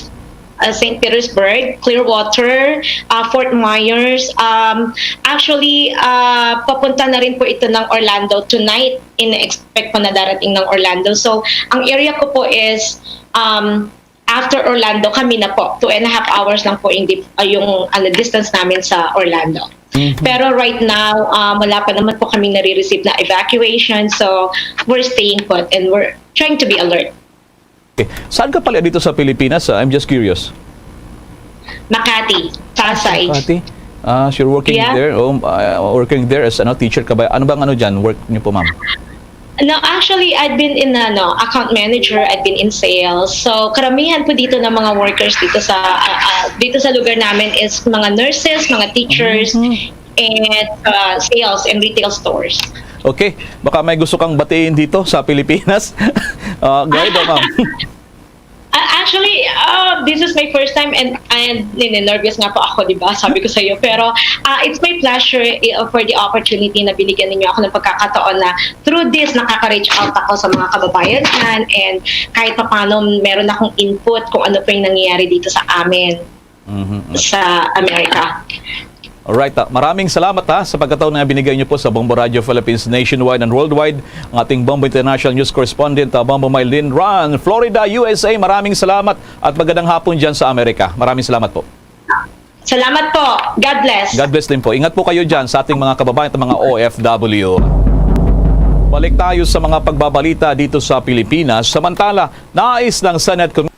uh, Saint Petersburg, Clearwater, uh, Fort Myers. Um, actually, uh, papunta na rin po ito ng Orlando tonight. In-expect ko na darating ng Orlando. So, ang area ko po is um, after Orlando, kami na po. Two and a half hours lang po yung, dif- uh, yung ano, distance namin sa Orlando. Mhm. Pero right now, um, wala pa naman po kami nare-receive na evacuation. So, we're staying put and we're trying to be alert. Okay. Saan ka pala dito sa Pilipinas? Ah? I'm just curious. Makati, Pasay. Makati? Ah, so you're working Yeah. there? Oh, ah, working there as ano, teacher ka ba? Ano bang ano diyan? Work niyo po, ma'am? No, actually, I've been in ano, account manager, I've been in sales. So, karamihan po dito ng mga workers dito sa ah, ah, dito sa lugar namin is mga nurses, mga teachers, Mhm. and uh, sales and retail stores. Okay, baka may gusto kang batiin dito sa Pilipinas. Ah, go ahead, oh, ma'am. Uh, actually, uh, this is my first time and and nini-nervous nga po ako, di ba? Sabi ko sa iyo, pero uh, it's my pleasure eh, for the opportunity na binigyan ninyo ako ng pagkakataon na through this nakaka-reach out ako sa mga kababayan dyan and kahit paano meron akong input kung ano po yung nangyayari dito sa amin Mhm. sa Amerika. Alright, ah, maraming salamat ha sa pagkataon na binigay niyo po sa Bombo Radio Philippines nationwide and worldwide. Ang ating Bombo International News Correspondent, ah, Bombo Maylin Ran, Florida, U S A. Maraming salamat at magandang hapon dyan sa Amerika. Maraming salamat po. Salamat po. God bless. God bless din po. Ingat po kayo dyan sa ating mga kababayan at mga O F W. Balik tayo sa mga pagbabalita dito sa Pilipinas. Samantala, nais ng Senate Committee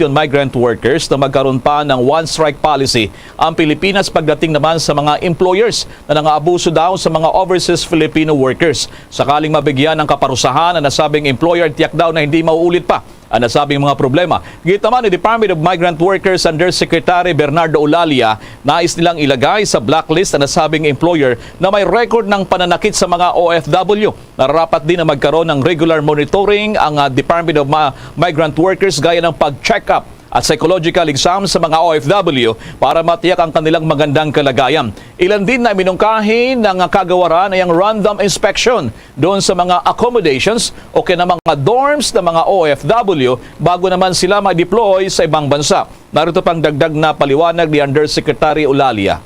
on Migrant Workers na magkaroon pa ng one-strike policy ang Pilipinas pagdating naman sa mga employers na nangaabuso daw sa mga overseas Filipino workers. Sakaling mabigyan ng kaparusahan ang nasabing employer, tiyak daw na hindi mauulit pa ang nasabing mga problema. Gitama ni Department of Migrant Workers Undersecretary Bernardo Olalia, nais nilang ilagay sa blacklist ang nasabing employer na may record ng pananakit sa mga O F W. Nararapat din na magkaroon ng regular monitoring ang, ah, Department of Ma-, Migrant Workers, gaya ng pag-check-up at psychological exam sa mga O F W para matiyak ang kanilang magandang kalagayan. Ilan din na minungkahi ng kagawaran ay ang random inspection doon sa mga accommodations o kaya ng mga dorms ng mga O F W bago naman sila ma-deploy sa ibang bansa. Narito pang dagdag na paliwanag ni Undersecretary Olalia.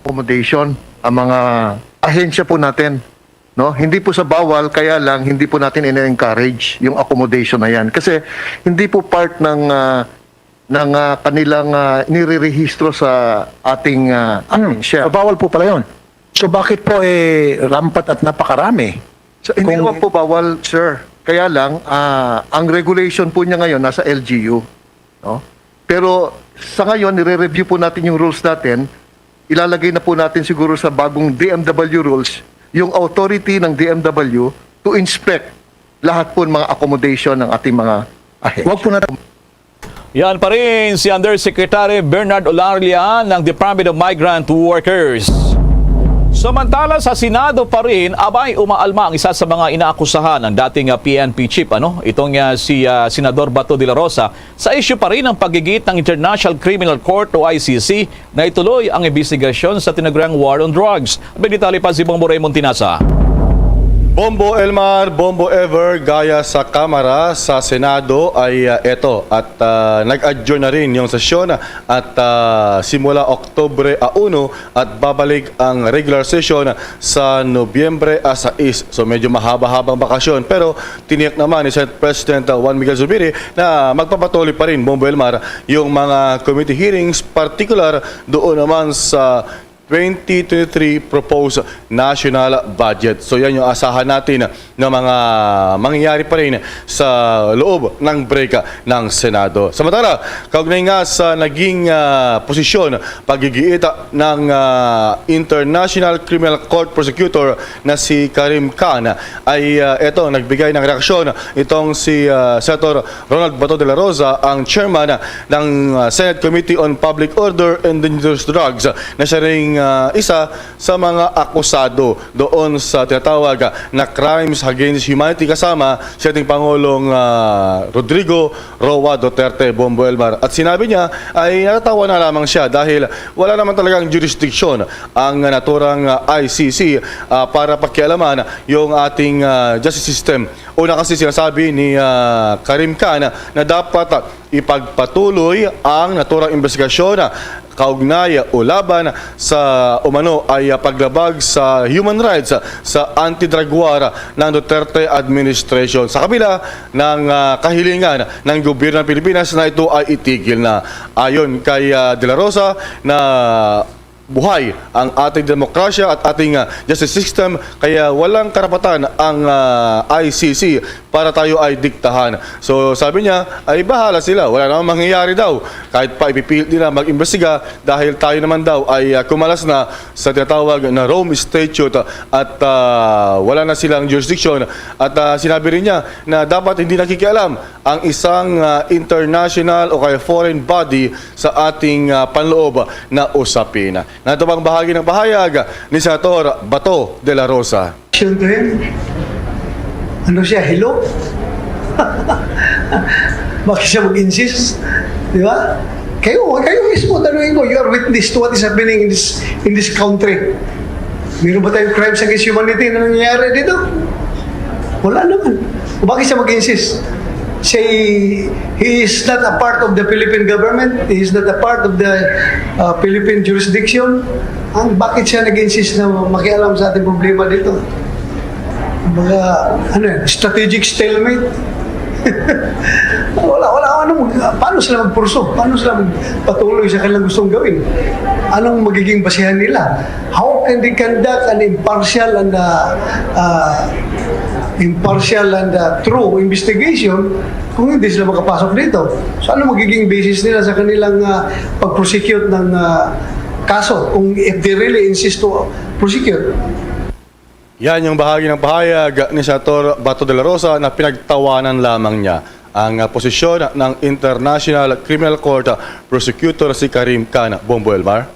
Accommodation ang mga ahensya po natin, no? Hindi po sa bawal, kaya lang hindi po natin ina-encourage yung accommodation na yan kasi hindi po part ng ah, ng ah, kanilang ah, nirerehistro sa ating ah, ahensya. So, bawal po pala yun. So bakit po eh rampat at napakarami? So, hindi Kung- naman po bawal, sir. Kaya lang, ah, ang regulation po niya ngayon nasa L G U. No? Pero sa ngayon, nire-review po natin yung rules natin. Ilalagay na po natin siguro sa bagong D M W rules yung authority ng D M W to inspect lahat po ng mga accommodation ng ating mga ahensya. Wag po natin Yan pa rin si Undersecretary Bernard Olalia ng Department of Migrant Workers. Samantala sa Senado pa rin, abay, umaalma ang isa sa mga inaakusahan, ang dating ah, P N P chief, ano? Itong ah, si ah, Senador Bato de la Rosa, sa isyu pa rin ng pagigit ng International Criminal Court o I C C na ituloy ang investigasyon sa tinaguriang war on drugs. May detalye pa si Bombo Raymond Tinasa. Bombo Elmar, Bombo Ever, gaya sa Kamara, sa Senado ay ah, eto at ah, nag-adjourn na rin yung sesyon at ah, simula Oktubre a uno at babalik ang regular session sa Nobyembre a sais. So medyo mahaba-habang bakasyon pero tiniyak naman ni Senate President ah, Juan Miguel Zubiri na magpapatuloy pa rin, Bombo Elmar, yung mga committee hearings, partikular doon naman sa twenty twenty-three proposed national budget. So yan yung asahan natin na mga mangyayari pa rin sa loob ng break ng Senado. Samantala, kaugnay nga sa naging ah, posisyon, pagigiit ng ah, International Criminal Court Prosecutor na si Karim Khan, ay ah, eto, nagbigay ng reaksyon itong si ah, Senator Ronald Bato de la Rosa, ang chairman ng ah, Senate Committee on Public Order and Dangerous Drugs, na siya ring ah, isa sa mga akusado doon sa tinatawag na crimes against humanity kasama si ating Pangulong ah, Rodrigo Roa Duterte, Bombo Elmar. At sinabi niya ay natatawa na lamang siya dahil wala naman talagang jurisdiction ang naturang ah, I C C ah, para pakialaman yung ating ah, justice system. Una kasi sinasabi ni ah, Karim Khan na dapat ah, ipagpatuloy ang naturang investigasyon kaugnay o laban sa umano ay ah, paglabag sa human rights sa anti-drug war ng Duterte administration sa kabila ng ah, kahilingan ng gobyerno ng Pilipinas na ito ay itigil na. Ayon kay ah, De La Rosa na buhay ang ating demokrasya at ating ah, justice system, kaya walang karapatan ang ah, I C C para tayo ay diktahan. So sabi niya, ay bahala sila, wala namang mangyayari daw. Kahit pa ipipilit nila mag-imbestiga dahil tayo naman daw ay ah, kumalas na sa tinatawag na Rome Statute at ah, wala na silang jurisdiction. At ah, sinabi rin niya na dapat hindi nakikialam ang isang ah, international o kaya foreign body sa ating ah, panloob na usapin. Nato pang bahagi ng pahayag ni Senator Bato de la Rosa. Question to him. Ano siya, hello? Bakit siya mag-insist? Di ba? Kayo, kayo mismo, tanungin ko, you are witness to what is happening in this, in this country. Meron ba tayong crimes against humanity na nangyayari dito? Wala naman. O bakit siya mag-insist? Say, he is not a part of the Philippine government, he is not a part of the uh, Philippine jurisdiction. Ang bakit siya nag-insist na makialam sa ating problema dito? Mga, ano yan, strategic stalemate? Wala, wala, ano, mag- paano sila magpurso? Paano sila magpatuloy sa kanilang gustong gawin? Anong magiging basihan nila? How can they conduct an impartial and uh, uh, impartial and uh, true investigation kung hindi sila makapasok dito? So ano magiging basis nila sa kanilang uh, pag-prosecute ng uh, kaso kung if they really insist to prosecute? Yan yung bahagi ng pahayag ni Senator Bato de la Rosa na pinagtawanan lamang niya ang, ah, posisyon ng International Criminal Court, ah, Prosecutor si Karim Khan, Bombo Elmar.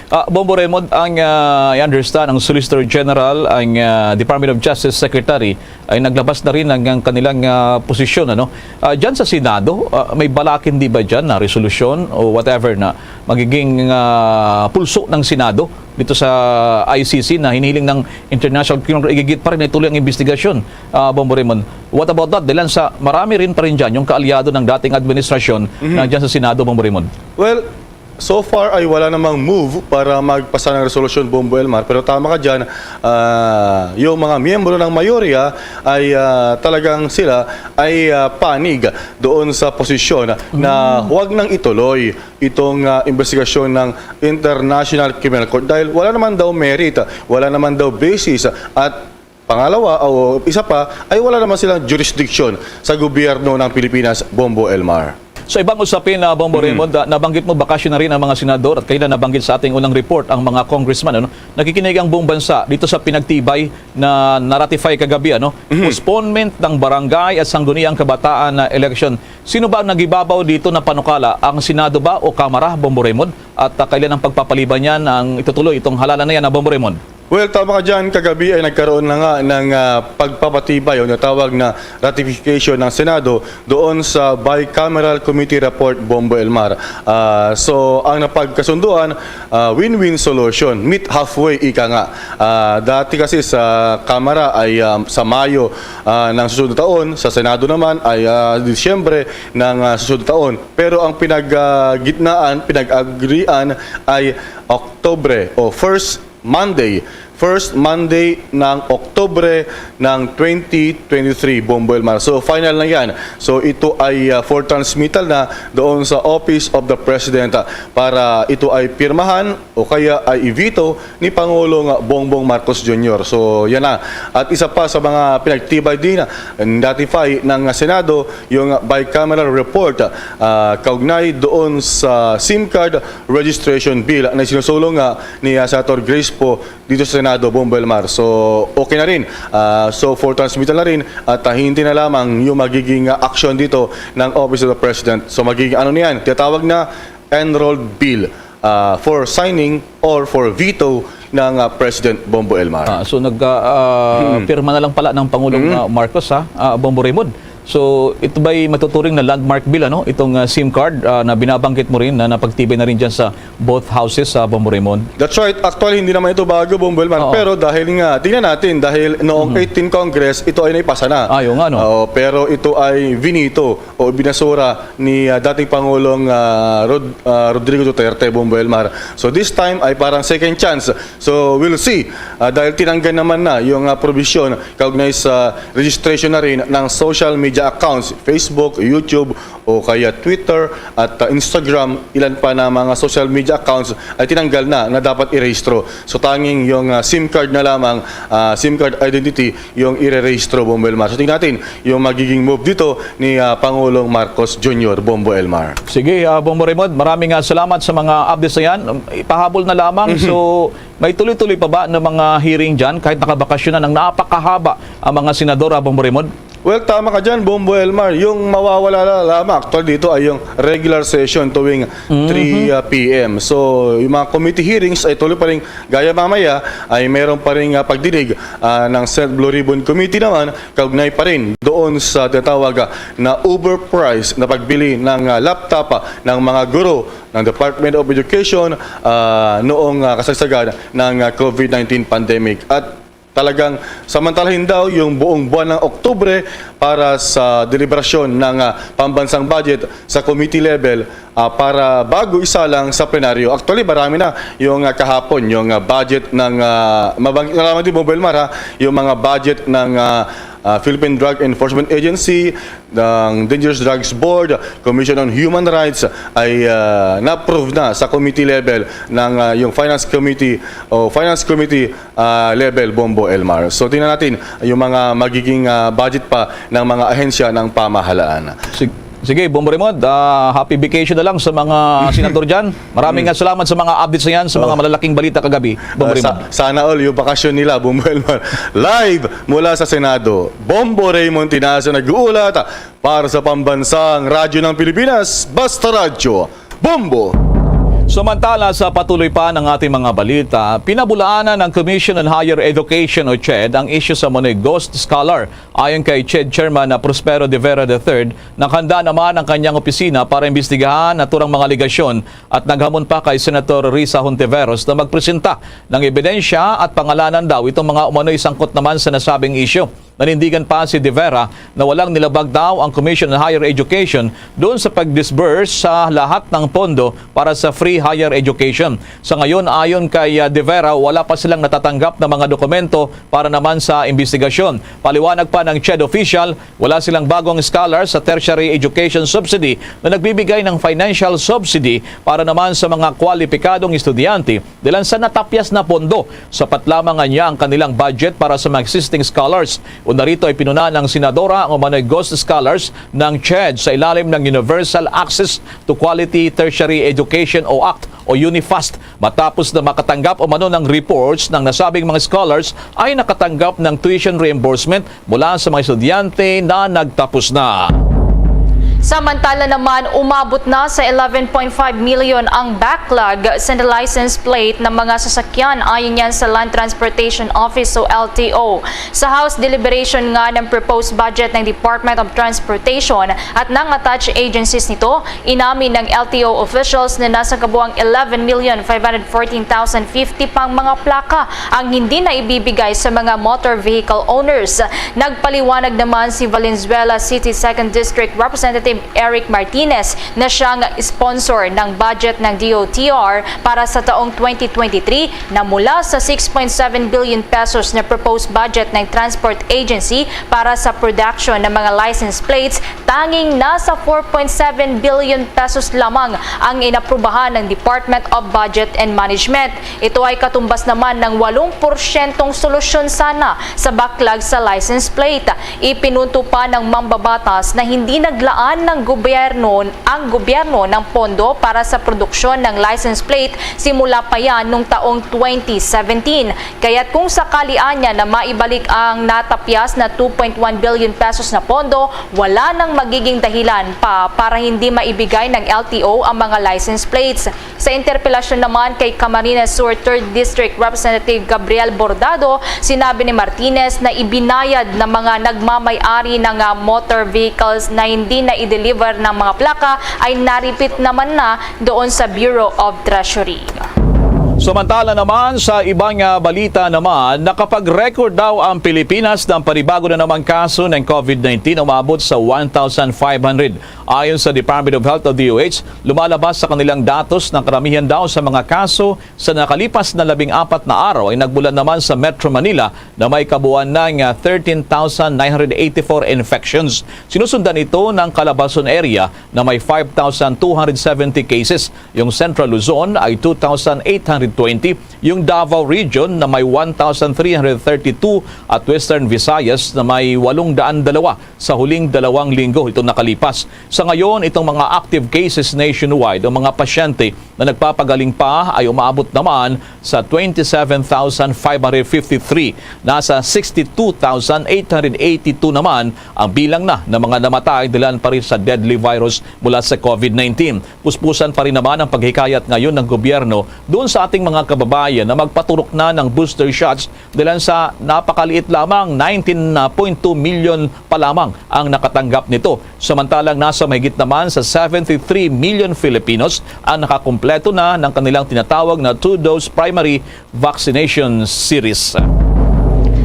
Ah, Bombo Raymond, ang, ah, I understand, ang Solicitor General, ang, ah, Department of Justice Secretary, ay naglabas na rin ng, ng kanilang, ah, posisyon, ano? Ah, dyan sa Senado, ah, may balak hindi ba dyan na resolusyon o whatever na magiging, ah, pulso ng Senado dito sa I C C na hinihiling ng International Criminal Court, igigit pa rin na ituloy ang investigasyon, ah, Bombo Raymond? What about that? Dahil sa marami rin pa rin dyan yung kaalyado ng dating administrasyon na dyan sa Senado, Bombo Raymond. Well, so far ay wala namang move para magpasa ng resolusyon, Bombo Elmar. Pero tama ka dyan, ah, yung mga miyembro ng mayorya ay, ah, talagang sila ay, ah, panig doon sa posisyon na huwag nang ituloy itong, ah, investigasyon ng International Criminal Court dahil wala naman daw merit, wala naman daw basis, at pangalawa, o isa pa, ay wala naman silang jurisdiction sa gobyerno ng Pilipinas, Bombo Elmar. So, ibang usapin, ah, Bombo Raymond, ah, nabanggit mo, bakasyon na rin ang mga senador at kanina nabanggit sa ating unang report ang mga congressman, ano? Nakikinig ang buong bansa dito sa pinagtibay na na-ratify kagabi, ano? Postponement ng barangay at sangguniang kabataan na election. Sino ba ang nagibabaw dito na panukala? Ang Senado ba o Kamara, Bombo Raymond? At, ah, kailan ang pagpapaliban niyan ang itutuloy itong halalan na yan, ah, Bombo Raymond? Well, tama ka dyan. Kagabi ay nagkaroon na nga ng, ah, pagpapatibay o natawag na ratification ng Senado doon sa Bicameral Committee Report, Bombo Elmar. Ah, so, ang napagkasunduan, ah, win-win solution, meet halfway, ika nga. Ah, dati kasi sa Kamara ay, ah, sa Mayo, ah, ng susunod na taon, sa Senado naman ay, ah, Disyembre ng, ah, susunod na taon. Pero ang pinag-, ah, gitnaan, pinag-agrian ay Oktubre o first Monday, first Monday ng Oktubre ng twenty twenty-three, Bombo Elmar. So, final na yan. So, ito ay, ah, for transmittal na doon sa Office of the President, ah, para ito ay pirmahan o kaya ay i-veto ni Pangulong Bongbong Marcos Junior. So, yan na. At isa pa sa mga pinagtibay din, ah, notify ng Senado yung bicameral report, ah, kaugnay doon sa SIM card registration bill na sinusulong nga ni, ah, Senator Grace Poe dito sa Senado, Bombo Elmar. So, okay na rin. Ah, so, for transmittal na rin at, ah, hintay na lamang yung magiging, ah, action dito ng Office of the President. So, magiging ano na yan? Tinatawag na enrolled bill, ah, for signing or for veto ng, ah, President Bombo Elmar. Ah, so, nag, ah, ah, pirma na lang pala ng Pangulong, ah, Marcos, ha? Ah, Bombo Raymond. So, ito ba'y matuturing na landmark bill, ano? Itong, ah, SIM card, ah, na binabanggit mo rin na napagtibay na rin dyan sa both houses, sa Bombo Raymond? That's right. Actually, hindi naman ito bago, Bombo Elmar. Oo. Pero dahil nga, tingnan natin, dahil noong eighteen Congress, ito ay naipasa na. Ah, yung ano? Oo, pero ito ay veto o binasura ni, ah, dating Pangulong, ah, Rod-, ah, Rodrigo Duterte, Bombo Elmar. So, this time ay parang second chance. So, we'll see. Ah, dahil tinanggal naman na yung, ah, probisyon kaugnay sa registration na rin ng social media accounts, Facebook, YouTube, o kaya Twitter at, ah, Instagram, ilan pa na mga social media accounts ay tinanggal na na dapat irehistro. So, tanging yung, ah, SIM card na lamang, ah, SIM card identity yung irerehistro, Bombo Elmar. So, tingnan natin yung magiging move dito ni, ah, Pangulong Marcos Junior, Bombo Elmar. Sige, ah, Bombo Raymond, maraming, ah, salamat sa mga updates na yan. Um, ipahabol na lamang. So, may tuloy-tuloy pa ba ng mga hearing dyan kahit nakabakasyon na ng napakahaba ang mga senador, ah, Bombo Raymond? Well, tama ka dyan, Bombo Elmar. Yung mawawala la-, lamang actual dito ay yung regular session tuwing three, ah, P M. So, yung mga committee hearings ay tuloy pa rin, gaya mamaya ay meron pa rin, ah, pagdinig, ah, ng Senate Blue Ribbon Committee naman, kaugnay pa rin doon sa tinatawag, ah, na overpriced na pagbili ng, ah, laptop, ah, ng mga guro ng Department of Education, ah, noong, ah, kasagsagan ng, ah, COVID nineteen pandemic. At talagang samantalahin daw yung buong buwan ng Oktubre para sa deliberasyon ng, ah, pambansang budget sa committee level, ah, para bago isalang sa plenaryo. Actually, marami na yung, ah, kahapon, yung, ah, budget ng, ah, mabanggit na lamang din, Bombo Elmar, ha, yung mga budget ng, ah, ah, Philippine Drug Enforcement Agency, ng Dangerous Drugs Board, Commission on Human Rights ay, ah, na-approve na sa committee level ng, ah, yung Finance Committee o Finance Committee, ah, level, Bombo Elmar. So, tingnan natin yung mga magiging, ah, budget pa ng mga ahensya ng pamahalaan. Sig-, Sige, Bombo Raymond, ah, happy vacation na lang sa mga senador dyan. Maraming nga salamat sa mga updates na yan, sa mga malalaking balita kagabi, Bombo Ah, Raymond. sa- sana all yung bakasyon nila, Bombo Elmar. Live mula sa Senado, Bombo Raymond Tinazo nag-uulat para sa Pambansang Radyo ng Pilipinas, Basta Radyo, Bombo! Samantala, sa patuloy pa ng ating mga balita, pinabulaanan ng Commission on Higher Education o CHED ang isyu sa Manoy Ghost Scholar. Ayon kay CHED Chairman na Prospero de Vera the third, naghanda naman ang kanyang opisina para imbestigahan ang naturang mga alegasyon at naghamon pa kay Senator Risa Hontiveros na magpresenta ng ebidensya at pangalanan daw itong mga umano'y sangkot naman sa nasabing isyu. Nanindigan pa si De Vera na walang nilabag daw ang Commission on Higher Education doon sa pag-disburse sa lahat ng pondo para sa free higher education. Sa ngayon, ayon kay, ah, De Vera, wala pa silang natatanggap na mga dokumento para naman sa imbestigasyon. Paliwanag pa ng CHED official, wala silang bagong scholar sa tertiary education subsidy na nagbibigay ng financial subsidy para naman sa mga kwalipikadong estudyante dilan sa natapyas na pondo. Sapat lamang anya ang kanilang budget para sa mga existing scholars. Una rito ay pinuna ng senadora ang umano'y ghost scholars ng CHED sa ilalim ng Universal Access to Quality Tertiary Education o act o UNIFAST. Matapos na makatanggap umano ng reports ng nasabing mga scholars ay nakatanggap ng tuition reimbursement mula sa mga estudyante na nagtapos na. Samantala naman, umabot na sa eleven point five million ang backlog sa license plate ng mga sasakyan, ayon yan sa Land Transportation Office o L T O. Sa House deliberation nga ng proposed budget ng Department of Transportation at ng attached agencies nito, inamin ng L T O officials na nasa kabuang eleven million five hundred fourteen thousand fifty pang mga plaka ang hindi na ibibigay sa mga motor vehicle owners. Nagpaliwanag naman si Valenzuela City Second District Representative Eric Martinez na siyang sponsor ng budget ng D O T R para sa taong twenty twenty-three na mula sa six point seven billion pesos na proposed budget ng Transport Agency para sa production ng mga license plates, tanging nasa four point seven billion pesos lamang ang inaprubahan ng Department of Budget and Management. Ito ay katumbas naman ng walong porsyentong solusyon sana sa backlog sa license plate. Ipinunto pa ng mambabatas na hindi naglaan ng gobyerno, ang gobyerno ng pondo para sa produksyon ng license plate simula pa yan nung taong twenty seventeen. Kaya't kung sakali anya na maibalik ang natapyas na two point one billion pesos na pondo, wala nang magiging dahilan pa para hindi maibigay ng L T O ang mga license plates. Sa interpelasyon naman kay Camarines Sur Third District Representative Gabriel Bordado, sinabi ni Martinez na ibinayad ng mga nagmamay-ari ng, ah, motor vehicles na hindi na i-deliver ng mga plaka ay naripit naman na doon sa Bureau of Treasury. Samantala naman, sa ibang, ah, balita naman, nakapag-record daw ang Pilipinas ng panibago na namang kaso ng COVID nineteen, umabot sa one thousand five hundred. Ayon sa Department of Health o D O H, lumalabas sa kanilang datos na karamihan daw sa mga kaso sa nakalipas na labing apat na araw ay nagmula naman sa Metro Manila na may kabuuan ng, ah, thirteen thousand nine hundred eighty-four infections. Sinusundan ito ng Calabarzon area na may five thousand two hundred seventy cases. Yung Central Luzon ay two thousand eight hundred twenty, yung Davao Region na may one thousand three hundred thirty-two at Western Visayas na may walong daan dalawa sa huling dalawang linggo itong nakalipas. Sa ngayon, itong mga active cases nationwide o mga pasyente na nagpapagaling pa ay umaabot naman sa twenty-seven thousand five hundred fifty-three. Nasa sixty-two thousand eight hundred eighty-two naman ang bilang na ng mga namatay dalan pa rin sa deadly virus mula sa COVID nineteen. Puspusan pa rin naman ang paghikayat ngayon ng gobyerno doon sa ating mga kababayan na magpaturok na ng booster shots dalan sa napakaliit lamang, nineteen point two million pa lamang ang nakatanggap nito. Samantalang nasa mahigit naman sa seventy-three million Filipinos ang nakakumpleto na ng kanilang tinatawag na two-dose primary vaccination series.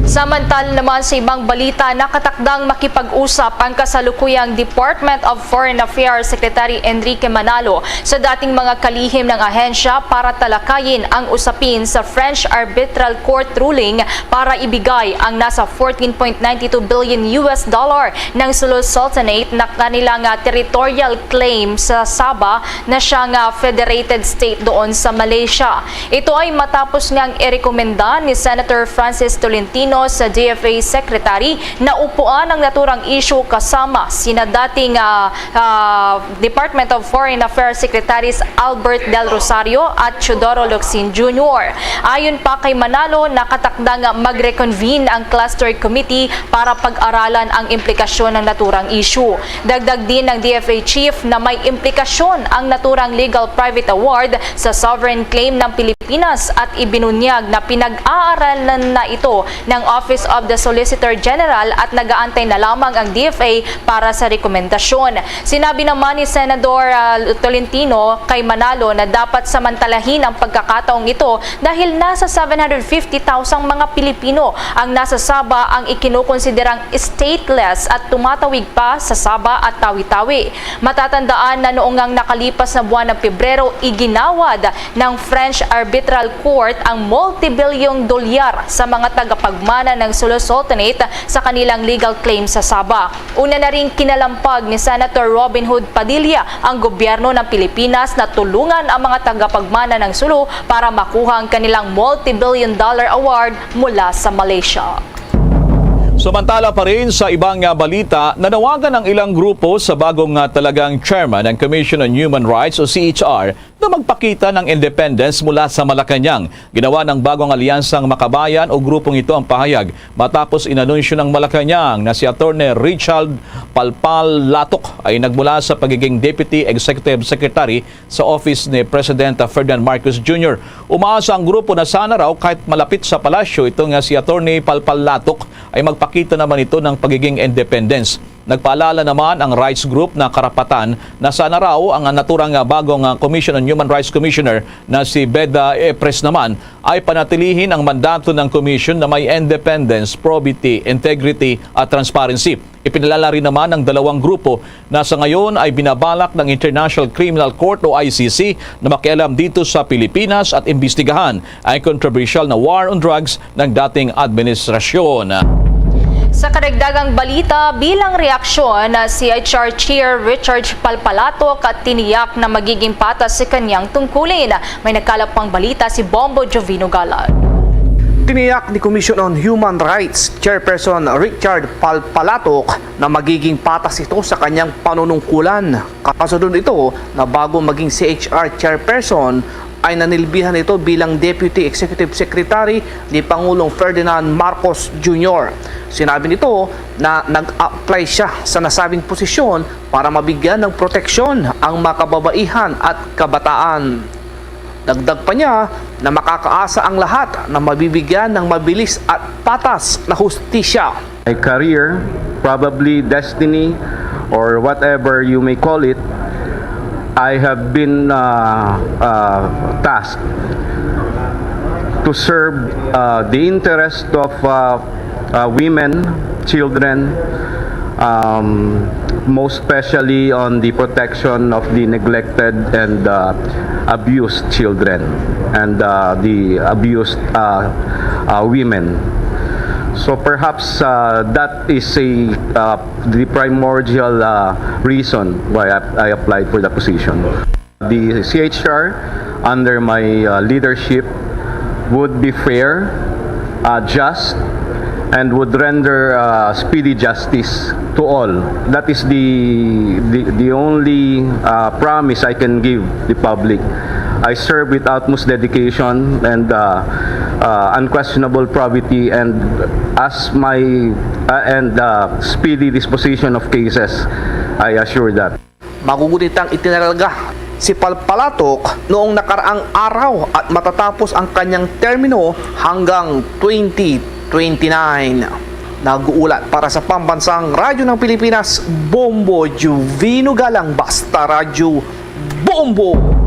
Samantala naman, sa ibang balita, nakatakdang makipag-usap ang kasalukuyang Department of Foreign Affairs Secretary Enrique Manalo sa dating mga kalihim ng ahensya para talakayin ang usapin sa French Arbitral Court ruling para ibigay ang nasa fourteen point nine two billion U S dollar ng Sulu Sultanate na kanilang, ah, territorial claim sa Sabah na siyang, ah, federated state doon sa Malaysia. Ito ay matapos ngang irekomenda ni Senator Francis Tolentino sa D F A Secretary, naupuan ang naturang issue kasama sina dating, ah, ah, Department of Foreign Affairs Secretaries Albert Del Rosario at Teodoro Locsin Junior. Ayon pa kay Manalo, nakatakda nga mag-reconvene ang Cluster Committee para pag-aralan ang implikasyon ng naturang issue. Dagdag din ng D F A Chief na may implikasyon ang naturang legal private award sa sovereign claim ng Pilipinas at ibinunyag na pinag-aaralan na ito ng Office of the Solicitor General at nagaantay na lamang ang D F A para sa rekomendasyon. Sinabi naman ni Senador, ah, Tolentino kay Manalo na dapat samantalahin ang pagkakataong ito dahil nasa seven hundred fifty thousand mga Pilipino ang nasa Sabah ang ikinukonsiderang stateless at tumatawid pa sa Sabah at Tawi-Tawi. Matatandaan na noong ang nakalipas na buwan ng Pebrero, iginawad ng French Arbitral Court ang multibilyong dolyar sa mga tagapagmana ng Sulu Sultanate sa kanilang legal claim sa Sabah. Una na ring kinalampag ni Senator Robin Hood Padilla ang gobyerno ng Pilipinas na tulungan ang mga tagapagmana ng Sulu para makuha ang kanilang multibillion dollar award mula sa Malaysia. Samantala pa rin, sa ibang, ah, balita, nanawagan ang ilang grupo sa bagong, ah, talagang chairman ng Commission on Human Rights o C H R na magpakita ng independence mula sa Malacañang. Ginawa ng Bagong Alyansang Makabayan o grupong ito ang pahayag matapos inanunsyo ng Malacañang na si Attorney Richard Palpal Latok ay nagmula sa pagiging Deputy Executive Secretary sa office ni President Ferdinand Marcos Junior. Umaasa ang grupo na sana raw kahit malapit sa palasyo ito nga si Attorney Palpal Latok ay magpakita naman ito ng pagiging independence. Nagpaalala naman ang rights group na karapatan na sana raw ang naturang bagong, ah, Commission on Human Rights Commissioner na si Beda Epres naman ay panatilihin ang mandato ng commission na may independence, probity, integrity at transparency. Ipinalala rin naman ng dalawang grupo na sa ngayon ay binabalak ng International Criminal Court o I C C na makialam dito sa Pilipinas at imbestigahan ang kontrobersyal na war on drugs ng dating administrasyon. Sa karagdagang balita, bilang reaksyon, C H R Chair Richard Palpalatok tiniyak na magiging patas sa kanyang tungkulin. May nakalap pang balita si Bombo Jovino Galag. Tiniyak ni Commission on Human Rights Chairperson Richard Palpalatok na magiging patas ito sa kanyang panunungkulan. Kasunod ito na bago maging C H R Chairperson ay nanilbihan ito bilang Deputy Executive Secretary ni Pangulong Ferdinand Marcos Junior. Sinabi nito na nag-apply siya sa nasabing posisyon para mabigyan ng proteksyon ang mga kababaihan at kabataan. Dagdag pa niya na makakaasa ang lahat na mabibigyan ng mabilis at patas na hustisya. My career, probably destiny, or whatever you may call it, I have been, uh, uh, tasked to serve, uh, the interest of, uh, uh, women, children, um, most especially on the protection of the neglected and, uh, abused children and, uh, the abused, uh, uh, women. So perhaps, uh, that is a, uh, the primordial, uh, reason why I, I applied for the position. The C H R, under my, uh, leadership, would be fair, uh, just, and would render, uh, speedy justice to all. That is the, the, the only, uh, promise I can give the public. I serve with utmost dedication and, uh, uh, unquestionable probity and as my, uh, and, uh, speedy disposition of cases. I assure that. Magugunitang itinalalga si Palpalatok noong nakaraang araw at matatapos ang kanyang termino hanggang twenty twenty-nine. Nag-uulat para sa Pambansang Radyo ng Pilipinas, Bombo Juvino Galang, Basta Radyo, Bombo!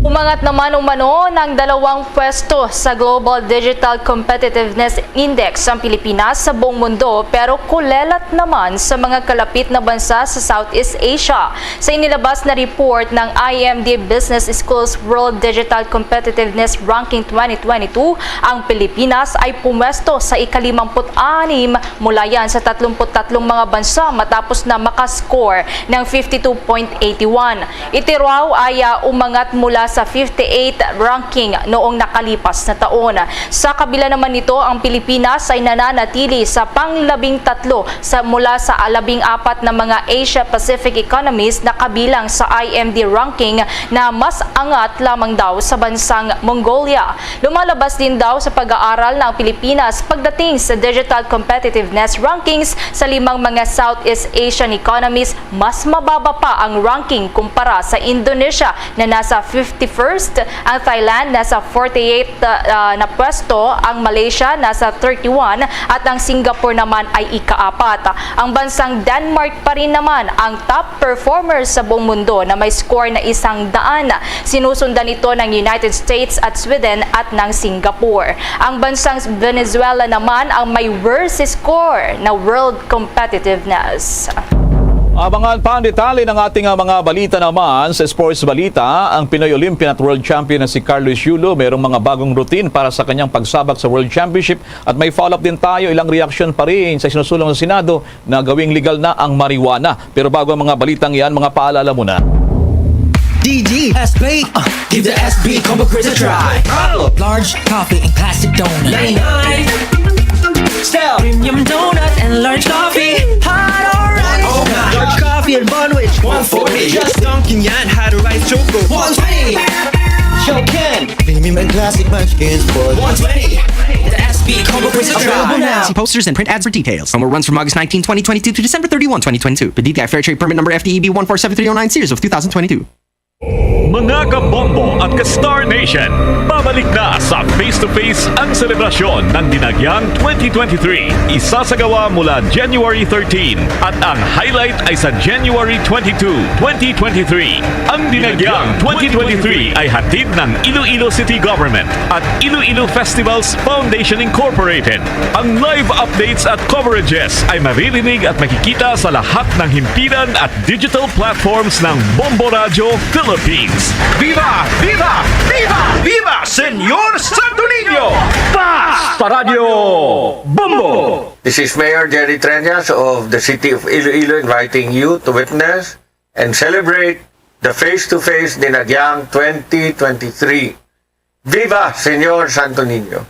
Umangat naman umano ng dalawang pwesto sa Global Digital Competitiveness Index ang Pilipinas sa buong mundo, pero kulelat naman sa mga kalapit na bansa sa Southeast Asia. Sa inilabas na report ng I M D Business School's World Digital Competitiveness Ranking twenty twenty-two, ang Pilipinas ay pumwesto sa ikalimamput-anim mula yan sa tatlumpu't tatlong mga bansa matapos na makascore ng fifty-two point eight one. Ito raw ay, ah, umangat mula sa fifty-eight ranking noong nakalipas na taon. Sa kabila naman nito, ang Pilipinas ay nananatili sa panglabing tatlo sa, mula sa labing apat na mga Asia-Pacific economies na kabilang sa I M D ranking na mas angat lamang daw sa bansang Mongolia. Lumalabas din daw sa pag-aaral na ang Pilipinas pagdating sa digital competitiveness rankings sa limang mga Southeast Asian economies, mas mababa pa ang ranking kumpara sa Indonesia na nasa fifty-first, ang Thailand nasa forty-eight, ah, na pwesto, ang Malaysia nasa thirty-one, at ang Singapore naman ay ikaapat. Ang bansang Denmark pa rin naman ang top performer sa buong mundo na may score na isang daan. Sinusundan ito ng United States at Sweden at ng Singapore. Ang bansang Venezuela naman ang may worst score na world competitiveness. Abangan pa ang detalye ng ating, ah, mga balita naman sa sports balita. Ang Pinoy Olympian at world champion na si Carlos Yulo, mayroong mga bagong routine para sa kanyang pagsabak sa World Championship. At may follow-up din tayo, ilang reaksyon pa rin sa sinusulong ng Senado na gawing legal na ang marijuana. Pero bago ang mga balitang yan, mga paalala muna. D D S P, uh, give the S B Combo Craze a try. Large coffee and classic donut. Ninety-nine. Style. Premium donut and large coffee. Hot or rice. Oh, large coffee and bun, which one forty. Just dunking yan, hot or rice choco. One twenty. Show can. Premium and classic munchkins for one twenty. The S B Combo Craze a try. Available now. See posters and print ads for details. Promo runs from August nineteen, twenty twenty-two to December thirty-one, twenty twenty-two. Per D T I Fair Trade Permit Number F T E B one four seven three oh nine, series of two thousand twenty-two. Mga kabombo at ka-Star Nation, babalik na sa Face to Face ang selebrasyon ng Dinagyang twenty twenty-three. Isasagawa mula January thirteen at ang highlight ay sa January twenty-two, twenty twenty-three. Ang Dinagyang twenty twenty-three ay hatid ng Iloilo City Government at Iloilo Festivals Foundation Incorporated. Ang live updates at coverages ay maririnig at makikita sa lahat ng himpilan at digital platforms ng Bombo Radyo Philippines. Viva! Viva! Viva! Viva Señor Santo Niño! Paz pa Radyo Bombo! This is Mayor Jerry Treñas of the City of Iloilo inviting you to witness and celebrate the Face to Face Dinagyang twenty twenty-three. Viva Señor Santo Niño!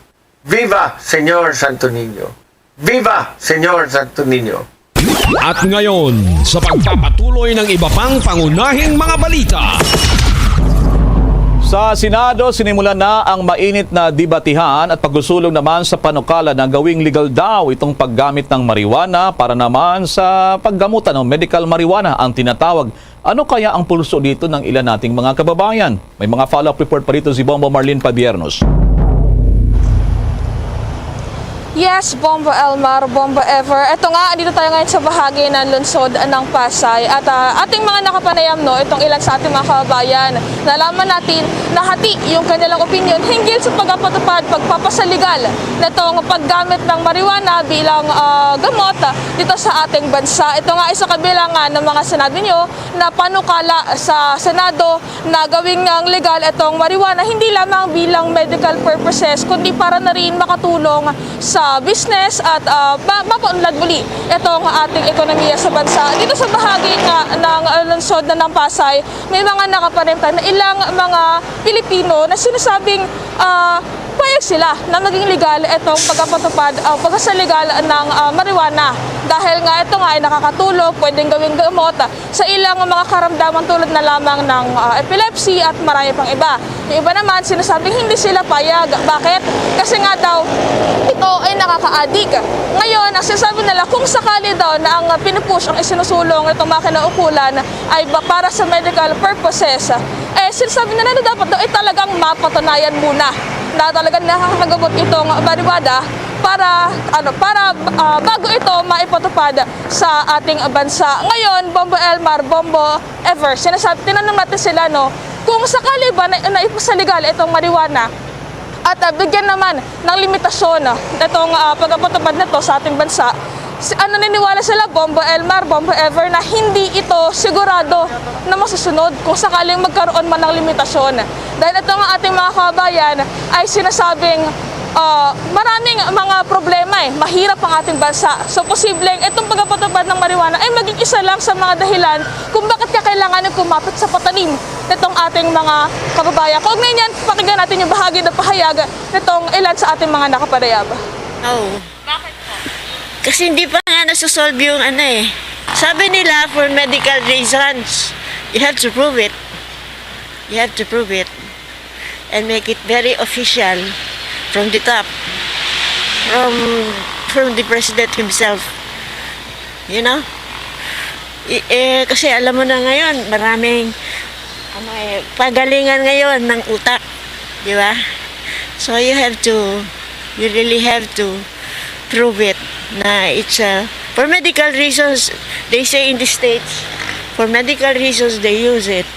Viva Señor Santo Niño! Viva Señor Santo Niño! At ngayon, sa pagpapatuloy ng iba pang pangunahing mga balita. Sa Senado, sinimulan na ang mainit na debatihan at pagsusulong naman sa panukala na gawing legal daw itong paggamit ng marijuana para naman sa paggamutan o medical marijuana ang tinatawag. Ano kaya ang pulso dito ng ilan nating mga kababayan? May mga follow-up report pa rito si Bombo Marlene Padiernos. Yes, Bombo Elmar, Bombo Ever. Eto nga, andito tayo ngayon sa bahagi ng lungsod ng Pasay. At, ah, ating mga nakapanayam, no, itong ilan sa ating mga kababayan. Nalaman natin, nahati yung kanilang opinyon hinggil sa pagpapatupad, pagpapasaligal nitong paggamit ng marijuana bilang, ah, gamot dito sa ating bansa. Ito nga, isa kabilang nga ng mga sinabi nyo na panukala sa Senado na gawing ngang legal itong marijuana, hindi lamang bilang medical purposes, kundi para na rin makatulong sa business at, ah, ma-, mapaunlad muli itong ating ekonomiya sa bansa. Dito sa bahagi nga ng, ah, lungsod na ng Pasay, may mga nakapanayam na ilang mga Pilipino na sinasabing, ah, payag sila na maging legal itong pagpapatupad o pagkasaligal ng, ah, marijuana. Dahil nga ito nga ay nakakatulog, pwedeng gawing gamot sa ilang mga karamdaman tulad na lamang ng, ah, epilepsy at marami pang iba. Yung iba naman, sinasabing hindi sila payag. Bakit? Kasi nga daw, ito ay nakakaadik. Ngayon, ang sinasabi nila, kung sakali daw na ang, ah, pinupush, ang isinusulong nitong mga kinaukulan ay ba para sa medical purposes, eh, sinasabi nila na dapat daw ay talagang mapatunayan muna na talagang nakakagamot itong marijuana para, ano, para, ah, bago ito maipatupad sa ating bansa. Ngayon, Bombo Elmar, Bombo Ever, sinasabi, tinanong natin sila, no, kung sakali ba na, na ipasaligal itong marijuana at, ah, bigyan naman ng limitasyon, ah, itong, ah, pagpapatupad nito sa ating bansa, si, ah, naniniwala sila, Bombo Elmar, Bombo Ever, na hindi ito sigurado na masusunod kung sakaling magkaroon man ng limitasyon. Dahil ito nga ating mga kababayan ay sinasabing Ah, maraming mga problema eh. Mahirap ang ating bansa. So, posibleng itong pagpapatupad ng marijuana ay maging isa lang sa mga dahilan kung bakit kakailanganin kumapit sa patalim nitong ating mga kababayan. Kaugnay niyan, pakinggan natin yung bahagi ng pahayag nitong ilan sa ating mga nakapanayam. Oo. Kasi hindi pa nga nasusolve yung ano eh. Sabi nila for medical reasons, you have to prove it. You have to prove it. And make it very official from the top. From from the president himself. You know? I- eh, kasi alam mo na ngayon, maraming ano eh, pagalingan ngayon ng utak, di ba? So you have to, you really have to prove it na it's uh, for medical reasons. They say in the States, for medical reasons they use it.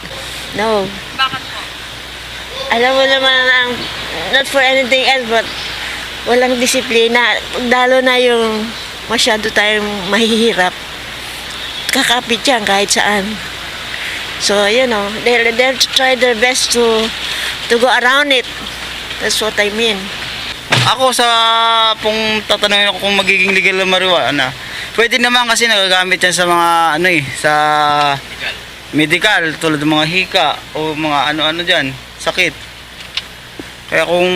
No. Bakit po? Alam mo naman ang, not for anything else, but walang disiplina. Pagdalo na yung masyado tayong mahihirap, kakapit yan kahit saan. So, you know, they, they have to try their best to to go around it. That's what I mean. Ako sa kung tatanungin ako kung magiging legal ang marijuana, pwede naman kasi nagagamit yan sa mga ano eh, sa medical, tulad ng mga hika o mga ano-ano diyan, sakit. Kaya kung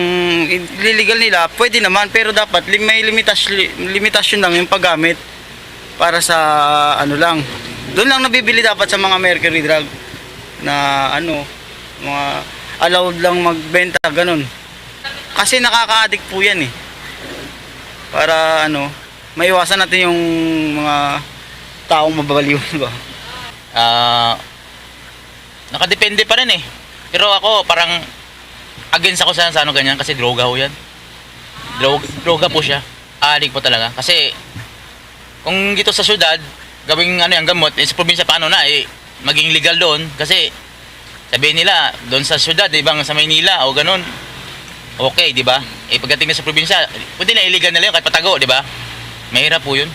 ililigal nila, pwede naman, pero dapat lim- may limitas- li- limitasyon lang yung paggamit para sa ano lang. Doon lang nabibili dapat sa mga mercury drug na ano, mga allowed lang magbenta, ganun. Kasi nakaka-addict po yan eh. Para ano, maiwasan natin yung mga taong mababaliw, di ba? Ah, nakadepende pa rin eh. Pero ako parang against ako sa, sa ano ganyan kasi droga ho yan. Droga, droga po siya. Adik po talaga. Kasi kung dito sa syudad, gawing ano yung gamot, eh, sa probinsya paano na eh, maging legal doon. Kasi sabihin nila, doon sa syudad, di ba, sa Maynila o ganun, okay, di ba? Eh, pagdating na sa probinsya, pwede na illegal na lang yun, kahit patago, di ba? Mahirap po yun.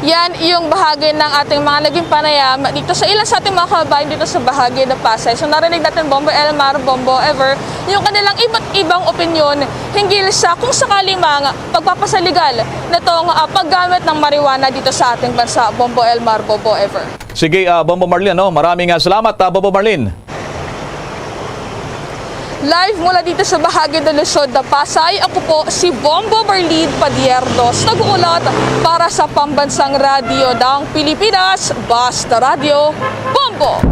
Yan yung bahagi ng ating mga naging panayam dito sa ilan sa ating mga kababayan dito sa bahagi ng Pasay. So narinig natin Bombo Elmar, Bombo Ever, yung kanilang iba't ibang opinyon hinggil sa kung sakali mang pagpapasaligal nitong ah, paggamit ng marijuana dito sa ating bansa. Bombo Elmar, Bombo Ever. Sige, ah, Bombo Marlene, no? Maraming ah, salamat, ah, Bombo Marlene. Live mula dito sa bahagi ng Luzon na Pasay, ako po si Bombo Marlene Padiernos, nag-uulat para sa Pambansang Radyo ng Pilipinas, Basta Radyo, Bombo!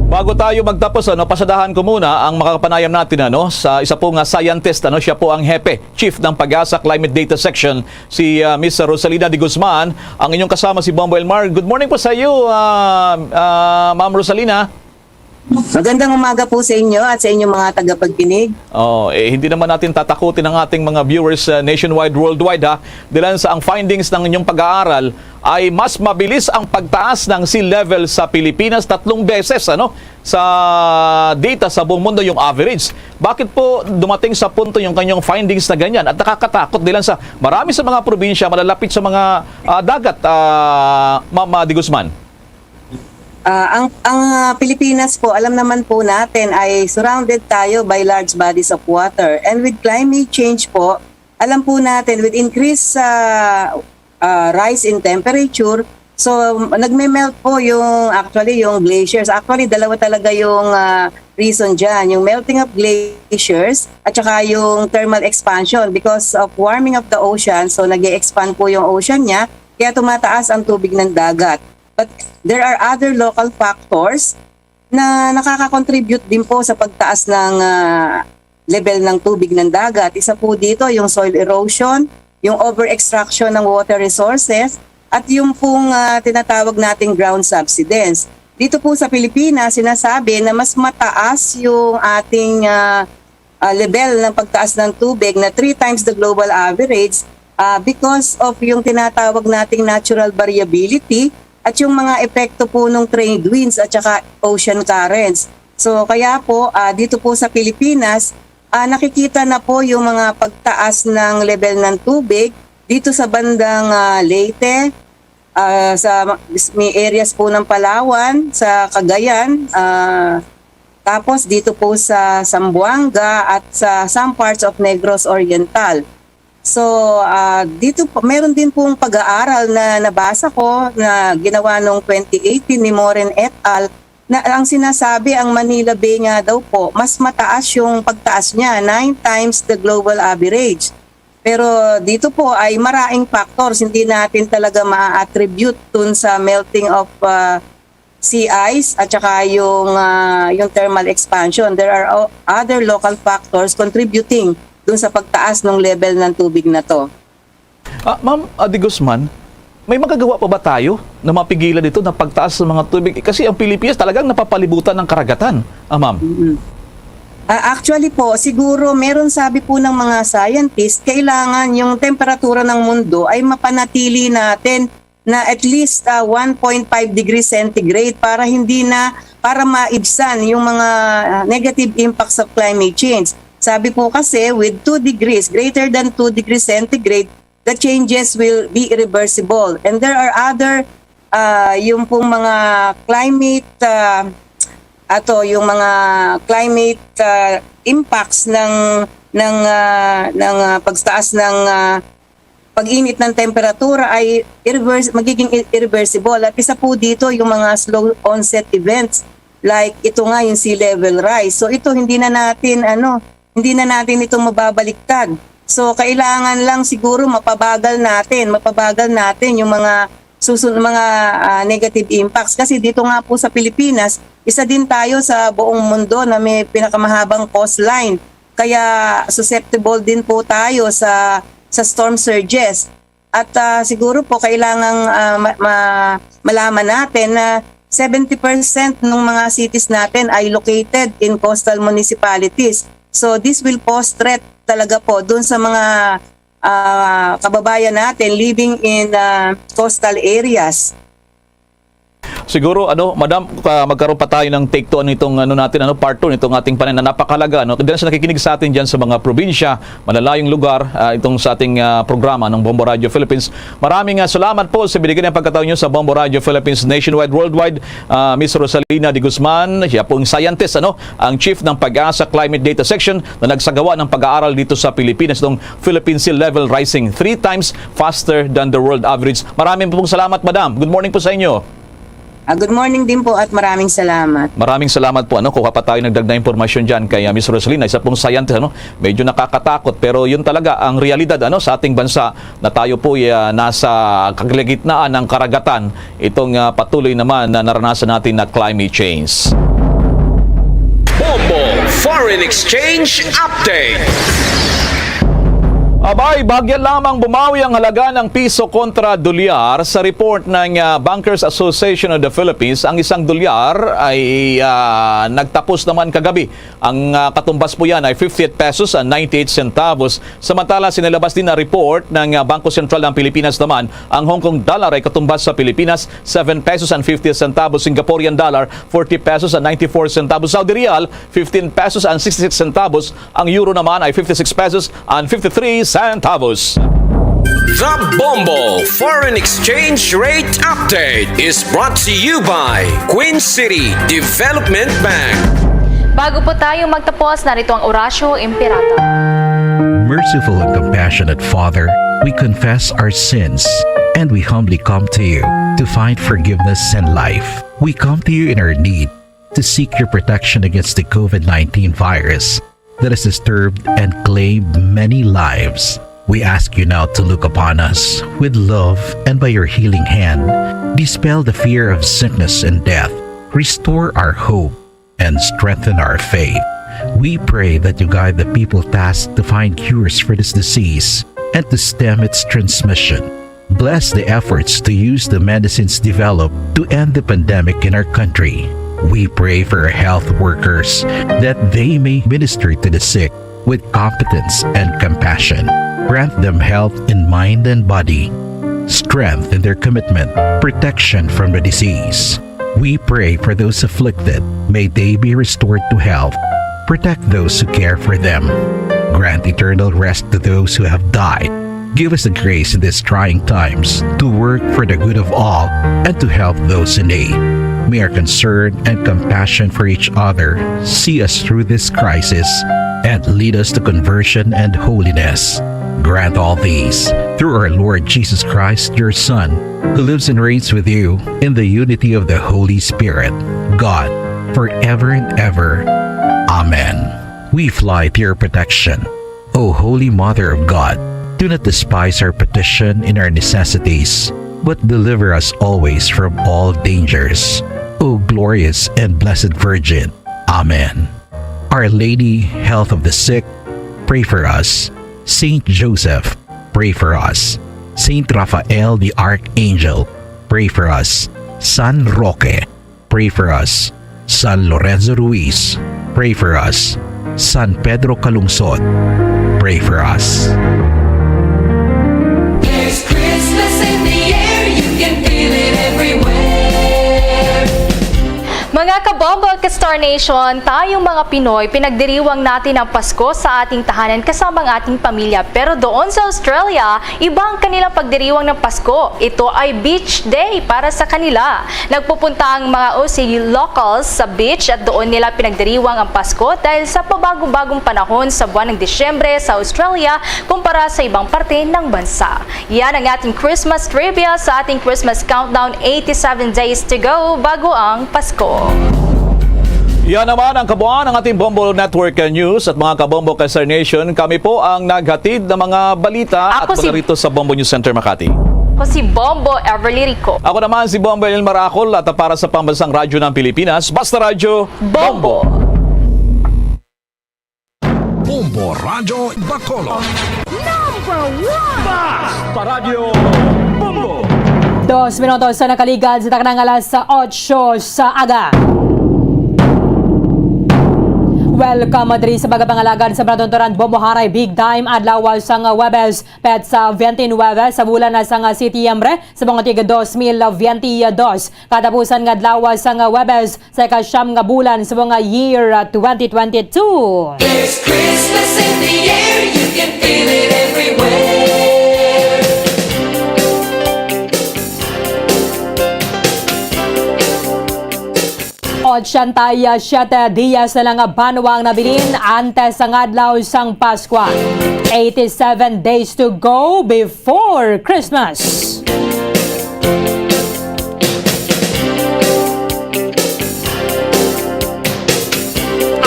Bago tayo magtapos, ano, pasadahan ko muna ang makakapanayam natin, ano, sa isa po nga scientist, ano, siya po ang hepe, chief ng PAGASA Climate Data Section, si ah, Miss Rosalina de Guzman, ang inyong kasama si Bombo Elmar. Good morning po sa iyo, ah, ah, Ma'am Rosalina. Magandang umaga po sa inyo at sa inyong mga tagapagkinig. Oh, eh, hindi naman natin tatakutin ang ating mga viewers uh, nationwide, worldwide ha. Dilan sa ang findings ng inyong pag-aaral ay mas mabilis ang pagtaas ng sea level sa Pilipinas tatlong beses ano sa data sa buong mundo yung average. Bakit po dumating sa punto yung kanyang findings na ganyan at nakakatakot dilan sa marami sa mga probinsya malalapit sa mga uh, dagat uh, Ma'am uh, De Guzman? Uh, ang ang uh, Pilipinas po, alam naman po natin ay surrounded tayo by large bodies of water. And with climate change po, alam po natin with increase uh, uh, rise in temperature, so nagme-melt po yung actually yung glaciers. Actually dalawa talaga yung uh, reason diyan, yung melting of glaciers at saka yung thermal expansion because of warming of the ocean. So nag-expand po yung ocean niya, kaya tumataas ang tubig ng dagat. But there are other local factors na nakaka-contribute din po sa pagtaas ng uh, level ng tubig ng dagat. Isa po dito yung soil erosion, yung over-extraction ng water resources, at yung pong uh, tinatawag nating ground subsidence. Dito po sa Pilipinas, sinasabi na mas mataas yung ating uh, uh, level ng pagtaas ng tubig na three times the global average uh, because of yung tinatawag nating natural variability at yung mga epekto po ng trade winds at saka ocean currents. So kaya po uh, dito po sa Pilipinas, uh, nakikita na po yung mga pagtaas ng level ng tubig dito sa bandang uh, Leyte, uh, sa may areas po ng Palawan, sa Cagayan, uh, Tapos dito po sa Zamboanga at sa some parts of Negros Oriental. So, ah, dito po, meron din pong pag-aaral na nabasa ko na ginawa noong twenty eighteen ni Morin et al na ang sinasabi, ang Manila Bay nga daw po, mas mataas yung pagtaas niya, nine times the global average. Pero dito po ay maraming factors, hindi natin talaga ma-attribute dun sa melting of, ah, sea ice at saka yung, ah, yung thermal expansion. There are o-, other local factors contributing dun sa pagtaas ng level ng tubig na 'to. Ah, Ma'am, ah, De Guzman, may magagawa pa ba tayo na mapigilan ito na pagtaas ng mga tubig? Kasi ang Pilipinas talagang napapalibutan ng karagatan, ah, Ma'am. Mm. Ah, actually po, siguro meron, sabi po ng mga scientist, kailangan yung temperatura ng mundo ay mapanatili natin na at least, ah, one point five degrees centigrade para hindi na, para maibsan yung mga, ah, negative impacts of climate change. Sabi po kasi, with two degrees, greater than two degrees centigrade, the changes will be irreversible. And there are other, ah, yung pong mga climate, ah, ato, yung mga climate, ah, impacts ng, ng, ah, ng, ah, pagtaas ng, ah, pag-init ng temperatura ay irreverse-, magiging i-, irreversible. At isa po dito yung mga slow onset events, like ito nga, yung sea level rise. So ito, hindi na natin, ano, hindi na natin ito mababaliktad. So kailangan lang siguro mapabagal natin, mapabagal natin yung mga susun-, mga, ah, negative impacts. Kasi dito nga po sa Pilipinas, isa din tayo sa buong mundo na may pinakamahabang coastline. Kaya susceptible din po tayo sa, sa storm surges. At, ah, siguro po kailangang, ah, ma-, ma-, malaman natin na seventy percent ng mga cities natin ay located in coastal municipalities. So this will pose threat talaga po dun sa mga, ah, kababayan natin living in, ah, coastal areas. Siguro, ano, Madam, ah, magkaroon pa tayo ng take two, ano, itong, ano natin, ano, part two nitong ating panayam na napakahalaga, ano. Diyan sa nakikinig sa atin diyan sa mga probinsya, malalayong lugar, ah, itong sa ating, ah, programa ng Bombo Radio Philippines. Maraming, ah, salamat po sa binigyan ng pagkataon niyo sa Bombo Radio Philippines nationwide, worldwide. Ah, Miss Rosalina de Guzman, siya pong scientist, ano, ang chief ng PAGASA Climate Data Section na nagsagawa ng pag-aaral dito sa Pilipinas, itong Philippine Sea Level Rising three times faster than the world average. Maraming pong salamat, Madam. Good morning po sa inyo. Ah, good morning din po at maraming salamat. Maraming salamat po. Ano, kuha pa tayo ng dagdag na impormasyon diyan kay, ah, Miss Rosalina, isa pong scientist, ano. Medyo nakakatakot, pero yun talaga ang realidad, ano, sa ating bansa na tayo po, ah, nasa kalagitnaan ng karagatan, itong, ah, patuloy naman na naranasan natin na climate change. Bombo Foreign Exchange Update. Abay, bahagya lamang bumawi ang halaga ng piso kontra dolyar. Sa report ng, ah, Bankers Association of the Philippines, ang isang dolyar ay, ah, nagtapos naman kagabi. Ang, ah, katumbas po yan ay fifty-eight pesos and ninety-eight centavos. Samantala, sinilabas din na report ng, ah, Bangko Sentral ng Pilipinas naman, ang Hong Kong dollar ay katumbas sa Pilipinas, seven pesos and fifty centavos, Singaporean dollar, forty pesos and ninety-four centavos, Saudi riyal, fifteen pesos and sixty-six centavos, ang euro naman ay fifty-six pesos and fifty-three centavos. The Bombo Foreign Exchange Rate Update is brought to you by Queen City Development Bank. Bago po tayo magtapos, narito ang Orasyo Imperata. Merciful and compassionate Father, we confess our sins and we humbly come to you to find forgiveness and life. We come to you in our need to seek your protection against the COVID nineteen virus that has disturbed and claimed many lives. We ask you now to look upon us with love and by your healing hand, dispel the fear of sickness and death, restore our hope, and strengthen our faith. We pray that you guide the people tasked to find cures for this disease and to stem its transmission. Bless the efforts to use the medicines developed to end the pandemic in our country. We pray for our health workers that they may minister to the sick with competence and compassion. Grant them health in mind and body, strength in their commitment, protection from the disease. We pray for those afflicted. May they be restored to health. Protect those who care for them. Grant eternal rest to those who have died. Give us the grace in these trying times to work for the good of all and to help those in need. May our concern and compassion for each other see us through this crisis and lead us to conversion and holiness. Grant all these through our Lord Jesus Christ, your Son, who lives and reigns with you in the unity of the Holy Spirit, God, forever and ever. Amen. We fly to your protection, O Holy Mother of God. Do not despise our petition in our necessities, but deliver us always from all dangers, O glorious and blessed Virgin. Amen. Our Lady, Health of the Sick, pray for us. Saint Joseph, pray for us. Saint Raphael the Archangel, pray for us. San Roque, pray for us. San Lorenzo Ruiz, pray for us. San Pedro Calungsod, pray for us. There's Christmas in the air, you can feel it everywhere. Mga kabombo, ka-Star Nation, tayong mga Pinoy, pinagdiriwang natin ang Pasko sa ating tahanan kasama ang ating pamilya. Pero doon sa Australia, iba ang kanilang pagdiriwang ng Pasko. Ito ay beach day para sa kanila. Nagpupunta ang mga Aussie locals sa beach at doon nila pinagdiriwang ang Pasko dahil sa pabago-bagong panahon sa buwan ng Disyembre sa Australia kumpara sa ibang parte ng bansa. Yan ang ating Christmas trivia sa ating Christmas countdown, eighty-seven days to go bago ang Pasko. Yan naman ang kabuuan ng ating Bombo Network News at mga kabombo ka-Star Nation. Kami po ang naghatid ng mga balita at Ako si mga rito sa Bombo News Center Makati. Ako si Bombo Everly Rico. Ako naman si Bombo Elmar Acol at para sa Pambansang Radyo ng Pilipinas, Basta Radyo, Bombo. Bombo. Bombo Radyo Bacolod. Number one! Basta Radyo Bombo! Dos minutos sa nakaligad sa taknang alas otso sa aga. Welcome diri sa mga pangalagad sa panatuntunan Bombo Haray Big Time adlaw sang Huwebes, petsa twenty-nine sa bulan na sang Setyembre sa mga tig dos mil twenty-dos. Katapusan nga adlaw sang Huwebes, sa ikasyam nga bulan sa mga year, ah, twenty twenty-two. There's Christmas in the air, you can feel it everywhere. Ochenta y siete dias na lang nga banwa ang nabilin antes sang adlaw sang Paskwa. Eighty-seven days to go before Christmas.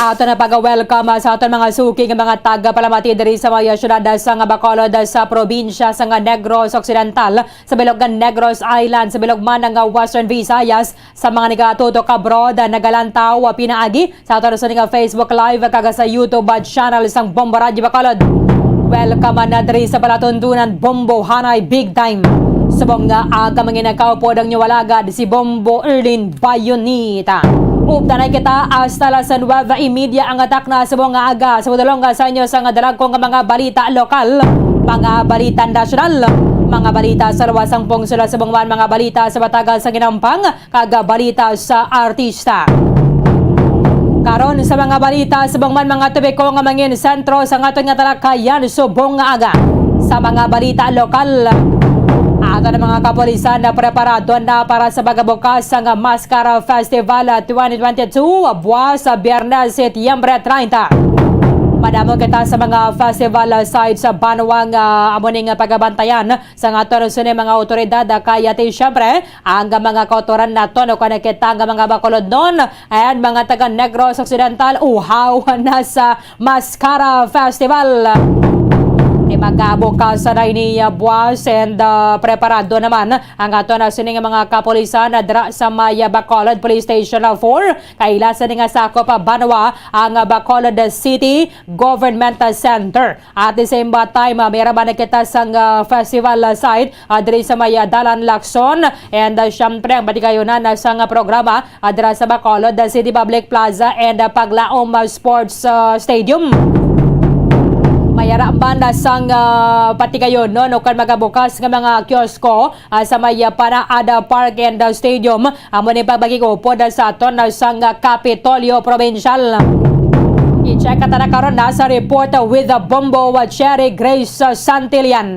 Ato na pag-welcome, ah, sa aton mga suki nga mga tagapalamati diri sa mga syudad, ah, sa nga Bacolod, ah, sa probinsya sa nga Negros Occidental, sa bilog nga Negros Island, sa bilog man nga Western Visayas, sa mga nagatutok abroad, ah, nagalantaw, ah, pinaagi sa aton sa nga Facebook Live kag sa YouTube, ah, channel sang Bombo Radyo Bacolod. Welcome na diri sa palatuntunan Bombo Hanay Big Time. Subong nga aga, mga inyo, kaupod ang inyo alagad, si Bombo Erlin Bayonita. Updanay kita hasta las nuebe y media ang takna subong nga aga. Sa madulong nga sa inyo sa nga dalagko nga mga balita lokal, mga balita nasyonal, mga balita sa luwas sang pungsod, subong man mga balita sa batagan sa ginampang, kag balita sa artista. Karon sa mga balita, subong man mga topiko nga mangin sentro sa aton nga talakayan subong nga aga. Sa mga balita lokal, aton ang mga kapulisan na preparado na para sa pagbukas sang Mascara Festival twenty twenty-two, buwas sa Biyernes, Setyembre treinta. Madamo kita sa mga festival site sa banwa nga amo ning pagabantayan sang aton sini mga awtoridad, kay ati, siyempre, ang mga kautoran naton o kon kita nga mga Bacolodnon and mga taga Negros Occidental, uhaw na sa Mascara Festival. Di magkabukas na ini, uh, buwas and, uh, preparado naman ang aton na sining mga kapulisan na dira sa may, uh, Bacolod Police Station four. Kaila sa nga sakop, uh, banwa ang, uh, Bacolod City Government Center. At the same ba time, ah, may raman na kita sang, ah, festival, ah, site, ah, diri sa may, ah, Dalan Lacson. And, ah, syempre, ang matigayunan na sang, ah, programa, ah, dira sa Bacolod, ah, City Public Plaza and, ah, Paglaom, ah, Sports, ah, Stadium. May raman na sang, ah, patigayon, no, no, kan magabukas nga mga kiosko, ah, sa may, ah, Panaad, ah, Park and, ah, Stadium. Amo ni pagpakig-upod sa aton, ah, sang Kapitolyo Provincial. I-check ka ta na karon na sa report, ah, with the Bombo, ah, Cherry Grace, ah, Santillan.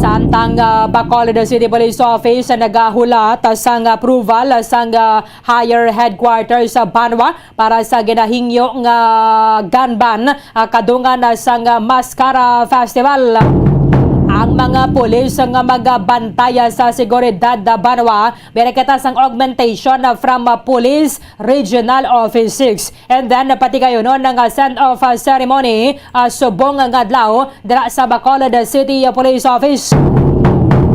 Samtang, ah, Bacolod City Police Office nagahulat sang approval sang, ah, higher headquarters sa Banwa para sa ginahingyo nga gun ban, ah, kadungan sang, ah, Mascara Festival. Ang mga pulis nga magabantaya sa seguridad sa Banwa, meron kita sang augmentation, ah, from, ah, Police Regional Office six. And then, patigayonon nga send-off, ah, ceremony, ah, subong nga adlaw dira sa Bacolod City Police Office.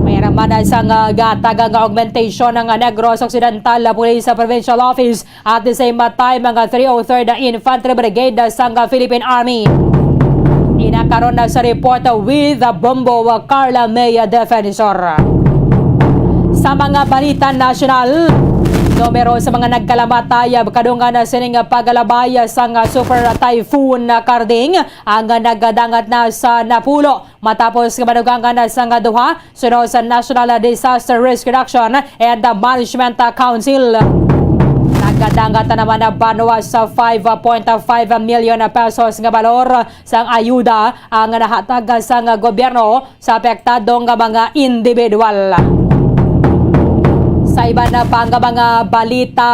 Mayroon man sang, ah, gatag nga augmentation ng Negros Occidental Police Provincial Office at the same time ang three oh third Infantry Brigade sang Philippine Army. Ina karon na sa report with Bombo Carla May Defensor. Sa mga balita nasyonal, numero sa mga nagkalamatay kadungan sining paglabay sang Super Typhoon Karding ang nagadangat na sa napulo matapos nga madugangan sang duha suno sa National Disaster Risk Reduction and Management Council. Nagadangat na naman ang Banwa sa five point five million pesos nga balor sang ayuda ang nahatag sang gobyerno sa apektado nga mga individual. Sa iban pa nga mga balita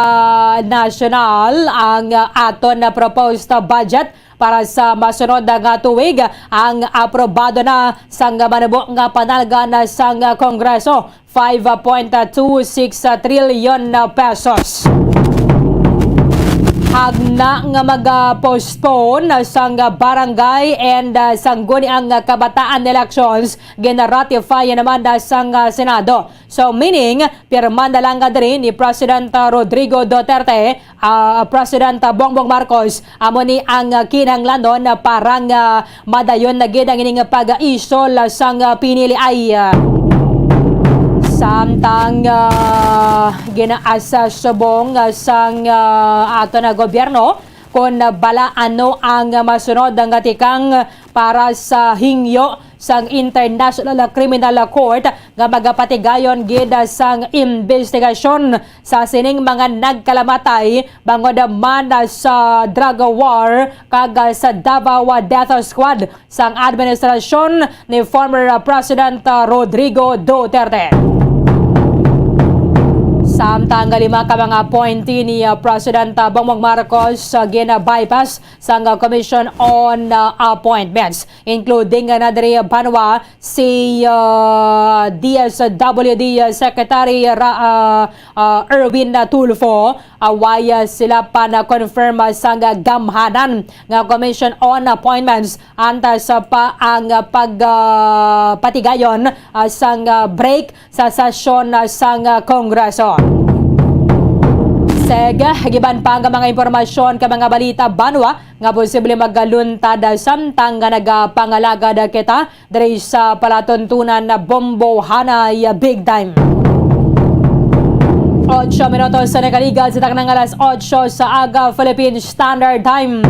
nasyonal, ang aton na proposed budget para sa masunod nga tuig ang aprobado na sang manubo nga panalgan sang Kongreso, five point two six trillion pesos. Hagna nga mag-postpone sang barangay and, ah, sangguniang kabataan elections, ginaratify naman na sang, ah, Senado. So, meaning, pirma na lang nga diri ni President, ah, Rodrigo Duterte, ah, President, ah, Bongbong Marcos, amo ni ang, ah, kinahanglanon para nga madayon na gid ang ining pag-isol sang, ah, piniliay. Samtang, ah, gina-assess subong, ah, sang, ah, ato na gobyerno kon bala ano ang masunod nga tikang para sa hingyo sang International Criminal Court nga magapatigayon gid sang imbestigasyon sa sining mga nagkalamatay bangod man sa drug war kag sa Davao Death Squad sang administrasyon ni former President Rodrigo Duterte. Samtang lima ka mga appointee ni President Bongbong Marcos gina-bypass sang Commission on Appointments, including na diri Banwa si, ah, D S W D Secretary Ra-, ah, ah, Erwin Tulfo. Ah, way, ah, sila pa na-confirm, ah, sang gamhanan nga Commission on Appointments antas, ah, pa ang, ah, pag, ah, patigayon, ah, sang, ah, break sa sesyon, ah, sang, ah, Kongreso. Sige, giban pa ang mga impormasyon ka mga balita, Banwa, nga posible magaluntad, ah, samtang nga nagapangalagad, ah, kita diri sa palatuntunan na Bombo Hanay Big Time. Ocho minutos sa nakaligad sa taknang alas ocho sa aga, Philippine Standard Time.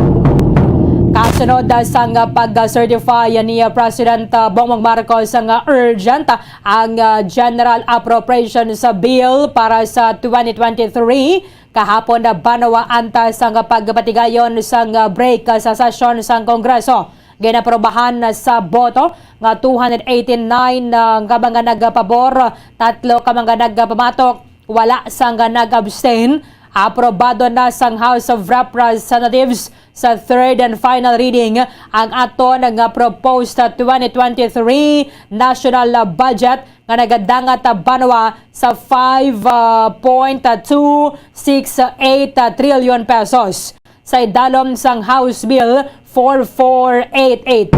Kasunod sang pag-certify ni President Bongbong Marcos nga urgent ang General Appropriations Bill para sa twenty twenty-three, kahapon na Banwa antas sang pagpatigayon sang break sa sesyon sang Kongreso. Ginaprobahan na sa boto nga two hundred eighty-nine, ah, nga mga nagapabor, tatlo ka mga nagapamatok, wala sang nag-abstain. Aprobado na sang House of Representatives sa third and final reading ang aton nga proposed twenty twenty-three national budget nga nagadangat Banwa sa five point two six eight trillion pesos. Sa idalom sang House Bill four four eight eight.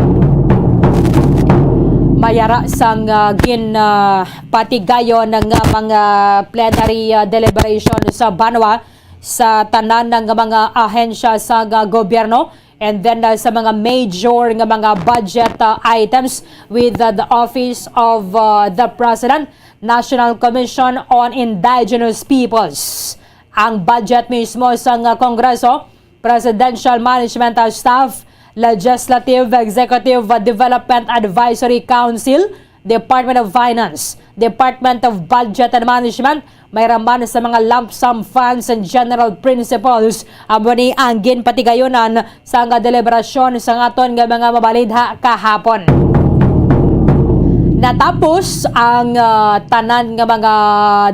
Mayara sang, ah, gin, ah, patigayon nga mga plenary, ah, deliberation sa Banwa sa tanan nga mga ahensya sa, ah, gobyerno, and then, ah, sa mga major nga mga budget, ah, items with, ah, the Office of, ah, the President, National Commission on Indigenous Peoples. Ang budget mismo sang, ah, Kongreso, Presidential Management, ah, Staff, Legislative, Executive, ah, Development Advisory Council, Department of Finance, Department of Budget and Management, mayra man sa mga lump sum funds and general principles, amo ni ang ginpatigayonan sa nga deliberasyon sa aton nga mga mabalidha kahapon. Natapos ang, ah, tanan nga mga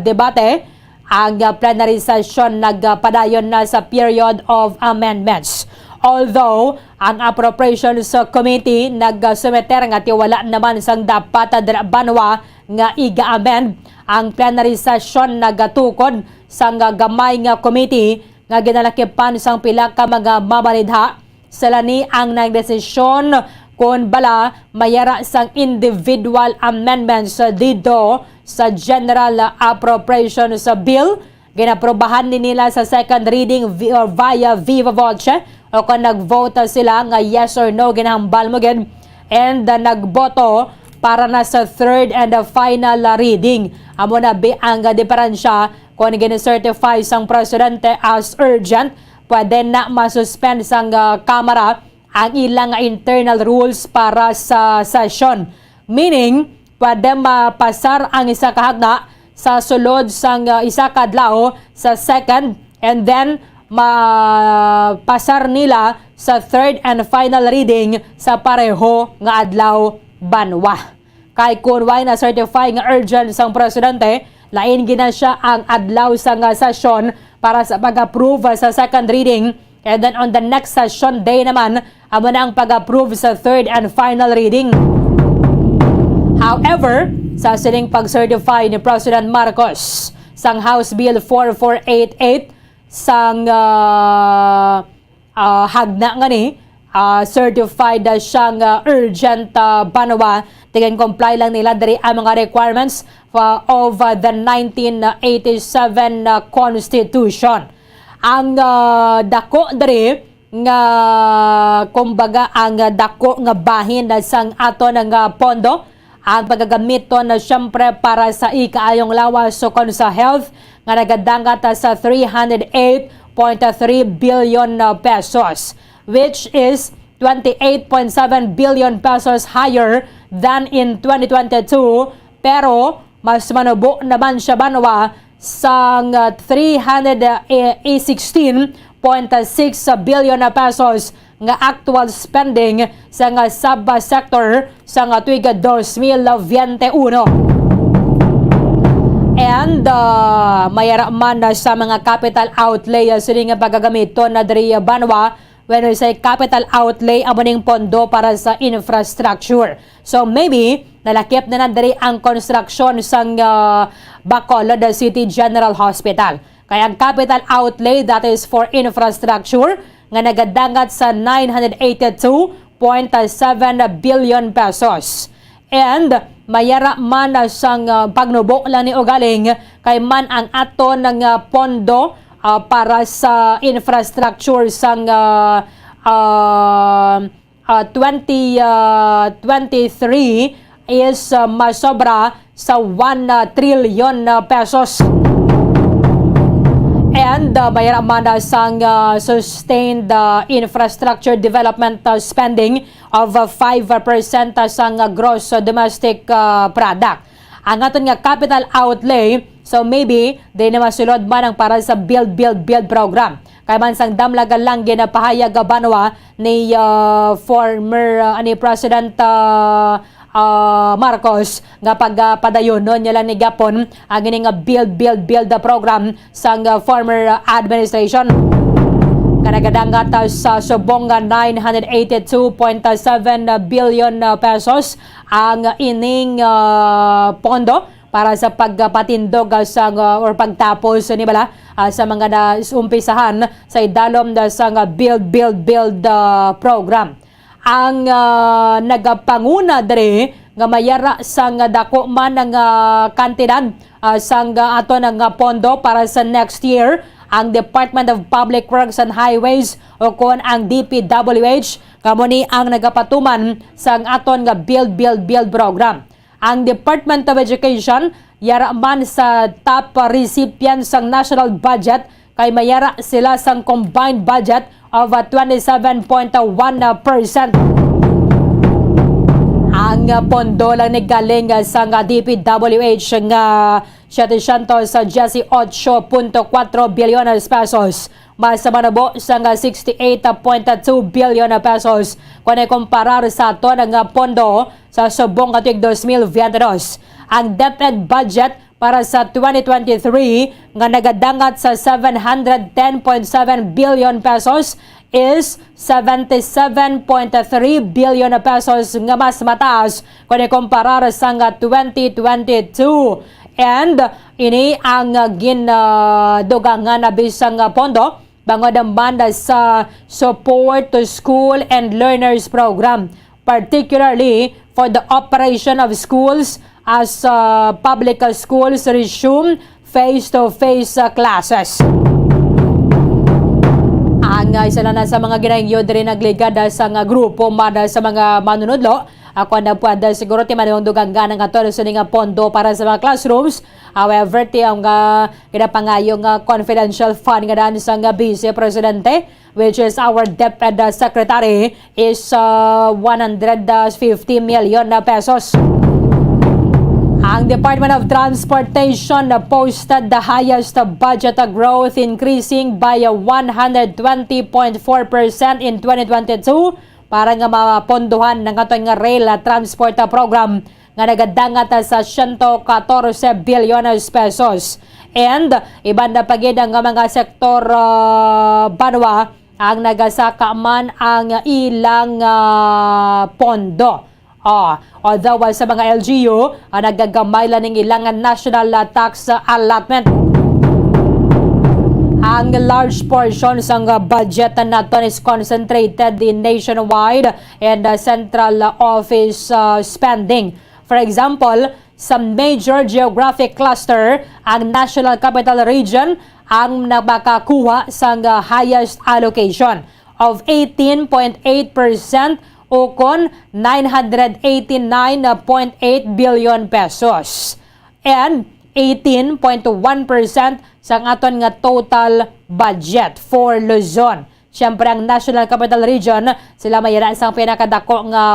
debate, ang, ah, plenary session nagpadayon na sa period of amendments. Although ang Appropriations Committee nagsumiter nga tiwala naman sang dapat, ah, dira banwa nga iga-amend, ang plenary session nagatukod sang, ah, gamay nga committee nga ginalakipan sang pila ka mga mamanidha. Sila ni ang nagdesisyon kon bala mayara sang individual amendments didto sa General Appropriations Bill. Ginaprobahan ni nila sa second reading vi-, or via viva voce, o kon nag-vote sila nga yes or no, ginahambal mo gid, and, uh, nagboto para na sa third and, uh, final, uh, reading. Amo na bi ang, uh, diferensya kon gina-certify sang presidente as urgent, pwede na ma-suspend sang, ah, Kamara ang ilang internal rules para sa session. Meaning, pwede mapasar ang isa ka hagna sa sulod sang, ah, isa ka adlaw sa second, and then mapasar nila sa third and final reading sa pareho nga adlaw banwa. Kay kun way na-certify nga urgent sang presidente, lain gina siya ang adlaw sang, ah, sesyon para sa pag-approve, ah, sa second reading. And then on the next session day naman, amo na ang pag-approve sa third and final reading. However, sa sining pag-certify ni President Marcos sang House Bill four four eight eight, sang, ah, ah, hagna nga ni, ah, certified, ah, siya nga urgent, ah, banwa, tig-comply lang nila diri ang mga requirements, ah, of, ah, the nineteen eighty-seven, ah, Constitution. Ang, ah, dako diri nga, kumbaga, ang, ah, dako nga bahin, ah, sang aton nga pondo, ang pagagamiton na siyempre para sa ikaayong lawas, so kon sa health nga nagadangat sa three hundred eight point three billion na pesos, which is twenty-eight point seven billion pesos higher than in twenty twenty-two, pero mas manubo naman siya banwa sang, ah, three hundred sixteen point six billion na pesos nga actual spending sa nga sub-sector sa nga tuig dos mil biyente uno. And, ah, mayara man na sa mga capital outlay, ah, sini nga pagagamiton na diri, ah, banwa, when we say capital outlay, amo ning pondo para sa infrastructure. So maybe nalakip na na diri ang konstruksyon sang, ah, Bacolod City General Hospital. Kay ang capital outlay, that is for infrastructure, nga nagadangat sa nine hundred eighty-two point seven billion pesos. And mayara man, ah, sang, ah, pagnubo lang ni ugaling, kay man ang aton nga pondo, ah, para sa infrastructure sang, ah, ah, ah, twenty, ah, twenty-three is, ah, masobra sa one, ah, trillion, ah, pesos. And, ah, mayara man, ah, sang, ah, sustained, ah, infrastructure development, ah, spending of, ah, five percent, ah, sang, ah, gross, ah, domestic, ah, product. Ang aton nga capital outlay, so maybe, di na masulod man ang para sa Build, Build, Build program. Kay man sang damlaga lang ginapahayag, ah, banwa ni, ah, former, ah, ni President, ah, ah, Marcos nga pagpadayonon niya lang ni gapon ang ini nga Build, Build, Build, ah, program sang, ah, former, ah, administration. Nga nagadangat, ah, sa subong nga nine hundred eighty-two point seven billion, ah, pesos ang ining, ah, pondo para sa pagpatindog, ah, sa, ah, or pagtapos ni bala, ah, sa mga naumpisahan sa idalom na sa nga Build, Build, Build, ah, program. Ang, ah, nagapanguna diri nga mayara sang dako man nga kantidad, ah, sang aton nga pondo para sa next year, ang Department of Public Works and Highways, o kon ang D P W H, kamo ni ang nagapatuman sang aton nga Build, Build, Build program. Ang Department of Education yara man sa top recipient sang national budget, kay mayara sila sang combined budget of, ah, twenty-seven point one percent. Ang, ah, pondo lang ni galing, ah, sang D P W H nga setecientos dieciocho punto cuatro bilyones pesos. Mas manubo sang sixty-eight point two billion pesos kon ikumparar sa aton nga pondo sa subong nga tuig dos mil veinte dos. Ang DepEd budget para sa twenty twenty-three nga nagadangat sa seven hundred ten point seven billion pesos is seventy-seven point three billion pesos nga mas mataas kon ikumparar sang twenty twenty-two. And ini ang, ah, gin, ah, dugangan na bisang, ah, pondo bangod man sa Support to School and Learners Program, particularly for the operation of schools as, ah, public schools resume face-to-face, ah, classes. Ang, ah, isa na, na sa mga ginahingyo diri nagligad, ah, sa nga grupo man, ah, sa mga manunudlo, ako na puwede siguro ti manuwang dugangan ang ato sa nga pondo para sa mga classrooms. However, ti ang, ah, ginapangayo nga confidential fund nga daan sa nga Vice Presidente, which is our DepEd, uh, Secretary, is, uh, one hundred fifty million na pesos. Ang Department of Transportation, uh, posted the highest, uh, budget, uh, growth, increasing by, uh, one hundred twenty point four percent in twenty twenty-two para nga mapondohan ang aton nga rail, uh, transport, uh, program nga nagadangat sa siyento katorse bilyones pesos. And iban na pa gid nga mga sektor, ah, banwa ang nagasaka man ang ilang, ah, pondo. Ah, although, ah, sa mga L G U, ah, nagagamay lang ning ilang national, ah, tax, ah, allotment. Ang large portion sang, ah, budget naton is concentrated in nationwide and, ah, central, ah, office, ah, spending. For example, sa major geographic cluster, ang National Capital Region ang nakakuha sang highest allocation of eighteen point eight percent, o kon nine hundred eighty-nine point eight billion pesos, and eighteen point one percent sang aton nga total budget for Luzon. Siyempre, ang National Capital Region, sila may yara sang pinakadako nga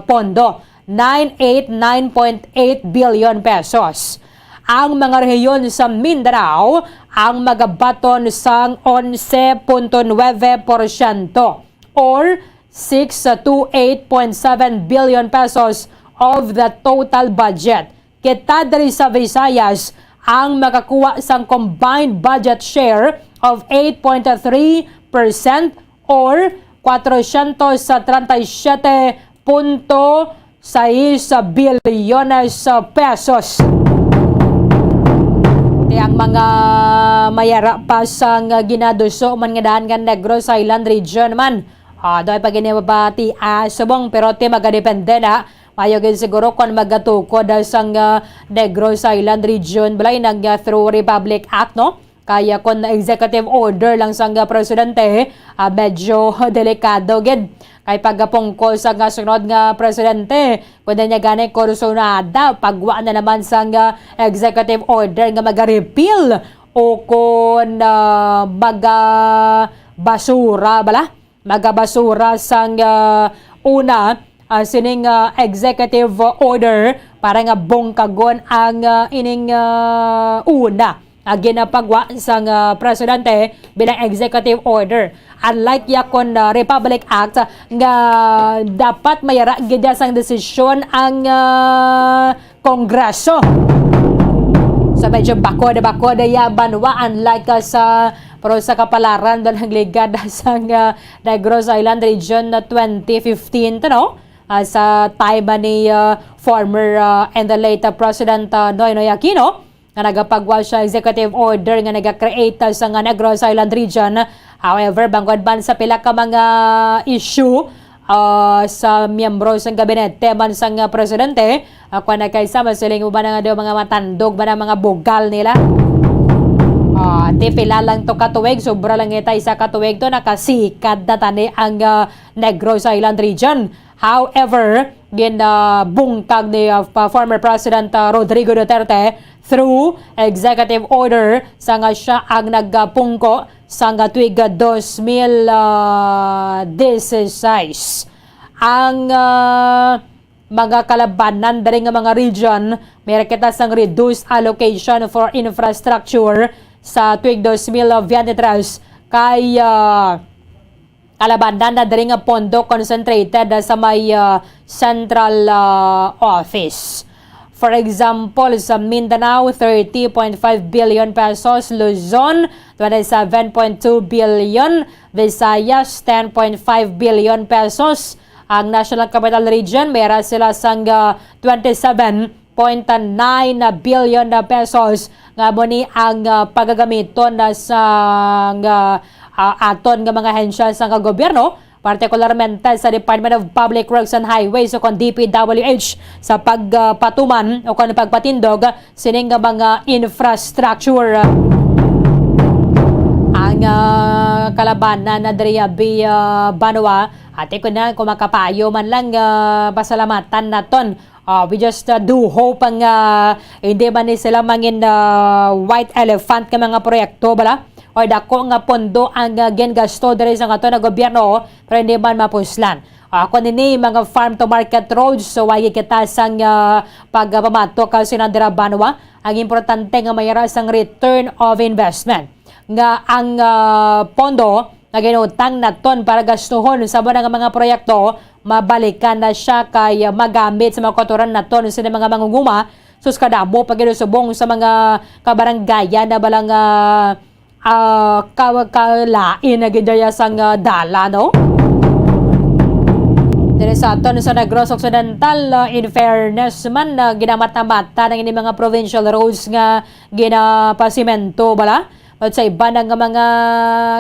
pondo, nine eight nine point eight billion pesos. Ang mga rehiyon sa Mindanao ang magabaton sang onse punto nuebe porsyento, or six to eight point seven billion pesos of the total budget. Kita diri sa Visayas ang makakuha sang combined budget share of eight point three percent, or kwatrocientos treinta y siete punto seis bilyones pesos. Ti ang mga mayara pa sang ginaduso man nga daan nga Negros Island Region man, ah, daw ay pag-inibati, ah, subong, pero ti magadepende na. Mayo gid siguro kon magatukod, ah, sang, ah, Negros Island Region, balay nag, ah, through Republic Act, no? Kaya kon executive order lang sang, ah, presidente, ah, medyo delikado gid. Kay pagapungko sang, ah, sunod nga presidente, kun niya gani kursunada, pagwa na naman sang, ah, executive order nga maga-repeal o kon, ah, maga-basura bala. Magabasura sang, ah, una, ah, sining, ah, executive order para nga bungkagon ang, ah, ining, ah, una, ah, ginapagwa sang, ah, presidente bilang executive order. Unlike ya kon, ah, Republic Act nga dapat mayara gid sang desisyon ang, ah, Kongreso. So, medyo bakod-bakod ya banwa, unlike, ah, sa, pero sa kapalaran, doon ang ligad sa, ah, Negros Island Region na twenty fifteen to, no? Ah, sa time ni, ah, former, ah, and the late, ah, President, ah, Noynoy Aquino, nga nagapagwa siya executive order nga naga-create, ah, sa nga Negros Island Region. However, bangod man sa pila ka mga issue, ah, sa miyembro sang gabinete man sang, ah, presidente, ah, kuwan na kay sa masiling mo ba na nga daw mga matandog ba na mga bugal nila? Ah, ti pila lang to katuig, sobra lang ita isa katuig to, nakasikad na tani ang, ah, Negros Island Region. However, ginabungkag ni, ah, pa-, former President, ah, Rodrigo Duterte through executive order sa nga siya ang nagapungko sa nga tuig dos mil dieciséis. Ang, ah, mga kalabanan diri nga mga region, may kita sang reduced allocation for infrastructure sa tuig dos mil veintitrés kay, ah, kalabanan na diri nga pondo concentrated sa may, ah, central, ah, office. For example, sa Mindanao, thirty point five billion pesos, Luzon, twenty-seven point two billion, Visayas, ten point five billion pesos. Ang National Capital Region, may ra sila sang, ah, twenty-seven point nine billion na pesos nga amo ni ang, ah, pagagamiton na sang, ah, ah, aton nga mga ahensya sang gobyerno, partikularmente sa Department of Public Works and Highways o kon D P W H, sa pagpatuman o kon pagpatindog sining nga mga infrastructure. Ang, ah, kalabanan na diri abi, ah, banwa, ate ko na, kung makapayo man lang, ah, pasalamatan naton. Ah, we just, ah, do hope nga hindi man ni sila mangin, ah, white elephant nga mga proyekto, bala, or dako nga pondo ang, ah, gingasto diri sa aton nga gobyerno, pero hindi man mapuslan. Ah, kung ini mga farm to market roads, so wagi kita sang, ah, pagpamatok ka sinandira banwa. Ang importante nga mayara sang return of investment, nga ang, ah, pondo nga ginutang naton para gastuhon sa mga, mga proyekto, mabalikan na siya kay magamit sa mga kautoran naton sa mga mangunguma, sus, kadamo pa gid subong sa mga kabaranggayan na balang, ah, ah, ka-, kalain na gid daya sang, ah, dalan, no? Diri sa aton sa Negros Occidental, ah, in fairness man, ah, ginamata-mata na ini mga provincial roads nga ginapasimento, bala. At sa iba na nga mga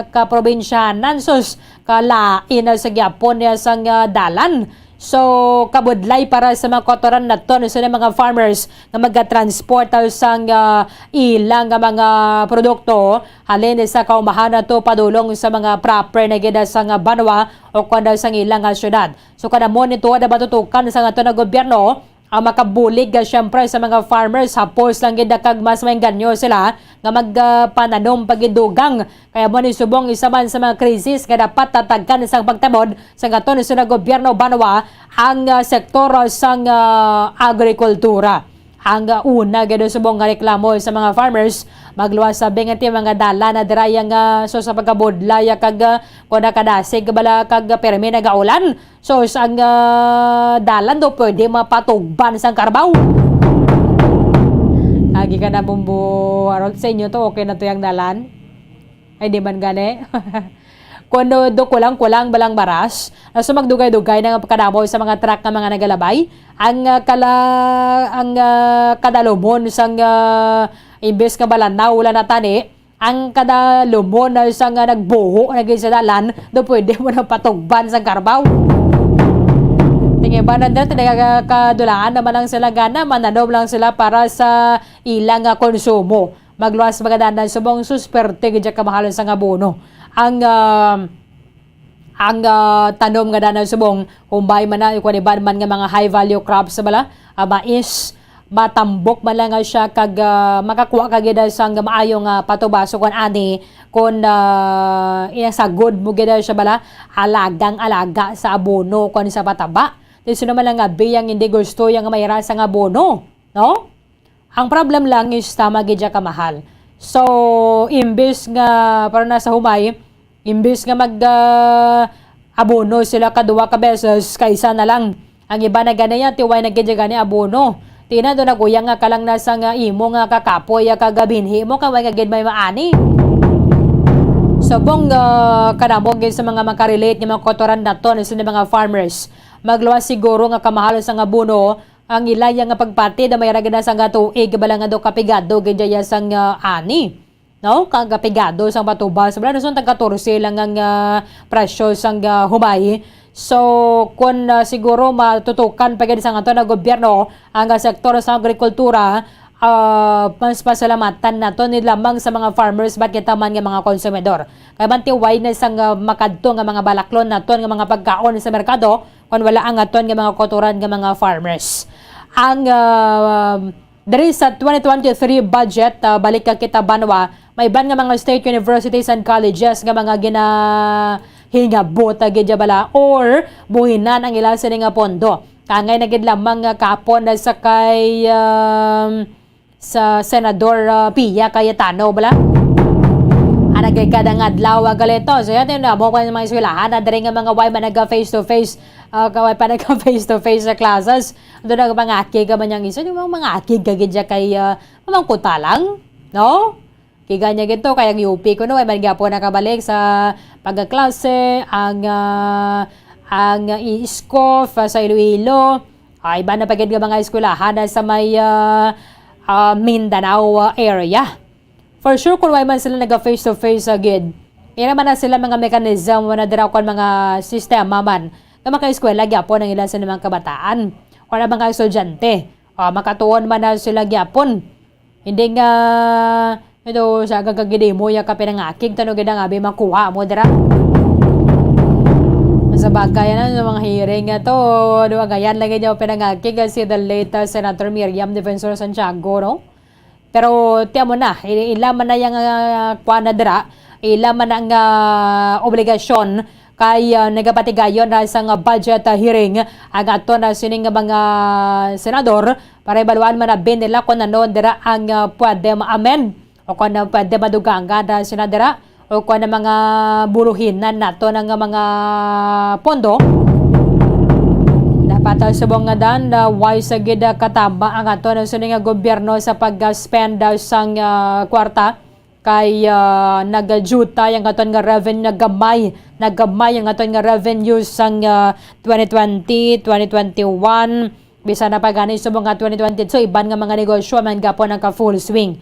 kaprobinsyanan, sus, kalain na sa gyapon niya sang, ah, dalan. So, kabudlay para sa mga kautoran naton, sa mga farmers nga magatransport sang, ah, ilang nga mga produkto halin sa kaumahan nato padulong sa mga proper na gid sang banwa o kon sang ilang nga syudad. So, kada mo nito na matutukan sa aton nga gobyerno, ang makabulig, ah, siyempre, sa mga farmers, hapos lang gid kag mas maengganyo sila nga magpananom pagidugang. Kaya mo ni subong isa man sa mga krisis nga dapat tatagkan sang pagtamod sa aton sa gobyerno banwa ang, ah, sektor, ah, sang, ah, agrikultura. Ang, ah, una gid subong nga reklamo sa mga farmers, magluwas sa bingati mga dalan na diraya nga so sa pagkabudlay kag, ah, kung nakadasig bala kag permi nagaulan, so, sang, ah, dalan do pwede mapatugban sang karbaw. Agi ka na, Bumbo Harold, sa inyo to, okay na to yung dalan? Ay, di man gani. Kuno do kulang-kulang balang baras, ah, so magdugay-dugay na nga pagkadamo sa mga truck nga mga nagalabay. Ang, ah, kala-, ang, ah, kadalumon sang, ah, imbes nga balanaw, wala na tani, ang kada lumon na sa nga nagbuho na gid sa dalan, do pwede mo na patugban sa karbaw. Tingibanan dito, nagkakadulaan naman lang sila gana, mananom lang sila para sa ilang nga konsumo. Magluwas mga danan subong susperte gid kamahal sa nga abono. Ang, ah, ang, ah, tanom nga danan subong, humbay man na, kung iban man nga mga high value crops bala, ah, mais, matambok man lang nga siya kag, ah, makakuha ka gid sang maayo nga patubaso kon ani, kon, ah, inasagod mo gid siya bala, alagang alaga sa abono kon sa pataba. Di sino man lang nga biyang hindi gusto yang mayra sa nga abono, no? Ang problem lang is tama gid siya kamahal. So, imbis nga para na sa humay, imbis nga mag, ah, abono sila ka duha ka beses, kaisa na lang. Ang iba na gani yan, tiway na gid gani abono. Tina do naguyang nga kalang nasa nga imo nga kakapoy ya kagabinhi mo, kaway nga gid may maani. Subong, ah, kanamo gid sa mga makarelate nga mga kotoran naton sa mga farmers. Magluwas siguro nga kamahal sa nga abono, ang ilaya nga pagpati na may ragid na sang tuig, bala nga do kapigado gid daya sang, ah, ani. No? Kagapigado sang patubas. Bala na sang tag katorse lang ang, ah, presyo sang, ah, humay. So, kun, ah, siguro matutukan pa gid sang aton nga gobyerno ang, ah, sektor sa agrikultura, ah, mas pasalamatan nato ni lamang sa mga farmers, bat kita man nga mga konsumidor. Kay mantiway na sang, ah, makadto nga mga balaklon naton nga mga pagkaon sa merkado, kung wala ang aton nga mga kautoran nga mga farmers. Ang, ah, diri sa twenty twenty-three budget, ah, balik ka kita banwa, may iban nga mga state universities and colleges nga mga ginahingabot, ah, gid bala or buhinan ang ila sini nga pondo. Kangay na gid lamang nga kapon na sa kay, um, sa Senador, uh, Pia Cayetano, bala. Ana gid kada nga adlaw, ah, galito. So, yan, yun, amo ko yung mga eskwelahan na diri nga mga way man naga face to face, ah, kaway pa naga face to face sa classes. Doon ang mga akig ka man yung isa, yung mga, mga akig ka gid siya kay, ah, mamangkuta lang, no? Kiga niya gito, kay ang U P kuno, ay man gyapon nakabalik sa pagkaklase, ang, ah, ang iskof, ah, sa Iloilo. Ah, iba na pa gid nga mga eskwelahan na sa may, ah, ah, Mindanao, ah, area. For sure, kung way man sila naga face to face, ah, gid, ira man na sila mga mechanism, wala dira kon mga sistema man, nga makaeskwela gyapon ang ilan sa mga kabataan o ang mga estudyante. Ah, makatuon man na sila gyapon. Hindi nga, ito, sa gagagidi mo, ya ka pinangakig, tano gid ang abi makuha mo dira. Sa bagay, ano, sa mga hearing nga to, duwagayan lang gid yung pinangakig, ah, si the late, ah, Senator Miriam Defensor Santiago, no? Pero, tiyan mo na, i-, ila man na yung, ah, kuha na dira, ila man ang, ah, obligasyon kay, ah, nagapatigayon na sang budget, ah, hearing ang ato na sining nga mga senador para ibaluan man abi nila kung ano dira ang, ah, pwede ma-amend o kung ano pwede madugangan na sila dira o kung ano mga buluhinan nato ng mga pondo. Dapat, ah, subong nga dan, ah, wise sa gid, ah, katama ang ato na sining nga gobyerno sa pag-spend, ah, sang, ah, kwarta kay, ah, nagajutay ang aton nga revenue, nagamay, nagamay ang aton nga revenue sang, ah, twenty twenty, twenty twenty-one, bisan na pa gani sa mga twenty twenty-two, iban nga mga negosyo man gapon ang ka-full swing.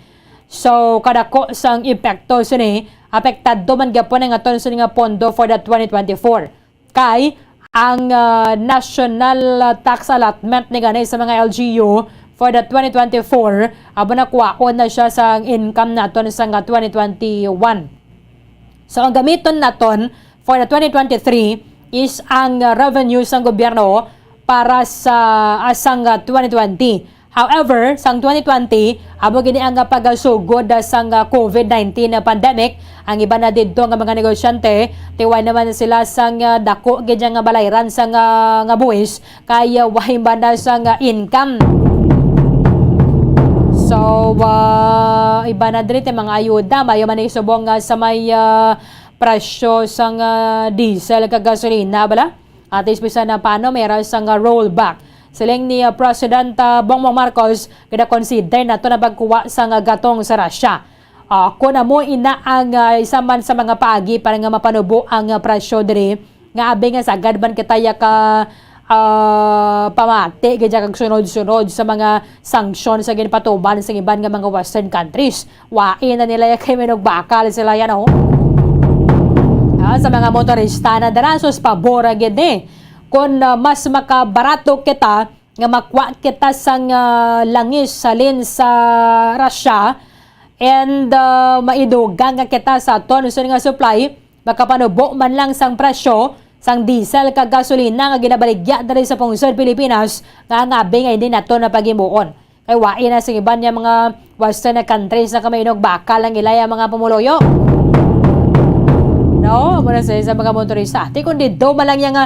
So, kadako sang epekto sini, apektado man gapon ang aton sini nga pondo for the twenty twenty-four. Kay ang, ah, national, ah, tax allotment ni gani sa mga L G U for the twenty twenty-four, abo na kuwaon na siya sa income naton sa nga twenty twenty-one. So, ang gamiton naton for the twenty twenty-three is ang, ah, revenue sang gobyerno para sa, ah, sang, ah, twenty twenty. However, sang twenty twenty, amo gid ang, ah, pagasugod, ah, sang, ah, covid nineteen na pandemic. Ang iban na didto nga mga negosyante, tiway naman sila sang, ah, dako gid nga balayran sang, ah, nga buwis, kay, ah, way man na sang, ah, income. So, ah, iban na diri ti mga ayuda, mayo man ni subong nga sa may, ah, presyo sang, ah, diesel kag gasolina, bala. At least, bisan na paano, may ra sang, ah, rollback. Siling ni, ah, President, ah, Bongbong Marcos, gina-consider nato na pagkuha sang, ah, gatong sa Russia. Ah, kung amo ina ang, ah, isa man sa mga paagi para nga mapanubo ang, ah, presyo diri, nga abi nga sagad man kita ya ka, ah, pamati gid ya kag sunod-sunod sa mga sanction sa ginpatuman sa iban nga mga Western countries. Wain na nila ya kay minugbakal sila yan, oh. Ah, sa mga motorista na dira, sus, pabor ra gid ni. Kung, ah, mas makabarato kita, nga makwa kita sang, ah, langis halin sa Russia, and, ah, maidugang nga kita sa aton usod nga supply, makapanubo man lang sang presyo sang diesel kag gasolina nga ginabaligya diri sa pungsod Pilipinas, nga ang abi nga hindi nato na paghimuon. Kay wain na sa iban niya mga Western countries na kamainog bakal ang ilaya mga pumuluyo. No, muna sa, sa mga motorista. Ti kung didto man lang niya nga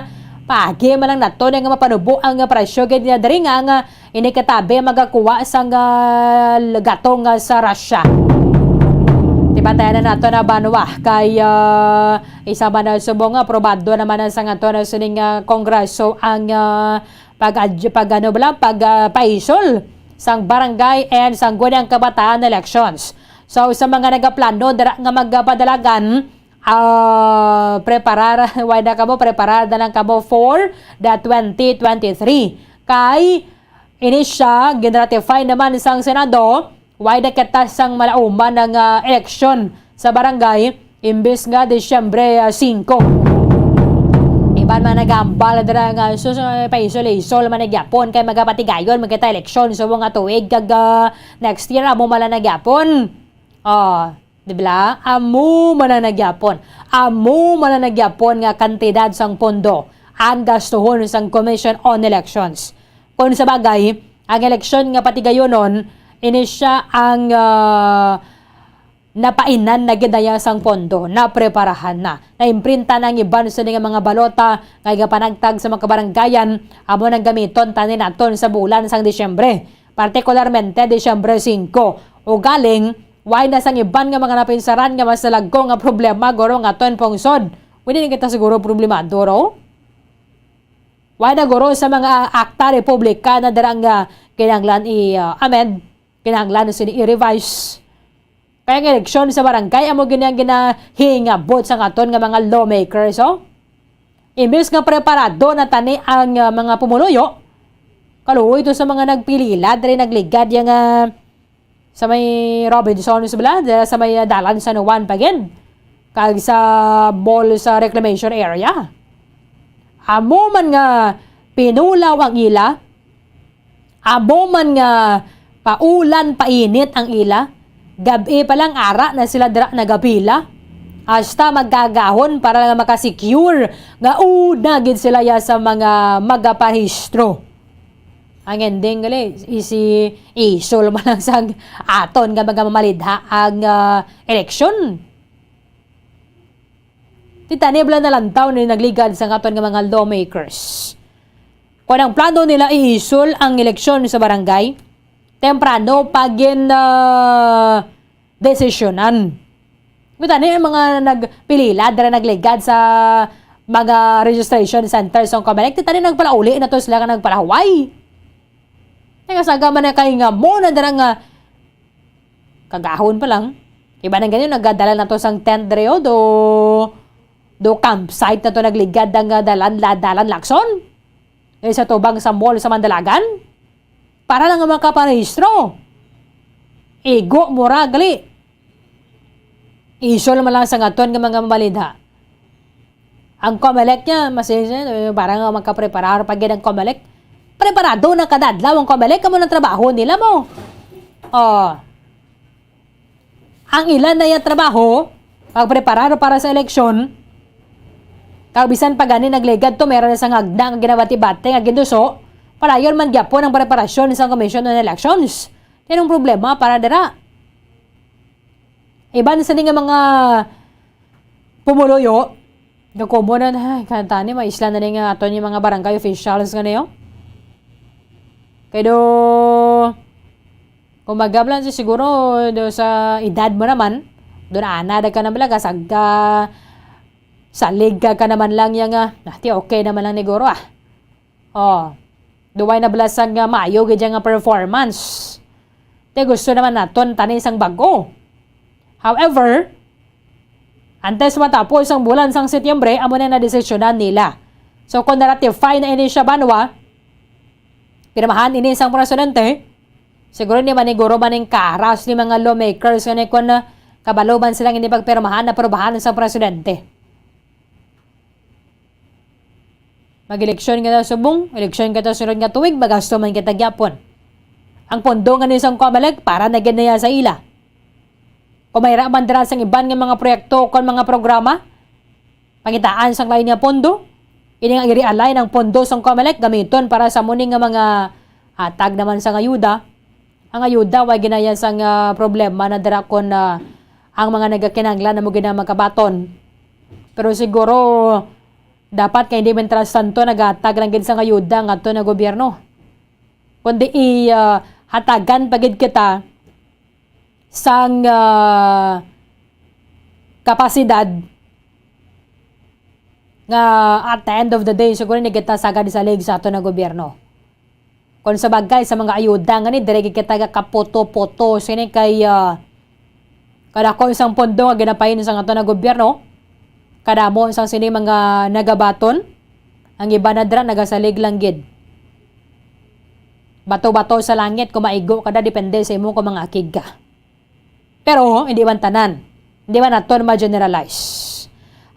paagi man lang nato na nga mapanubo ang presyo gid niya diri nga, nga ini katabi magakuha sang, ah, gatong, ah, sa Russia. Tibatayan na nato na banwa kay, ah, isa man na subong nga aprobado naman na sa ngato na sining, ah, kongreso ang, ah, pag, pag, ano ba lang, pag, ah, paisol sang barangay and sangguniang kabataan elections. So, sa mga nagaplano dira nga magpadalagan, ah, preparar, wala na kamo, preparar na lang kamo for the twenty twenty-three. Kay, ini siya, ginratify naman sang Senado, wala na kita sang malauman ng, ah, eleksyon sa barangay, imbis nga Disyembre, ah, singko. Iban man nagambal dira nga sus, ah, paisol-isol man na gyapon kay magapatigayon man kita eleksyon subong nga tuig kag, ah, next year amo man lang na gyapon. Oh, di ba? Amo man lang na gyapon. Amo man lang na gyapon nga kantidad sang pondo ang gastuhon sang Commission on Elections. Kung sa bagay, ang eleksyon nga patigayonon, ini siya ang, ah, Napainan na gid na iya sang pondo, napreparahan na. Naimprinta na ang iban sini nga mga balota nga igapanagtag sa mga kabaranggayan, amo nang gamiton tani naton sa bulan sang Disyembre, partikularmente Disyembre singko. Ugaling, way na sang iban nga mga napinsaran nga mas nalagko nga problema, guro, nga aton pungsod. Pwede na kita siguro problemado, ro? Way na, guro, sa mga akta republika na dira nga kinahanglan i-, ah, amend, kinahanglan sini i-revise. Kaya ang eleksyon sa barangay amo gid ang ginahingabot sang aton nga mga lawmakers, oh. Imbes nga preparado na tani ang, ah, mga pumuluyo, kaluoy to sa mga nagpilila diri nagligad yang, ah, sa may Robinsons bala, dira sa may, ah, dalan San Juan pa gid, kag sa mall sa reclamation area. Amo man nga pinulaw ang ila, amo man nga paulan, painit ang ila, gab-i pa lang ara na sila dira nagapila. Hasta magkagahon para lang makasecure nga una gid sila ya sa mga magaparehistro. Ang ending gali, isi-, isol man lang sa aton nga mga mamalidha ang, ah, eleksyon. Ti tani bala nalantaw ni nagligad sa aton nga mga lawmakers. Kung ang plano nila iisol ang eleksyon sa barangay, temprano pa gin, ah, desisyonan. Ti tani ang mga nagpilila dira nagligad sa mga registration center sa Comelec, ti tani nagpalauli na to sila nga nagpalahuway. Nagasaga man na kay nga mo na dira nga kagahon pa lang. Iba nang ganyan, nagdala na to sang tent diri, oh, do, do campsite na to nagligad ang, ah, dalan, la-, dalan Lacson. Eh, sa tubang sa mall sa Mandalagan. Para lang nga makaparehistro. Igo, mura, gali. Isol man lang sa aton nga mga mabalidha. Ang Comelec niya, mas, eh, para nga makapreparar pa gid ang Comelec. Preparado na kada adlaw ang Comelec, amo nang trabaho nila mo. Oh. Ang ilan na iya trabaho, pagpreparar para sa eleksyon, kag bisan pa gani nagligad to, meron na sang hagna nga ginabati-bati nga ginduso, padayon man gyapon ang preparasyon sa Commission on Elections. Yan ang problema para dira. Iban sini nga mga pumuluyo, gakumo na, ay, kantani, maisla na ni nga aton yung mga barangay officials nga niyo. Kay do, kung magablan si siguro, do sa edad mo naman, do na ana da ka na bala, kasag ka, salig ka, ka naman lang yang, ah, nati, okay naman lang ni guro, ah. Oh, duway na bala sang, ah, maayo gid nga performance. Te gusto naman naton tani sang bag-o. However, antes matapos ang bulan sang Setyembre, amo na nadesisyonan nila. So, kung na-ratify na ini siya, banwa, pirmahan ini sang presidente, siguro ni maniguro man ning karas ni mga lawmakers nga ni kun, ah, kabalo man sila nga ini pagpirmahan, aprubahan sa presidente. Mag-eleksyon kita subong, eleksyon kita sunod nga tuig, magasto man kita gyapon. Ang pondo nga ni sang Comelec, para na gid niya sa ila. Kung may ra man dira sang iban nga mga proyekto kon mga programa, pangitaan sang lain nga pondo, ini nga i-realign ang pondo sang Comelec gamiton para sa muni nga mga hatag naman sang ayuda. Ang ayuda, way ginaya sang, ah, problema na dira kon, ah, ang mga nagakinahanglan amo gid ang makabaton. Pero siguro, dapat kay hindi man tras tanto naghatag lang gid sang ayuda ngadto na gobyerno. Kundi i, ah, hatagan pa gid kita sang, ah, kapasidad nga at the end of the day, siguro ni kita sagad sa lig sa ato na gobyerno. Kung sa bagay, sa mga ayuda nga ni, diri gid kita kaputo-puto sini kay, ah, kadako sang pondo nga ginapain sang ato na gobyerno, kadamo sang sini mga nagabaton, ang iba na dira nagasalig lang gid. Bato-bato sa langit kung maigo ka da, depende sa imo kung mga akig ka. Pero hindi man tanan. Hindi man naton ma-generalize.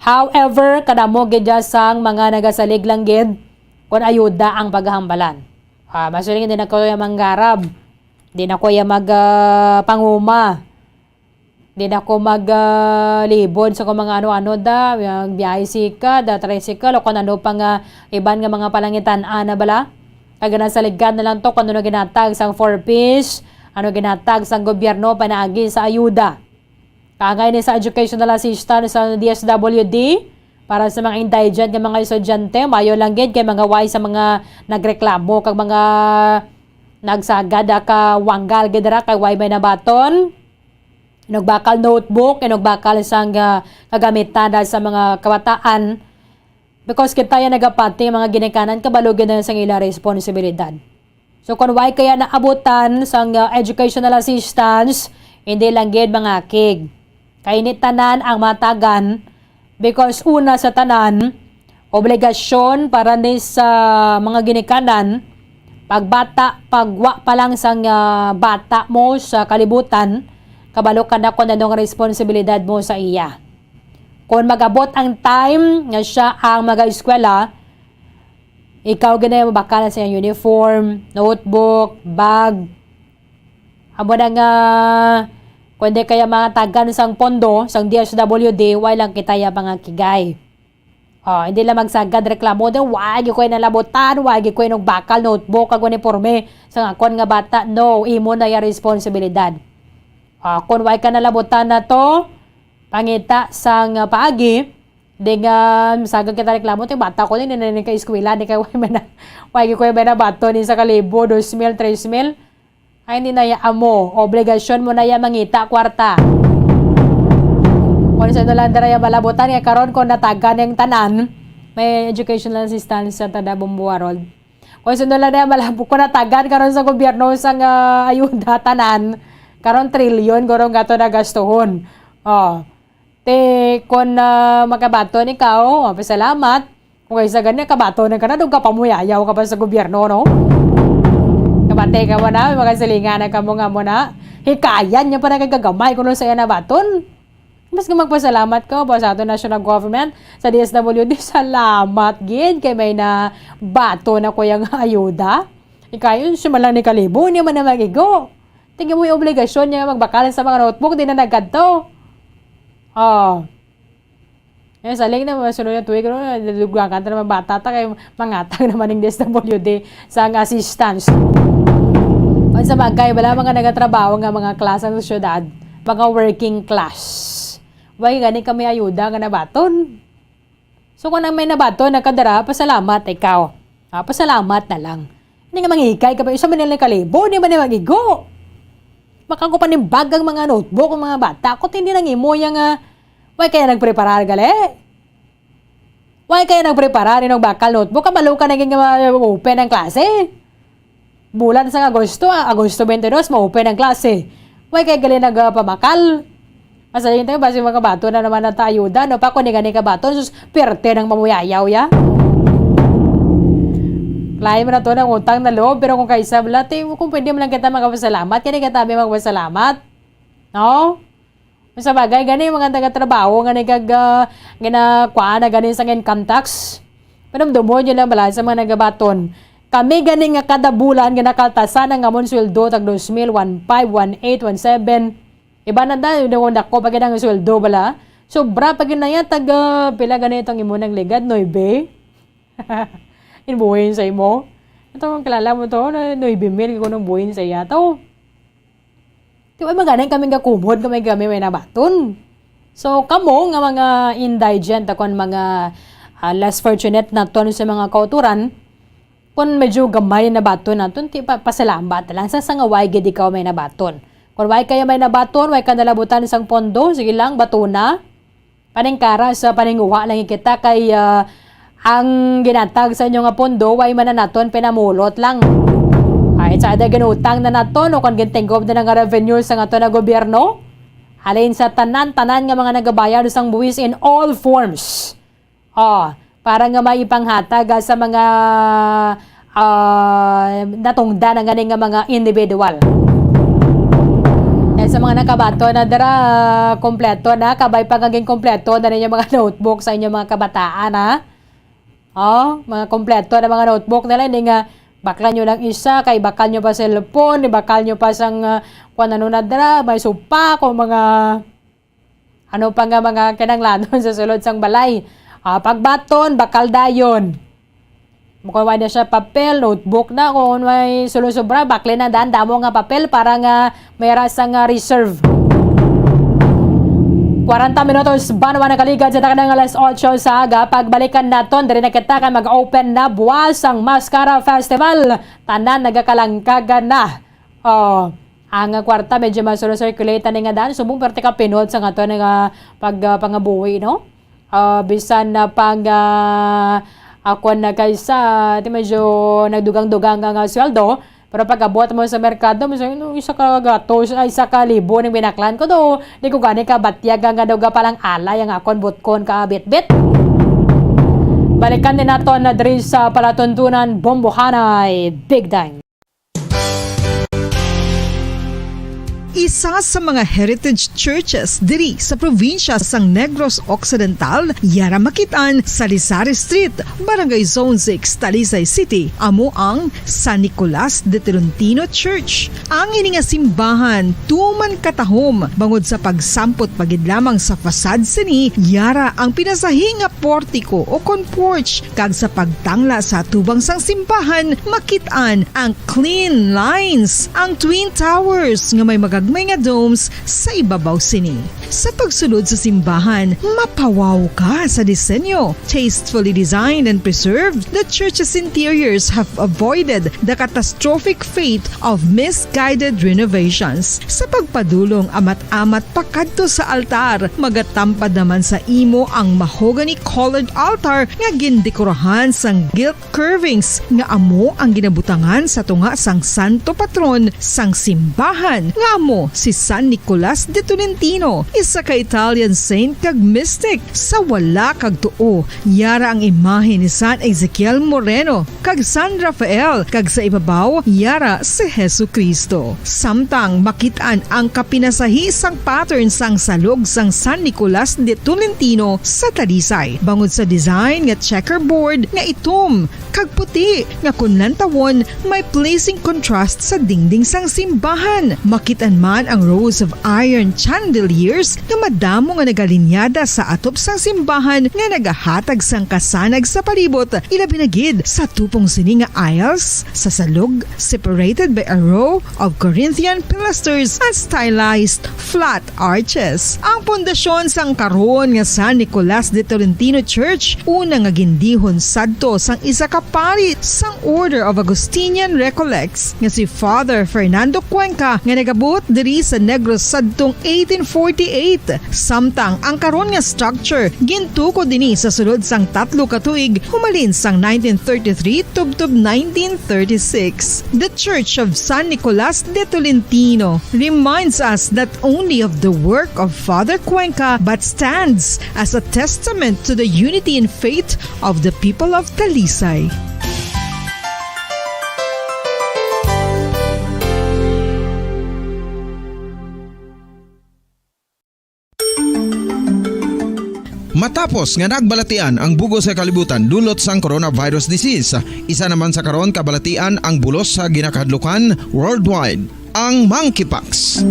However, kadamo gid dya sang mga nagasalig lang gid kung ayuda ang paghambalan. Ah, masuling hindi na ko ya manggarab. Hindi na ko ya mag, ah, panguma. Hindi na ko mag, ah, libod sa kung mga ano-ano da. Yung biyahe sika, da tricycle, o kung ano pa nga iban nga mga palangitan-an na bala. Kag ginasaligan na lang to kung ano ginatag sang four Ps, ano ginatag sang gobyerno pinaagi sa ayuda. Kaangay ni sa educational assistance sa D S W D para sa mga indigent nga mga estudyante, mayo lang gid kay mga way sa mga nagreklamo kag mga nagsagad, ah, ka wanggal gid dira kay way may nabaton. Inugbakal notebook, inugbakal sang, ah, kagamitan na sa mga kabataan. Because kita ya nagapati mga ginikanan, kabalo gid na sang ila responsibilidad. So, kung way kaya naabutan sang, uh, educational assistance, hindi lang gid mangakig. Kay ini tanan ang matagan, because una sa tanan, obligasyon para ni sa mga ginikanan, pagbata, pagwa pa lang sang, uh, bata mo sa kalibutan, kabalo ka na kung anong responsibilidad mo sa iya. Kung magabot ang time nga siya ang mag-eskwela, ikaw gid na yung mabakal sa iyang uniform, notebook, bag. Amo na nga, kung di kaya matagan sang pondo, sang D S W D, way lang kita ya mga kigay. Oh, hindi lang magsagad reklamo din, "Why gyud ko nalabutan, why gyud ko nung bakal notebook, kag uniforme sa akon nga bata." No, imo na ya responsibilidad. Ah, kung way ka nalabutan na to, pangita sang, ah, paagi, di nga, sagad kita reklamo, "Ti bata ko ni, ni, ni ka eskwela, ni kay way man na, way ko may nabaton ni sa kalibo, dos mil, tres mil." Ay, hindi na ya amo. Obligasyon mo na ya mangita kwarta. Kung sino lang dira ya malabutan, nga karon kung natagan yung tanan, may educational assistance sa Tada Bumbuarol. Kung sino lang na ya malabo, kung natagan karon sa gobyerno sa nga ayuda tanan, karon trilyon guro nga to nagastuhon. Oh. Te, kung, ah, makabaton ikaw, oh, pasalamat. Kung kaysa gani, kabaton na ka na, doon ka pa muyayaw ka pa sa gobyerno, no? Kabate ka mo na, may mga silingan na ka mo nga mo na. Hikayan niya pa na kagagamay kung sa iya nabaton. Mas nga magpasalamat ka ba sa ato national government, sa D S W D, salamat gid kay may na bato na ko yung ayuda. Ikayon, sumalang ni Kalibo, niya man na magigo. Tingnan mo yung obligasyon niya magbakal sa mga notebook, di na nagkadto. Oh. Eh, saling na, masunod na tuig, no? Nadugwakan ta naman bata ta, kay mangatag naman ng D S W D sa ang assistance. Ang sa bagay, wala mga nagatrabaho nga mga klase sa syudad, mga working class. Why gani kami ayuda nga nabaton? So, kung ang may nabaton, nakadara, pasalamat ikaw. Ah, pasalamat na lang. Hindi nga mangikay ka pa, isa man nila kalibo, di ba nila magigo? Makang ko panimbagang mga notebook, ang mga bata, kung hindi nang imo yang, ah, way kaya nagpreparar, gali? Way kaya nagpreparar, inong bakal notebook, kabalo ka naging, ah, open ang klase? Bulan sa Agosto, ah, Agosto twenty-two, ma-open ang klase. Way kay gali nagapamakal. Asa yun tayo, basi makabato na naman ang ta ayuda, no? Pa, kung di gani kabato, sus, perte ng mamuyayaw, ya. Lain mo na to ng utang na loob, pero kung kaisa, bala, ti, kung pwede mo lang kita magpasalamat, kaya katabi magpasalamat. No? Sa bagay, gani, mga taga-trabaho, nga nagag-, ah, ginakuha na gani sa income tax. Panumdumon nyo lang bala sa mga nagabaton. Kami gani nga kada bulan nga nakaltasan ang amon sweldo, tag dos mil, one five, one eight, one seven. Iba na da, yung dako pa gid ang sweldo bala. Sobra pa gid na yan, tag, ah, pila gani itong imo nang ligad, nuebe? Inbuhin sa imo. Ito ang kilala mo to, na nuebe mil, kung nung buhin sa iya to. Di ba, magaling kami gakumod, kami, kami may nabaton. So, kamo nga mga indigent, akon mga, ah, less fortunate naton sa mga kauturan, kung medyo gamay na baton naton, ti pa, pasalamat lang sa, sa nga way gid ikaw may nabaton. Kung way kaya may nabaton, way ka nalabutan sang pondo, sige lang, batuna. Paningkara sa paninguha lang kita kay, ah, ang ginatag sa inyo nga pondo, way man na naton pinamulot lang. Ah, it's either ginutang na naton o kung gintinggob na nga revenue sa aton nga gobyerno. Halin sa tanan-tanan nga mga nagabayad sang buwis in all forms. Oh, para nga may ipanghatag, ah, sa mga, ah, natungdan ang gani nga mga individual. Dahil sa mga nakabato na dira, kompleto na, kabay pa nga ginkompleto na ninyo mga notebook sa inyong mga kabataan, ha? Oh, mga kompleto na mga notebook nila, hindi nga bakla nyo lang isa, kay bakal nyo pa cellphone, ibakal nyo pa sang, ah, kung ano na dira, may supak, o mga ano pa nga mga kinahanglanon sa sulod sang balay. Ah, pagbaton, bakal dayon. Kung wala siya papel, notebook na. Kung may sulo-sobra, bakli na daan damo nga papel para nga may rasa nga reserve. Kwarenta minutos banwa nakaligad sa takna nga alas otso sa aga. Pagbalikan naton, diri na kita kay mag-open na buwas ang Mascara Festival. Tanan nagakalangkagan na. Oh, ang kwarta medyo mas circulate ni nga dan. Subong perte ka pinot sa aton nga pag, ah, pangabuhi, no? Ah, bisan na pang, ah, ako na kaysa, di medyo nagdugang-dugang nga, nga sweldo, pero pag abot mo sa merkado, mas, ano, isa ka gatos, ay, isa ka libo ning binaklan ko do. Di ko gani ka batyag nga daw ga palang alay ang akon butkon ka bitbit. Balikan din nato na diri sa palatuntunan, Bombohanay, Big Time. Isa sa mga heritage churches diri sa probinsya sang Negros Occidental, yara makit-an sa Lisari Street, Barangay Zone six, Talisay City, amo ang San Nicolas de Tolentino Church. Ang ini nga simbahan tuman katahom bangod sa pagsampot pa gid lamang sa facade sini, yara ang pinasahi nga portiko o kon porch, kag sa pagtangla sa atubang sang simbahan, makit-an ang clean lines, ang twin towers nga may magagmay nga domes sa ibabaw sini. Sa pagsulod sa simbahan, mapawaw ka sa disenyo. Tastefully designed and preserved, the church's interiors have avoided the catastrophic fate of misguided renovations. Sa pagpadulong amat-amat pakadto sa altar, magatampad naman sa imo ang mahogany-colored altar nga gindekorahan sang gilt curvings nga amo ang ginabutangan sa tunga sang santo patron sang simbahan, nga amo si San Nicolas de Tolentino, isa ka Italian saint kag mystic. Sa wala kag tuo, yara ang imahe ni San Ezekiel Moreno kag San Rafael, kag sa ibabaw, yara si Jesu-Cristo. Samtang makit-an ang kapinasahi sang pattern sang salog sang San Nicolas de Tolentino sa Talisay, bangod sa design nga checkerboard nga itom kag puti nga kon lantawon may pleasing contrast sa dingding sang simbahan. Makit-an man ang rows of iron chandeliers nga madamo nga nagalinyada sa atop sang simbahan nga nagahatag sang kasanag sa palibot, ilabi na gid sa tupong sini nga aisles sa salog, separated by a row of Corinthian pilasters and stylized flat arches. Ang pundasyon sang karon nga San Nicolas de Tolentino Church, una nga gindihon sadto sang isa ka pari sang Order of Augustinian Recollects nga si Father Fernando Cuenca, nga nagabot diri sa Negros sadtong eighteen forty-eight. Samtang ang karon nga structure gintukod ini sa sulod sang tatlo ka tuig humalin sang nineteen thirty-three tubtob nineteen thirty-six. The Church of San Nicolas de Tolentino reminds us not only of the work of Father Cuenca but stands as a testament to the unity in faith of the people of Talisay. Matapos nga nagbalatian ang bug-os nga kalibutan dulot sang coronavirus disease, isa naman sa karon kabalatian ang bulos sa ginakahadlukan worldwide, ang monkeypox.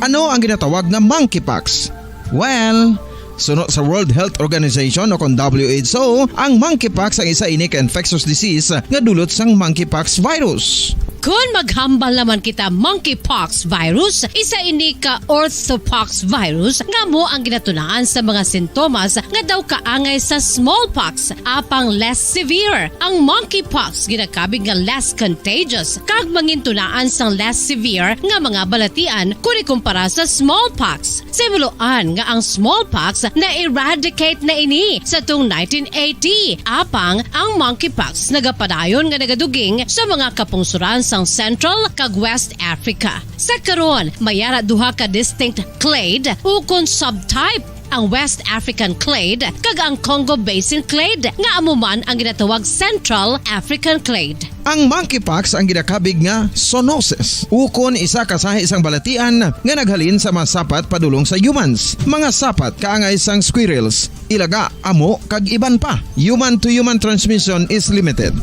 Ano ang ginatawag nga monkeypox? Well, suno sa World Health Organization o kon W H O, ang monkeypox ang isa ini ka infectious disease nga dulot sang monkeypox virus. Kon maghambal naman kita monkeypox virus, isa ini ka orthopox virus nga amo ang ginatunaan sa mga sintomas nga daw kaangay sa smallpox, apang less severe. Ang monkeypox ginakabig nga less contagious kag mangintunaan sang less severe nga mga balatian kon ikumpara sa smallpox. Sa himuloan nga ang smallpox na-eradicate na ini sa tung nineteen eighty, apang ang monkeypox nagapadayon nga nagaduging sa mga kapungsoran sang Central kag West Africa. Sa karon, may ara duha ka distinct clade ukon subtype, ang West African clade kag ang Congo Basin clade, nga amo man ang ginatawag Central African clade. Ang monkeypox ang ginakabig nga zoonosis, ukon isa ka sahi sang balatian nga naghalin sa mga sapat padulong sa humans, mga sapat kaangay sang squirrels, ilaga, amo, kag iban pa. Human to human transmission is limited.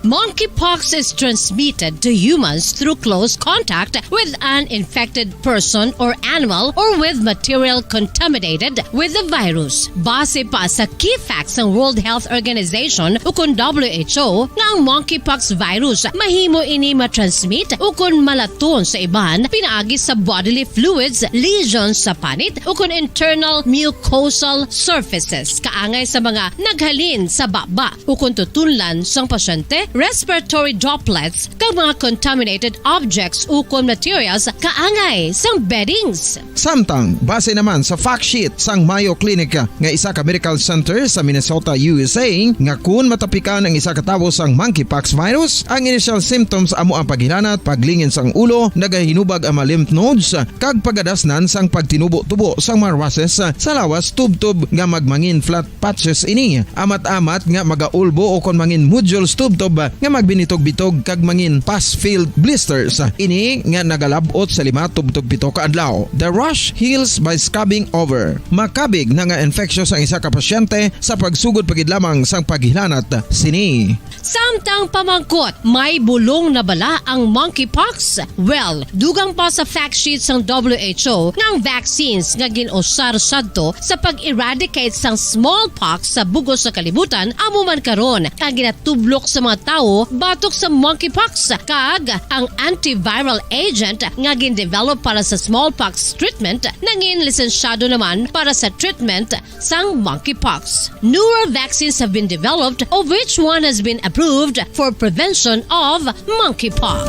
Monkeypox is transmitted to humans through close contact with an infected person or animal or with material contaminated with the virus. Base pa sa key facts sang World Health Organization ukon W H O nga ang monkeypox virus mahimo ini matransmit ukon malaton sa iban pinaagi sa bodily fluids, lesions sa panit ukon internal mucosal surfaces, kaangay sa mga naghalin sa baba ukon tutunlan sang pasyente, respiratory droplets, kag mga contaminated objects ukon materials kaangay sang beddings. Samtang, base naman sa fact sheet sang Mayo Clinic nga isa ka medical center sa Minnesota, U S A, nga kun matapikan ang isa ka tawo sang monkeypox virus, ang initial symptoms amo ang paghilanat, paglingin sang ulo, nagahinubag ang mga lymph nodes, kag pagadasnan sang pagtinubo-tubo sang mga rushes sa lawas tubtob nga magmangin flat patches ini, amat-amat nga magaulbo o kon mangin nodules tubtob nga magbinitog-bitog kag mangin pus-filled blisters. Ini nga nagalab-ot sa lima tubtob pito ka adlaw. The rash heals by scabbing over. Makabig na nga infectious ang isa ka pasyente sa pagsugod pa gid lamang sang paghilanat sini. Samtang pamangkot, may bulong na bala ang monkeypox? Well, dugang pa sa fact sheet sang W H O nga ang vaccines nga gin-usar sadto sa pag-eradicate sang smallpox sa bug-os nga kalibutan amo man karon ang ginatublok sa mga tawo batok sa monkeypox, kag ang antiviral agent nga gin-develop para sa smallpox treatment nangin lisensyado naman para sa treatment sang monkeypox. Newer vaccines have been developed, of which one has been approved for prevention of monkeypox.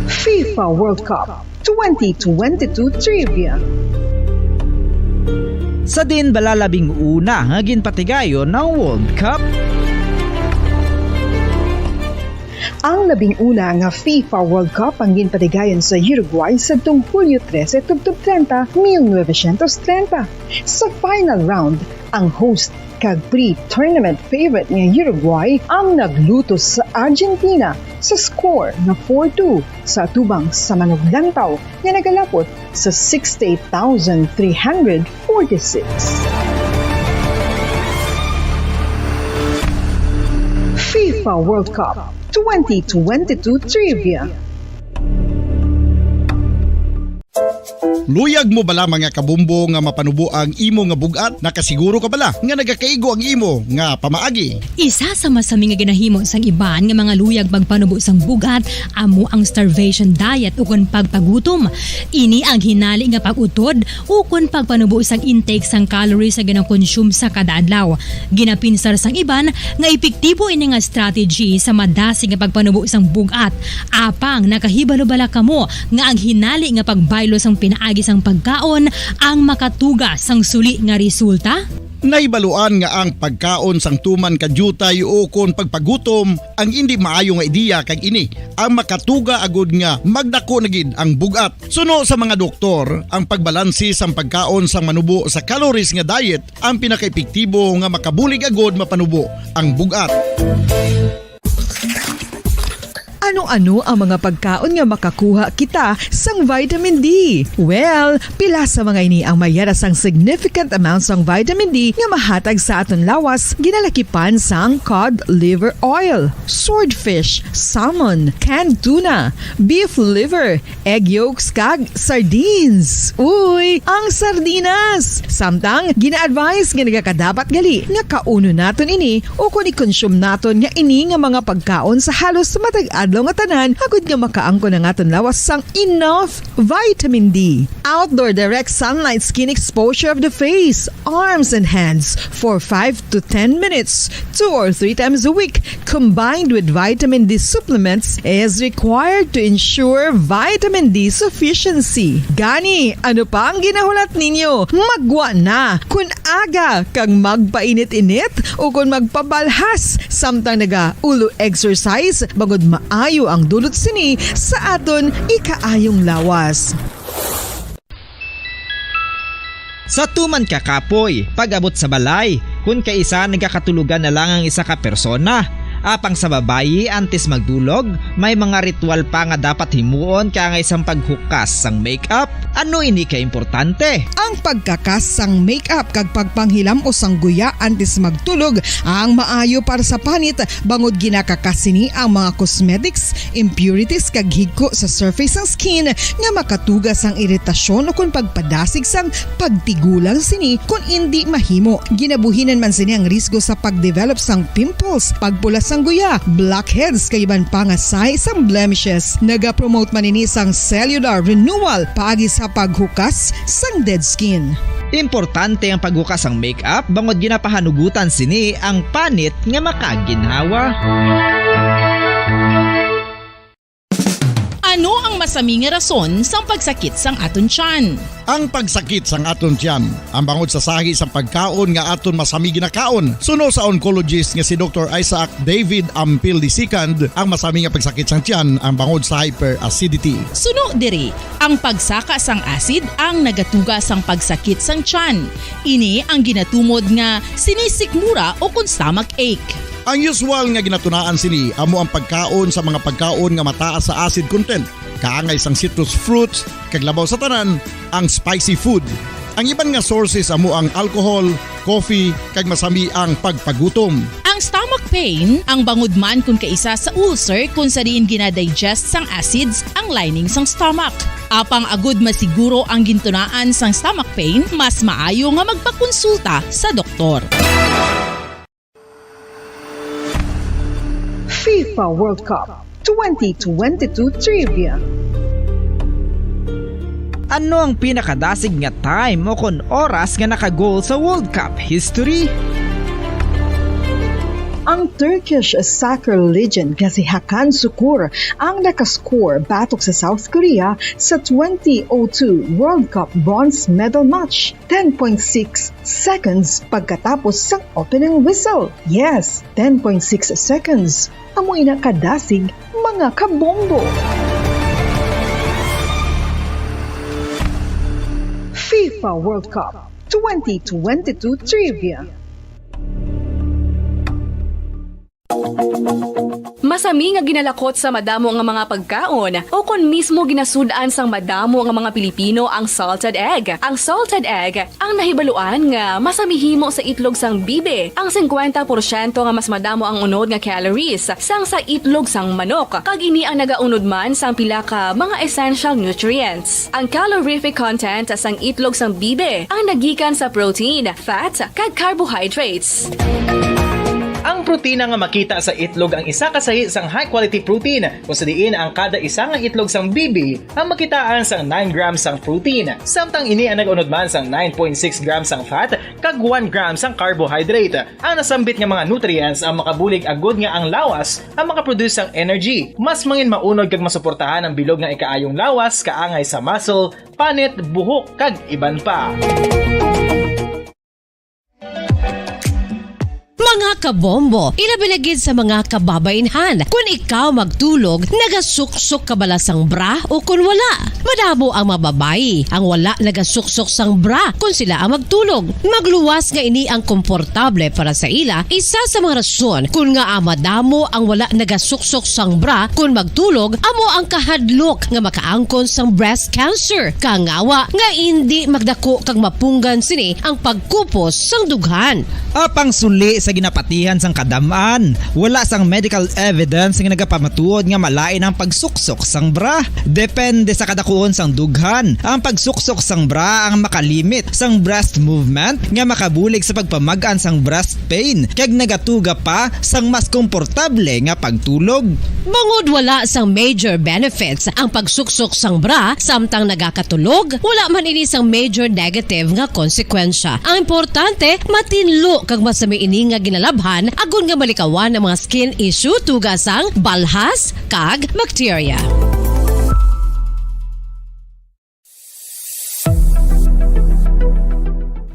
FIFA World Cup twenty twenty-two Trivia. Sa din bala labing una nga ginpatigayon ang World Cup? Ang labing una nga FIFA World Cup ang ginpatigayon sa Uruguay sadtong Hulyo trese tubtob treinta, mil novecientos treinta. Sa final round, ang host kag pre-tournament favorite nga Uruguay ang naglutos sa Argentina sa score nga four two sa atubang sa manuglantaw nga nagalapot sa sixty-eight thousand three hundred forty-six. FIFA World Cup twenty twenty-two Trivia. Luyag mo bala, mga kabombo, nga mapanubo ang imo nga bug-at? Nakasiguro ka bala nga nagakaigo ang imo nga pamaagi? Isa sa masami nga ginahimo sang iban nga mga luyag pagpanubo sang bug-at amo ang starvation diet ukon pagpagutom. Ini ang hinali nga pag-utod ukon pagpanubo sang intake sang calories nga ginakonsume sa kada adlaw. Ginapinsar sang iban nga epektibo ini nga strategy sa madasig nga pagpanubo sang bug-at. Apang nakahibalo bala kamo nga ang hinali nga pagbaylo sang pinaagi sang pagkaon ang makatuga sang suli nga resulta? Nahibaluan nga ang pagkaon sang tuman ka diutay ukon pagpagutom ang indi maayo nga ideya, kag ini ang makatuga agud nga magdako na gid ang bug-at. Suno sa mga doktor, ang pagbalanse sang pagkaon sang manubo sa calories nga diet ang pinakaepektibo nga makabulig agud mapanubo ang bug-at. Ano-ano ang mga pagkaon nga makakuha kita sang vitamin D? Well, pila sa mga ini ang mayara sang significant amount sang vitamin D nga mahatag sa aton lawas, ginalakipan sang cod liver oil, swordfish, salmon, canned tuna, beef liver, egg yolks, kag sardines. Uy, ang sardinas! Samtang, gina-advise nga nagakadapat gali nga kaunon naton ini ukon i-consume naton nga ini nga mga pagkaon sa halos matag adlaw nga tanan, agud nga makaangkon ang aton lawas sang enough vitamin D. Outdoor direct sunlight skin exposure of the face, arms, and hands for five to ten minutes, two or three times a week, combined with vitamin D supplements, is required to ensure vitamin D sufficiency. Gani, ano pa ang ginahulat ninyo? Maggwa na! Kun aga kag magpainit-init ukon magpabalhas samtang naga-ulo exercise, bangod maayo ang dulot sini sa aton ikaayong lawas. Sa tuman ka kapoy, pag-abot sa balay, kun kaisa nagakatulogan na lang ang isa ka persona, Apang sa babayi, antes magdulog, may mga ritual pa nga dapat himuon kaangay sang paghukas sang makeup. Ano ini ka importante? Ang pagkakas sang makeup kag pagpanghilam-os sang guya antes magtulog ang maayo para sa panit, bangod ginakakas sini ang mga cosmetics, impurities kag higko sa surface sang skin nga makatuga sang iritasyon ukon pagpadasig sang pagtigulang sini kon indi mahimo. Ginabuhinan man sini ang risgo sa pagdevelop sang pimples, pagpula sang guya, blackheads, kag iban pa nga sahi sang blemishes. Nagapromote man ini sang cellular renewal paagi sa paghukas sang dead skin. Importante ang paghukas sang makeup bangod ginapahanugutan sini ang panit nga makaginhawa. Ano ang masami nga rason sang pagsakit sang aton tiyan? Ang pagsakit sang aton tiyan, ang bangod sa sahi sang pagkaon nga aton masami ginakaon, suno sa oncologist nga si Doktor Isaac David Ampil the second, ang masami nga pagsakit sang tiyan ang bangod sa hyperacidity. Suno diri, ang pagsaka sang acid ang nagatuga sang pagsakit sang tiyan. Ini ang ginatumod nga sinisikmura o kon stomach ache. Ang usual nga ginatunaan sini amo ang pagkaon sa mga pagkaon nga mataas sa acid content, kaangay sang citrus fruits, kag labaw sa tanan, ang spicy food. Ang iban nga sources amo ang alcohol, coffee, kag masami ang pagpagutom. Ang stomach pain ang bangod man kon kaisa sa ulcer, kon sa diin ginadigest sang acids ang lining sang stomach. Apang agud masiguro ang gintunaan sang stomach pain, mas maayo nga magpakonsulta sa doktor. FIFA World Cup twenty twenty-two Trivia. Ano ang pinakadasig nga time o kon oras nga naka-goal sa World Cup history? Ang Turkish soccer legend nga si Hakan Sukur ang nakascore batok sa South Korea sa twenty oh two World Cup bronze medal match. Ten point six seconds pagkatapos sang opening whistle. Yes, ten point six seconds. Amo ina kadasig, mga kabombo. FIFA World Cup twenty twenty-two Trivia. Masami nga ginalakot sa madamo nga mga pagkaon, o kon mismo ginasud-an sang madamo nga mga Pilipino ang salted egg. Ang salted egg ang nahibaluan nga masami himo sa itlog sang bibi. Ang singkwenta porsyento nga mas madamo ang unod nga calories sang sa itlog sang manok, kag ini ang nagaunod man sang pila ka mga essential nutrients. Ang calorific content sang itlog sang bibi ang nagikan sa protein, fat, kag carbohydrates. Ang protina nga makita sa itlog ang isa ka sahi sang high-quality protein, kung sa diin ang kada isa nga itlog sang bibi ang makitaan sang nine grams sang protein, samtang ini ang nag-unod man sang nine point six grams sang fat kag one gram sang carbohydrate. Ang nasambit nga mga nutrients ang makabulig agud nga ang lawas ang makaproduce sang energy. Mas mangin maunod kag masuportahan ang bilog nga ikaayong lawas kaangay sa muscle, panit, buhok, kag iban pa. Mga kabombo, ilabi na gid sa mga kababainhan, kun ikaw magtulog, nagasuksok ka bala sang bra o kun wala? Madamo ang mga babayi ang wala nagasuksok sang bra kun sila ang magtulog. Magluwas nga ini ang komportable para sa ila, isa sa mga rason kun ngaa madamo ang wala nagasuksok sang bra kun magtulog amo ang kahadlok nga makaangkon sang breast cancer, kangawa nga indi magdako kag mapunggan sini ang pagkupos sang dughan. Apang suli sa ginapatihan sang kadam-an, wala sang medical evidence nga nagapamatuod nga malain ang pagsuksok sang bra. Depende sa kadakuon sang dughan, ang pagsuksok sang bra ang makalimit sang breast movement nga makabulig sa pagpamag-an sang breast pain, kag nagatuga pa sang mas komportable nga pagtulog. Bangod wala sang major benefits ang pagsuksok sang bra samtang nagakatulog, wala man ini sang major negative nga konsekwensya. Ang importante, matinlo kag masami ini nga ginalabhan agod nga malikawan ang mga skin issue tuga sang balhas kag bakterya.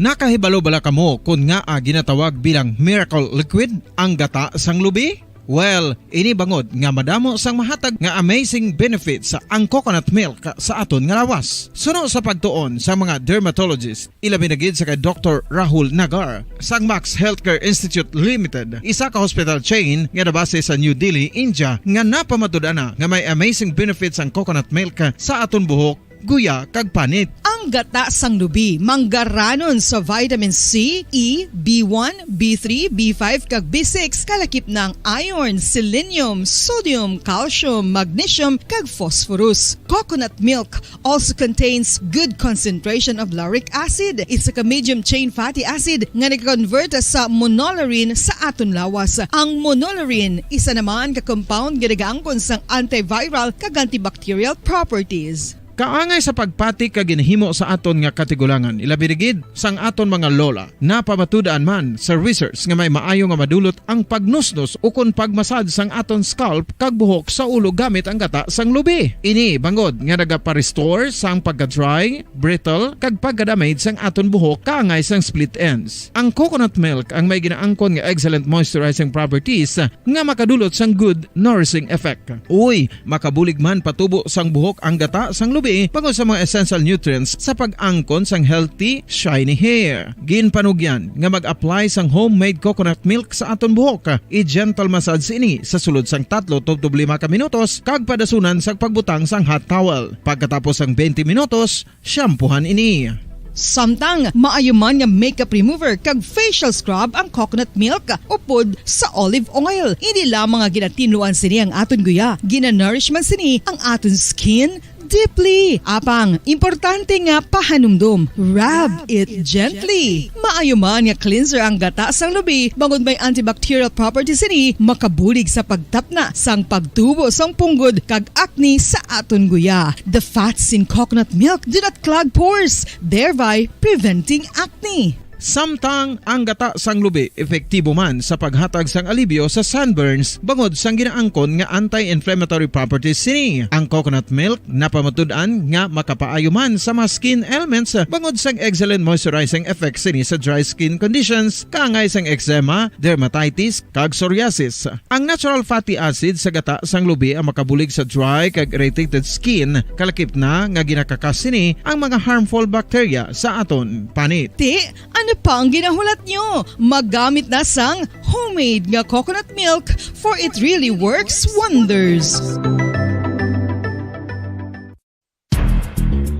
Nakahibalo bala kamo kon ngaa ginatawag bilang miracle liquid ang gata sang lubi? Well, ini bangod nga madamo sang mahatag nga amazing benefits ang coconut milk sa aton nga lawas. Suno sa pagtuon sa mga dermatologist, ilabi na gid sa kay Doktor Rahul Nagar sang Max Healthcare Institute Limited, isa ka hospital chain nga nabase sa New Delhi, India, nga napamatud-an na nga may amazing benefits ang coconut milk sa aton buhok, guya, kag panit. Ang gata sang lubi manggaranon sa vitamin C, E, B one, B three, B five, kag B six, kalakip na ang iron, selenium, sodium, calcium, magnesium, kag phosphorus. Coconut milk also contains good concentration of lauric acid, isa ka medium chain fatty acid nga nag-convert sa monolaurin sa aton lawas. Ang monolaurin, isa naman ka compound nga nagaangkon sang antiviral kag antibacterial properties. Kaangay sa pagpati kag ginhimo sa aton nga katigulangan, ilabi na gid sang aton mga lola. Napamatud-an man sa research nga may maayo nga madulot ang pagnusnos ukon pagmasad sang aton scalp kag buhok sa ulo gamit ang gata sang lubi. Ini bangod nga nagapa-restore sang pagka-dry, brittle, kag pagka-damage sang aton buhok kaangay sang split ends. Ang coconut milk ang may ginaangkon nga excellent moisturizing properties nga makadulot sang good nourishing effect. Uy, makabulig man patubo sang buhok ang gata sang lubi bangod sa mga essential nutrients sa pag-angkon sang healthy, shiny hair. Ginpanugyan nga mag-apply sang homemade coconut milk sa aton buhok. I-gentle massage ini sa sulod sang tatlo tubtob lima ka minutos kag padasunan sang pagbutang sang hot towel. Pagkatapos sang twenty minutos, shampoohan ini. Samtang maayo man nga makeup remover kag facial scrub ang coconut milk upod sa olive oil. Hindi lamang nga ginatinluan sini ang aton guya, ginanourish man sini ang aton skin deeply. Apang, importante nga pahanumdom, rub it gently. Maayo man nga cleanser ang gata sang lubi, bangod may antibacterial properties sini, makabulig sa pagtapna sang pagtubo sang punggod kag acne sa aton guya. The fats in coconut milk do not clog pores, thereby preventing acne. Samtang ang gata sang lubi epektibo man sa paghatag sang alibyo sa sunburns bangod sang ginaangkon nga anti-inflammatory properties sini. Ang coconut milk napamatud-an nga makapaayo man sa mga skin ailments bangod sang excellent moisturizing effects sini sa dry skin conditions, kaangay sang eczema, dermatitis, kag psoriasis. Ang natural fatty acid sa gata sang lubi ang makabulig sa dry kag irritated skin, kalakip na nga ginakakas sini ang mga harmful bacteria sa aton panit. Ti, ano pa ang ginahulat nyo? Magamit na sang homemade nga coconut milk, for it really works wonders.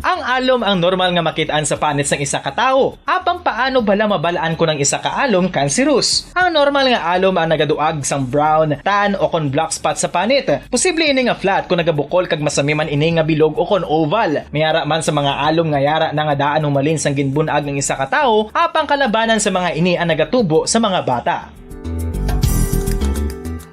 Ang alom ang normal nga makit-an sa panit sang isa ka tawo. Apang paano bala mabal-an kon ang isa ka alom kanserus? Ang normal nga alom ang nagaduag sang brown, tan, o kon black spot sa panit. Posible ini nga flat kon nagabukol kag masami man ini nga bilog o kon oval. May ara man sa mga alom nga yara na nga daan humalin sang ginbun-ag ang isa ka tawo, apang kalabanan sa mga ini ang nagatubo sa mga bata.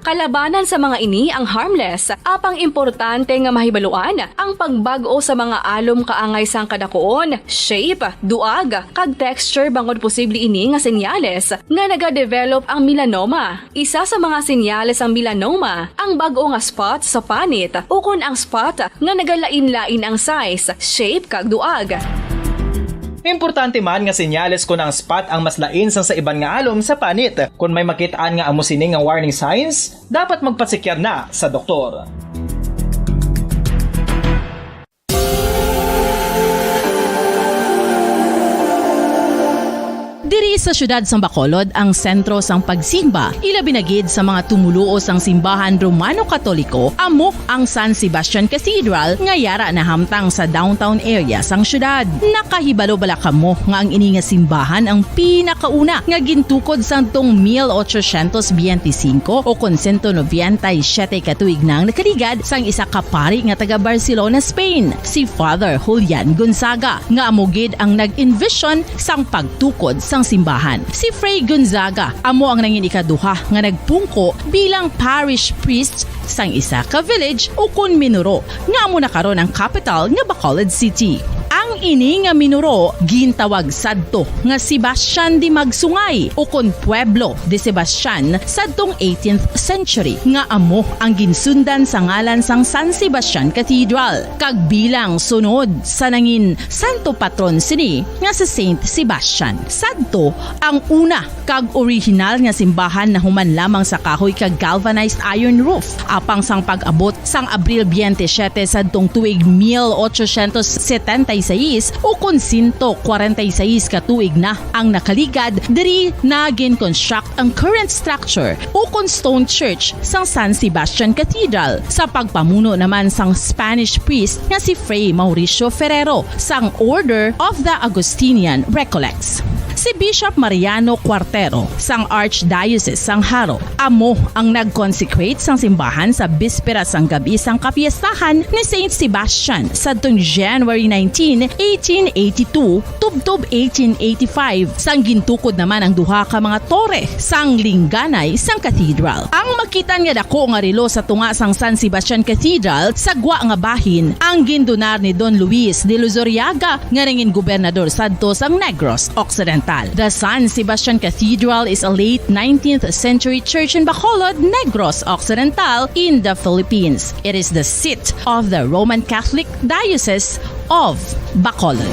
Kalabanan sa mga ini ang harmless, apang importante nga mahibaluan ang pagbag-o sa mga alom kaangay sang kadakuon, shape, duag, kag texture bangod posible ini nga senyales nga nagadevelop ang melanoma. Isa sa mga senyales sang melanoma ang bag-o nga spot sa panit ukon ang spot nga nagalain-lain ang size, shape, kag duag. Importante man nga senyales kon ang spot ang mas lain sang sa iban nga alom sa panit. Kon may makit-an nga amo sini nga warning signs, dapat magpasekyar na sa doktor. Diri sa siyudad sang Bacolod ang sentro sang pagsimba, ilabi na gid sa mga tumoluo sang simbahan Romano-Katoliko, amo ang San Sebastian Cathedral nga yara nahamtang sa downtown area sang siyudad. Nakahibalo bala kamo nga ang ini nga simbahan ang pinakauna nga gintukod sadtong mil ochocientos biyente singko o kon sento nobenta y siyete ka tuig na ang nakaligad sang isa ka pari nga taga Barcelona, Spain, si Father Julian Gonzaga, nga amo gid ang nag-envision sang pagtukod sang simbahan. Si Fray Gonzaga amo ang nangin ikaduha nga nagpungko bilang parish priest sang isa ka village ukon minuro nga amo na karon ang kapital nga Bacolod City. Ang Ini nga minuro gintawag sadto nga Sebastian de Magsungay ukon Pueblo de Sebastian sadtong eighteenth century, nga amo ang ginsundan sa ngalan sang San Sebastian Cathedral, kag bilang sunod sa nangin santo patron sini nga si Saint Sebastian. Sadto ang una kag orihinal nga simbahan nahuman lamang sa kahoy kag galvanized iron roof, apang sang pag-abot sang Abril twenty-seven sadtong tuig mil ochocientos setenta y seis, ukon sento kwarenta y seis ka tuig na ang nakaligad, diri na gin-construct ang current structure ukon stone church sang San Sebastian Cathedral, sa pagpamuno naman sang Spanish priest nga si Fray Mauricio Ferrero sang Order of the Augustinian Recollects. Si Bishop Mariano Cuartero sang Archdiocese sang Jaro amo ang nag-consecrate sang simbahan sa bispera sang gab-i sang kapiestahan ni Saint Sebastian sadtong January nineteen, eighteen eighty-two, tubtob eighteen eighty-five, sang gintukod naman ang duha ka mga tore sang lingganay sang cathedral. Ang makitan nga dako nga relo sa tunga sang San Sebastian Cathedral sa gwa nga bahin ang gindonar ni Don Luis de Luzuriaga, nga nangin gobernador sadto sang Negros Occidental. The San Sebastian Cathedral is a late nineteenth century church in Bacolod, Negros Occidental, in the Philippines. It is the seat of the Roman Catholic Diocese of Bacolod.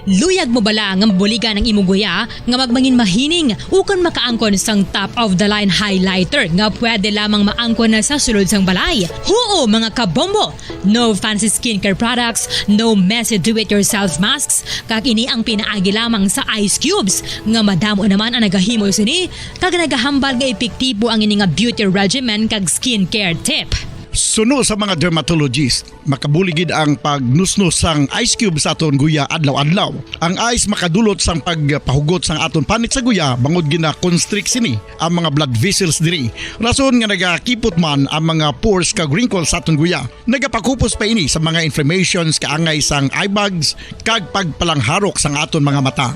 Luyag mo bala nga mabuligan ang imo guya nga magmangin mahining ukon makaangkon sang top of the line highlighter nga pwede lamang maangkon na sa sulod sang balay? Huo, mga kabombo! No fancy skincare products, no messy do-it-yourself masks, kag ini ang pinaagi lamang sa ice cubes nga madamo naman ang nagahimo sini kag nagahambal nga epektibo ang ini nga beauty regimen kag skincare tip. Suno sa mga dermatologist, makabulig gid ang pagnusnos sang ice cube sa aton guya adlaw-adlaw. Ang ice makadulot sang pagpahugot sang aton panit sa guya bangod gina-constrict sini ang mga blood vessels diri, rason nga nagakipot man ang mga pores kag wrinkles sa aton guya. Nagapakupos pa ini sa mga inflammations kaangay sang eye bags kag pagpalangharok sang aton mga mata.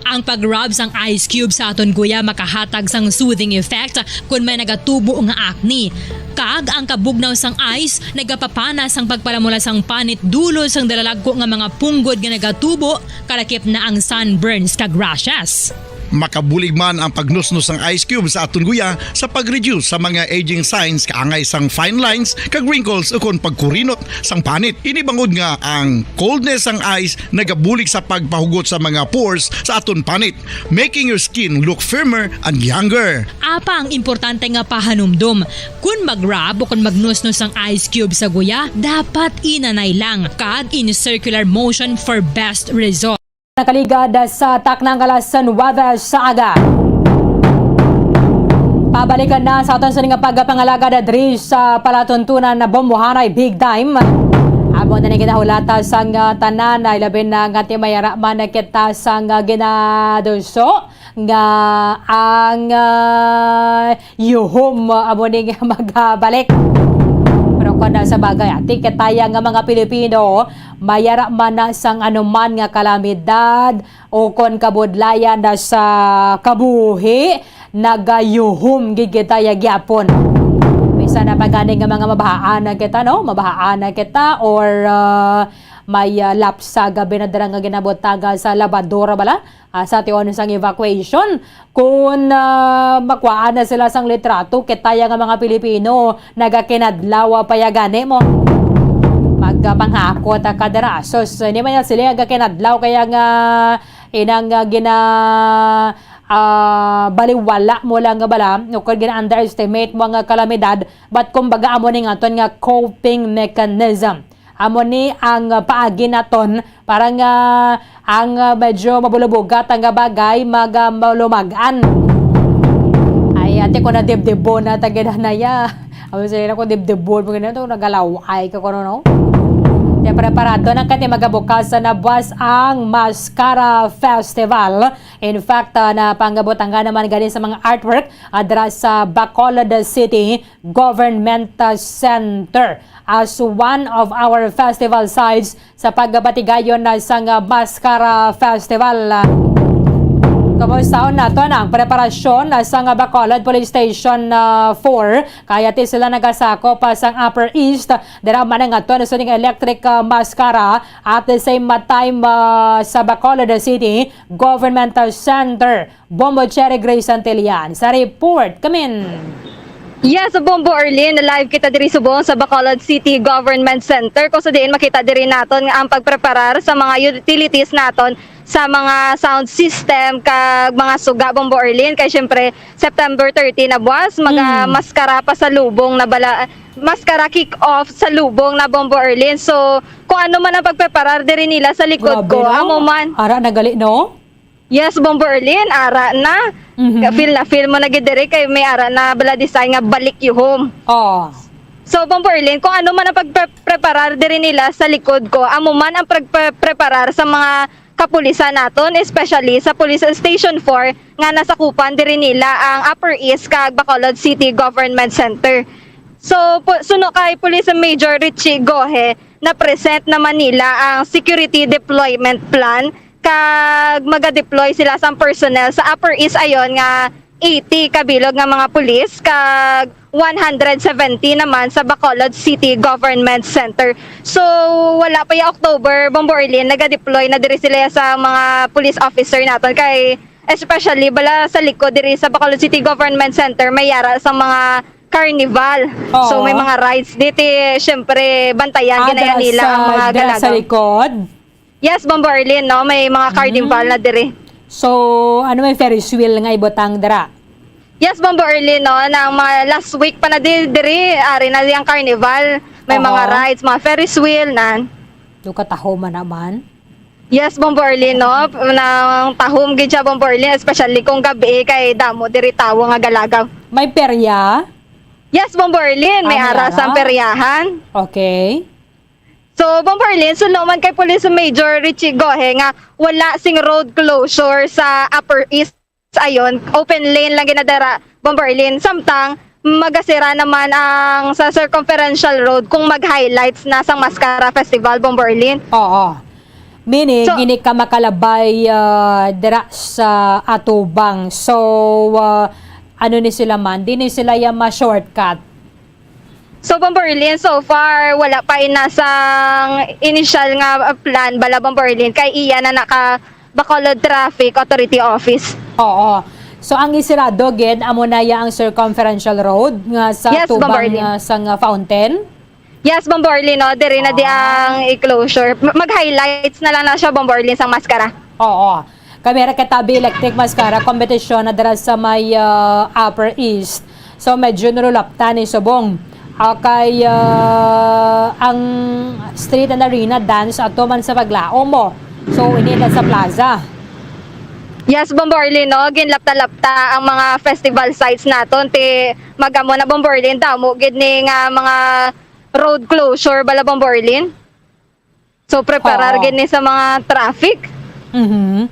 Ang pag-rub sang ice cube sa aton guya makahatag sang soothing effect kon may nagatubo nga acne. Kag ang kabugnaw sang ice nagapapana sang pagpalamula sang panit dulo sang dalalagko nga mga punggod nga nagatubo, kalakip na ang sunburns kag rashes. Makabulig man ang pagnusnos sang ice cube sa aton guya sa pag-reduce sa mga aging signs kaangay sang fine lines kag wrinkles ukon pagkurinot sang panit. Ini bangod nga ang coldness sang ice nagabulig sa pagpahugot sa mga pores sa aton panit, making your skin look firmer and younger. Apang importante nga pahanumdom, kun mag-rub o kun magnusnos ang ice cube sa guya, dapat inanay lang kag in circular motion for best result. Nakaligad sa taknang kalasan weather sa aga. Pabalikan na sa aton sini nga pagpangalagad diri sa palatuntunan na Bombohanay Big Time. Amo na ni ginahulata sang, ah, tanan, ay labi na nga ti may ara man kita sang, ah, ginaduso nga ang, ah, yuhom, ah, amo ni nga magabalik. Pero kon sa bagay, ati kataya nga mga Pilipino, may ara man na sang anuman nga kalamidad o kon kabudlayan na sa kabuhi, nagayuhom gid kita ya gyapon. Bisan na pa gani nga mga mabahaan na kita, no? Mabahaan na kita or, ah, may, ah, lapsa gabi na dira nga ginabutangan sa labadora bala. Ah, sa tion sang evacuation, kun, ah, makuhaan na sila sang litrato, kita ya nga mga Pilipino, nagakinadlaw pa ya gani mo. Magpanghakot, ah, kadarasos. Hindi man ya sila nagakinadlaw, kaya nga inang, ah, gina, ah, baliwala mo lang nga bala, o kung gina-underestimate mo ang, ah, kalamidad, but kumbaga amo ni nga aton nga coping mechanism. Amo ni ang, ah, paagi naton para nga ang, ah, medyo mabulubugat ang, ah, bagay mag, ah, malumag-an. Ay, ate, kung nadibdibon na tagidanaya. Amo sila ko dibdibon mo ganito, nagalaway ka kuno, no? Kaya preparado na kati magabukas na buwas ang Mascara Festival. In fact, ah, napangabot ang nga naman gani sa mga artwork, ah, dira sa Bacolod City Government, ah, Center as one of our festival sites sa pagabatigayon na sang, ah, Mascara Festival. Kamustaon naton ang preparasyon, ah, sa nga Bacolod Police Station, ah, four? Kaya ti sila nagasakop pa sang Upper East. Dira man ang aton sa ning electric, ah, maskara at the same time, ah, sa Bacolod City Government Center. Bombo Cherry Grace Santillan sa report. Kamin. Yes, Bombo Arlene, live kita diri subong sa Bacolod City Government Center, kung sa diin makita diri naton nga ang pagpreparar sa mga utilities naton sa mga sound system kag mga suga, Bombo Arlene. Kay syempre, September thirty na buwas, maga-, Mm. maskara pa sa lubong na bala, maskara kick off sa lubong na, Bombo Arlene. So, kung ano man ang pagpreparar diri nila sa likod Grabe, ko, no? amo man. Ara na gali, no? Yes, Bombo Arlene, ara na. Mhm. Feel na feel mo na gid diri kay may ara na bala design nga balik you home. Oh. So, Bombo Arlene, kung ano man ang pagpreparar diri nila sa likod ko, amo man ang pagpreparar sa mga kapulisan naton, especially sa Police Station four nga nasakupan diri nila ang Upper East kag Bacolod City Government Center. So, pu-, suno kay Police Major Richie Gohe, na-present naman nila ang security deployment plan kag maga-deploy sila sang personnel sa Upper East Ayon nga eighty kabilog nga mga pulis kag one hundred seventy naman sa Bacolod City Government Center. So, wala pa ya October, Bombo Arlene, naga-deploy na diri sila sa mga police officer naton kay especially bala sa likod diri sa Bacolod City Government Center may yara sa mga carnival. Oo. So, may mga rides dito, syempre, bantayan Ah, ginayan dira nila sa, ang mga dira sa galagaw. Likod? Yes, Bombo Arlene, no? May mga carnival Mm. na diri. So, ano may Ferris wheel nga ibutang dira? Yes, Bombo Arlene, no? Nang mga last week pa na di, diri, ari na di ang carnival. May mga Oo. rides, mga Ferris wheel, nan. Do kataho man naman. Yes, Bombo Arlene, no? Nang tahom gid siya, Bombo Arlene, especially kung gabi, kay damo diri tawo nga galagaw. May perya? Yes, Bombo Arlene, may Ah, may ara sang ara? peryahan. Okay. So, Bombo Arlene, suno man kay Police Major Richie Gohe nga wala sing road closure sa Upper East Ayon, open lane lang ginadara, Bombo Arlene. Samtang magasira naman ang sa Circumferential Road kung mag-highlights na sang Mascara Festival, Bombo Arlene. Oo. Meaning, So, hindi ka makalabay, ah, dira sa atubang. So, ah, ano ni sila man? Di ni sila ya ma-shortcut. So, Bombo Arlene, so far, wala pa inasang initial nga, uh, plan bala, Bombo Arlene, kay iya na naka Bacolod Traffic Authority Office. Oo. So, ang isirado gid, amo na ya ang Circumferential Road nga sa Yes, Bombo tubang, Arlene. ah, sang, ah, fountain? Yes, Bombo Arlene, no? Diri na di Ah. ang i-closure. Ma-, mag-highlights na lang na siya, Bombo Arlene, sang Mascara. Oo. Kami ra katabi Electric Mascara competition na dira sa may, ah, Upper East. So, medyo nalulaptan ni subong. Ah, kay, ah, ang Street and Arena Dance ato man sa paglaom mo. So, ini na sa plaza. Yes, Bombo Arlene, no? Ginlapta-lapta ang mga festival sites naton. Ti, magamo na, Bombo Arlene, damo gid ni nga mga road closure bala, Bombo Arlene. So, preparar Oo. gid ni sa mga traffic. Mhm.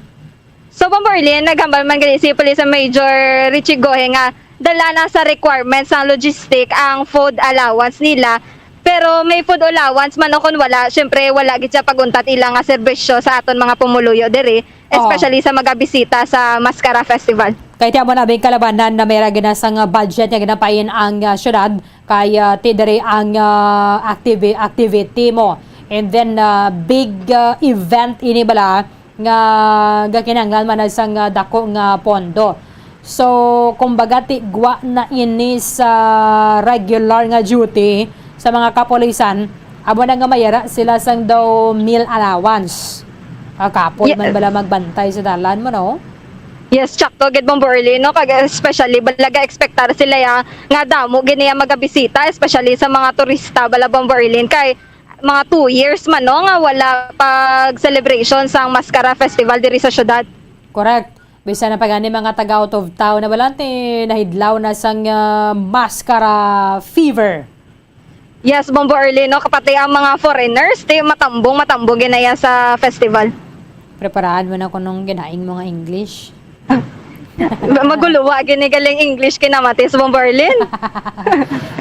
So, Bombo Arlene, naghambal man gani si Police Major Richie Gohe nga dala na sa requirements sang logistic ang food allowance nila. Pero may food allowance man o kon wala, syempre, wala gid siya pag-untat ila nga serbisyo sa aton mga pumuluyo diri, Oo. especially sa magabisita sa Mascara Festival. Kay ti amo na bing kalabanan na may ra gid na sang budget nga ginapain ang, ah, syudad. Kay, ah, ti diri ang, ah, activi-, activity mo. And then, ah, big, ah, event ini bala nga gakinahanglan man na sang, ah, dako nga pondo. So, kumbaga, ti gwa na ini sa regular nga duty sa mga kapulisan, amo na nga mayara sila sang daw meal allowance. Ah, kapoy Ye- man bala magbantay sa dalan mo, no? Yes, tsakto gid, Bombo Arlene, no? Kag especially, balaga ekspektar sila ya, nga damo gid niya magabisita, especially sa mga turista, bala, Bombo Arlene, kay mga two years man, no, nga wala pag celebration sang Mascara Festival diri sa syudad. Correct. Bisan na pa gani mga taga out of town na bala, ti nahidlaw na sang, ah, Mascara fever. Yes, Bombo Arlene, no? Kapati ang mga foreigners, ti matambong, matambong ginaya sa festival. Preparahan mo na kunong ginaing mo nga English. Maguluwa gini galing English kinamatis, Bombo Arlene.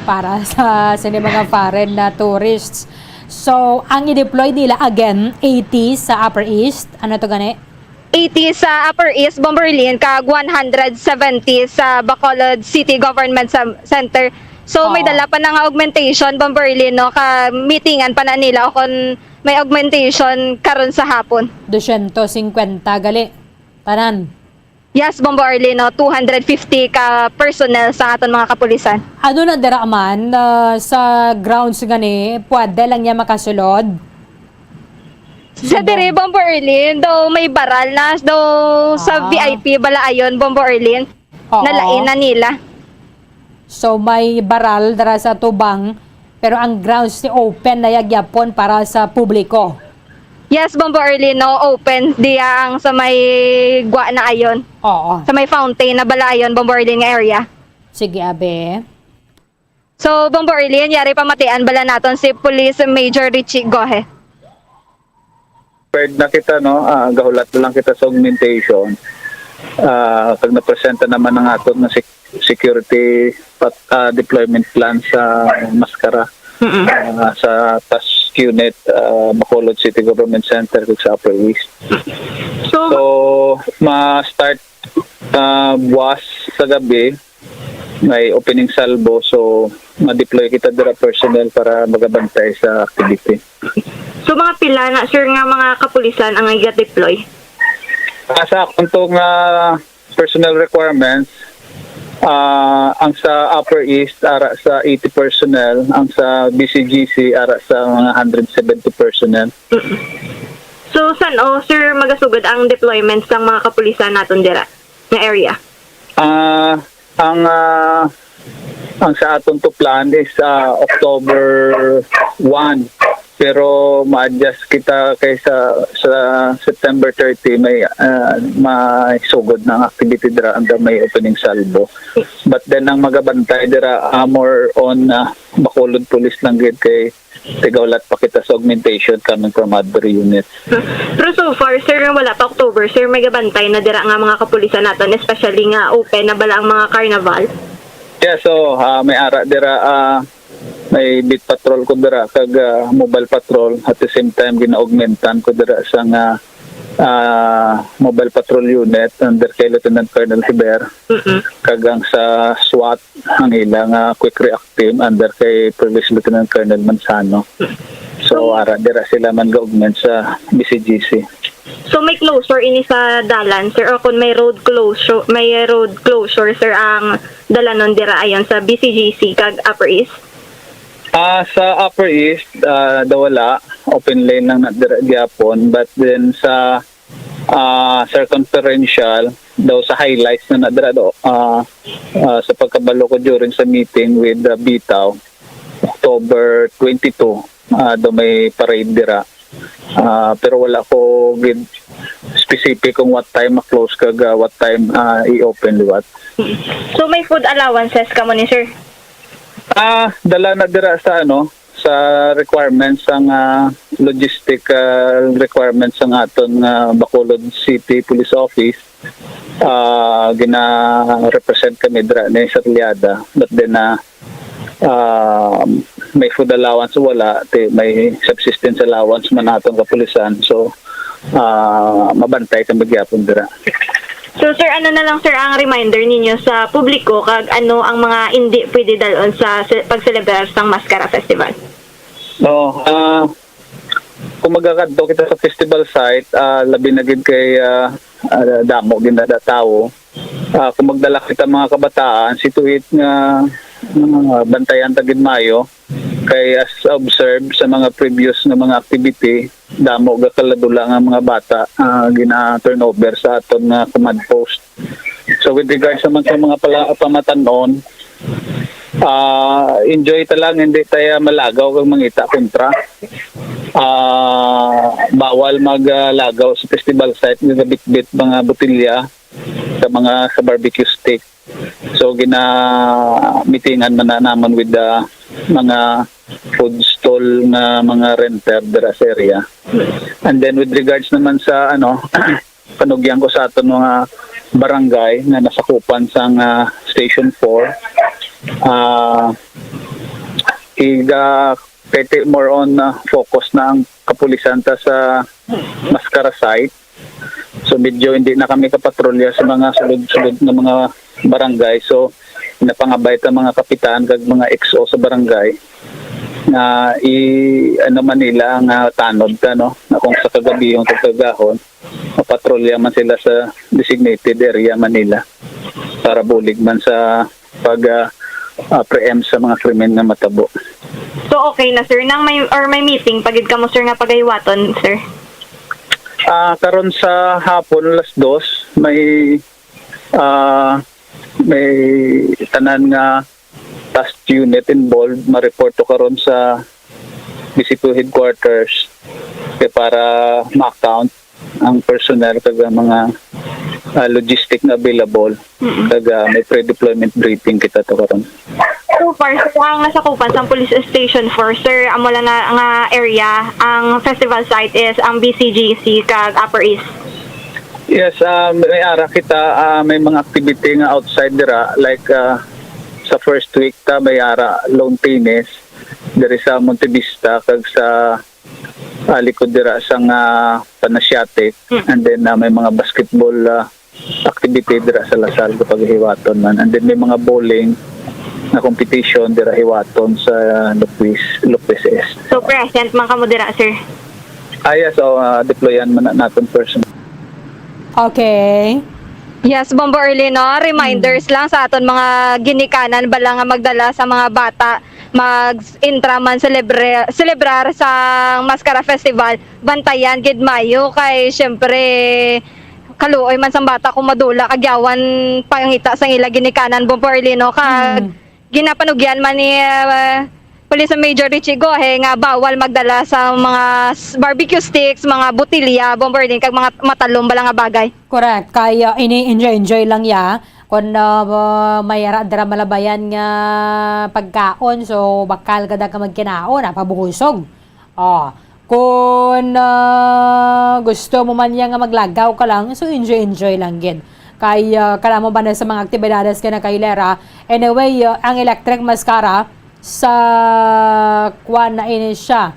Para sa, sa ni mga foreign na tourists. So, ang i-deploy nila again, eighty sa Upper East. Ano to gani? eighty sa Upper East, Bombo Arlene, kag one hundred seventy sa Bacolod City Government Cem-, Center. So, may Oo. dala pa na nga augmentation, Bombo Arlene, no? Ka meetingan pa na nila o kung may augmentation karon sa hapon. Dosyentos singkwenta gali. Tanan. Yes, Bombo Arlene, no? Two hundred fifty ka personnel sa aton mga kapulisan. Ano na dira man, ah, sa grounds gani, pwede lang niya makasulod? Sa Subo. Diri, Bombo Arlene, daw may baral na, daw sa Ah. V I P bala ayon, Bombo Arlene, Oo. nalain na nila. So, may baral dira sa tubang, pero ang grounds ni open na ya gyapon para sa publiko. Yes, Bombo Arlene, no, open diya ang sa may gwa na ayon. Oo. Sa may fountain na bala ayon, Bombo Arlene, nga area. Sige, abe. So, Bombo Arlene, yari pamatian bala naton si Police Major Richie Gohe. Prepared na kita, no? Ah, gahulat na lang kita sa augmentation. Ah, kag napresenta naman ang aton nga sec-, security pat-, ah, deployment plan sa Mascara. Mm-mm. Ah, sa task unit, ah, Bacolod City Government Center, kag sa Upper East. So, So, ma-start, ah, buwas sa gabi, may opening salvo, so ma-deploy kita dira personnel para magabantay sa activity. So, mga pila na, sir, nga mga kapulisan ang iga-deploy? Ah, sa akon to nga personnel requirements, ah, ang sa Upper East, ara sa eighty personnel, ang sa B C G C, ara sa mga hundred seventy personnel. Mm. So, san-o, sir, magasugod ang deployment sang mga kapulisan naton dira nga area? Ah, ang, ah, ang sa aton to plan is, ah, October one. Pero ma-adjust kita kay sa, sa September thirty, may, ah, may sugod na ang activity dira, ang may opening salvo. But then, ang magabantay dira, ah, more on, ah, Bacolod Police lang gid kay tigahulat pa kita sa augmentation coming from other units. Pero so far, sir, wala pa October, sir, may gabantay na dira nga mga kapulisan naton, especially nga open na bala ang mga carnival? Yeah, so, ah, may ara dira, ah, may beat patrol ko dira kag, ah, mobile patrol. At the same time, gina-augmentan ko dira sa nga, ah, mobile patrol unit under kay Lieutenant Colonel Hiber. Mm-mm. Kag ang sa SWAT, ang ilang, ah, quick react team under kay Police Lieutenant Colonel Manzano. So, ara dira sila man ga-augment sa B C G C. So, may closure ini sa dalan, sir, o kung may road closure, may road closure, sir, ang dalanon dira ayon sa B C G C kag Upper East? Ah, sa Upper East, ah, daw wala. Open lane lang na dira gyapon. But then sa, ah, circumferential, daw sa highlights na na dira do, ah, ah, sa pagkabalo ko during sa meeting with, ah, Bitaw, October twenty-two, ah, daw may parade dira. Ah, pero wala ko gid specific kung what time ma-close kag, ah, what time, ah, i-open liwat. So, may food allowances kamo ni, sir? Ah, dala na dira sa, ano, sa requirements sang, ah, logistical requirements sang aton nga Bacolod City Police Office. Ah, gina-represent kami dira ni Sir Liada. But then, ah, ah, may food allowance o wala, ti may subsistence allowance man aton kapulisan. So, ah, mabantay kami gyapon dira. So, sir, ano na lang, sir, ang reminder ninyo sa publiko kag ano ang mga indi pwede dalon sa se-, pagselebrar sang Mascara Festival? No, ah, kung magakadto kita sa festival site, ah, labi na gid kay, ah, ah, damo gid na tawo. Ah, kung magdala kita mga kabataan, see to it nga, ah, bantayan ta gid maayo. Kay as observed sa mga previous nga mga activity, damo ga kaladula nga mga bata, ah, gina-turnover sa aton nga command post. So with regards naman sa mga pala, pamatan-on, ah, enjoy ta lang, hindi tayo malagaw kag mangita kontra. Ah, bawal maglagaw sa festival site nga bitbit mga botelya sa mga sa barbecue stick. So, gina-meetingan man na naman with the mga food stall nga mga renter dira sa area. And then with regards naman sa, ano, panugyan ko sa aton mga barangay nga nasakupan sang, ah, Station four, ah, iga-, pretty more on, ah, focus na ang kapulisan ta sa Mascara site. So medyo hindi na kami kapatrolya sa mga sulod-sulod nga mga barangay. So napangabay ta mga kapitan kag mga X O sa barangay na i ano man nila nga tanod ta, no, na kung sa kagabi yung tagkagahon, mapatrolya man sila sa designated area man nila para bulig man sa pag ah, ah, preempt sa mga krimen nga matabo. So okay na, sir, nang may or may meeting pa gid kamo, sir, nga pagahiwaton, sir? Ah, karon sa hapon, alas dos, may ah, may tanan nga task unit involved, ma-report to karon sa D C P O headquarters kay para ma-account ang personnel kag ang mga ah, logistic nga available. Kag ah, may pre-deployment briefing kita to karon. So far, sir, ang nasakupan sa police station four, sir, amo lang na nga area, ang festival site is ang B C G C kag Upper East. Yes, ah, may ara kita, ah, may mga activity nga outside dira, like ah, sa first week ta may ara lawn tennis diri sa Monte Vista kag sa ah, likod dira sang ah, Panasiatic, and then ah, may mga basketball ah, activity dira sa Lasal nga pagahiwaton man, and then may mga bowling nga competition dira hiwaton sa Lopez, Lopez Est. So present man kamo dira, sir? Ah, yes, so ah, deployan man na naton person. Okay. Yes, Bombo Early, no? Reminders lang sa aton mga ginikanan bala nga magdala sa mga bata mag-intra man celebre, celebrar sa Mascara Festival. Bantayan gid mayo kay syempre kaluoy man sang bata kung madula kag yawan pangita sang ila ginikanan, Bombo Early, no? Kag ginapanugyan man ni ah, Police Major Richie Gohe nga bawal magdala sa mga s- barbecue sticks, mga botilya, Bombo Early, kag mga matalom bala nga bagay. Correct. Kay ah, ini enjoy-enjoy lang ya. Kung ah, may ara dira malabayan nga pagkaon, so bakal kada ka magkinaon, ah, pabusog. Oh, kung ah, gusto mo man ya nga maglagaw ka lang, so enjoy-enjoy lang gid. Kay ah, kala mo ba na sa mga aktibidades ka nakahilera? Anyway, ah, ang Electric Mascara sa kuan na ini siya.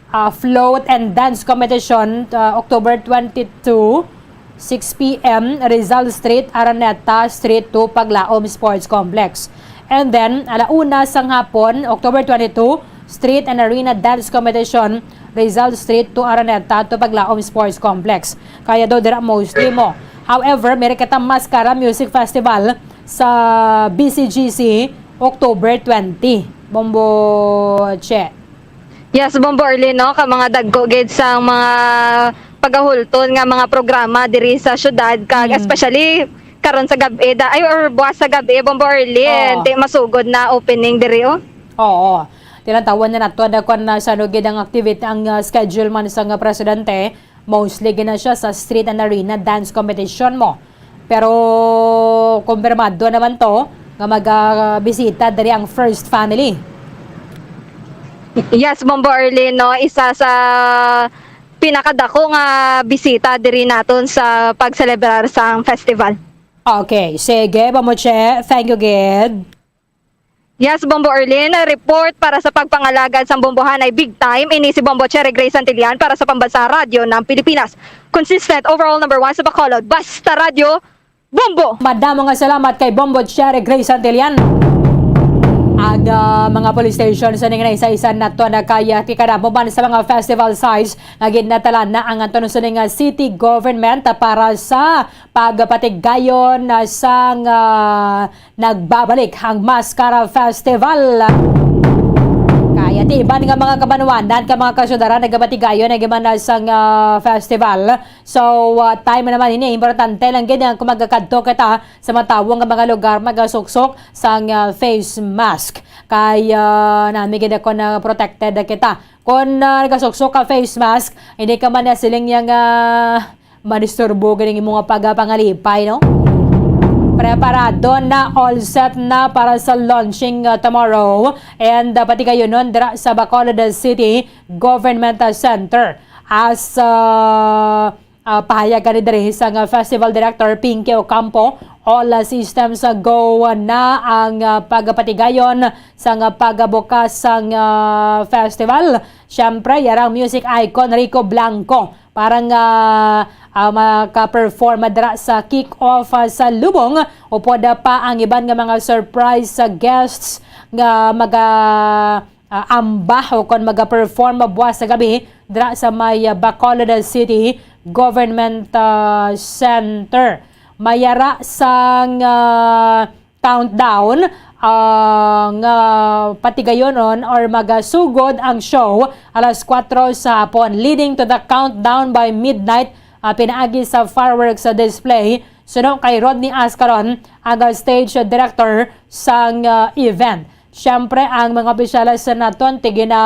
Ah, float and dance competition, ah, October twenty-two, six p m, Rizal Street, Araneta Street two, Paglaom Sports Complex. And then, alauna sang hapon, October twenty-two, Street and Arena Dance Competition, Rizal Street two, Araneta to Paglaom Sports Complex. Kaya daw dira mostly mo. However, meron kita Mascara Music Festival sa B C G C, October twenty. Bombo Che. Yes, Bombo Early, no? Ka mga dagko gid sang mga pagahulton nga mga programa diri sa syudad, kag especially karon sa gab-i, da, ay, or buwas sa gab-i, Bombo Early, Oo. Ti masugod na opening diri, oh. Oo. Tilantawan na nato na kung na sa ano gid ang activity, ang ah, schedule man sa nga presidente, mostly gina siya sa street and arena dance competition mo. Pero kumpirmado naman to nga magabisita diri ang first family. Yes, Bombo Early, no? Isa sa pinakadako nga bisita diri naton sa pagselebrar sang festival. Okay, sige, Bombo Che. Thank you, gid. Yes, Bombo Early, report para sa pagpangalagad sang bombohanay big time. Ini si Bombo Cherry Grace Santillan para sa Pambansa Radyo ng Pilipinas. Consistent, overall number one sa Bacolod. Basta Radyo, Bombo! Madamo nga salamat kay Bombo Cherry Grace Santillan. Ang ah, mga police station sa ning isa-isa nato na kaya kikadamo man sa mga festival sites nga ginatalan na ang Antonio Suning nga city government para sa pagpatigayon na sang ah, nagbabalik ang Mascara Festival. Kaya ti iban nga mga kabanwanan ka mga kasyudaran nagabatigayon ang iman sang ah, festival. So, ah, time naman ini, importante lang gid ang kung magakadto kita sa matawong nga mga lugar magasuksok sang ah, face mask. Kay ah, nami gid ako na protected kita. Kung ah, nagasuksok ka face mask, hindi ka man na siling yang ah, madisturbo ganing imo nga pagapangalipay, no? Preparado na, all set na para sa launching ah, tomorrow. And uh, pati kayo nun, dira sa Bacolod City Government ah, Center. As uh, uh, pahayag kani diri sa nga Festival Director Pinky Ocampo, all uh, systems uh, go na ang uh, pagpatigayon sa nga pagbukas sang uh, festival. Siyempre, yarang music icon Rico Blanco para nga, ah, maka-perform dira sa kick-off, ah, sa Lubong. Upod, ah, pa ang iban nga mga surprise, ah, guests nga maga, ah, amba o kon maga-perform buwas sa gabi dira sa may, ah, Bacolod City Government, ah, Center. Mayara sang, ah, countdown, ah, nga patigayonon or magasugod ang show alas kuwatro sa hapon, leading to the countdown by midnight, ah, pinaagi sa fireworks, ah, display. Suno kay Rodney Ascaron, ang, ah, stage director sang, ah, event. Siyempre, ang mga opisyales naton tigina,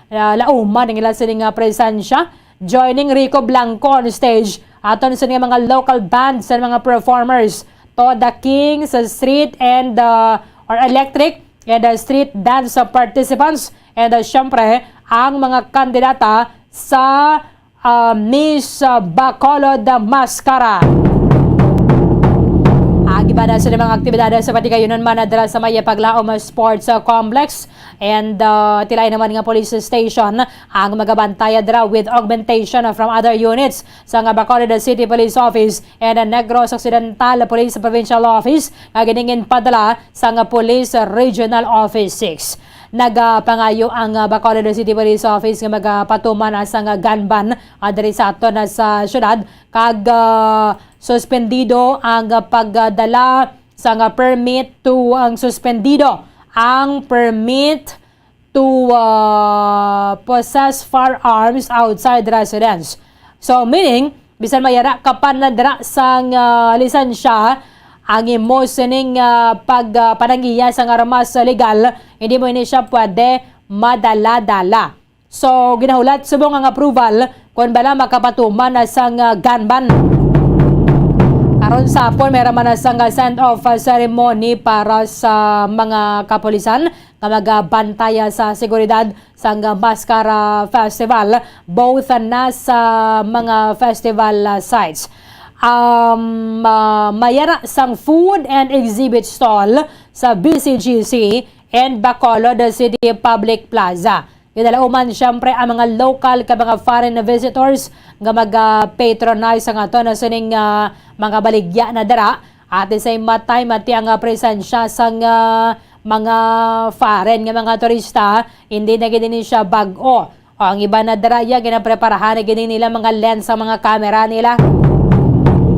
ah, lauman ang ila sini nga presensya. Joining Rico Blanco on stage, aton sini nga mga local bands and mga performers, to the Kings, uh, Street and, uh, or Electric and, uh, Street Dance, uh, participants, and, uh, syempre, ang mga kandidata sa, uh, Miss, uh, Bacolod Mascara. Ang iba na sa mga aktibidad sa patigayonon man dira sa may Paglaom Sports, uh, Complex, and, uh, tilay naman nga police station ang magabantay dira with augmentation from other units sa nga Bacolod City Police Office and Negros Occidental Police Provincial Office nga giningin padala sa nga Police Regional Office six. Nagapangayo ang, uh, Bacolod City Police Office nga magapatuman sa nga gun ban, uh, diri sa aton na sa syudad kag, uh, suspendido ang, uh, pagdala sa nga permit to ang suspendido ang permit to, uh, possess firearms outside residence. So, meaning, bisan mayara ka pa na dira sang, uh, lisensya, ang imo sining, uh, pag, uh, panangiya sang armas legal, hindi mo ini siya pwede madala-dala. So, ginahulat subong ang approval kon bala makapatuman na sang, uh, gun ban. Karon sa hapon, may raman na sang, uh, send-off, uh, ceremony para sa mga kapulisan nga magabantaya sa seguridad sang Mascara Festival, both na sa mga festival, ah, sites. Um, ah, mayara sang food and exhibit stall sa B C G C and Bacolod City Public Plaza. Ginalauman, siyempre, ang mga local kag mga foreign visitors nga mag-patronize sa aton na sining, ah, mga baligya na dira. At the same time, ati ang, ah, presensya sang, ah, mga foreign nga mga turista, hindi na gid ini siya bag-o. O, ang iba na dira, ya, ginapreparahan na gid nila mga lens sa mga camera nila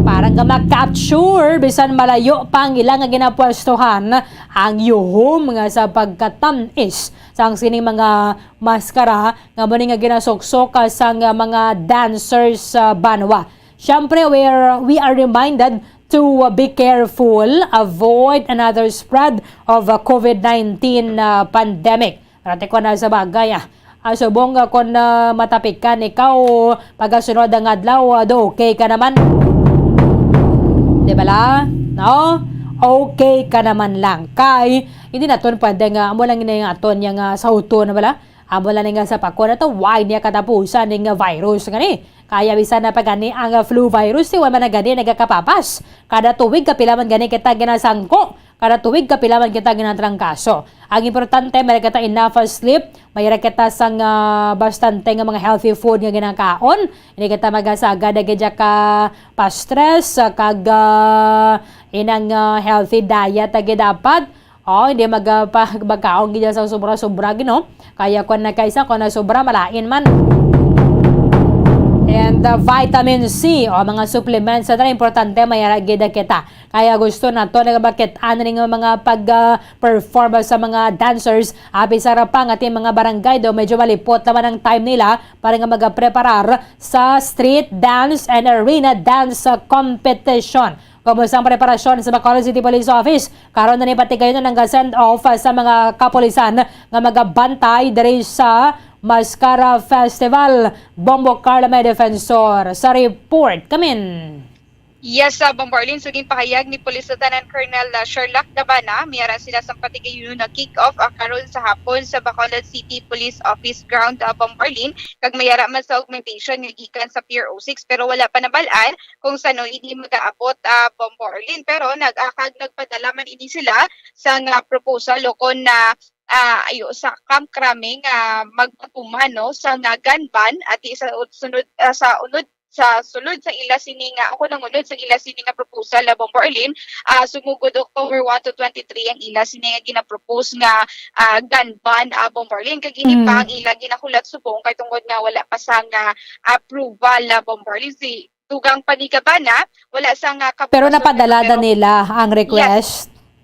para nga ma-capture bisan malayo pa ang ila nga ginapwestuhan ang yuhom nga sa pagkatamis sang sining mga maskara nga mo ni nga ginasuksoka sang, ah, mga dancers sa banwa. Siyempre, we are, we are reminded to, uh, be careful, avoid another spread of, uh, COVID nineteen, uh, pandemic. Pero ti ko na sa bagay, ah. Ah, subong, ah, kung, ah, matapikan ikaw, pagkasunod ang adlaw, ah, do okay ka naman. Di ba la? No? Okay ka naman lang. Kay, hindi naton pwede nga, amo lang ini nga aton niya nga sauton, na bala? Amo lang ni nga sa pako na to, why niya katapusan ni nga virus nga ni? Kaya bisan na pa gani ang, ah, flu virus, di man na gani nagakapapas. Kada tuig kapila man gani kita ginasangko, kada tuig kapila man kita ginatrangkaso. Ang importante, may kita enough sleep, may kita sang, ah, bastante nga mga healthy food nga ginakaon. Hindi kita magasagad na gidya ka pa-stress, ah, kag, ah, inang, ah, healthy diet lagi dapat. Oh, hindi mag-, ah, pa-, magkaon gid sa sobra-sobra, gino. Kaya kung nagkaisa, kung na sobra, malain man. And, ah, vitamin C, o mga supplements, sa importante, may ara gid kita. Kaya gusto nato na bakit ano ning mga pag, ah, perform sa mga dancers, abi sa pa nga ti mga barangay do medyo malipot naman ang time nila para nga magapreparar sa street dance and arena dance, ah, competition. Kumusta ang preparasyon sa Bacolod City Police Office? Karon na ni patigayon ang send off sa mga kapulisan nga magabantay diri sa Mascara Festival. Bombo Carla, may defensor sa report. Kamin. Yes, sa Bombo Arlene, suging pahayag ni Police Lieutenant Colonel, ah, Sherlock Dabana, miyara sila sa patigayon na kick-off, ah, karon sa hapon sa Bacolod City Police Office Ground, ah, Bombo Arlene, kag mayara man sa augmentation nga gikan sa Pier oh six, pero wala pa nabal-an kung sano ini mag-aabot, ah, Bombo Arlene. Pero nag-, ah, kag nagpadala man ini sila sa nga proposal o kon na ah, ayo sa Camp Crame nga magpatuman, no, sa nga gun ban, at di sa ut-, sunod, ah, sa unod, sa sulod sa ila sini nga, ako nang unod sa ila sini nga proposal, ah, Bombo Arlene, ah, sumugod October one to twenty-three ang ila sini nga ginapropose nga, ah, gun ban, ah, Bombo Arlene. Kag ini Mm. pa ang ila ginahulat subong kay tungod nga wala pa sa nga approval, ah, Bombo Arlene. Si dugang pa ni Gabana, wala sa nga Pero kabugasan napadala na, pero nila ang Yes. request?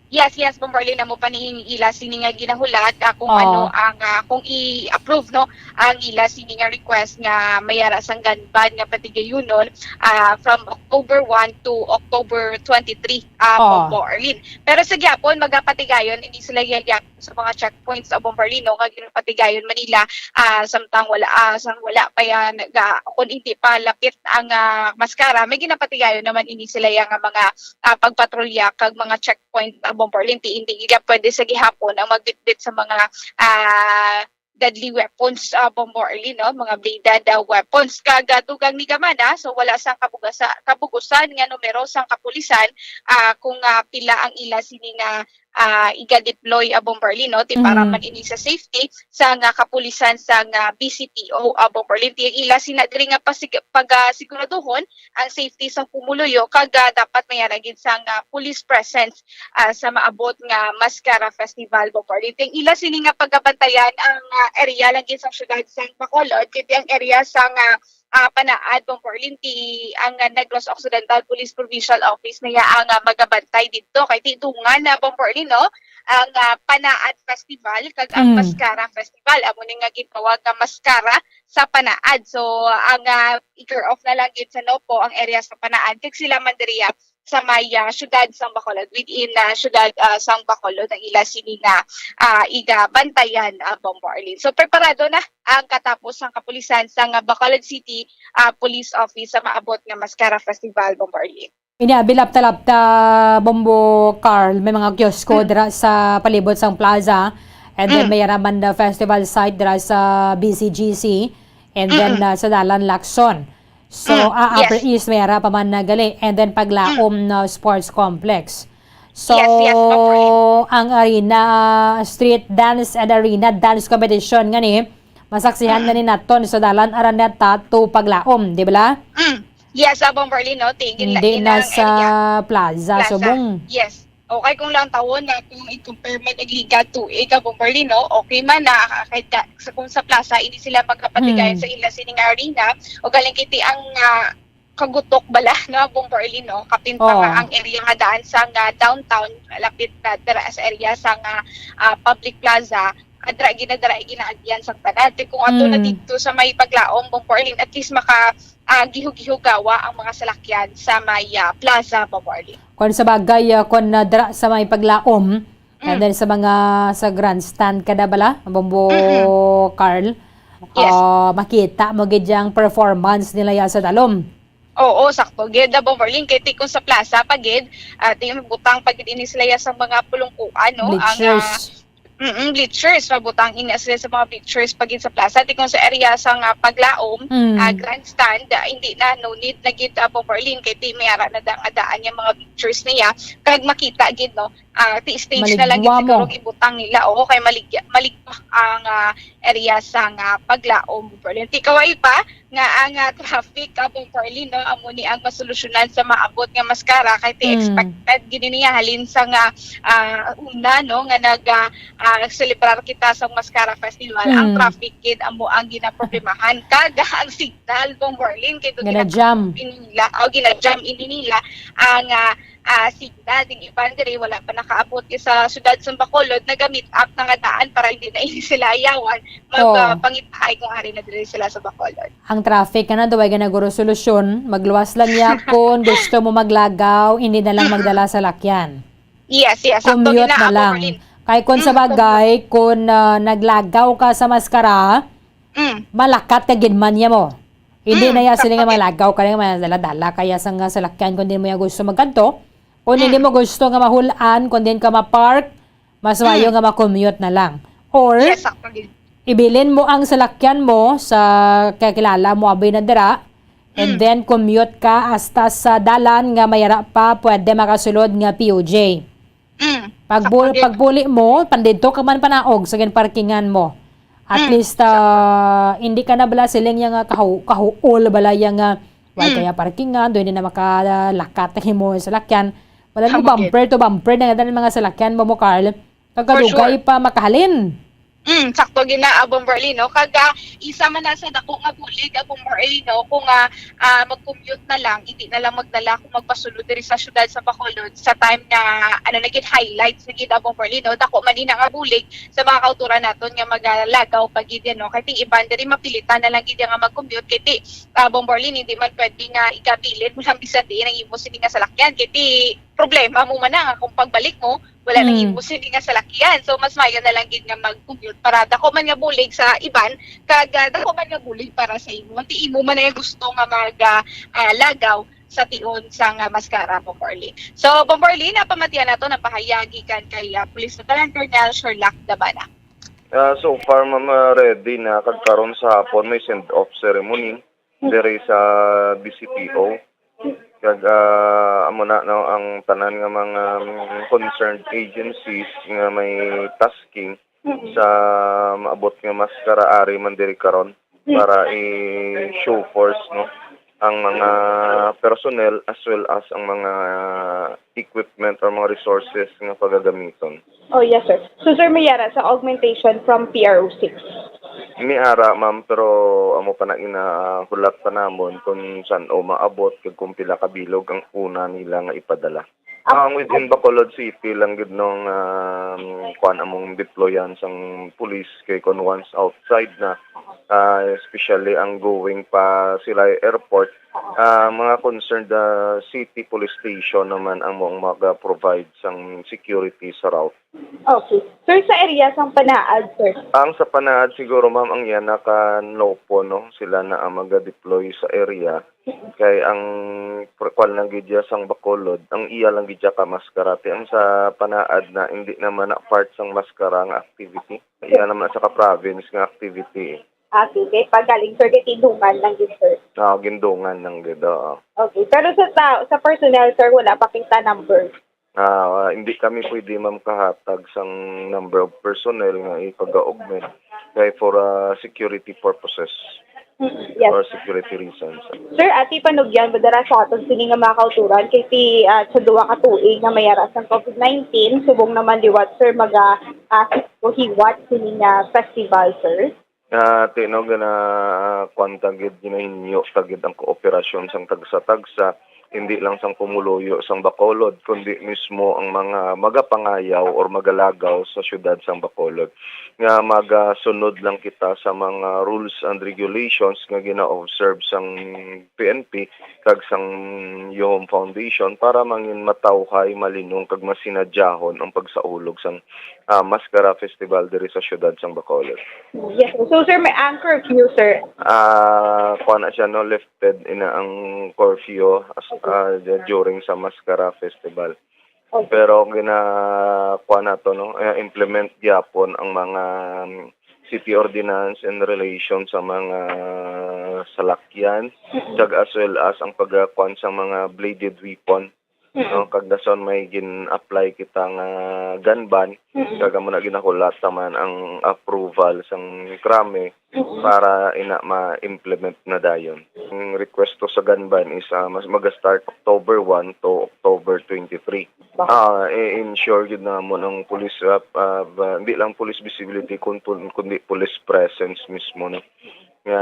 Yes, yes, Bombo Arlene, amo pa ni ila sini nga ginahulat, ah, kung Oh. ano ang, ah, kung i-approve, no, ang ila sini nga request nga mayara sang gun ban nga patigayunon, ah, from October one to October twenty-three, ah, Oh. Bombo Arlene. Pero sa gihapon, magapatigayon ini sila yaya sa mga checkpoints sa Bombo Arlene, no, nga ginapatigayon man nila, ah, samtang wala, ah, sang wala pa yan, ga-, kung hindi pa lapit ang, ah, maskara, may ginapatigayon naman ini sila yang mga, ah, pagpatrolya kag mga checkpoint, ah, Bombo Arlene. Ti hindi gid pwede sa gihapon ang magbitbit sa mga, ah, deadly weapons, ah, Bombo Arlene, no? Mga bladed, ah, weapons. Kag, ah, dugang ni Gabana, so wala sang kabugasa-, kabugusan nga numero sang kapulisan, ah, kung, ah, pila ang ila sini nga, ah, iga-deploy, ah, Bombo Arlene, no? Ti para Mhm. man ini sa safety sa nga kapulisan sa nga B C P O, ah, Bombo Arlene. Ti ila sina diri nga pasig-, pag, ah, siguraduhon ang safety sang pumuluyo kag, ah, dapat mayara gid sang, ah, police presence, ah, sa maabot nga Mascara Festival, Bombo Arlene. Ti ang ila sini nga pagabantayan ang, ah, area lang gid sang siyudad sang Bacolod, kay ti ang area sang, ah, ah, Panaad, Bombo Arlene, ti ang, ah, Negros Occidental Police Provincial Office na iya ang, ah, magabantay didto. Kay ti dungan na, Bombo Arlene, no, ang, ah, Panaad Festival kag ang Mm. Mascara Festival. Amo ni nga gintawag nga Mascara sa Panaad. So, ang, ah, i-clear off na lang gid sa NOPO ang area sa Panaad, kag sila man diriya sa may, ah, siyudad sang Bacolod, within, ah, siyudad, ah, sang Bacolod, ang ila sini nga, ah, iga bantayan, ah, Bombo Arlene. So, preparado na ang katapos sang kapulisan sang, ah, Bacolod City, ah, Police Office sa maabot nga Mascara Festival, Bombo Arlene. Ini, abi, lapta-lapta, Bombo Carl, may mga kiosko Mm. dira sa palibot sang plaza, and then Mm. may ra man na festival site dira sa B C G C, and then, Mm-mm. ah, sa Dalan Lacson. So, Mm. ah, Upper Yes. East, may ra pa man na gali, and then Paglaom Mm. na sports complex. So, Yes, yes, Bombo Arlene. ang arena, street dance and arena dance competition nga ni, masaksihan Mm. na ni naton sa Dalan Araneta to Paglaom, di ba? Mm. Yes, ah, Bombo Arlene, no? Ti, gina-, Hindi na inang sa area. plaza, Plaza. subong. Yes. Okay, kung lang tawon na kung i-compare man ang liga tuig, ah, Bombo Arlene, no? Okay man na, ah, kahit ka, sa, kung sa plaza, hindi sila magkapatigayan Hmm. sa ila sining arena. O galing kiti ang, ah, kagutok bala, no, Bombo Arlene, no? Kapin pa Oo. nga ang area nga daan sa nga downtown, lapit na dira sa area sa nga, ah, public plaza. Adra, ginadra, ginaagyan sang tanan. Ti kung ato na Mm. dito sa may Paglaom, Bombo Arlene, at least maka, ah, gihog-gihugawa ang mga salakyan sa may, ah, plaza, Bombo Arlene. Kung sa bagay, ah, kung, ah, dira sa may Paglaom, and Mm. then sa mga, sa grandstand kada bala, Bombo Mm-mm. Carl, Yes. ah, makita mo gid ang performance nila ya sa dalom. Oo, sakto gid, ah, Bombo Arlene. Kay ti kung sa plaza pa gid, ah, ti butang pa gid ini sila ya sa mga pulungkuan, no? Ang, ah, Bleachers. Mm, bleachers, mabutang ini sila sa mga bleachers pa gid sa plaza. Ti kung sa area sa nga Paglaom, Mm. ah, grandstand, ah, hindi na, no need na gid, ah, Bombo Arlene, kay ti may ara na da-, daan yung mga bleachers niya. Kag makita gid, no? Ah, ti stage na lang gid Maligwa mo. siguro ang ibutang nila. Oo, kay maligya-, maligwa ang, ah, area sa nga Paglaom, Bombo Arlene. Ti kaway pa nga ang, ah, traffic, ah, Bombo Arlene, no, amo ni ang masolusyonan sa maabot nga Mascara, kay ti Mm. expected gid niya halin sa nga, ah, una, no, nga nag, ah, ah, nagselebrar kita sa Mascara Festival. Ang Mm. traffic gid amo ang ginaproblemahan. Kag ang signal, Bombo Arlene, kay Gina-jam. gina-, ini nila, o gina-jam ini nila ang, ah, ah, signal. Ding iban diri wala pa nakaabot sa siyudad sa Bacolod, naga-meet up na nga daan para hindi na ini sila ayawan. Mag, Oh. ah, pangitahay kung ari na diri sila sa Bacolod. Ang traffic ka na, duway ka na guro solusyon. Magluwas lang ya kung gusto mo maglagaw, hindi na lang Mm-mm. magdala sa lakyan. Yes, yes. Sakto Commute gid na na ako, lang. Marlene. Kay kung sa Mm, bagay, commute. kung, ah, naglagaw ka sa Mascara, Mm. malakat ka gid man ya mo. Hindi Mm, na ya sila nga sakto gid. malagaw ka na, nga dala-dala kaya sa nga salakyan kung di mo ya gusto magkadto. Kung hindi Mm. mo gusto nga mahulan, kung di ka ma-park, mas maayo Mm. nga ma-commute na lang. Or, Yes, sakto gid. ibilin mo ang salakyan mo sa kakilala mo, abi na dira, and Mm. then commute ka hasta sa dalan nga mayara pa pwede makasulod nga P O J. Mm. Pag Sakto bul-, gid. Pag buli mo, pandidto ka man panaog sa ginparkingan mo. At Mm, least, sakto. Ah, hindi ka na bala siling yang, ah, kahu-, kahuol bala yang, ah, wala Mm. kaya parkingan, doon na makalakat ang imo salakyan. Wala mo Tama gid. Bumper to bumper na nga ang mga salakyan mo mo, Carl. For Kagadugay sure. Pa makahalin. Mm, sakto gid na, ah, Bomberly, no? Kag, ah, isa man na sa dako nga bulig, ah, Bomberly, no? Kung, ah, ah, mag-commute na lang, hindi na lang magdala kung magpasulod diri sa syudad sa Bacolod sa time nga, ano na gid, highlights na gid, ah, Bomberly, no? Dako man ina nga bulig sa mga kauturan naton nga magalagaw pa gid yan, no? Kay ting iban diri mapilitan na lang gid yan nga mag-commute, kay ti, ah, Bomberly, hindi man pwede nga ikabilin mo lang bisan diin ang imo sini nga salakyan, kay ti problema mo man na nga kung pagbalik mo, wala nang Mm. imo sini nga salakyan. So, mas maayo na lang gid nga mag-commute para dako man nga bulig sa iban, kag, ah, dako man nga bulig para sa imo. Ti imo man ang gusto nga mag, ah, ah, lagaw sa tion sang, ah, maskara, Bomberly. So, Bomberly, napamatian nato, napahayag gikan kay, ah, Police Lieutenant Colonel Sherlock Dabana. Ah, so far, ma'am, ah, ready na. Kag karon sa hapon, may send-off ceremony diri sa D C P O. Kag, ah, amo na, no, ang tanan nga mga, mm, concerned agencies nga may tasking Mm. sa maabot nga maskara ari man diri karon Mm. para i-show force, no, ang mga personnel as well as ang mga equipment or mga resources nga pagagamiton. Oh, yes, sir. So, sir, may yara sa augmentation from P R O six. May ara, ma'am, pero amo pa na ginahulat pa namon kung san-o maabot kag kung pila ka bilog ang una nila nga ipadala. Ah, ang within Bacolod City lang gid nung, um, kuan, among deployan sang police kay kung once outside na, ah, especially ang going pa Silay Airport, ah, mga concerned, ah, city police station naman ang mo-, mag-provide sang security sa route. Okay. Sir, sa area sang Panaad, sir? Ang sa Panaad siguro, ma'am, ang yana ka NOPO, no? Sila na ang maga-deploy sa area. Kay ang pr-, kwan lang gid ya sang Bacolod, ang iya lang gid ya ka maskara. Ti ang sa Panaad na, hindi naman na part sang maskara nga activity. Iya naman sa ka-province nga activity, eh. Ah, sige. Pagaling, sir, kay tindungan lang gid, sir. Ah, gindungan lang gid, oo. Okay. Pero sa ta-, sa personnel, sir, wala pa kita number. Ah, hindi kami pwede, ma'am, kahatag sang number of personnel nga ipag-augment kay for, ah, security purposes Mm, yes. or security reasons. Sir, ati panugyan mo dara sa aton sini nga mga kauturan kay ti, ah, sa duha ka tuig nga mayara sang COVID nineteen, subong naman liwat, sir, maga, ah, hiwat sini nga festival, sir. Ah, ti, no, gina-, kuwan ta gid, ginahinyo ta gid ang kooperasyon sang tagsa-tagsa, hindi lang sang pumuluyo sang Bacolod, kundi mismo ang mga magapangayaw or magalagaw sa siyudad sang Bacolod, nga magasunod lang kita sa mga rules and regulations nga gina-observe sang P N P kag sang Yuhom Foundation para mangin matawhay, malinong, kag masinadyahon ang pagsaulog sang ah, Maskara Festival diri sa siyudad sang Bacolod. Yes, sir. So, sir, may ang curfew, sir? Ah, kuha na siya, no, lifted ina ang curfew as, Okay. ah, d-, during sa Maskara Festival. Okay. Pero gina-, kuha na to, no, eh, implement gyapon ang mga, um, city ordinance in relation sa mga salakyan, Mm-mm. kag as well as ang pagkuan sa mga bladed weapon. Mm. No, kag dason may gin-apply kita nga gun ban, Mm. kag amo na ginahulat naman ang approval sang krame Mm. para ina ma-implement na dayon. Ang request to sa gun ban is, ah, mas maga-start October one to October twenty-three. Bakit? Ah, i-ensure gid namon ang police, ah, ah, ba, hindi lang police visibility, kun-, kun-, kundi police presence mismo, no? Nga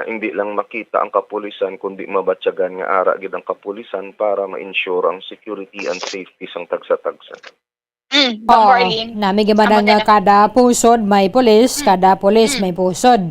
hindi lang makita ang kapulisan, kundi mabatyagan nga ara gid ang kapulisan para ma-ensure ang security and safety sang tagsa-tagsa. Mm, Ma'am Oo. Marlene. Nami gid man Amo nga na. Kada pusod may pulis, Mm. Kada pulis Mm. may pusod.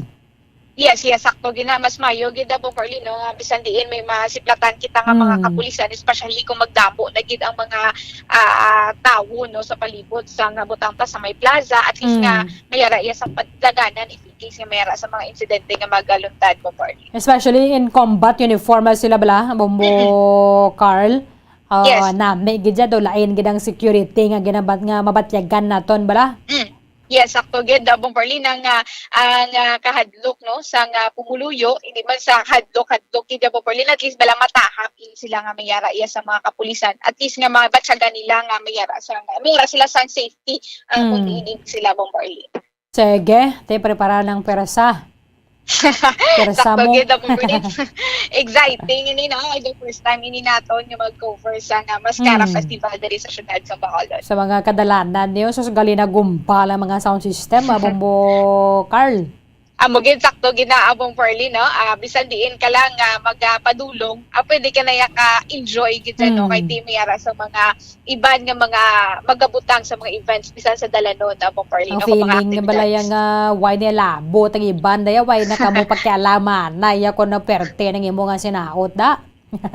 Yes, yes, sakto gid na. Mas mayo gid na, Ma'am Marlene, no, nga bisan diin may masiplatan kita nga mga Mm. kapulisan, especially kung magdamo na gid ang mga, ah, tawo, no, sa palibot sa nga butang ta sa may plaza, at least nga Mm. mayara iya sa pagdaganan, case nga may ara sa mga insidente nga magaluntad mo, Parley. Especially in combat uniform na sila bala, Bombo Mm-mm. Carl. Ah, Yes. Nami gid siya, do lain gid ang security nga ginabat-, nga mabatyagan naton bala. Mm. Yes, sakto gid, ah, Bomberlin, ang, ah, ang, ah, kahadlok, no, sang, ah, pumuluyo, hindi man sa hadlok-hadlok gid, ah, Bomberlin, at least bala matahap ini sila nga may ara iya sa mga kapulisan. At least nga mabatyagan nila nga may ara sa, may ara sila sang safety, ah, kung Mm. diin sila, Bomberlin. Sige, te, prepara ng persa. Persa Sakto mo. Gid, Bomberlin. Exciting ini, no? The first time ini naton nga mag-cover sa nga Mascara Mm. Festival diri sa siyudad sa Bacolod. Sa mga kadalanan niyo, sus, gali na gumpal ang mga sound system, ah, Bombo Carl. Amo gid, sakto gid na, ah, Bomberlin, no? Ah, bisan diin ka lang nga magapadulong, ah, pwede ka na ya ka-enjoy gid sa, no? Kay Mm. ti may ara sa mga iban nga mga magabutang sa mga events bisan sa dalanon, ah, Bomberlin, Ang o kung mga feeling nga bala aktibidades. Yang, ah, why nila labot ang iban, daya, why na kamo pakialaman na iya ko na perte ng imo nga sinaot, da?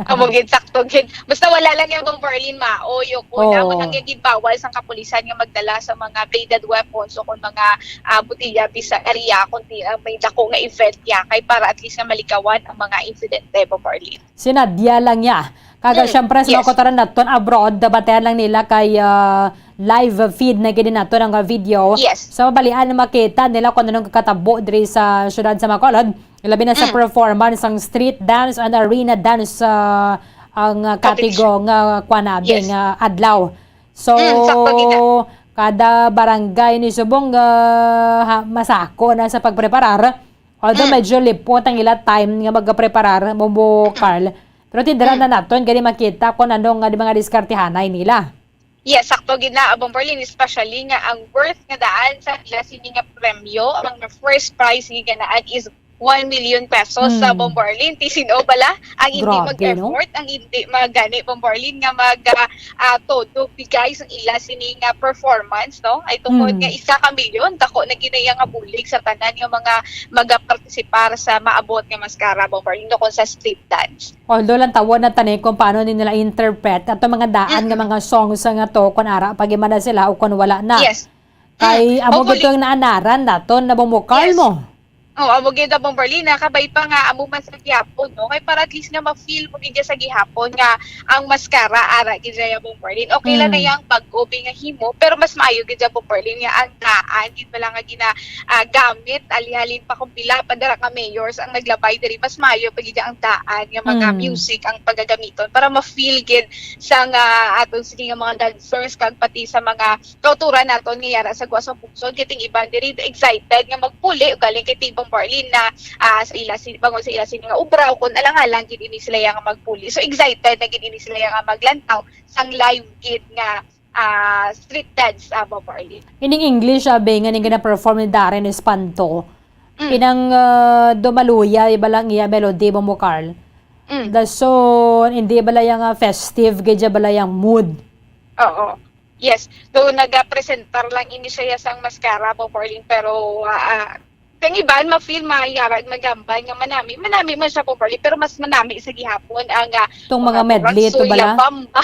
Amo gid, sakto gid. Basta wala lang yang Bomberlin maoy, o kung Oo. Amo lang yung gid bawal sang kapulisan nga magdala sa mga bladed weapons o kung mga, ah, botilya bisan area kung di, ah, may dako nga event ya, kay para at least nga malikawan ang mga insidente, Bomberlin. Sinadya lang niya. Kaga, Mm, syempre, sa mga yes. Kauturan naton abroad, batayan lang nila kay, ah, live feed na gid naton ang, ah, video. Yes. Sa mabalian, makita nila kung anong kakatabo diri sa siyudad sa Bacolod, labi na sa Mm. performance sang street dance and arena dance, ah, ang, ah, Competition. Katigo nga kuan abi Yes. nga adlaw. So, Mm, sakto gid na. Kada barangay ni subong, ah, ha, masako na sa pagpreparar. Although Mm. medyo lipot ang ila time nga magapreparar, Bombo Mm. Carl, pero ti dira na Mm. naton gani makita kung ano nga di mga diskartehanay nila. Yes, sakto gid na, Bomberlin, especially nga ang worth nga daan sa ila sini nga premyo, ang first prize nga ganaan is one million pesos sa Mm. Bomberlin. Ti sin-o bala ang hindi Grabe, no? Mag-effort, ang hindi magani, Bomberlin, nga mag, ah, ah, todo bigay sa ila sini nga performance, no? Ay tungod Mm. nga isa ka milyon, dako na gid na iya nga bulig sa tanan nga mga magapartisipar sa maabot nga Mascara, Bomberlin, no, kung sa street dance. Although lang tawon na tani kung paano ni nila interpret ato mga daan nga Mm-mm. mga songs nga to, kung ara pa gid man na sila o kung wala na. Yes. Kay Mm. amo Hopefully. Gid to ang naanaran naton na bumukal Yes. mo. Oh, amo gid na, Bomberlin, na kabay pa nga amo man sa gihapon, no? Kay para at least nga ma-feel mo gid sa gihapon nga ang Mascara ara gid siya, Bomberlin. Okay lang na Mm. yang bag-o bi nga himo, pero mas maayo gid siya, Bomberlin, nga ang daan gid pala nga gina, ah, gamit, alihalin pa kung pila pa dira ka mayors ang naglabay diri, mas maayo pa gid ang daan nga mga Mm. music ang pagagamiton para ma-feel gid sa nga aton sige nga mga dancers kag pati sa mga kauturan naton nga yara sa gwa sa pungsod, kay ting iban diri excited nga magpuli, ugaling kay ti Bomberlin na, ah, sa ila si-, bangod sa ila sini nga obra, o kun alang-alang gid ini sila yang magpuli. So, excited na gid ini sila yang maglantaw sang live gid nga, ah, street dance, ah, Bomberlin. Ining English, ah, be, nga ning gina-perform ni Darren Espanto, Mm. inang, ah, dumaluya, iba lang iya melody, Bombo Carl. Mm. Dason, hindi bala yang, ah, festive, gid bala yang mood. Oo. Yes. Though nagapresentar lang ini siya sang Mascara, Bomberlin, pero, ah, ah, kang iban, ma-feel, mayara, magambal nga manami. Manami man siya, Bomberlin, pero mas manami sa gihapon ang, ah, Tong mga mga medley, to Ragsoy, bala? La Bamba.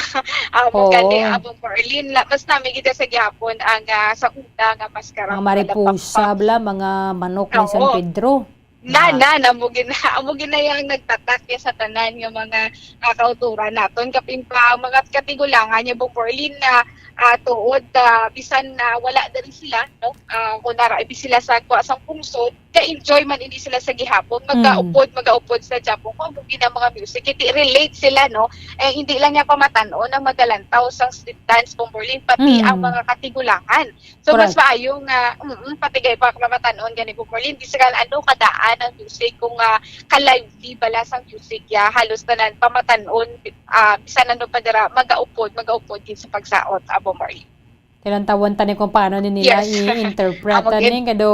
Ah, Oo. Kani, ah, Bomberlin, la-, mas nami kita sa gihapon ang, ah, sa una nga Mascara, Mga La Mariposa, Bamba. Bala, mga manok ni San Oo. Pedro. Na, Lahat. Na, na, amo gid na, amo gid na yang nagtatak ya sa tanan nga mga, ah, kauturan naton. Kapin pa, ang mga katigulangan niya, Bomberlin, na, ah, tuod, ah, bisan na wala diri sila, no? Ah, kung nara, ibi sila sa, kwa, sang pungsod, ka-enjoy man ini sila sa gihapon. Mm. Magaupod, magaupod sa Japon. Kung amo gid ang mga music, iti relate sila, no? Eh, hindi lang niya pamatan-on ang magalantaw sang street dance, Bomberlin, pati Mm. ang mga katigulangan. So, mas Correct. Maayo nga, mm, patigay pa ka mamatan-on gani, Bomberlin, bisan ano kadaan ang music, kung, ah, ka-lively bala sang music, ya, halos tanan pamatan-on, ah, bisan ano pa dira, magaupod, magaupod gid sa pagsaot, ah, Bomberlin. Tilantawon tani kung paano ni nila Yes. I-interpret Amo gid. Ani, kado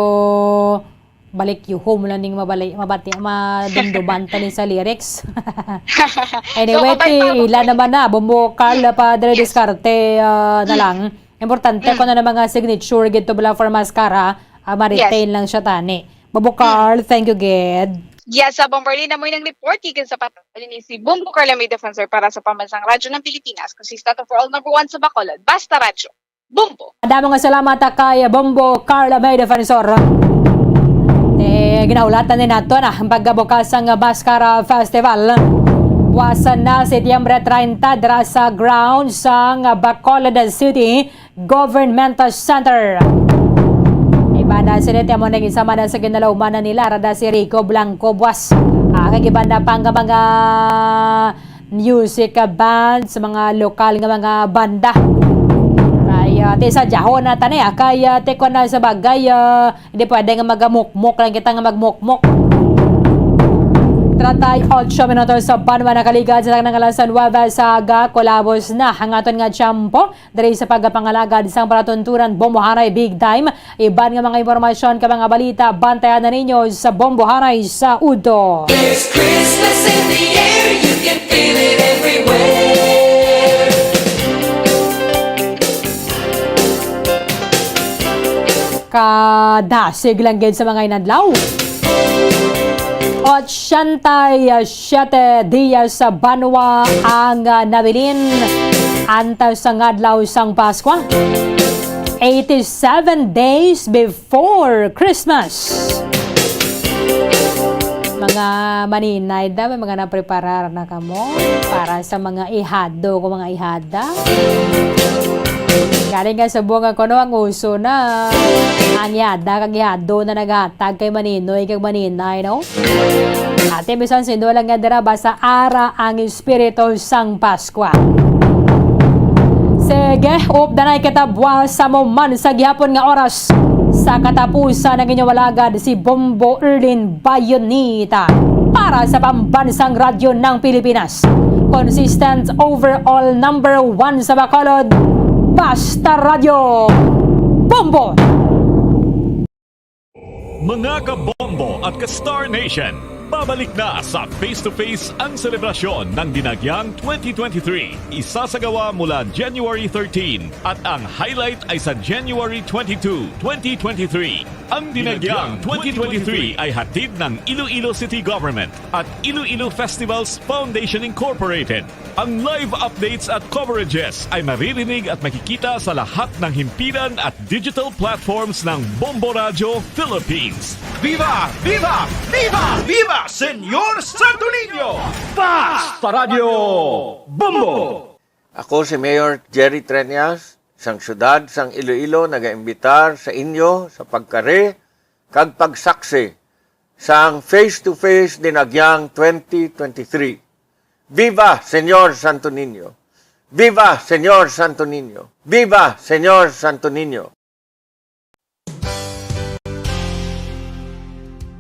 balik yuhom lang ning mabali-, mabati, madumduman tani sa lyrics. Anyway, So, kabay ti pa, ila Bomberlin. Naman na, Bombo Carl, Mm. Pa Dre Yes. Diskarte, ah, na Mm. Lang. Importante Mm. kung ano mga signature gid to bala for Mascara, ah, ma-retain Yes. Lang siya tani. Bombo Mm. Carl, thank you gid. Yes, sa Bomberlin na mo nang report, gikan sa patayon ni si Bombo Carl, may defensor para sa Pambansang Radyo ng Pilipinas, consistent for all number one sa Bacolod. Basta Radyo. Bombo. Damo nga salamat, ah, kay Bombo Carl, may defensor. Te, ginahulatan din nato na ang pagkabukas sang Mascara Festival. Buwasan na, Setyembre treinta, dira sa grounds sang Bacolod City Government Center. Banda sini, ti amo nang isa man sa ginalauman na nila, rada si Rico Blanco Buas. Ah, kag iban na pa nga mga music, ah, band sa mga lokal nga mga banda. Kay, ah, ti sa jahon na tani, ah, kay, ah, ti kuwan na sa bagay, ah, hindi pwede nga magamukmok lang kita nga magmukmok. Treinta y ocho minutos sa banwa nakaligad sa tanang alas nuwebe sa aga, kulabos na ang aton nga tiyempo. Diri sa pagpangalagad sang palatuntunan, Bombohanay Big Time, iban nga mga impormasyon kag mga balita, bantayan na ninyo sa Bombohanay sa Udto. There's Christmas in the air, you can feel it everywhere. Kadasig lang gid sa mga inadlaw. Ochenta y siete dias sa banwa ang, ah, nabilin antes sang adlaw sang Paskwa. Eighty-seven days before Christmas. Mga maninay da, may mga napreparar na kamo para sa mga ihado ko, mga ihada. Galing nga sa bunga ko, no, ang uso na. Ang ihada kag ihado na naghatag kay maninoy kag maninay, no? Ate, bisan sino lang nga dira, basta ara ang espiritu sang Paskwa. Sige, updanay kita buwas sa mo man sa gihapon nga oras sa katapusan ng inyong alagad, si Bombo Erlin Bayonita para sa Pambansang Radyo ng Pilipinas. Consistent overall number one sa Bacolod, Basta Radyo, Bombo! Mga kabombo at ka-Star Nation, pabalik na sa Face to Face ang selebrasyon ng Dinagyang twenty twenty-three. Isasagawa mula January thirteen at ang highlight ay sa January twenty-two, twenty twenty-three. Ang Dinagyang twenty twenty-three ay hatid ng Iloilo City Government at Iloilo Festivals Foundation Incorporated. Ang live updates at coverages ay maririnig at makikita sa lahat ng himpilan at digital platforms ng Bombo Radyo Philippines. Viva! Viva! Viva! Viva Señor Santo Niño! Basta Radyo Bombo! Ako si Mayor Jerry Treñas, sang siyudad sang Iloilo, nagaimbitar sa inyo sa pagkari kag pagsaksi sang Face to Face Dinagyang twenty twenty-three. Viva Señor Santo Niño! Viva Señor Santo Niño! Viva Señor Santo Niño!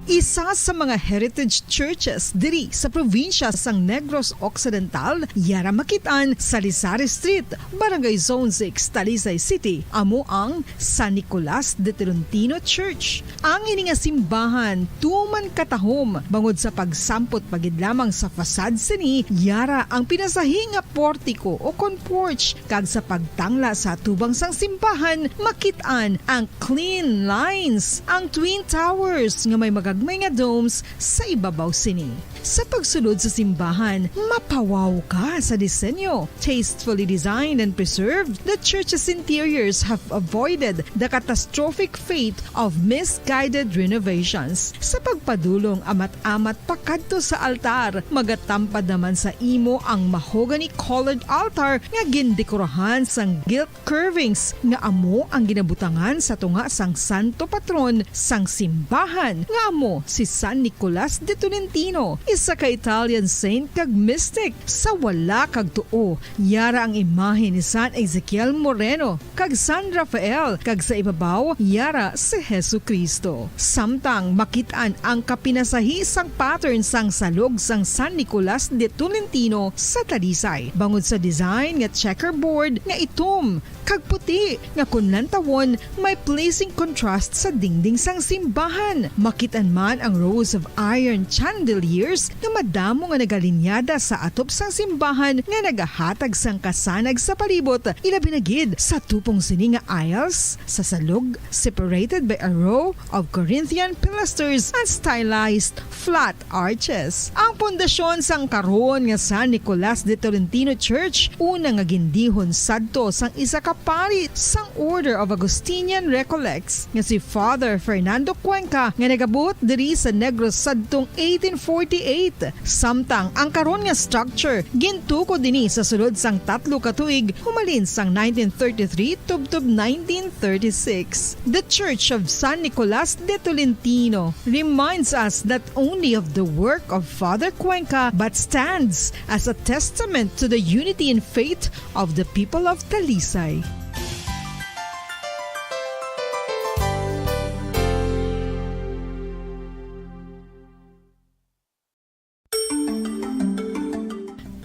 Isa sa mga heritage churches diri sa probinsya sang Negros Occidental, yara makit-an sa Lisari Street, Barangay Zone six, Talisay City, amo ang San Nicolas de Tolentino Church. Ang ini nga simbahan tuman katahom bangod sa pagsampot pa gid lamang sa facade sini, yara ang pinasahi nga portiko o kon porch, kag sa pagtangla sa atubang sang simbahan, makit-an ang clean lines, ang twin towers nga may magagmay nga domes sa ibabaw sini. Sa pagsulod sa simbahan, mapawaw ka sa disenyo. Tastefully designed and preserved, the church's interiors have avoided the catastrophic fate of misguided renovations. Sa pagpadulong amat-amat pakadto sa altar, magatampad naman sa imo ang mahogany-colored altar nga gindekorahan sang gilt curvings nga amo ang ginabutangan sa tunga sang santo patron sang simbahan, nga amo si San Nicolas de Tolentino, isa ka Italian saint kag mystic. Sa wala kag tuo, yara ang imahe ni San Ezekiel Moreno kag San Rafael, kag sa ibabaw, yara si Jesu-Cristo. Samtang makit-an ang kapinasahi sang pattern sang salog sang San Nicolas de Tolentino sa Talisay, bangod sa design nga checkerboard nga itom kag puti, nga kon lantawon, may pleasing contrast sa dingding sang simbahan. Makit-an man ang rows of iron chandeliers nga madamo nga nagalinyada sa atop sang simbahan nga nagahatag sang kasanag sa palibot, ilabi na gid sa tupong sini nga aisles sa salog, separated by a row of Corinthian pilasters and stylized flat arches. Ang pundasyon sang karon nga San Nicolas de Tolentino Church, una nga gindihon sadto sang isa ka pari sang Order of Augustinian Recollects nga si Father Fernando Cuenca, nga nagabot diri sa Negros sadtong eighteen forty-eight, Eight. Samtang ang karon nga structure gintukod ini sa sulod sang tatlo ka tuig, humalin sang nineteen thirty-three tubtob nineteen thirty-six. The Church of San Nicolas de Tolentino reminds us not only of the work of Father Cuenca but stands as a testament to the unity in faith of the people of Talisay.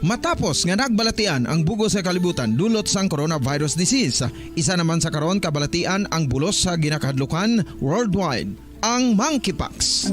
Matapos nga nagbalatian ang bug-os nga kalibutan dulot sang coronavirus disease, isa naman sa karon kabalatian ang bulos sa ginakahadlukan worldwide, ang monkeypox.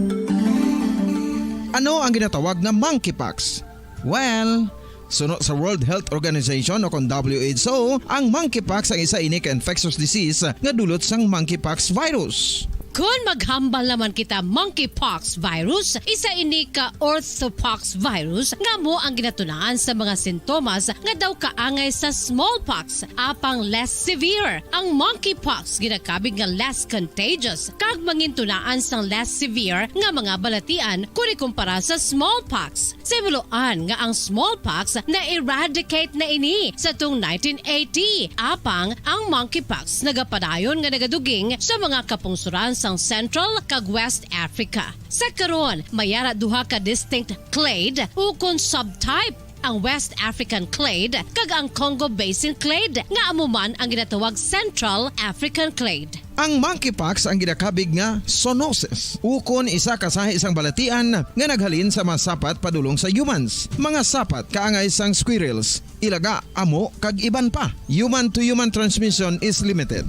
Ano ang ginatawag nga monkeypox? Well, suno sa World Health Organization o kon W H O, ang monkeypox ang isa ini ka infectious disease nga dulot sang monkeypox virus. Kon maghambal naman kita monkeypox virus, isa ini ka orthopox virus nga amo ang ginatunaan sa mga sintomas nga daw kaangay sa smallpox, apang less severe. Ang monkeypox ginakabig nga less contagious kag mangintunaan sang less severe nga mga balatian kon ikumpara sa smallpox. Sa himuloan nga ang smallpox na-eradicate na ini sa tuong nineteen eighty, apang ang monkeypox nagapadayon nga nagaduging sa mga kapungsoran sang Central kag West Africa. Sa karon, may ara duha ka distinct clade ukon subtype, ang West African clade kag ang Congo Basin clade, nga amo man ang ginatawag Central African clade. Ang monkeypox ang ginakabig nga zoonosis, ukon isa ka sahi sang balatian nga naghalin sa mga sapat padulong sa humans. Mga sapat kaangay sang squirrels, ilaga, amo, kag iban pa. Human-to-human transmission is limited.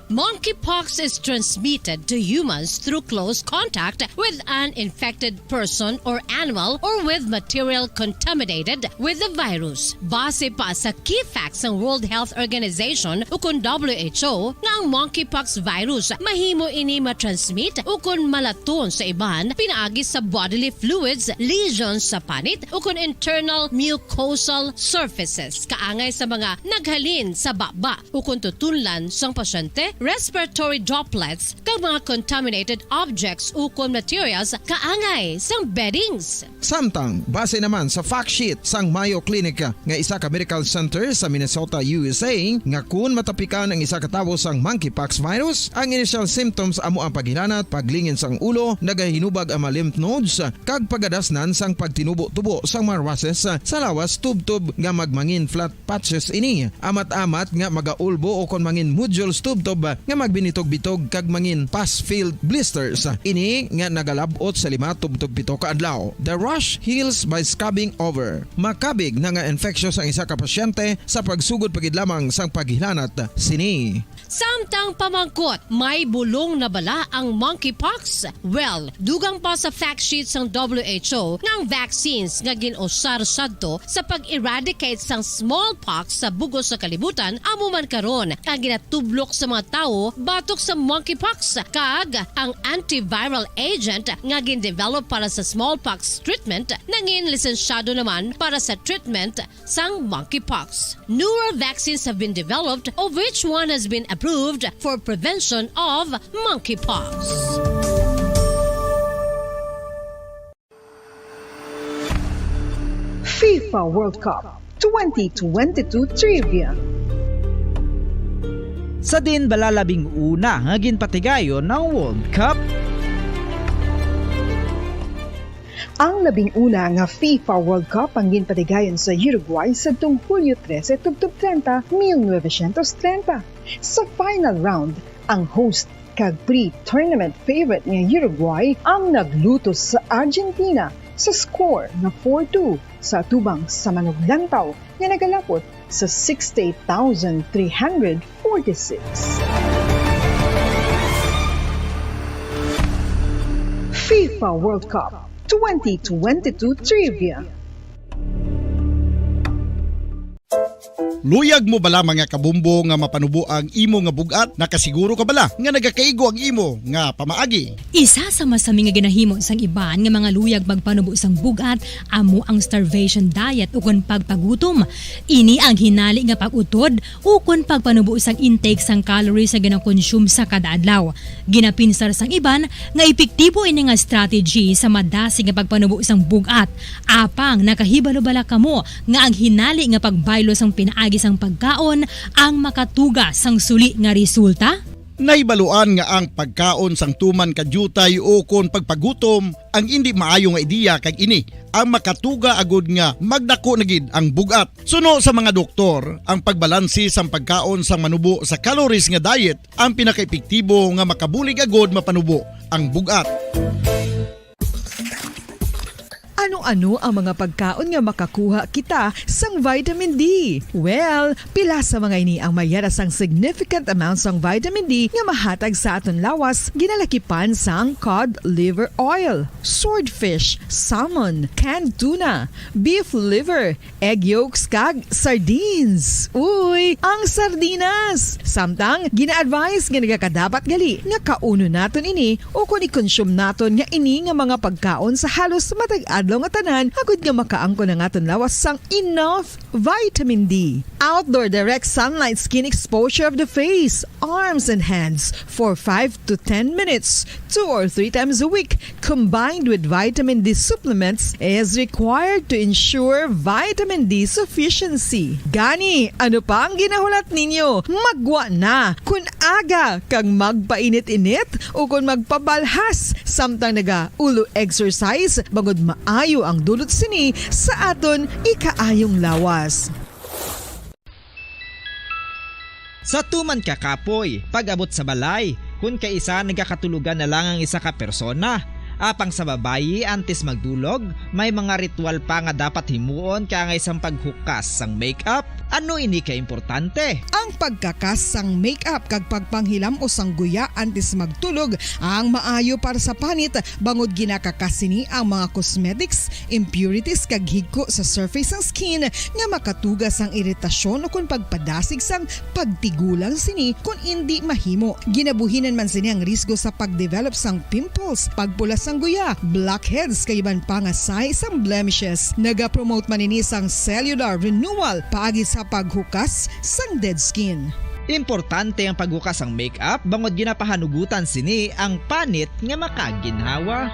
Monkeypox is transmitted to humans through close contact with an infected person or animal or with material contaminated with the virus. Base pa sa key facts sang World Health Organization ukon W H O nga ang monkeypox virus mahimo ini ma-transmit ukon malaton sa iban pinaagi sa bodily fluids, lesions sa panit ukon internal mucosal surfaces, kaangay sa mga naghalin sa baba ukon tutunlan sang pasyente, respiratory droplets, kag mga contaminated objects ukon materials kaangay sang beddings. Samtang, base naman sa fact sheet sang Mayo Clinic nga isa ka medical center sa Minnesota, U S A, nga kun matapikan ang isa ka tawo sang monkeypox virus, ang initial symptoms amo ang paghilanat, paglingin sang ulo, nagahinubag ang mga lymph nodes, kag pagadasnan sang pagtinubo-tubo sang mga rushes sa lawas tubtob nga magmangin flat patches ini, amat-amat nga magaulbo ukon mangin nodules tubtob nga magbinitog-bitog kag mangin pus-filled blisters. Ini nga nagalab-ot sa lima tubtob pito ka adlaw. The rash heals by scabbing over. Makabig na nga infectious ang isa ka pasyente sa pagsugod pa gid lamang sang paghilanat sini. Samtang pamangkot, may bulong na bala ang monkeypox? Well, dugang pa sa fact sheet sang W H O nga ang vaccines nga gin-usar sadto sa pag-eradicate sang smallpox sa bug-os sa kalibutan amo man karon ang ginatublok sa mga tawo batok sa monkeypox, kag ang antiviral agent nga gin-develop para sa smallpox treatment nangin lisensyado naman para sa treatment sang monkeypox. Newer vaccines have been developed, of which one has been approved for prevention of monkeypox. FIFA World Cup twenty twenty-two Trivia. Sa diin bala labing una nga ginpatigayon ang World Cup? Ang labing una nga FIFA World Cup ang ginpatigayon sa Uruguay sadtong Hulyo trese tubtob treinta, mil novecientos treinta. Sa final round, ang host kag pre-tournament favorite nga Uruguay ang naglutos sa Argentina sa score nga four two sa atubang sa manuglantaw nga nagalapot sa sixty thousand three hundred forty-six. FIFA World Cup twenty twenty-two Trivia. Luyag mo bala, mga kabombo, nga mapanubo ang imo nga bug-at? Nakasiguro ka bala nga nagakaigo ang imo nga pamaagi? Isa sa masami nga ginahimo sang iban nga mga luyag magpanubo sang bug-at amo ang starvation diet ukon pagpagutom. Ini ang hinali nga pag-utod ukon pagpanubo sang intake sang calories nga ginakonsume sa kada adlaw. Ginapinsar sang iban nga epektibo ini nga strategy sa madasig nga pagpanubo sang bug-at. Apang nakahibalo bala kamo nga ang hinali nga pagbaylo sang pinaagi sang pagkaon ang makatuga sang suli nga resulta? Nahibaluan nga ang pagkaon sang tuman ka diutay ukon pagpagutom ang indi maayo nga ideya, kag ini ang makatuga agud nga magdako na gid ang bug-at. Suno sa mga doktor, ang pagbalanse sang pagkaon sang manubo sa calories nga diet ang pinakaepektibo nga makabulig agud mapanubo ang bug-at. Ano-ano ang mga pagkaon nga makakuha kita sang vitamin D? Well, pila sa mga ini ang mayara sang significant amount sang vitamin D nga mahatag sa aton lawas, ginalakipan sang cod liver oil, swordfish, salmon, canned tuna, beef liver, egg yolks, kag sardines. Uy, ang sardinas! Samtang gina-advise nga nagakadapat gali nga kaunon naton ini ukon i-consume naton nga ini nga mga pagkaon sa halos matag adlaw nga tanan, agud nga makaangkon ang aton lawas sang enough vitamin D. Outdoor direct sunlight skin exposure of the face, arms, and hands for five to ten minutes, two or three times a week, combined with vitamin D supplements, is required to ensure vitamin D sufficiency. Gani, ano pa ang ginahulat ninyo? Maggwa na! Kun aga kag magpainit-init ukon magpabalhas samtang naga-ulo exercise, bangod maayo ang dulot sini sa aton ikaayong lawas. Sa tuman ka kapoy, pag-abot sa balay, kun kaisa nagakatulogan na lang ang isa ka persona. Apang sa babayi, antes magdulog, may mga ritual pa nga dapat himuon kaangay sang paghukas sang makeup. Ano ini ka importante? Ang pagkakas sang makeup kag pagpanghilam-os sang guya antes magtulog ang maayo para sa panit, bangod ginakakas sini ang mga cosmetics, impurities, kag higko sa surface sang skin nga makatuga sang iritasyon ukon pagpadasig sang pagtigulang sini kon indi mahimo. Ginabuhinan man sini ang risgo sa pagdevelop sang pimples, pagpula sang guya, blackheads, kag iban pa nga sahi sang blemishes. Nagapromote man ini sang cellular renewal paagi sa paghukas sang dead skin. Importante ang paghukas sang makeup bangod ginapahanugutan sini ang panit nga makaginhawa.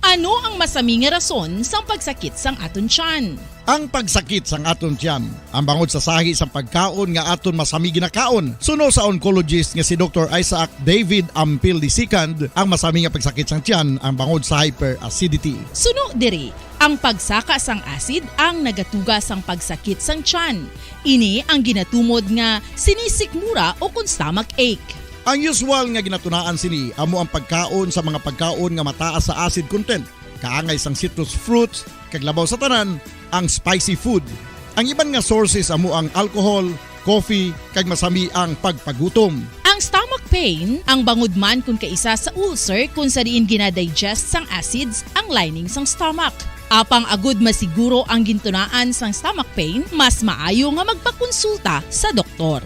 Ano ang masami nga rason sang pagsakit sang aton tiyan? Ang pagsakit sang aton tiyan, ang bangod sa sahi sang pagkaon nga aton masami ginakaon. Suno sa oncologist nga si Doktor Isaac David Ampil the second, ang masami nga pagsakit sang tiyan ang bangod sa hyperacidity. Suno diri, ang pagsaka sang acid ang nagatuga sang pagsakit sang tiyan. Ini ang ginatumod nga sinisikmura ukon stomach ache. Ang usual nga ginatunaan sini amo ang pagkaon sa mga pagkaon nga mataas sa acid content, kaangay sang citrus fruits, kag labaw sa tanan, ang spicy food. Ang iban nga sources amo ang alcohol, coffee, kag masami ang pagpagutom. Ang stomach pain, ang bangod man kon kaisa sa ulcer kon sa diin ginadigest sang acids ang lining sang stomach. Apang agud masiguro ang gintunaan sang stomach pain, mas maayo nga magpakonsulta sa doktor.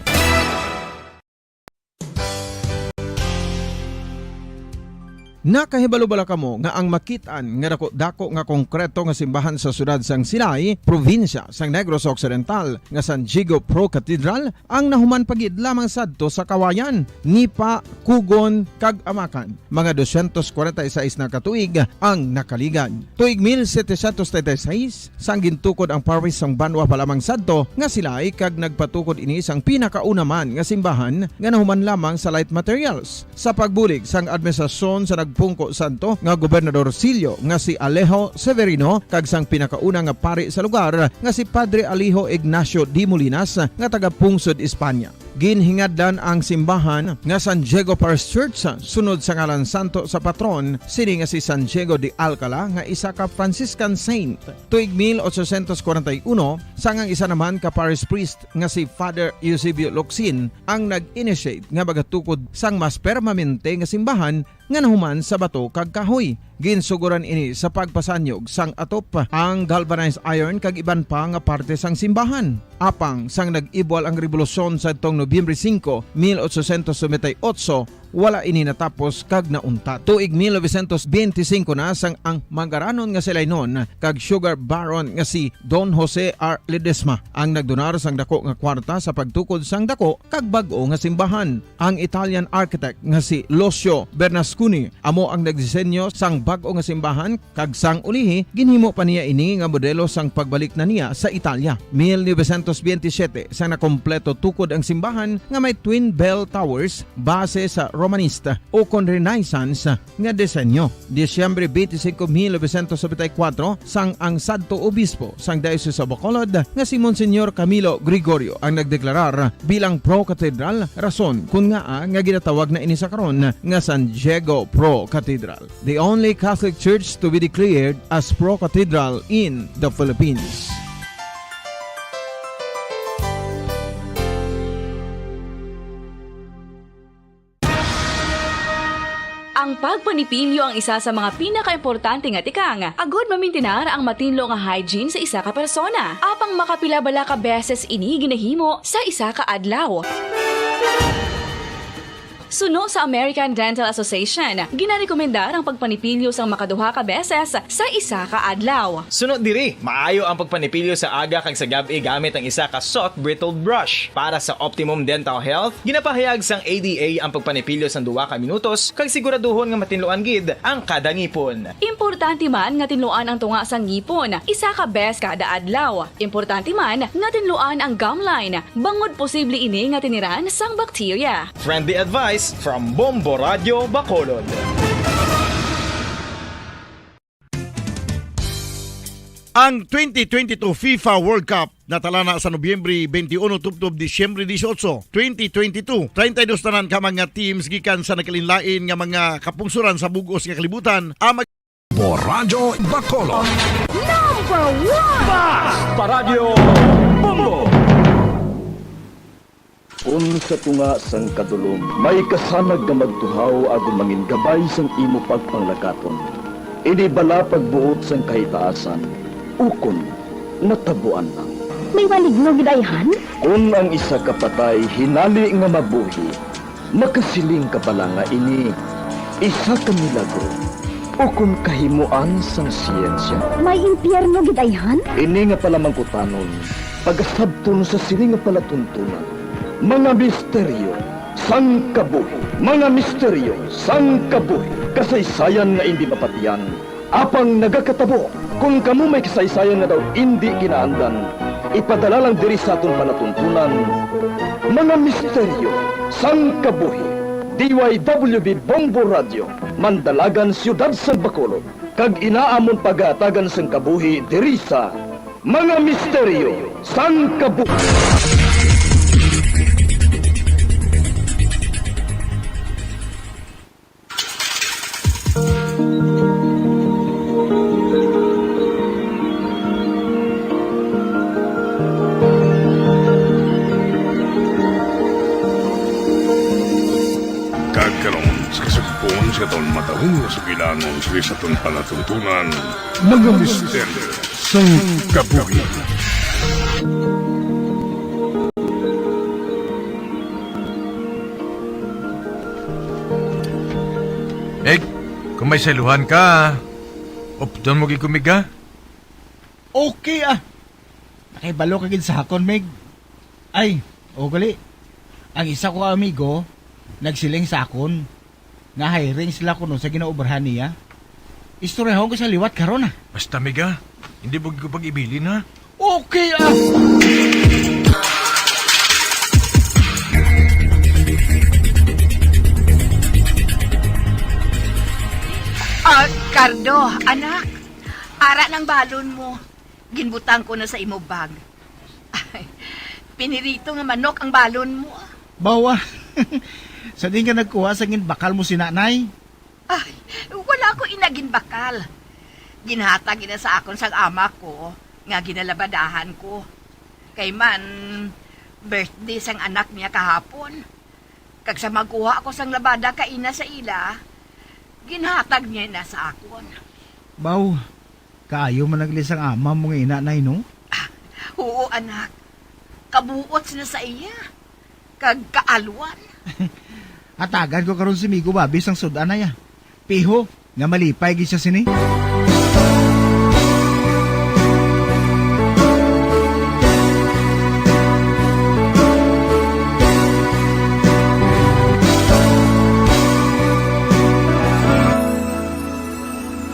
Nakahibalo bala kamo nga ang makit-an nga dako-dako nga konkreto nga simbahan sa siyudad sang Silay, probinsya sang Negros Occidental, nga San Diego Pro Cathedral, ang nahuman pa gid lamang sadto sa Kawayan, Nipa, Cogon, kag Amacan? Mga dosyentos kwarenta y seis na ka tuig ang nakaligad. Tuig mil setecientos treinta y seis, sang gintukod ang parish sang banwa pa lamang sadto nga Silay, kag nagpatukod ini sang pinakauna man nga simbahan nga nahuman lamang sa light materials. Sa pagbulig sang administrasyon sa nagpungko sadto nga gobernador silyo nga si Alejo Severino kag sang pinakauna nga pari sa lugar nga si Padre Alejo Ignacio de Molinas nga taga-pungsod Espanya, ginhingadlan ang simbahan nga San Diego Parish Church sunod sa ngalan santo sa patron sini nga si San Diego de Alcala nga isa ka Franciscan saint. Tuig mil ochocientos kwarenta y uno, sang ang isa naman ka parish priest nga si Father Eusebio Locsin ang nag-initiate nga magatukod sang mas permanente nga simbahan nga nahuman sa bato kag kahoy. Ginsugoran ini sa pagpasanyog sang atop, ang galvanized iron kag iban pa nga parte sang simbahan. Apang sang nag-ibwal ang rebolusyon sadtong Nobyembre singko, mil ochocientos noventa y ocho, wala ini natapos kag nauntat. Tuig mil novecientos benti singko na sang ang Mangaranon nga si Lainon kag Sugar Baron nga si Don Jose R. Ledesma ang nagdonar sang dako nga kwarta sa pagtukod sang dako kag bag-o nga simbahan. Ang Italian architect nga si Lucio Bernasconi amo ang nagdisenyo sang bag-o nga simbahan, kag sang ulihi, ginhimo pa niya ini nga modelo sang pagbalik na niya sa Italia. Mil novecientos benti siyete, sang nakompleto tukod ang simbahan nga may twin bell towers base sa Romanista ukon Renaissance nga disenyo. Disyembre twenty-five, mil novecientos noventa y cuatro, sang ang sadto obispo sang Diocese of Bacolod nga si Monsignor Camilo Gregorio ang nagdeklarar bilang pro-cathedral, rason kon ngaa nga ginatawag na ini sa karon nga San Diego Pro Cathedral, the only Catholic Church to be declared as pro-cathedral in the Philippines. Ang pagpanipilyo ang isa sa mga pinakaimportante nga tikang agud mamintinar ang matinlo nga hygiene sa isa ka persona. Apang makapila bala ka beses ini ginahimo sa isa ka adlaw? Suno sa American Dental Association, ginarekomendar ang pagpanipilyo sang makaduha ka beses sa isa ka adlaw. Suno diri, maayo ang pagpanipilyo sa aga kag sa gab-i gamit ang isa ka soft bristled brush. Para sa optimum dental health, ginapahayag sang A D A ang pagpanipilyo sang duha ka minutos kag siguraduhon nga matinluan gid ang kada ngipon. Importante man nga tinluan ang tunga sang ngipon isa ka bes kada adlaw. Importante man nga tinluan ang gum line, bangod posible ini nga tiniran sang bakterya. Friendly advice from Bombo Radyo Bacolod. Ang twenty twenty-two FIFA World Cup natalana sa Nobyembre twenty-one tubtob Disyembre dieciocho, twenty twenty-two. Treinta y dos tanan ka mga teams gikan sa nagkalainlain nga mga kapungsoran sa bug-os nga kalibutan ang mag- Bombo Radyo Bacolod. Number one! Basta Radyo Bombo! Kon sa tunga sang kadulom may kasanag nga magtuhaw agud mangin gabay sang imo pagpanglakaton, ini bala pagbuot sang kahitaasan, ukon natabuan lang? May maligno gid ayhan? Kon ang isa ka patay hinali nga mabuhi, makasiling ka bala nga ini isa ka milagro ukon kahimoan sang siyensya? May impyerno gid ayhan? Ini nga palamangkutanon pagasabton sa sini nga palatuntunan. Mga misteryo sang kabuhi. Mga misteryo sang kabuhi. Kasaysayan nga indi mapatian, apang nagakatabo. Kon kamo may kasaysayan nga daw indi kinaandan, ipadala lang diri sa aton palatuntunan. Mga misteryo sang kabuhi. D Y W B Bombo Radio, Mandalagan, Siyudad sang Bacolod, kag inaamon pagahatagan sang kabuhi diri sa Mga misteryo sang kabu- Kag karon, sa kasugpon sa aton matahong nga sugilanon sa aton palatuntunan, mga misteryo sang kabuhi. Meg, kung may saylohan ka, updon mo gid ko, Meg, ha? Okay, ah. Nakahibalo ka gid sa akon, Meg. Ay, o gali. Ang isa ko ka amigo nagsiling sa akon nga hiring sila kuno sa ginaobrahan niya. Istoryahon ko sa liwat karon, ah. Basta, Meg, ah. Hindi mo ko pag-ibilin, ha? Okay, ah. Ah, Cardo, anak, ara nang balon mo. Ginbutang ko na sa imo bag. Ay, pinirito nga manok ang balon mo. Bawa. Sa diin ka nagkuha sa ginbakal mo si nanay? Ay, wala ko ina ginbakal. Ginhatag ina sa akon sang ama ko nga ginalabadahan ko. Kay man, birthday sang anak niya kahapon. Kag sa magkuha ako sang labada kaina sa ila, Ginhatag niya na sa akon. Baw, kaayo man nagli sang ama mo nga ina, Nay, no? Ah, oo, anak. Kabuot sila sa iya. Kag kaalwan. Hatagan ko karon si Migo Bobby sang sud-an, Nay, ah. Piho nga malipay gid siya sini.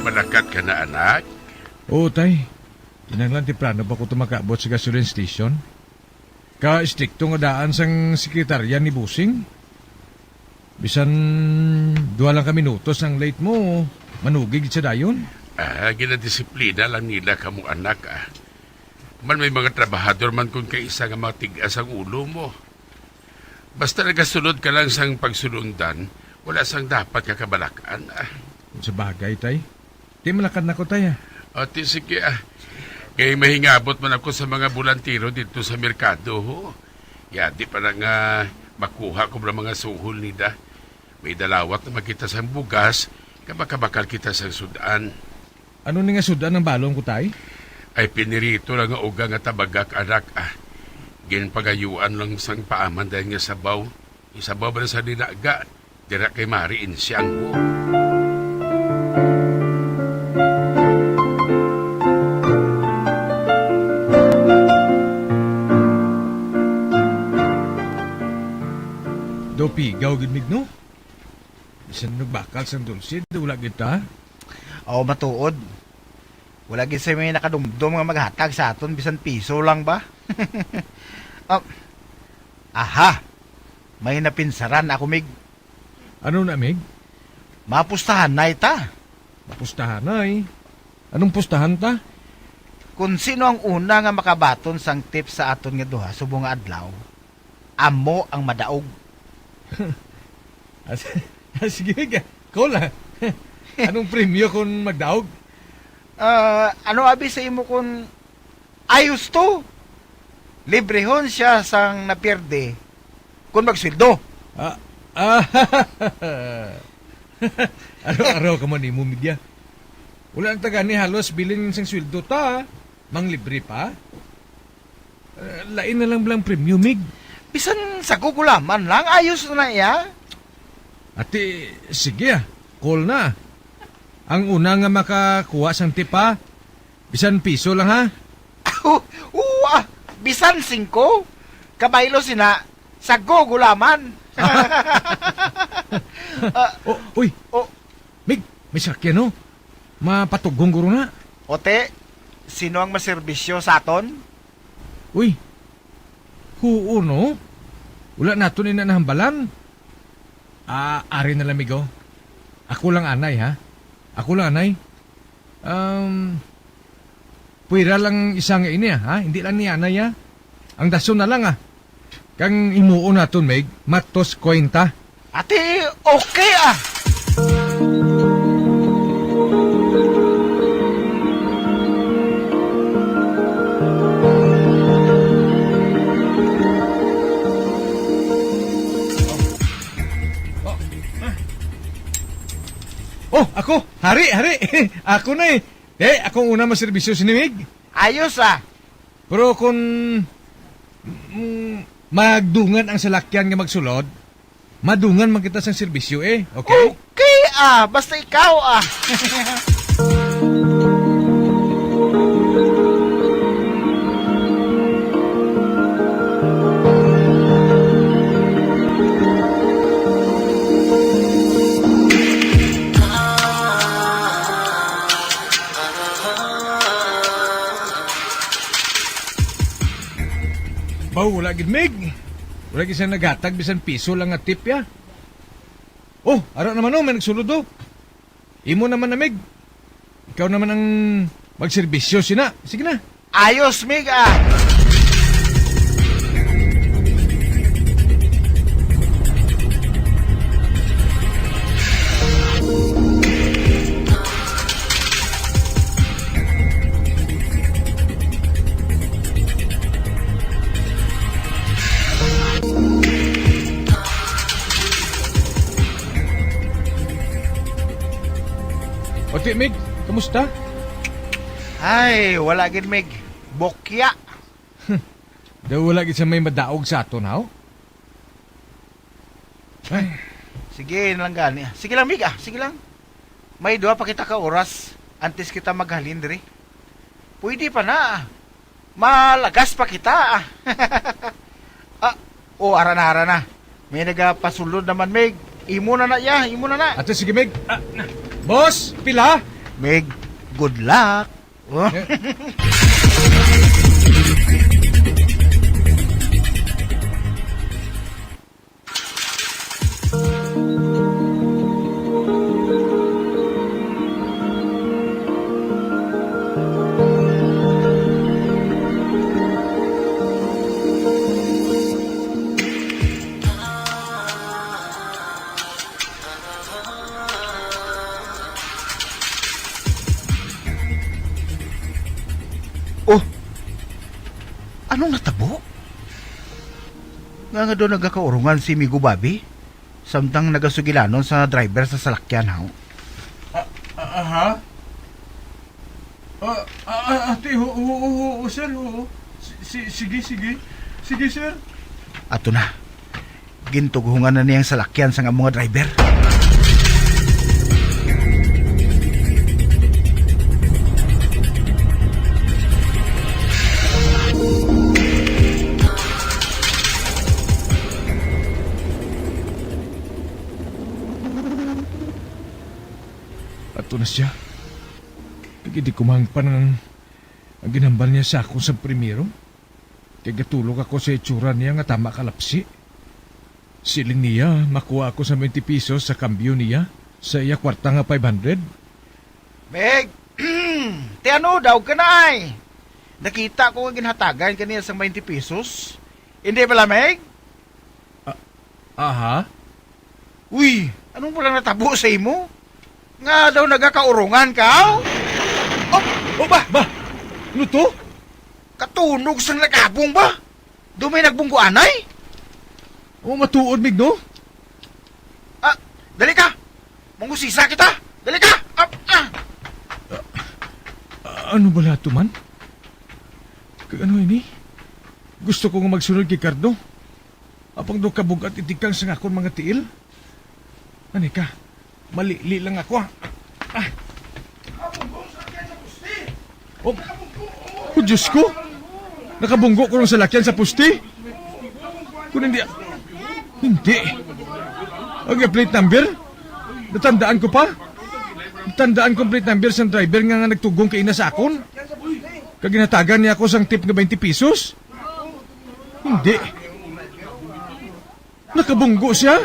Malakat ka na, anak? Oo, tay. Kinahanglan temprano pa ko tumakaabot sa gasoline station. Ka-estrikto nga daan sang sekretarya ni Bossing. Bisan duha lang ka minutos ang late mo, manugid gid siya dayon. Ah, ginadisiplina lang nila kamo, anak, ah. Man may mga trabahador man kon kaisa nga matig-as ang ulo mo. Basta nagasulod ka lang sang pagsulundan, wala sang dapat nga kabalak-an, ah. Sa bagay, tay. Di malakat na ko, tay, ah. O, ti, sige, ah. Kay mahingabot man ako sa mga bulantero didto sa merkado, ho. Yadi pa lang nga makuha ko ang mga suhol nila. May dalawat na makita sang bugas, kabakal-bakal kita sang sud-an. Ano ni nga sud-an ang balon ko, tay? Ay, pinirito lang nga uga nga tabagak, anak, ah. Ginpagayuan lang sang paaman dayon nga sabaw. Isabaw ba na sa dinaga? Dira kay Mari Insiang mo. Daw pigaw gid, Mig, no? Bisan nagbakal sang dulce, daw wala gid ta. Aw, matuod. Wala gid sa may nakadumdom nga maghatag sa aton, bisan piso lang ba? Ah, aha! May napinsaran ako, Mig. Ano na, Mig? Mapustahanay ta. Mapustahanay? Anong pustahan ta? Kung sino ang una nga makabaton sang tip sa aton nga duha subong nga adlaw, amo ang madaog. Ah, s-, ah, sige, Mig, ah. Cool, ah. Anong premyo kung magdaog? Ah, ano abi sa imo kung ayos to? Librehon siya sang napierde kung magsweldo. Ah, ah, araw-araw ka man imo, Mig, ah. Wala ang tagani halos bilin sang sweldo ta, manglibre pa. Eh, lain na lang bala ang premyo, Mig. Bisan sa gugulaman lang, ayos na iya. Ati, sige, ah. Call na. Ang una nga makakuha sang tip, ha? Bisan piso lang, ha? Uwa, bisan singko. Kabaylo sina, sa gugulaman. Ah, Oh, uy, oh, Mig, may sakyan, no? Mapatugong guro na. Ote, sino ang maserbisyo sa aton? Uy, huo, no? Wala naton ina nahambalan. Ah, ari na lang, Mig, oh. Ako lang anay, ha? Ako lang anay. Um, Puwera lang isa nga ini, ah, ha? Hindi lang ni anay, ah. Ang dason na lang, ah. Kang himuon naton, Mig, matos kwenta. Ati, okay, ah. Oh, ako, hari, hari. Ako na eh. Eh, akong una maserbisyo sini, Mig. Ayos, ah. Pero kung, mm, magdungan ang salakyan nga magsulod, madungan man kita sang serbisyo, eh. Okay? Okay, ah. Basta ikaw, ah. Baw, wala gid, Mig. Wala gid siya naghatag bisan piso lang nga tip, ya. Oh, ara naman, oh, may nagsulod, oh. Imo naman na, Mig. Ikaw naman ang magserbisyo, sina. Sige na. Ayos, Mig, ah. Ti, Mig, kamusta? Ay, wala gid, Mig. Bokya. Daw wala gid sa may madaog sa aton, haw? Ay. Sige na lang gani. Sige lang, Mig, ah. Sige lang. May duha pa kita ka oras antes kita maghalin diri. Pwede pa na. Malagas pa kita. Ah, oh, ara na, ara na. May nagapasulod naman, Mig. Imo na na, ya. Imo na na. Ato, sige, Mig. Ah, na. Boss, pila? Mig, good luck. Oh. Eh. Oh, anong natabo? Nga nga daw nagakaurungan si Migo Bobby? Samtang nagasugilanon sa driver sa salakyan, haw? Ah, ah, aha? Ah, ah, ah, ate, oo, oo, oo, oo, sir, oo. Si-, si-, sige, sige. Sige, sir. Ato na. Gintughungan na niyang salakyan sang amo nga driver. Ato na siya. Kag hindi ko mahangpan ang, ang ginhambal niya sa akon sa primero. Kay gatulok ako sa itsura niya nga tama kalapsi. Siling niya, makuha ako sa twenty pesos sa kambyo niya sa iya kwarta nga five hundred. Meg! Ti ano, daog ka na ay? Nakita ko nga ginhatagan ka niya sang twenty pesos. Hindi bala, Meg? A-, aha? Uy, anong walang natabo sa imo? Nga daw nagakaurungan ka? Oh, oh, ba? Ba? Ano to? Katunog sang nagabong ba? Daw may nagbunggo anay? Oh, matuod, Mig, no? Ah, dali ka! Mangusisa kita! Dali ka! Ah, ah! Ah, ano bala to man? Kag ano ini? Gusto ko nga magsunod kay Cardo. Apang daw kabugat itikang sang akon mga tiil. Ani ka? Malili lang ako, ah. Ah. Oh, oh, Diyos ko! Nakabunggo ko ng salakyan sa poste. Kung hindi, hindi. Ang plate number, natandaan ko pa. Natandaan ko ang plate number sang driver nga, nga nagtugong kaina sa akon. Kag ginhatagan niya ako sang tip nga twenty pesos. Hindi. Nakabunggo siya.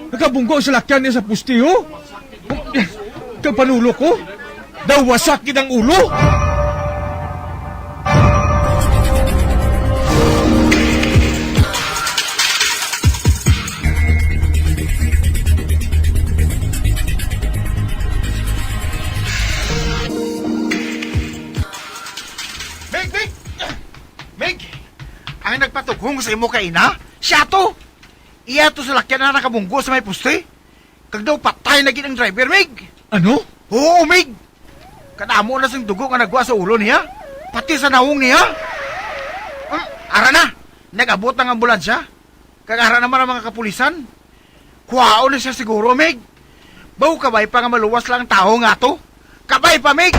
Nakabunggo ang salakyan niya sa poste, oh. Kag panulo ko, daw wasak gid ang ulo. Mig, Mig! Mig! Ang nagpatughong sa imo kaina, siya to! Iya to salakyan na nakabunggo sa may poste. Kag daw patay na gid ang driver, Mig. Ano? Oo, Mig. Kadamo na sing dugo nga nagwa sa ulo niya, pati sa nawong niya. Hmm, ara na. Nag-abot ang ambulansya. Kag ara naman ang mga kapulisan. Kuhaon na siya siguro, Mig. Baw kabay pa nga maluwas lang ang tawo nga to. Kabay pa, Mig!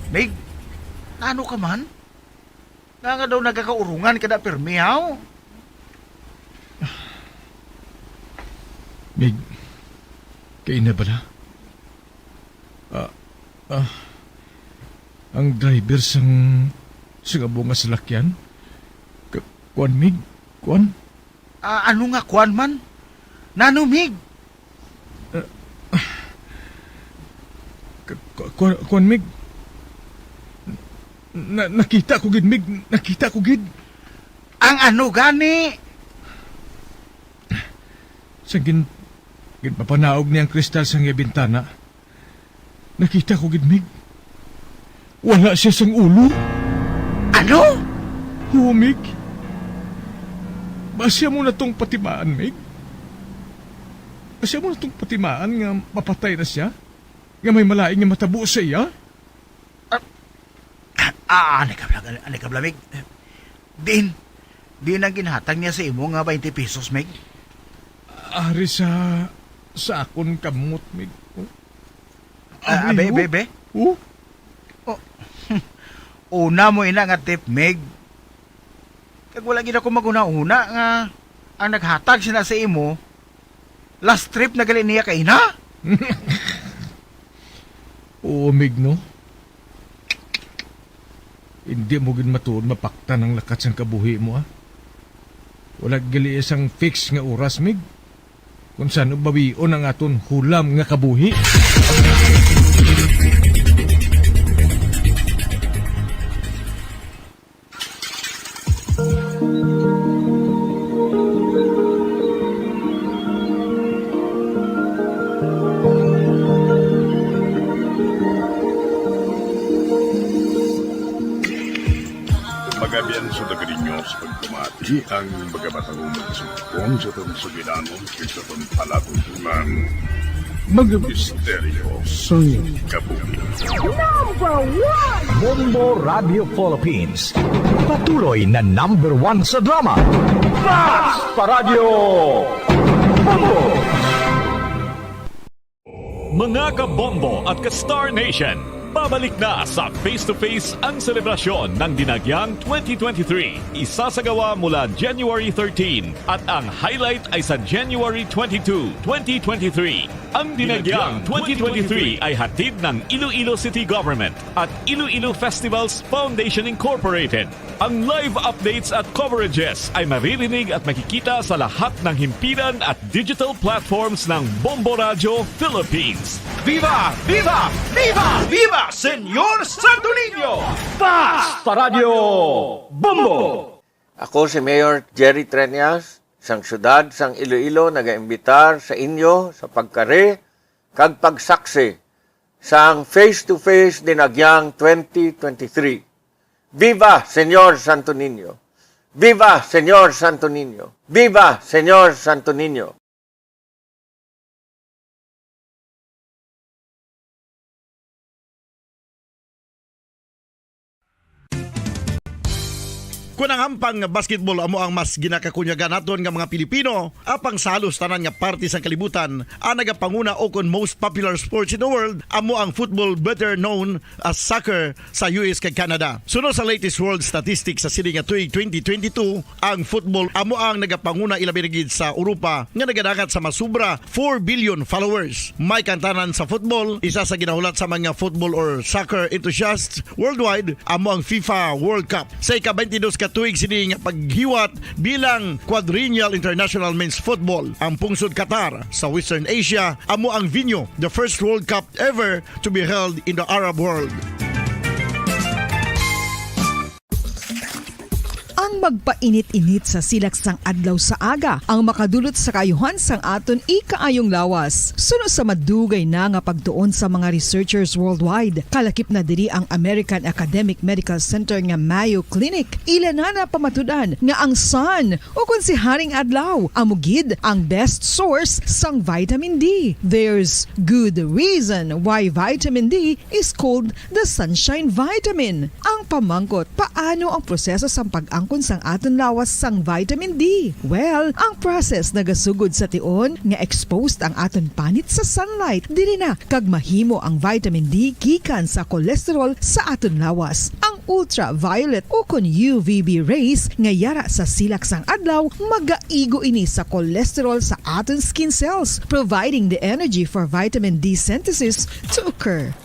Mig, ano ka man? Nga nga daw nagakaurungan ka na pirmi, haw? Mig, kaina bala? Ah, ah, ang driver sang, sang amo nga salakyan? K-, kuwan, Mig? Kuwan? Ah, ano nga kuwan man? Nano, Mig? Ah, ah, k-, k-, kuwan, kuwan, Mig? Na, nakita ko gid, Mig. Nakita ko gid. Ang ano gani? Sa gin-, ginpapanaog niyang kristal sa iya bintana, nakita ko gid, Mig. Wala siya sang ulo. Ano? Huwag, Mig. Basi amo na tong patimaan, Mig. Basi amo na tong patimaan nga mapatay na siya, nga may malain nga matabo sa iya. Ah, ah, ah, anay ka bala, anay, anay ka bala, Mig. Diin, diin ang ginhatag niya sa imo nga twenty pesos, Mig? Ari sa, sa akon kamot, Mig. Oh. Ah, ah, be, be, be? Oh? Oh. Una mo ina nga tip, Mig. Kag wala gid ako maghunahuna nga ang naghatag sina sa imo, last trip na gali niya kaina? Oo, Mig, no? Hindi mo gid matuod mapaktan ang lakat sang kabuhi mo, ah. Wala gali sang fix nga oras, Mig. Kung saan bawion ang aton hulam nga kabuhi. Magabian sa taga ninyo sa pagpamati ang mga matangumang sumpong sa aton sugilanon kag sa aton palatuntunan. Mga misteryo sang kabuhi. Number one! Bombo Radio Philippines. Patuloy na number one sa drama. Fast Paradyo! Bombo! Mga kabombo at ka-Star Nation, pabalik na sa Face to Face ang selebrasyon ng Dinagyang twenty twenty-three. Isasagawa mula January thirteen at ang highlight ay sa January twenty-two, twenty twenty-three. Ang Dinagyang twenty twenty-three ay hatid ng Iloilo City Government at Iloilo Festivals Foundation Incorporated. Ang live updates at coverages ay maririnig at makikita sa lahat ng himpilan at digital platforms ng Bombo Radyo Philippines. Viva! Viva! Viva! Viva Señor Santo Niño! Fast Paradyo Bombo! Ako si Mayor Jerry Treñas, sang siyudad sang Iloilo, nagaimbitar sa inyo sa pagkari kag pagsaksi sang Face to Face Dinagyang twenty twenty-three. Viva Señor Santo Niño! Viva Señor Santo Niño! Viva Señor Santo Niño! Kon ang hampang nga basketball amo ang mas ginakakunyagan naton nga mga Pilipino, apang sa halos tanan nga parte sang kalibutan, ang nagapanguna ukon most popular sports in the world amo ang football, better known as soccer, sa U S kag Canada. Suno sa latest world statistics sa sini nga tuig twenty twenty-two, ang football amo ang nagapanguna, ilabi na gid sa Europa, nga nagadangat sa masubra four billion followers. May kantanan sa football, isa sa ginahulat sa mga football or soccer enthusiasts worldwide amo ang FIFA World Cup. Sa ika-twenty-dos ka tuig sini nga paghiwat bilang Quadrennial International Men's Football, ang pungsod Qatar sa Western Asia amo ang venue, the first World Cup ever to be held in the Arab world. Ang magpainit-init sa silak sang adlaw sa aga ang makadulot sa kaayuhan sang aton ikaayong lawas. Suno sa madugay na nga pagtuon sa mga researchers worldwide, kalakip na diri ang American Academic Medical Center nga Mayo Clinic. Ila na napamatud-an nga ang sun, o kon si Haring Adlaw, amo gid ang best source sang vitamin D. There's good reason why vitamin D is called the sunshine vitamin. Ang pamangkot, paano ang proseso sang pag-angkon sang aton lawas sang vitamin D? Well, ang process nagasugod sa tion nga exposed ang aton panit sa sunlight, diri na kag mahimo ang vitamin D gikan sa cholesterol sa aton lawas. Ang ultraviolet o kon U V B rays nga yara sa silak sang adlaw magaigo ini sa cholesterol sa aton skin cells, providing the energy for vitamin D synthesis to occur.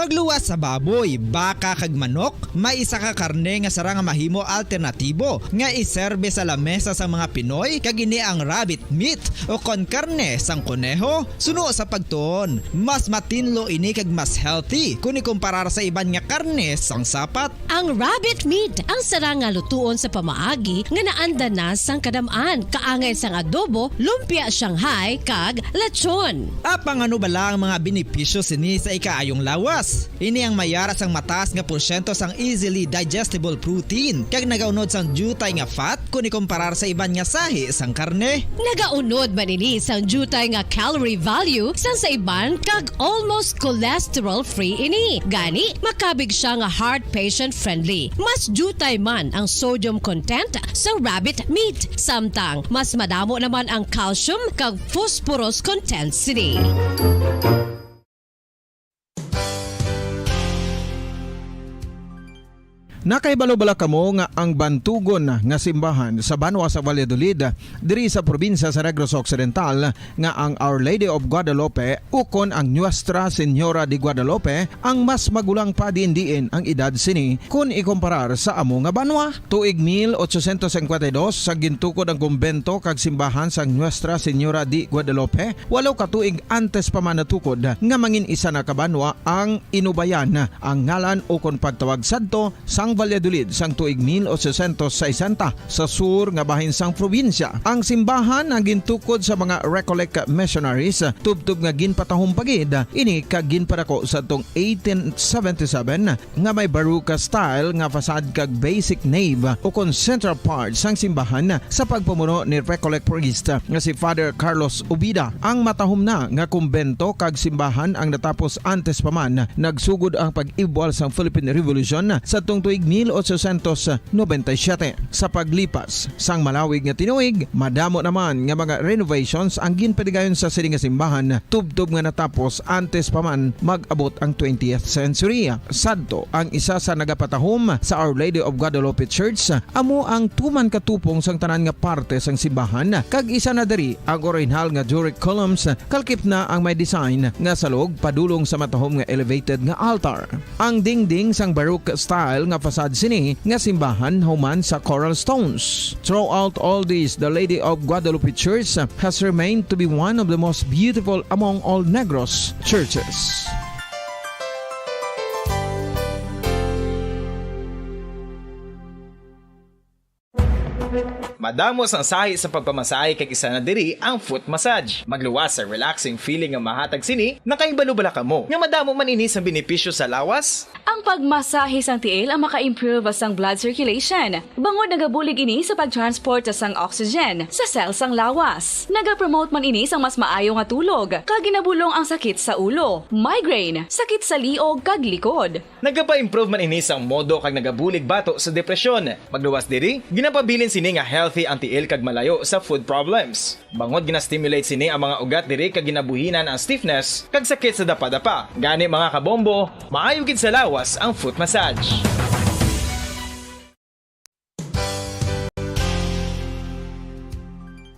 Pagluwas sa baboy, baka kag manok, may isa ka karne nga sarang nga mahimo alternatibo nga iserbe sa lamesa sang mga Pinoy, kag ini ang rabbit meat o kon karne sang koneho. Suno sa pagtuon, mas matinlo ini kag mas healthy kon ikumparar sa iban nga karne sang sapat. Ang rabbit meat ang sarang nga lutuon sa pamaagi nga naanda na sang kadam-an, kaangay sang adobo, lumpia Shanghai, kag lechon. Apang ano bala ang mga benepisyo sini sa ikaayong lawas? Ini ang may ara sang mataas nga porsyento sang easily digestible protein, kag nagaunod sang diutay nga fat kon ikumparar sa iban nga sahi sang karne. Nagaunod man ini sang diutay nga calorie value sang sa iban, kag almost cholesterol-free ini. Gani, makabig siya nga heart patient-friendly. Mas diutay man ang sodium content sa rabbit meat, samtang mas madamo naman ang calcium kag phosphorus content sini. Nakahibalo bala kamo nga ang bantugon nga simbahan sa banwa sa Valladolid, diri sa probinsya sa Negros Occidental, nga ang Our Lady of Guadalupe ukon ang Nuestra Señora de Guadalupe ang mas magulang pa diin-diin ang edad sini kon ikumparar sa amo nga banwa? Tuig mil ochocientos cincuenta y dos, sa gintukod ang kumbento kag simbahan sang Nuestra Señora de Guadalupe, walo ka tuig antes pa man natukod nga mangin isa na ka banwa ang inubayan ang ngalan ukon pagtawag sadto sang Valladolid sang tuig mil ochocientos sesenta sa sur nga bahin sang probinsya. Ang simbahan ang gintukod sa mga Recollect missionaries, tubtob nga ginpatahom pa gid ini kag ginpadako sadtong eighteen seventy-seven nga may Baroque style nga facade kag basic nave ukon central part sang simbahan sa pagpamuno ni Recollect priest nga si Father Carlos Ubida. Ang matahom na nga kumbento kag simbahan ang natapos antes pa man nagsugod ang pag-ibwal sang Philippine Revolution sadtong tuig mil ochocientos noventa y siete. Sa paglipas sang malawig nga tinuig, madamo naman nga mga renovations ang ginpatigayon sa sini nga simbahan, tubtob nga natapos antes pa man mag-abot ang twentieth century. Sadto, ang isa sa nagapatahom sa Our Lady of Guadalupe Church amo ang tuman ka tupong sang tanan nga parte sang simbahan, kag isa na diri ang orihinal nga Doric columns, kalkip na ang may design nga salog padulong sa matahom nga elevated nga altar. Ang dingding sang Baroque style nga facade sini nga simbahan human sa coral stones. Throughout all this, the Lady of Guadalupe Church has remained to be one of the most beautiful among all Negros churches. Madamo sang sahi sa pagpamasahe, kag isa na diri ang foot massage. Magluwas sa relaxing feeling nga mahatag sini. Nakahibalo bala kamo nga madamo man ini sa benepisyo sa lawas? Ang pagmasahe sang tiil ang maka-improve sang blood circulation, bangod nagabulig ini sa pag-transport sang oxygen sa cell sang lawas. Nagapromote man ini sang mas maayo nga tulog, kag ginabulong ang sakit sa ulo, migraine, sakit sa liog, kag likod. Nagapa-improve man ini sang modo kag nagabulig bato sa depresyon. Magluwas diri, ginapabilin sini nga healthy ang tiil kag malayo sa foot problems. Bangod gina-stimulate sini ang mga ugat diri kag ginabuhinan ang stiffness kag sakit sa dapadapa. Gani, mga kabombo, maayo gid sa lawas ang foot massage.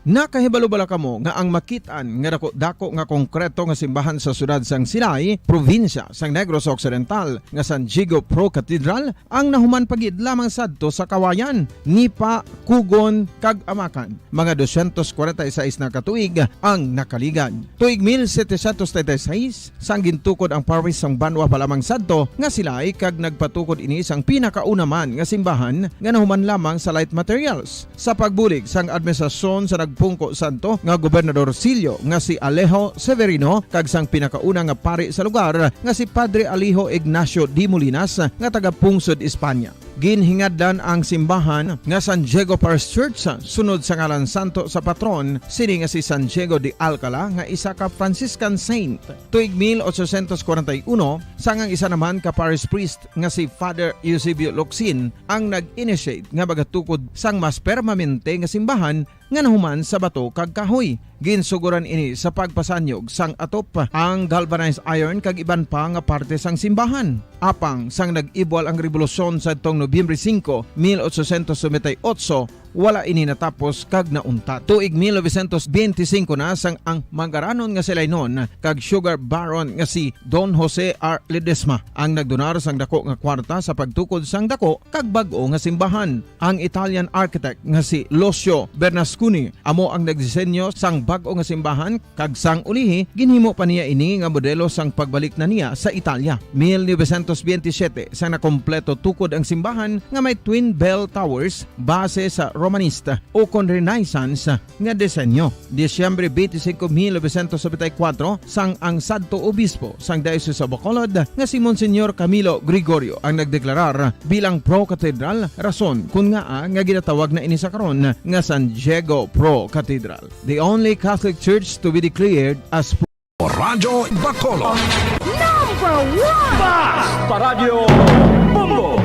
Nakahibalo bala kamo nga ang makit-an nga daku-daku nga konkreto nga simbahan sa siyudad sang Silay, probinsya sang Negros Occidental, nga San Diego Pro Cathedral, ang nahuman pa gid lamang sadto sa Kawayan, Nipa, Kugon, kag Amakan? Mga dosyentos kwarenta y seis na ka tuig ang nakaligad. Tuig mil setecientos treinta y seis, sang gintukod ang parish sang banwa pa lamang sadto nga Silay, kag nagpatukod ini sang pinakauna man nga simbahan nga nahuman lamang sa light materials. Sa pagbulig sang administrasyon sa nagpungko sadto nga Gobernador Sillo nga si Alejo Severino kag sang pinakauna nga pari sa lugar nga si Padre Alejo Ignacio de Molinas nga taga-pungsod Espanya. Ginhingadlan ang simbahan nga San Diego Parish Church sunod sa ngalan santo sa patron sini nga si San Diego de Alcala nga isa ka Franciscan saint. Tuig mil ochocientos kwarenta y uno, sang ang isa naman ka parish priest nga si Father Eusebio Locsin ang nag-initiate nga magatukod sang mas permanente nga simbahan nga nahuman sa bato kag kahoy. Ginsugoran ini sa pagpasanyog sang atop, ang galvanized iron kag iban pa nga parte sang simbahan. Apang sang nag-ibwal ang rebolusyon sadtong Nobyembre singko, mil ochocientos noventa y ocho, wala ini natapos kag nauntat. Tuig mil novecientos benti singko na sang ang mangaranon nga si Lainon kag sugar baron nga si Don Jose R. Ledesma ang nagdonar sang dako nga kwarta sa pagtukod sang dako kag bag-o nga simbahan. Ang Italian architect nga si Lucio Bernasconi amo ang nagdisenyo sang bag-o nga simbahan, kag sang ulihi, ginhimo pa niya ini nga modelo sang pagbalik na niya sa Italia. Mil novecientos benti siyete, sang nakompleto tukod ang simbahan nga may twin bell towers base sa Romanista ukon Renaissance nga disenyo. Disyembre twenty-five, mil novecientos noventa y cuatro, sang ang sadto obispo sang Diocese of Bacolod nga si Monsignor Camilo Gregorio ang nagdeklarar bilang pro-cathedral, rason kon ngaa nga ginatawag na ini sa karon nga San Diego Pro Cathedral, the only Catholic church to be declared as Radyo Bacolod. Number one! Basta Radyo Bombo!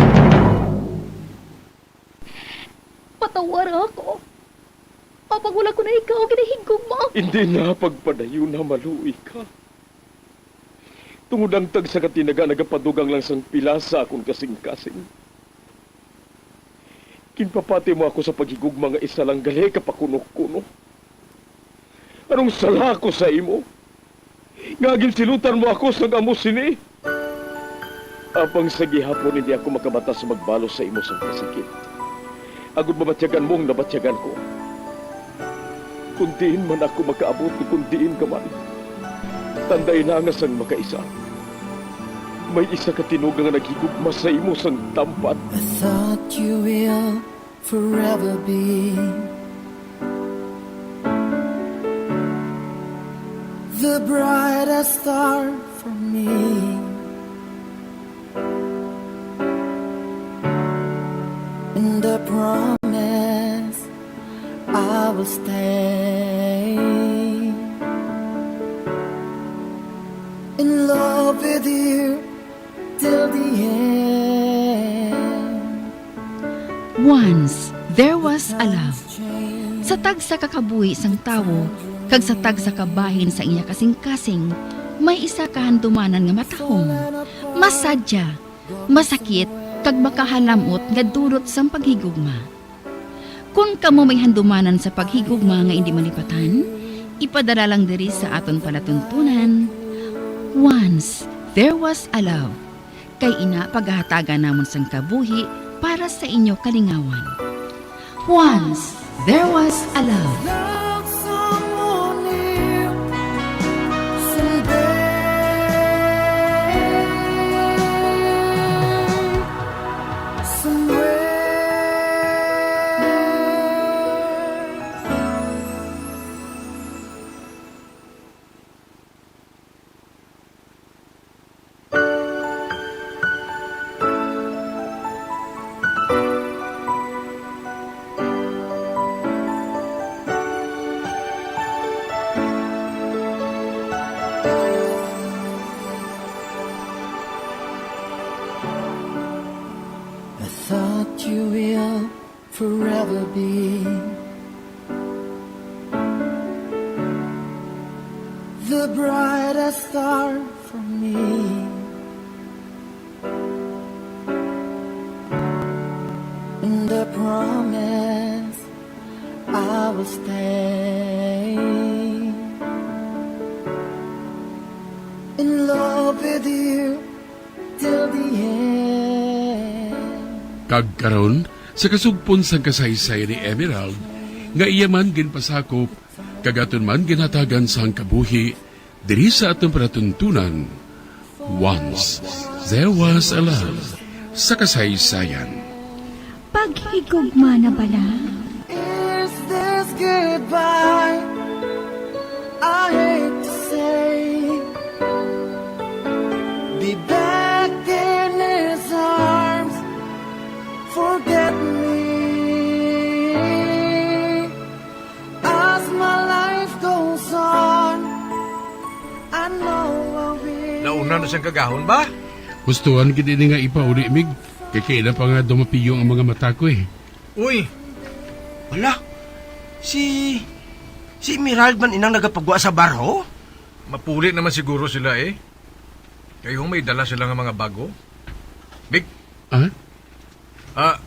Patawara ako. Apang wala ko na ikaw ginahigugma. Hindi na pagpadayon na maluoy ka. Tungod ang tagsa ka tinaga nagapadugang lang sang pila sa akon kasing-kasing. Ginpapati mo ako sa paghigugma nga isa lang gali ka pakuno-kuno. Anong sala ko sa imo? Nga ginsilutan mo ako sang amo sini? Apang sa gihapon hindi ako makabata sa magbalos sa imo sang kasakit. Agod mabatyagan mo ang nabatyagan ko. Kung diin man ako makaabot, kung diin ka man, tanday na nga sang makaisa. May isa ka tinuga nga naghigugma sa imo sang tampat. I thought you will forever be the brightest star for me. And I promise I will stay in love with you till the end. Once there was a love. Sa tagsa ka kabuhi sang tawo kag sa tagsa ka bahin sa iya kasing-kasing, may isa ka handumanan nga matahom, masadya, masakit, kag makahalam-ot nga dulot sang paghigugma. Kon kamo may handumanan sa paghigugma nga indi malipatan, ipadala lang diri sa aton palatuntunan, Once There Was a Love, kay ina pagahatagan namon sang kabuhi para sa inyo kalingawan. Once There Was a Love. Love someone new someday, somewhere. I thought you will forever be the brightest star for me. And I promise I will stay in love with you till the end. Kag karon, sa kasugpon sang kasaysayan ni Emerald, nga iya man ginpasakop, kag aton man ginhatagan sang kabuhi, diri sa aton palatuntunan, Once There Was a Love, sa kasaysayan. Paghigugma na bala? Is this goodbye? I hate to say, be back in his arms. Forget me as my life goes on. I know I will. Nauna na siyang kagahon ba? Gustuhan gid ini nga ipauli, Mig. Kay kaila pa nga dumapiyong ang mga mata ko, eh. Uy! Wala. Si, si Emerald man inang nagapagwa sa bar, ho? Mapuli naman siguro sila, eh. Kay ho may dala sila nga mga bago. Big. Ah? Ah,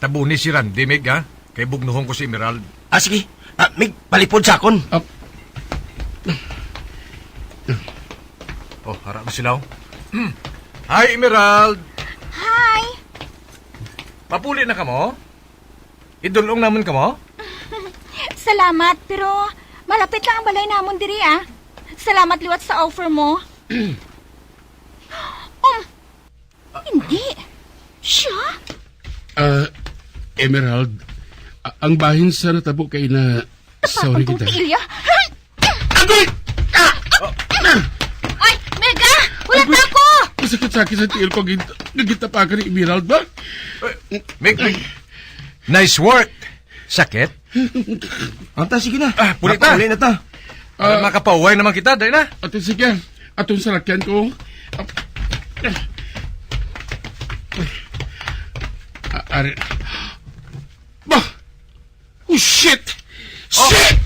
Tabuni si Randy, Mig, ha? Kay bugnuhon ko si Emerald. Ah, sige. Ah, Mig, palipod sa akon. Ah. Oh, hara ko sila, oh. Hi, Emerald! Hi! Mapuli na kamo? Idulong naman kamo? Salamat, pero malapit lang ang balay namon diri, ah. Salamat liwat sa offer mo. Um, hindi. Siya? Ah, Emerald, a- ang bahin sa natabo kay na sorry Tapang kong kita. Tiilya. Agoy! Ah! Ay, Mega! Wala Agoy! na ako! Masakit sa akin sa tiil ko git- nga gitapakan ni Emerald ba? Eh, Meg, Meg. Nice work. Sakit? Anta, sige na. Ah, puli ta. Makauli na ta. Para Ah. makapauway naman kita, dali na. Ato, sige. Atong salakyan ko. Ah, ari. Bah! Oh, shit! Oh. Shit!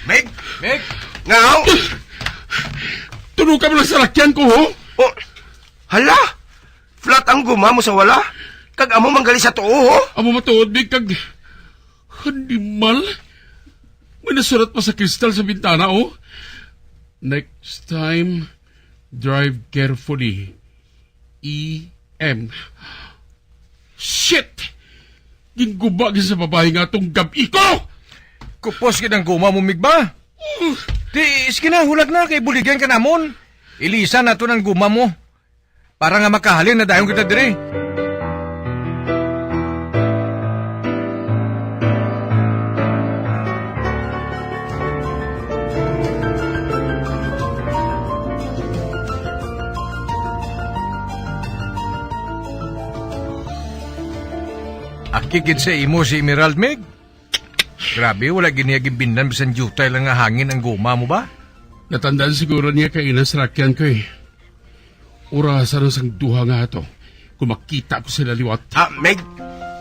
Meg! Meg! Ngaw? Tunukan mo lang salakyan ko, ho? Oh, hala! Flat ang guma mo sa wala? Kag amo manggali sa tuo, ho? Amo matuod, Big, kag animal. May nasulat pa sa kristal sa bintana, oh. "Next time, drive carefully. E M." Shit! Ginguba gid sa babae nga atong gab-i ko! Kupos gid ang guma mo, Migba. Di, sige na, hulag na, kay buligan ka namon. Ilisan nato ng guma mo. Para nga makahalin na dayon kita diri. Aki gid sa imo si Emerald, Meg. Grabe, wala gid niya ginbinlan bisan diutay lang nga hangin ang guma mo ba? Natandaan siguro niya kay ina sa lakyan ko eh. Orasa na sang duha nga ato kung makita ko sila liwat. Ah, Meg,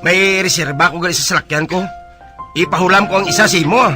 may reserba ko gali sa salakyan ko. Ipahulam ko ang isa sa imo, ah.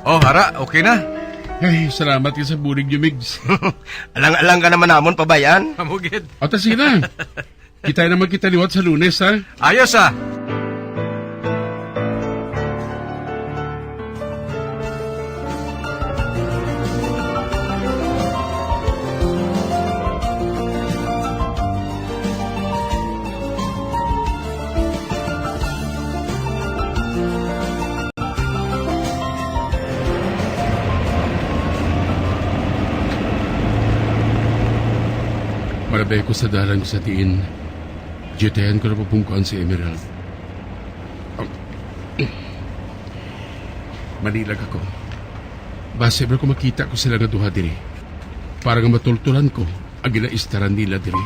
Oh, hara, okay na. Ay, salamat ka sa bulig niyo, Migs. Alang-alang ka naman namon, pabayan. Amo gid. O, ta, sige na. Kita naman kita liwat sa Lunes, ha? Ayos, ah. Marabay ko sa dalan ko sa diin. Diyutayan ko na pupungkuan si Emerald. Manilag ako. Basi bro ko makita ko sila nga duha diri. Para nga matultulan ko ang ginaistaran nila diri.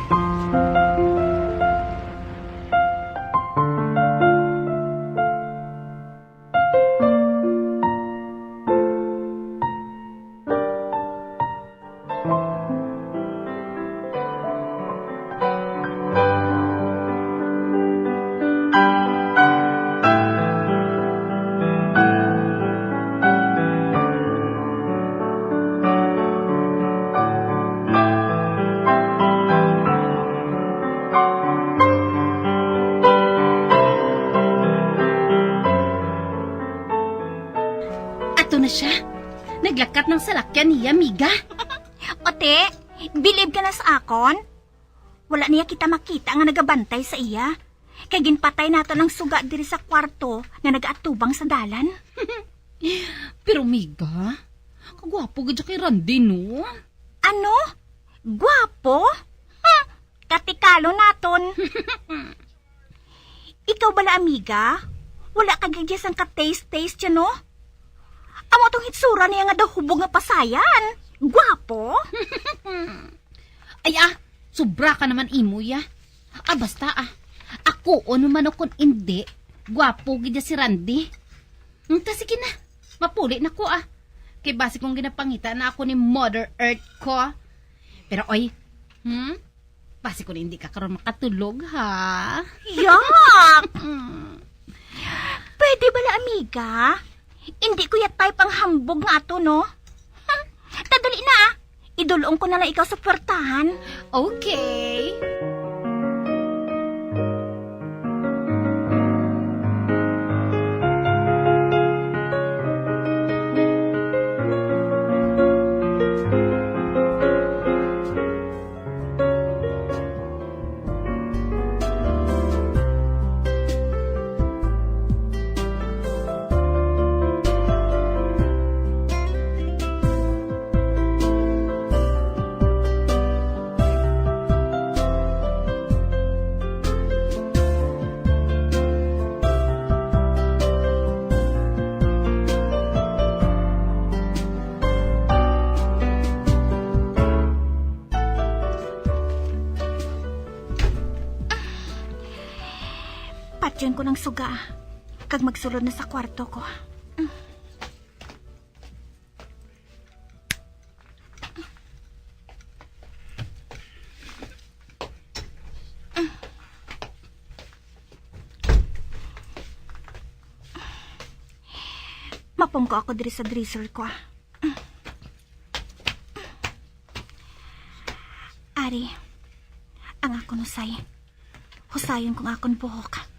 Ato na siya. Naglakat ng salakyan niya, miga. Ote, bilib ka na sa akon? Wala niya kita makita nga nagabantay sa iya. Kay ginpatay nato ang suga diri sa kwarto nga nagaatubang sa dalan. Pero, miga, kagwapo gid siya kay Randy, no? Ano? Gwapo? Hmm, katikalo naton. Ikaw bala, amiga? Wala ka gid sang ka-taste-taste siya, no? Amo tong hitsura niya nga daw hubog nga pasayan. Gwapo? Ay, ah, sobra ka naman imo, ya. Ah, basta, ah. Ako, ano man o kung indi, gwapo gid ya si Randy. Hmm, ta sige na, mapuli na ko, ah. Kay basi kung ginapangita na ako ni Mother Earth ko. Pero, oy, hmm? Basi kung hindi ka karon makatulog, ha? Yak! Mm. Pwede bala, amiga? Hindi ko ya type ang hambog nga ato, no? Hmm. Ta, dali na, ah. Idulong ko na lang ikaw sa puwertahan. Okay. Patyon ko ng suga, kag magsulod na sa kwarto ko. Mapungko ako diri sa dresser ko. Ari, ang akon husay. Husayon kong akon buhok.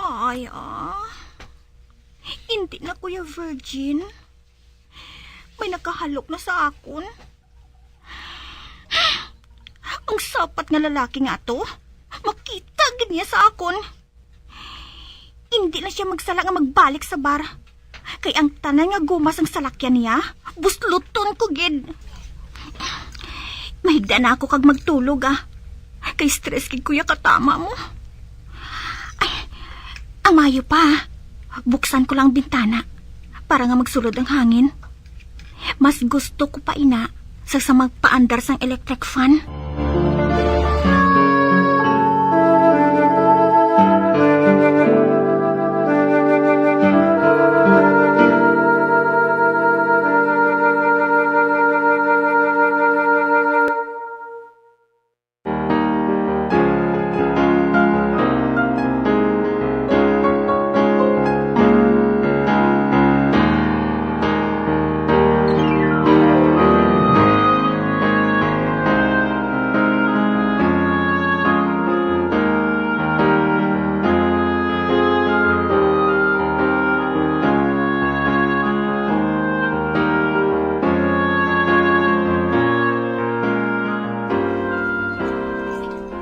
Ay, ah. Hindi na ko ya virgin. May nakahalok na sa akon. Ang sapat nga lalaki nga to, makita gid niya sa akon. Hindi na siya magsala nga magbalik sa bar. Kay ang tanan nga guma sang salakyan niya, busluton ko gid. Mahigda na ako kag magtulog, ah. Kay stress gid ko ya katama mo. Ay, ang maayo pa, buksan ko lang ang bintana para nga magsulod ang hangin. Mas gusto ko pa ina sa, sa magpaandar sang electric fan.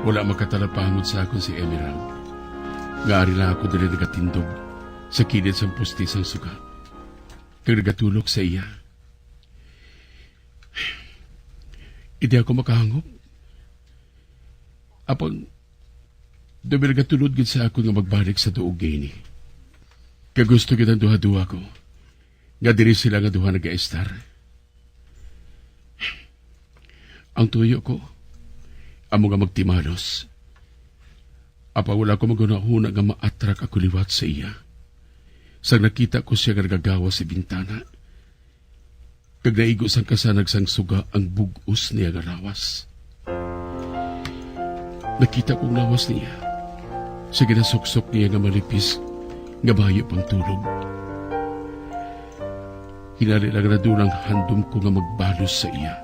Wala makatalapangod sa akon si Emerald, nga ari lang ako diri nagatindog sa kilid sang poste sang suga, kag nagatulok sa iya. Hindi ako makahangop. Apang, daw may nagatulod gid sa akon nga magbalik sa duog ini. Kag gusto gid ang duha-duha ko nga diri sila nga duha nagaestar. Ang tuyo ko, amo nga magtimalos. Apang wala ko maghunahuna nga maatrak ako liwat sa iya. Sang nakita ko siya nga nagagawas sa bintana, kag naigo sang kasanag sang suga ang bug-os niya nga lawas. Nakita ko ang lawas niya sa ginasuksok niya nga malipis nga bayo pang tulog. Hinali lang nga nadula ang handom ko nga magbalos sa iya.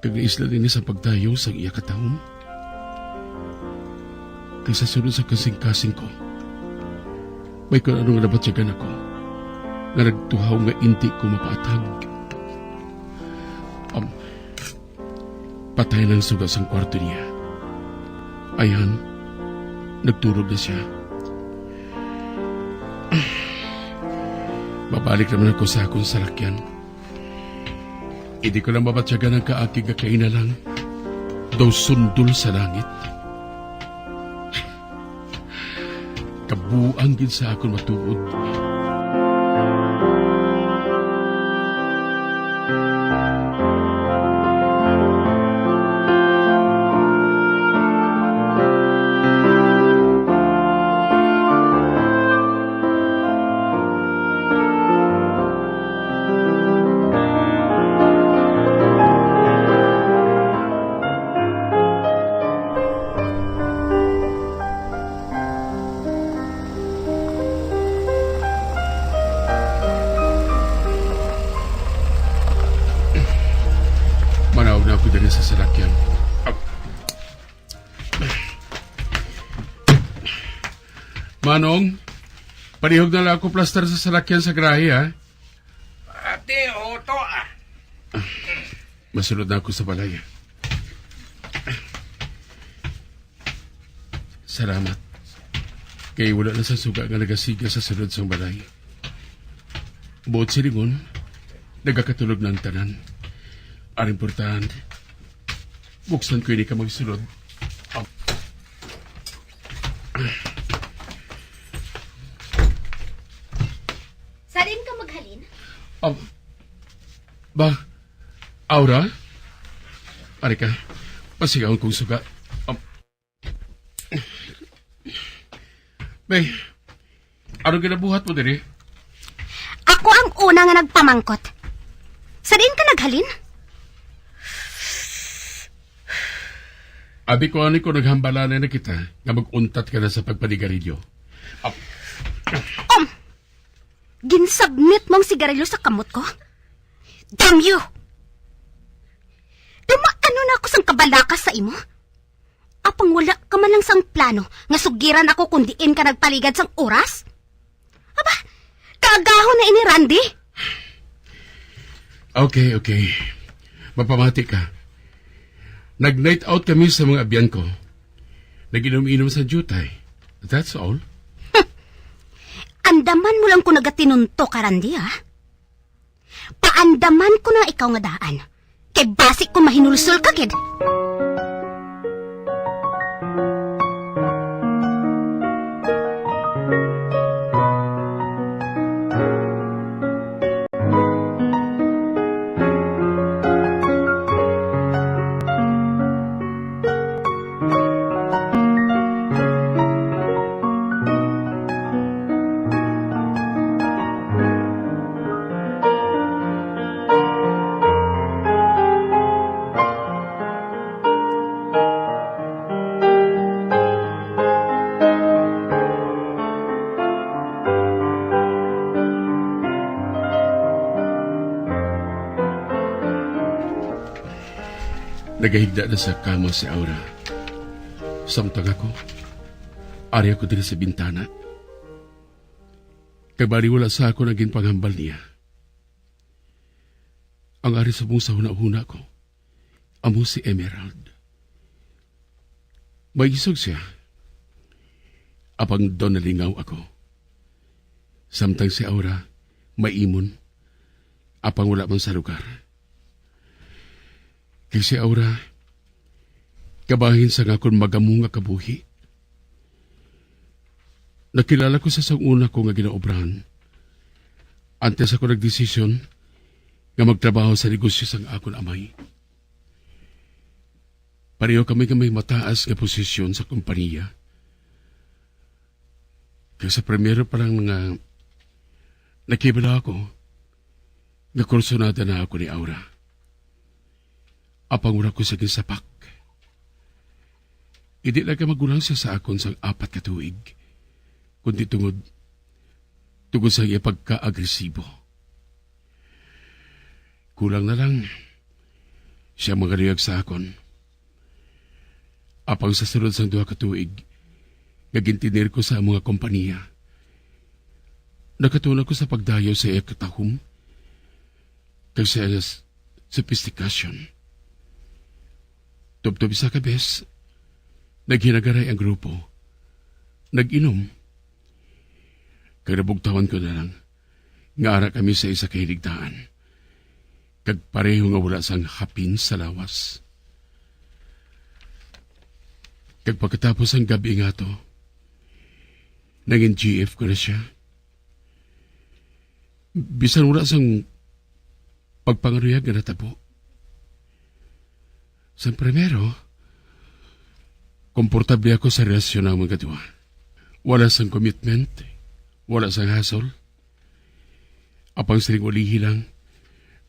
Kag naisla ini sa pagdayaw sang iya katahom. Kag sa sulod sa kasing-kasing ko, may kon ano nga nabatyagan ako nga nagtuhaw nga indi ko mapaathag. Am, patay na ang suga sang kwarto niya. Ayan, nagtulog na siya. Mabalik naman ako sa akong salakyan. Hindi ko lang mabatyagan ang kaakig nga kainalang daw sundol sa langit. Kabuang gid sa akon matuod. Ako diri sa salakyan. Manong, palihog na lang ako plaster sa salakyan sa garahe, ha? Ate, oto, ah. Masulod na ako sa balay. Salamat. Kay wala na sa suga nga nagasiga sa sulod sang balay. Buot silingon, nagakatulog na ang tanan. Ang importante, buksan ko ini ka magsulod. Sa diin ka maghalin? Um, ba, Aura? Ari ka, pasigawon kong suga. Um, Bay, ano ginabuhat mo diri? Ako ang una nga nagpamangkot. Sa diin ka naghalin? Abi ko, ano ko, naghambalan na kita nga mag-untat ka na sa pagpanigarilyo. Um, ginsubmit mo ang sigarilyo sa kamot ko? Damn you! Dumaano na ako sang kabalaka sa imo? Apang wala ka man lang sang plano nga sugiran ako kung diin ka nagpaligad sang oras? Aba, kaagahon na ini, Randy. Okay, okay. Mapamati ka. Nag-night out kami sa mga abyan ko. Nag-inom-inom sa jutay. That's all. Andaman mo lang kung nagatinunto ka, Randy, ha? Paandaman ko na ikaw nga daan. Kay basi ko mahinulsol ka, kid. Nagahigda na sa kama si Aura. Samtang ako, ari ako diri sa bintana. Kag baliwala sa akon ang ginpanghambal niya. Ang ari subong sa hunahuna ko, amo si Emerald. Maisog siya. Apang daw nalingaw ako. Samtang si Aura, maimon, apang wala man sa lugar. Kay si Aura, kabahin sa akon magamo nga kabuhi. Nakilala ko sa sang una ko nga ginaobrahan. Antes ako nagdesisyon nga magtrabaho sa negosyo sang akon amay. Pareho kami nga may mataas nga posisyon sa kompanya. Kag sa primero pa lang nga nakibala ako, nga kursunada na ako ni Aura. Apang wala ko sa ginsapak. Hindi lang ka magulang siya sa akon sang apat ka tuig, kundi tungod, tungod sa iya pagka-agresibo. Kulang na lang siya mangaluyag sa akon. Apang sa sulod sang duha ka tuig nga gintener ko sa amo nga kompanya, nakatuon ako sa pagdayaw sa iya katahom kag sa iya s-, sopistikasyon. Tubtob isa ka bes, naghinagaray ang grupo, nag-inom, kag nabugtawan ko na lang nga ara kami sa isa ka hiligdaan, kag pareho nga wala sang hapin sa lawas. Kag pagkatapos sang gab-i nga to, nangin G F ko na siya. Bisan wala sang pagpangaruyag nga natabo. Sang primero, komportable ako sa relasyon namon nga duha. Wala sang commitment, wala sang hassle. Apang siling ulihi lang,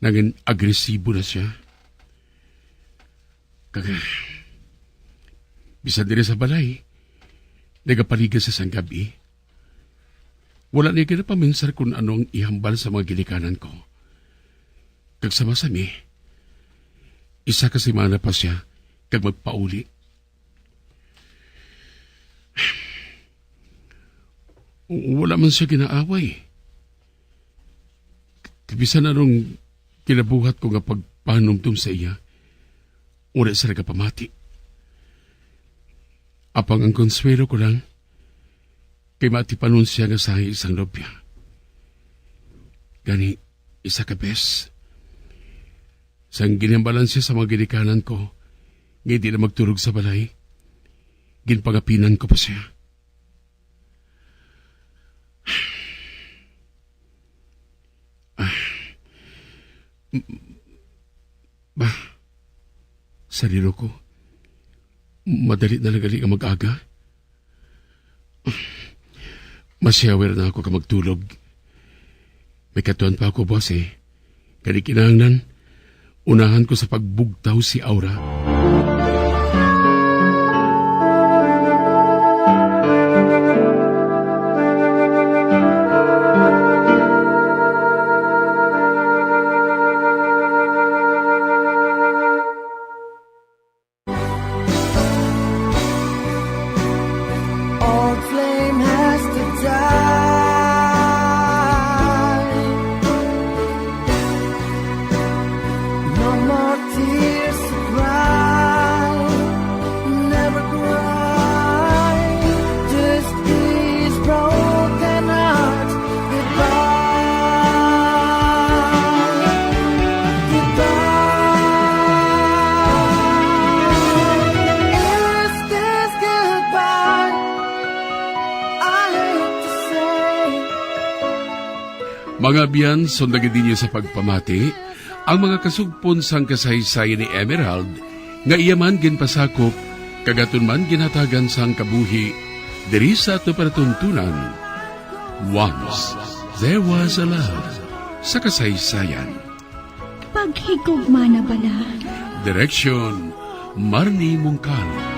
nangin agresibo na siya. Kag, bisan diri sa balay, nagapaligas sa sang gab-i. Wala niya ginapaminsar kung ano ang ihambal sa mga ginikanan ko. Kag sa masami, Isa ka semana pa sia kag magpauli. Wala man siya ginaaway. Bisan anong ginabuhat ko nga pagpahanumdom sa iya, wala siya nagapamati. Apang ang konsuwelo ko lang, kay matipanon siya nga sahi sang nobya. Gani, isa ka bes, sang ginhambalan siya sa mga ginikanan ko nga hindi na magtulog sa balay, ginpangapinan ko pa siya. Ah. M-, ba, sa rilo ko, madali na lang gali nga mag-aga. Masyawer na ako ka magtulog. May katuan pa ako, boss, eh. Kani kinahanglan, unahan ko sa pagbugtaw si Aura. Old flame has to die. No more tears to cry. Never cry. This is broken heart. Goodbye. Goodbye. Is this goodbye? I hate to say. Mga abyan, sundagi ninyo sa pagpamati ang mga kasugpon sang kasaysayan ni Emerald nga iya man ginpasakop kag aton man ginhatagan sang kabuhi diri sa aton palatuntunan. Once there was a love sa kasaysayan. Paghigugma na bala. Direksyon, Marnie Mungkal.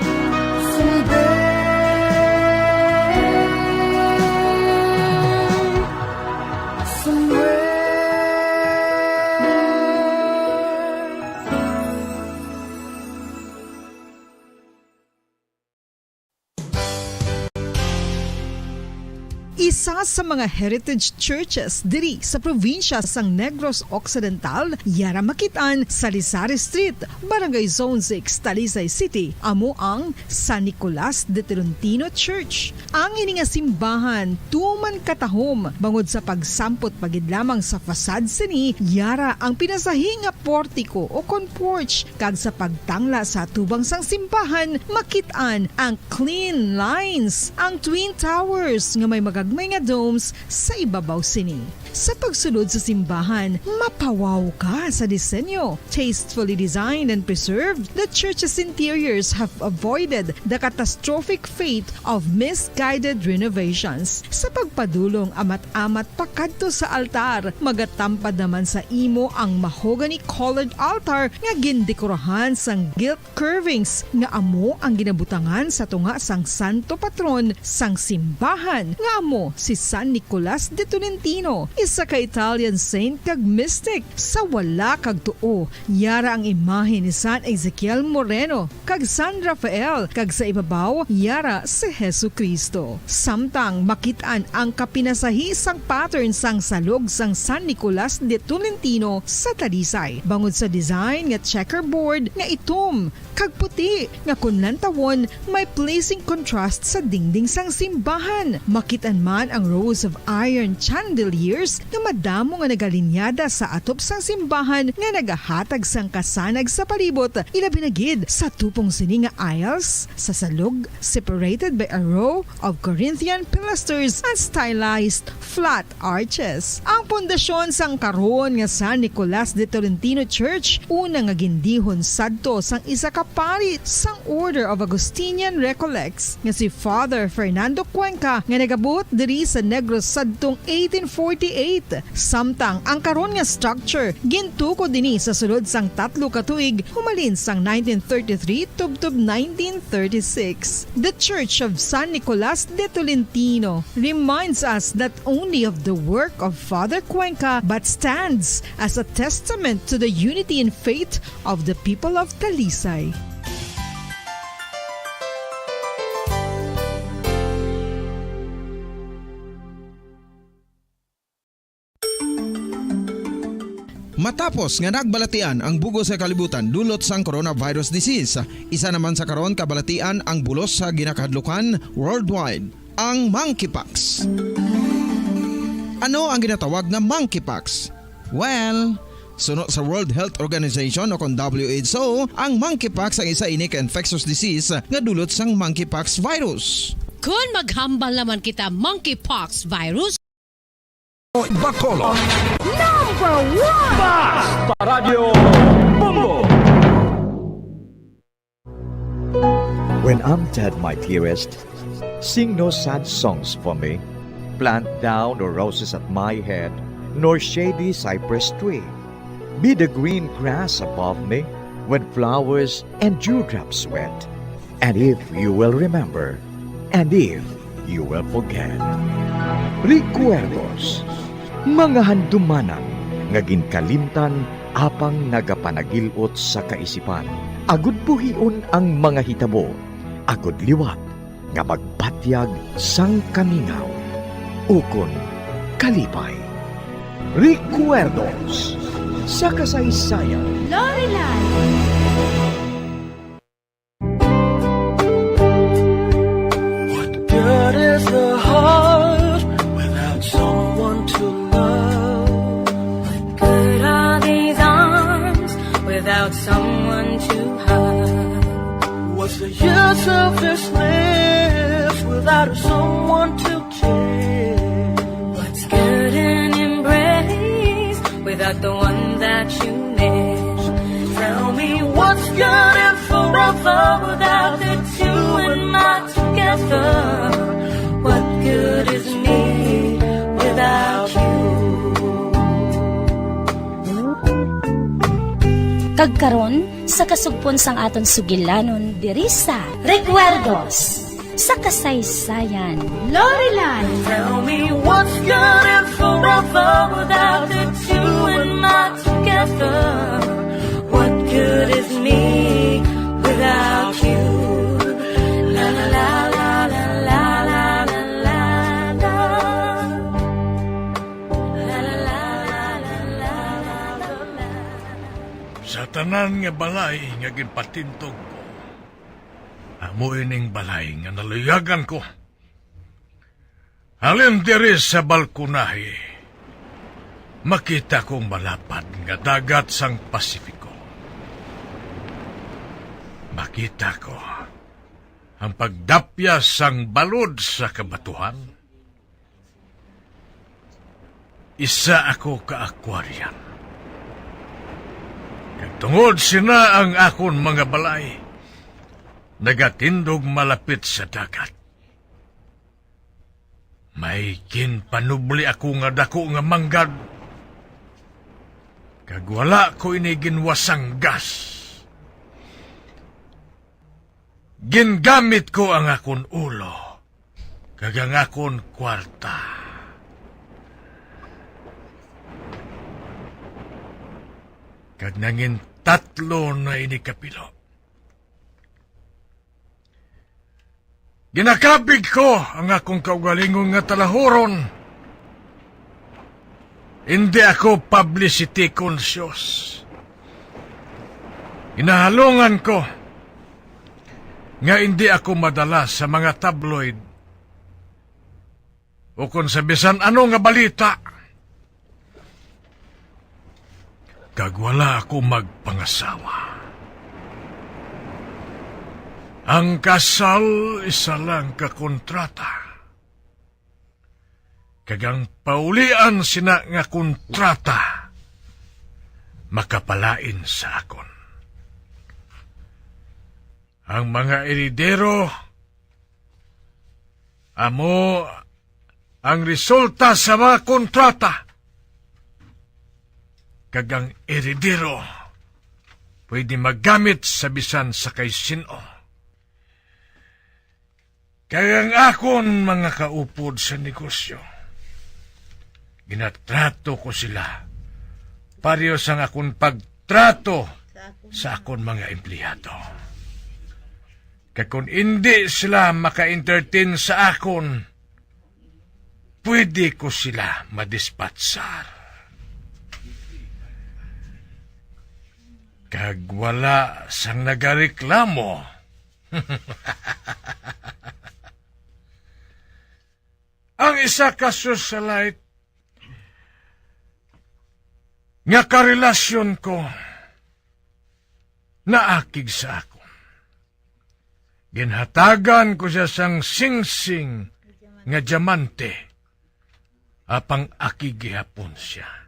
Isa sa mga heritage churches diri sa probinsya sang Negros Occidental, yara makit-an sa Lisari Street, Barangay Zone six, Talisay City, amo ang San Nicolas de Tolentino Church. Ang ini nga simbahan tuman katahom bangod sa pagsampot pa gid lamang sa facade sini, yara ang pinasahi nga portiko o kon porch, kag sa pagtangla sa atubang sang simbahan, makit-an ang clean lines, ang twin towers nga may magagmay nga domes sa ibabaw sini. Sa pagsulod sa simbahan, mapawaw ka sa disenyo. Tastefully designed and preserved, the church's interiors have avoided the catastrophic fate of misguided renovations. Sa pagpadulong amat-amat pakadto sa altar, magatampad naman sa imo ang mahogany-colored altar nga gindekorahan sang gilt curvings nga amo ang ginabutangan sa tunga sang santo patron sang simbahan, nga amo si San Nicolas de Tolentino, isa ka Italian saint kag mystic. Sa wala kag tuo, yara ang imahe ni San Ezekiel Moreno kag San Rafael, kag sa ibabaw, yara si Jesu-Cristo. Samtang makit-an ang kapinasahi sang pattern sang salog sang San Nicolas de Tolentino sa Talisay, bangod sa design nga checkerboard nga itom kag puti, nga kon lantawon, may pleasing contrast sa dingding sang simbahan. Makit-an man ang rows of iron chandeliers nga madamo nga nagalinyada sa atop sang simbahan nga nagahatag sang kasanag sa palibot, ilabi na gid sa tupong sini nga aisles sa salog, separated by a row of Corinthian pilasters and stylized flat arches. Ang pundasyon sang karon nga San Nicolas de Tolentino Church, una nga gindihon sadto sang isa ka pari sang Order of Augustinian Recollects nga si Father Fernando Cuenca, nga nagabuot diri sa Negros sadtong eighteen forty-eight, eight. Samtang ang karon nga structure gintukod dinhi sa sulod sang tatlo ka tuig, humalin sang nineteen thirty-three tubtob nineteen thirty-six. The Church of San Nicolas de Tolentino reminds us not only of the work of Father Cuenca but stands as a testament to the unity in faith of the people of Talisay. Matapos nga nagbalatian ang bug-os nga kalibutan dulot sang coronavirus disease, isa naman sa karon kabalatian ang bulos sa ginakahadlukan worldwide, ang monkeypox. Ano ang ginatawag nga monkeypox? Well, suno sa World Health Organization o kon W H O, ang monkeypox ang isa ini ka infectious disease nga dulot sang monkeypox virus. Kon maghambal naman kita monkeypox virus, Bacolod. Number one! Basta Radyo Bombo! When I'm dead, my dearest, sing no sad songs for me. Plant thou no roses at my head, nor shady cypress tree. Be the green grass above me when flowers and dewdrops wet. And if you will remember, and if you will forget. Recuerdos, mga handumanan nga ginkalimtan apang nagapanagil-ot sa kaisipan, agud buhion ang mga hitabo, agud liwat nga magbatyag sang kamingaw ukon kalipay. Recuerdos sa kasaysayan. Lorelai. What good is the heart without someone to love? What good are these arms without someone to hug? What's the use of this life without someone to care? What's good an embrace without the one that you miss? Tell me what's good and forever without the two and my together? What good is me without you? Kag karon, sa kasugpon sang aton sugilanon diri sa Recuerdos sa Kasaysayan. Lorelai. Tell me what's good and forever without the two and my together. What good is me without you? La, la, la. Sa tanan nga balay nga ginpatindog ko, amo ining balay nga naluyagan ko. Halin diri sa balkonahe, makita ko ang malapad nga dagat sang Pasifiko. Makita ko ang pagdapyas sang balod sa kabatuhan. Isa ako ka Aquarian. Kag tungod sina ang akon mga balay nagatindog malapit sa dagat. May ginpanubli ako nga dako nga manggad, kag wala ko ini ginwasanggas. Gingamit ko ang akon ulo kag ang akon kwarta, kag nangin tatlo na ini ka pilo. Ginakabig ko ang akong kaugalingon nga talahuron. Indi ako publicity conscious. Ginahalungan ko nga indi ako madala sa mga tabloid ukon sa bisan ano nga balita. Kag wala ako magpangasawa. Ang kasal isa lang ka kontrata, kag ang paulian sina nga kontrata makapalain sa akon. Ang mga eredero amo ang resulta sa mga kontrata kag ang eredero pwede magamit sa bisan sa kay sin-o. Kag ang akon mga kaupod sa negosyo, ginatrato ko sila pareho sang akon pagtrato sa akon mga empleyado. Kag kon indi sila maka-entertain sa akon, pwede ko sila madispatsar. Kag wala sang nagareklamo. Ang isa ka socialite nga karelasyon ko naakig sa akon. Ginhatagan ko siya sang singsing nga diamante, apang akig gihapon siya.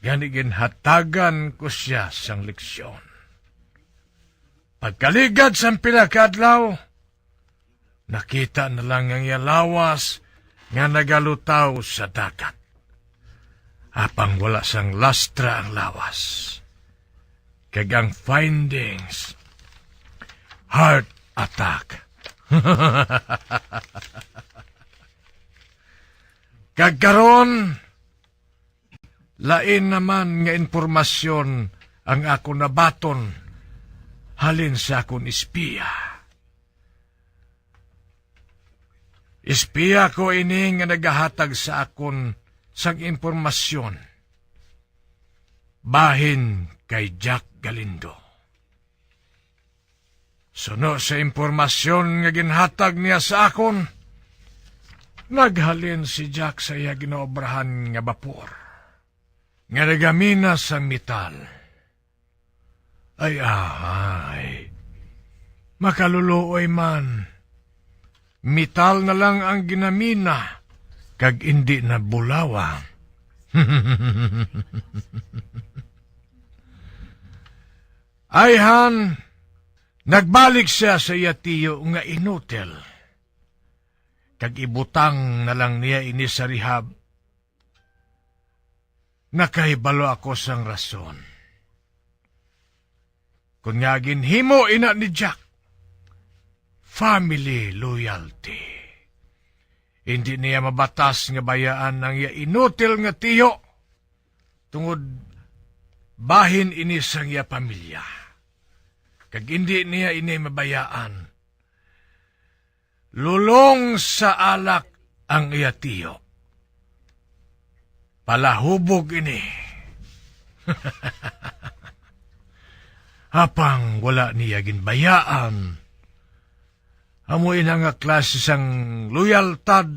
Gani ginhatagan ko siya sang leksyon. Pagkaligad sang pila ka adlaw, nakita na lang ang iya lawas nga nagalutaw sa dagat. Apang wala sang lastra ang lawas. Kag ang findings, heart attack. Kag karon, lain naman nga impormasyon ang akon nabaton halin sa akon espiya. Espiya ko ini nga nagahatag sa akon sang impormasyon bahin kay Jack Galindo. Suno sa impormasyon nga ginhatag niya sa akon, naghalin si Jack sa iya ginaobrahan nga bapor nga nagamina sang metal. Ay, ahay. Makaluluoy man. Metal na lang ang ginamina, kag indi na bulawa. Ayhan, nagbalik siya sa iya tiyo nga inutil, kag ibutang na lang niya ini sa rehab. Nakahibalo ako sang rason. Kon nga ginhimo ina ni Jack, family loyalty. Indi niya mabatas nga bayaan ang iya inutil nga tiyo, tungod bahin ini sang iya pamilya. Kag indi niya ini mabayaan. Lulong sa alak ang iya tiyo. Palahubog ini. Apang wala niya ginbayaan. Amo ina nga klase sang loyaltad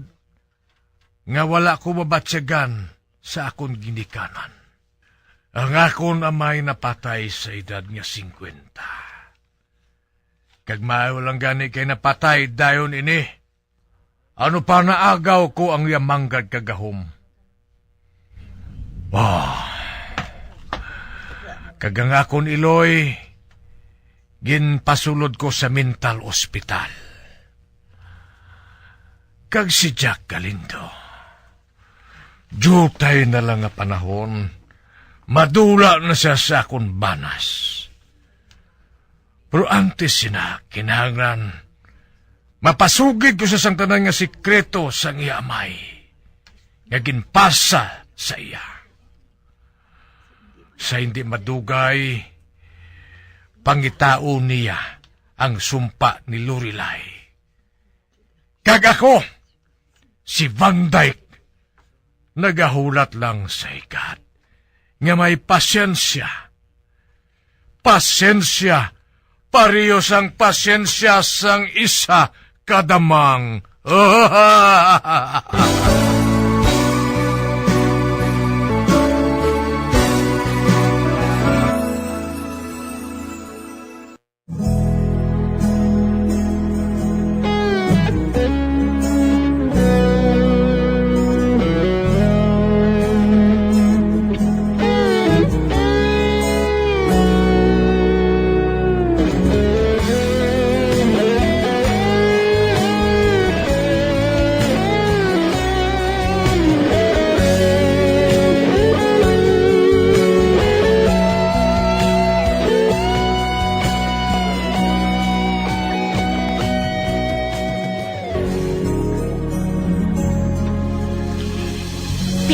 nga wala ko mabatyagan sa akon ginikanan. Ang akon amay napatay sa edad nga singkwenta. Kag maayo lang gani kay napatay dayon ini. Ano pa, naagaw ko ang iya manggad kag gahom. Ah. Kag ang akon iloy, ginpasulod ko sa mental hospital. Kag si Jack Galindo, diutay na lang nga panahon, madula na siya sa akon banas. Pero antes sina, kinahanglan mapasugid ko sa sang tanan nga sikreto sang iya amay nga ginpasa sa iya. Sa hindi madugay, pangitaon niya ang sumpa ni Lorelai. Kag ako, si Van Dyke, nagahulat lang sa higad nga may pasensya. Pasensya, pareho sang pasensya sang isa ka damang.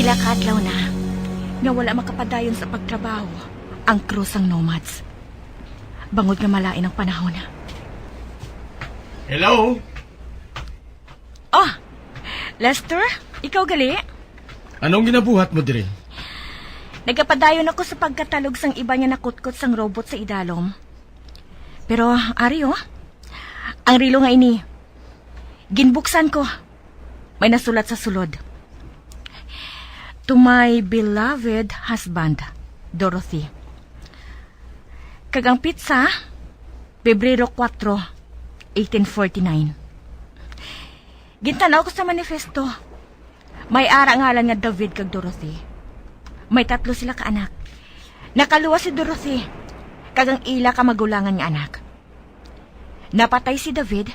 Pila ka adlaw na nga wala makapadayon sa pagtrabaho ang crew sang Nomads, bangod nga malain ang panahon. Hello? Oh, Lester, ikaw gali? Anong ginabuhat mo diri? Nagapadayon ako sa pagkatalog sang iban nga nakutkot sang robot sa idalom. Pero, ari, oh, ang relo nga ini, ginbuksan ko. May nasulat sa sulod, "To my beloved husband, Dorothy." Kag ang petsa, Pebrero kuwatro, eighteen forty-nine. Gintan-aw ko sa manifesto. May ara ngalan nga David kag Dorothy. May tatlo sila ka anak. Nakaluwas si Dorothy kag ang ila ka magulangan nga anak. Napatay si David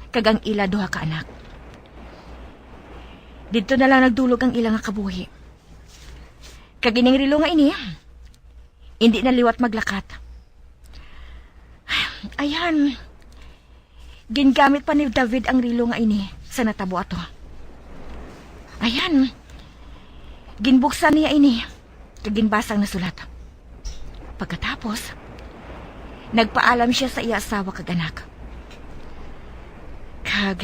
kag ang ila duha ka anak. Didto na lang nagdulog ang ila nga kabuhi. Kag ining relo nga ini, indi na liwat maglakat. Ayan, gingamit pa ni David ang relo nga ini sa natabo ato. Ayan, ginbuksan niya ini kag ginbasa ang nasulat. Pagkatapos, nagpaalam sia sa iya asawa kag anak. Kag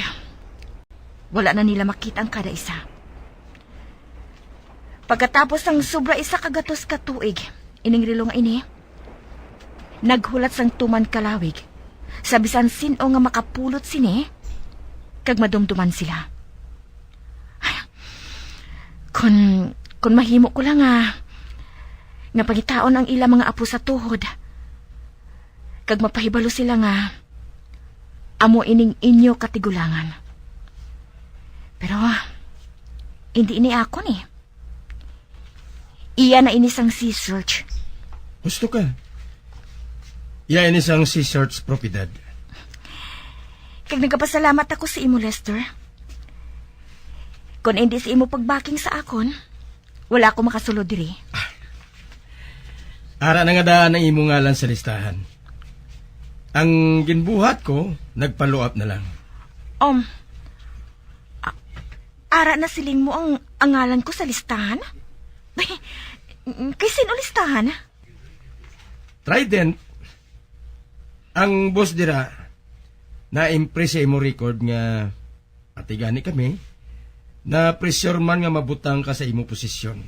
wala na nila makita ang kada isa. Pagkatapos sang sobra isa ka gatos ka tuig, ining relo nga ini naghulat sang tuman ka lawig sa bisan sin-o nga makapulot sini, kag madumduman sila. Kon, kon mahimo ko lang nga, nga pangitaon ang ila mga apo sa tuhod, kag mapahibalo sila nga amo ining inyo katigulangan. Pero, hindi ini akon eh. Iya na ini sang C-Search. Gusto ka? Iya ini sang C-Search propiedad. Kag nagapasalamat ako sa imo, Lester. Kon hindi sa imo pagbaking sa akon, wala ako makasulod diri. Ara na nga daan ang imo ngalan sa listahan. Ang ginbuhat ko, nagpa-low up na lang. Um, a-, ara na siling mo ang, ang ngalan ko sa listahan? Kay sin-o listahan? Trident, ang boss dira, na-impress sa imo record nga, ati gani kami, na-pressure man nga mabutang ka sa imo posisyon.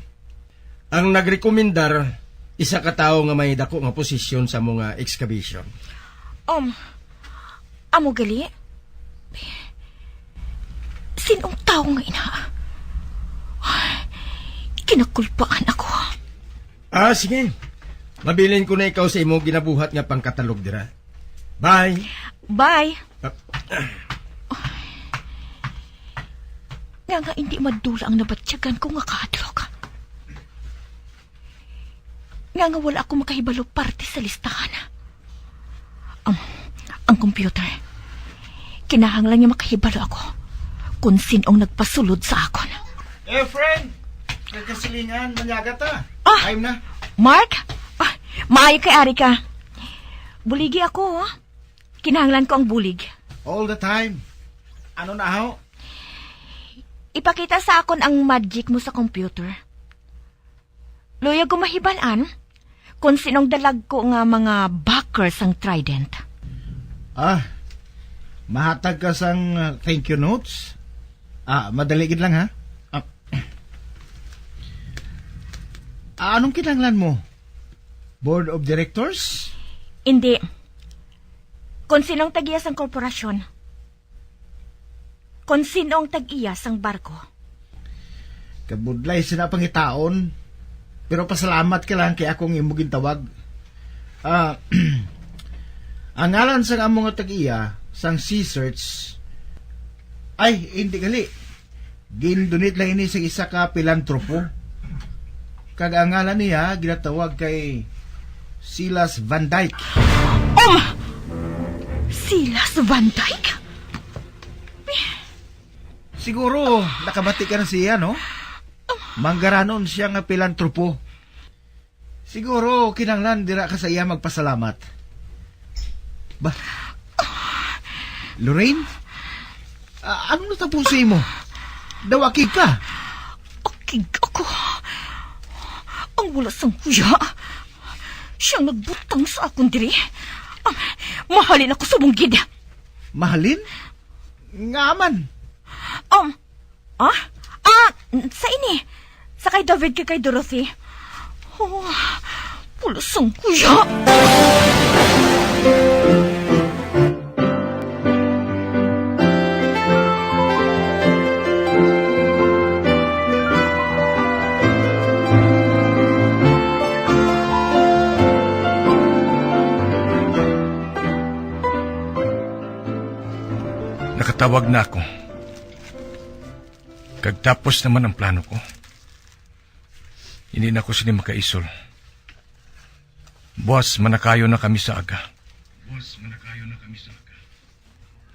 Ang nagrekomendar, isa ka tawo nga may dako nga posisyon sa amo nga excavation. Um, amo gali? Sin-ong tawo nga ina? Ay, kinakulbaan ako. Ah, sige. Mabilin ko na ikaw sa imo ginabuhat nga pangkatalog dira. Bye. Bye. Ah. Nga nga hindi madula ang nabatyagan ko nga kahadlok. Nga nga wala ako makahibalo parte sa listahan. Ang, ang computer. Kinahanglan nga makahibalo ako kung sin-ong nagpasulod sa akon. Eh, friend! Nagkasilingan, manyaga ta. Ah! Time na. Mark? Ah, maayo kay ari ka. Buligi ako, oh. Kinahanglan ko ang bulig. All the time. Ano na, ho? Ipakita sa akon ang magic mo sa computer. Luyag ko mahibalaan kung sinong dalagko nga mga backer sang Trident. Ah, mahatag ka sang, uh, thank you notes? Ah, madali gid lang, ha? Ah, ah, anong kinahanglan mo? Board of Directors? Hindi. Kung sinong tag-iya sang korporasyon. Kon sin-o ang tag-iya sang barko. Kabudlay sina pangitaon, pero pasalamat ka lang kay akong imo gintawag. Ah, ang ngalan sang amo nga tag-iya sang C-Search, ay, hindi gali. Gindunit lang ini sa isa ka pilantropo. Kag ang ngalan niya ginatawag kay Silas Van Dyke. Um! Silas Van Dyke? Siguro, nakabati ka na siya, no? Manggaranon siya nga pilantropo. Siguro, kinahanglan dira ka sa iya magpasalamat. Ba? Lorraine? Ah, ano natabo sa imo? Daw akig ka? Akig ako. Wala sang huya. Siyang nagbutang sa akon diri. Ah, mahalin ako subong gid. Mahalin? Nga man? Um, ah? Ah, sa ini. Sa kay David kag kay Dorothy. Oh, wala sang huya. Nakatawag na ako. Kag tapos naman ang plano ko. Hindi na ako sini makaisol. Buwas, manakayon na kami sa aga.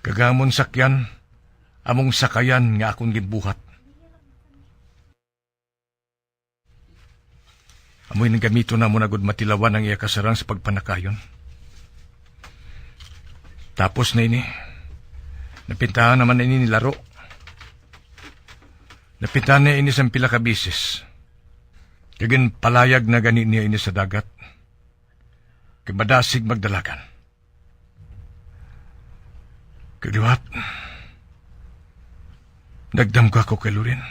Kag amon sakyan, among sakayan nga akon ginbuhat. Amoy nang gamiton namo na gud matilawan ang iya kasarang sa pagpanakayon. Tapos na ini. Napintahan naman ini ni Laro. Napintahan niya ini sang pila ka bisis. Kag ginpalayag na gani niya ini sa dagat. Kag madasig magdalagan. Kag liwat, nagdamgo ako kay Loren.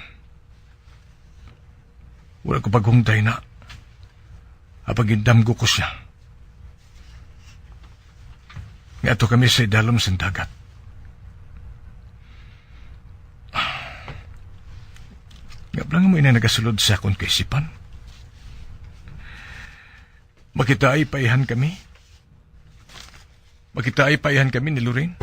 Wala ko paghungday na. Apang gindamgo ko siya. Nga ato kami sa idalom sang dagat. Nga pala nga mo ina nagasulod sa akon kaisipan. Makitaay paihan kami. Makitaay paihan kami ni Lorraine.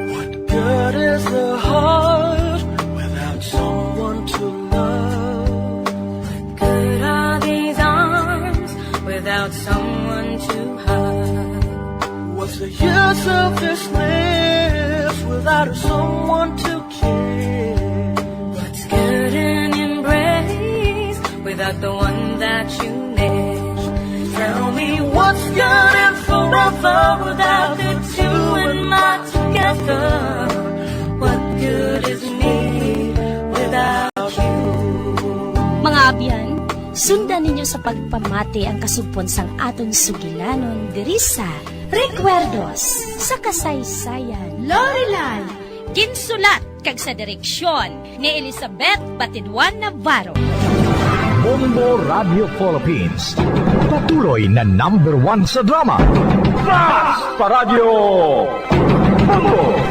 What good is the heart without someone to love? What good are these arms without someone to hug? What's the use of this lips without someone to kiss? What's good an embrace without the one that you miss? Tell me what's good and forever without the two and my together? What good is me without you? Mga abyan, sundan ninyo sa pagpamati ang kasugpon sang aton sugilanon diri sa Recuerdos sa Kasaysayan. Lorelai. Ginsulat kag sa direksyon ni Elizabeth Batidwan Navarro. Bombo Radio Philippines, patuloy na number one sa drama. Fast pa Radyo! Bombo!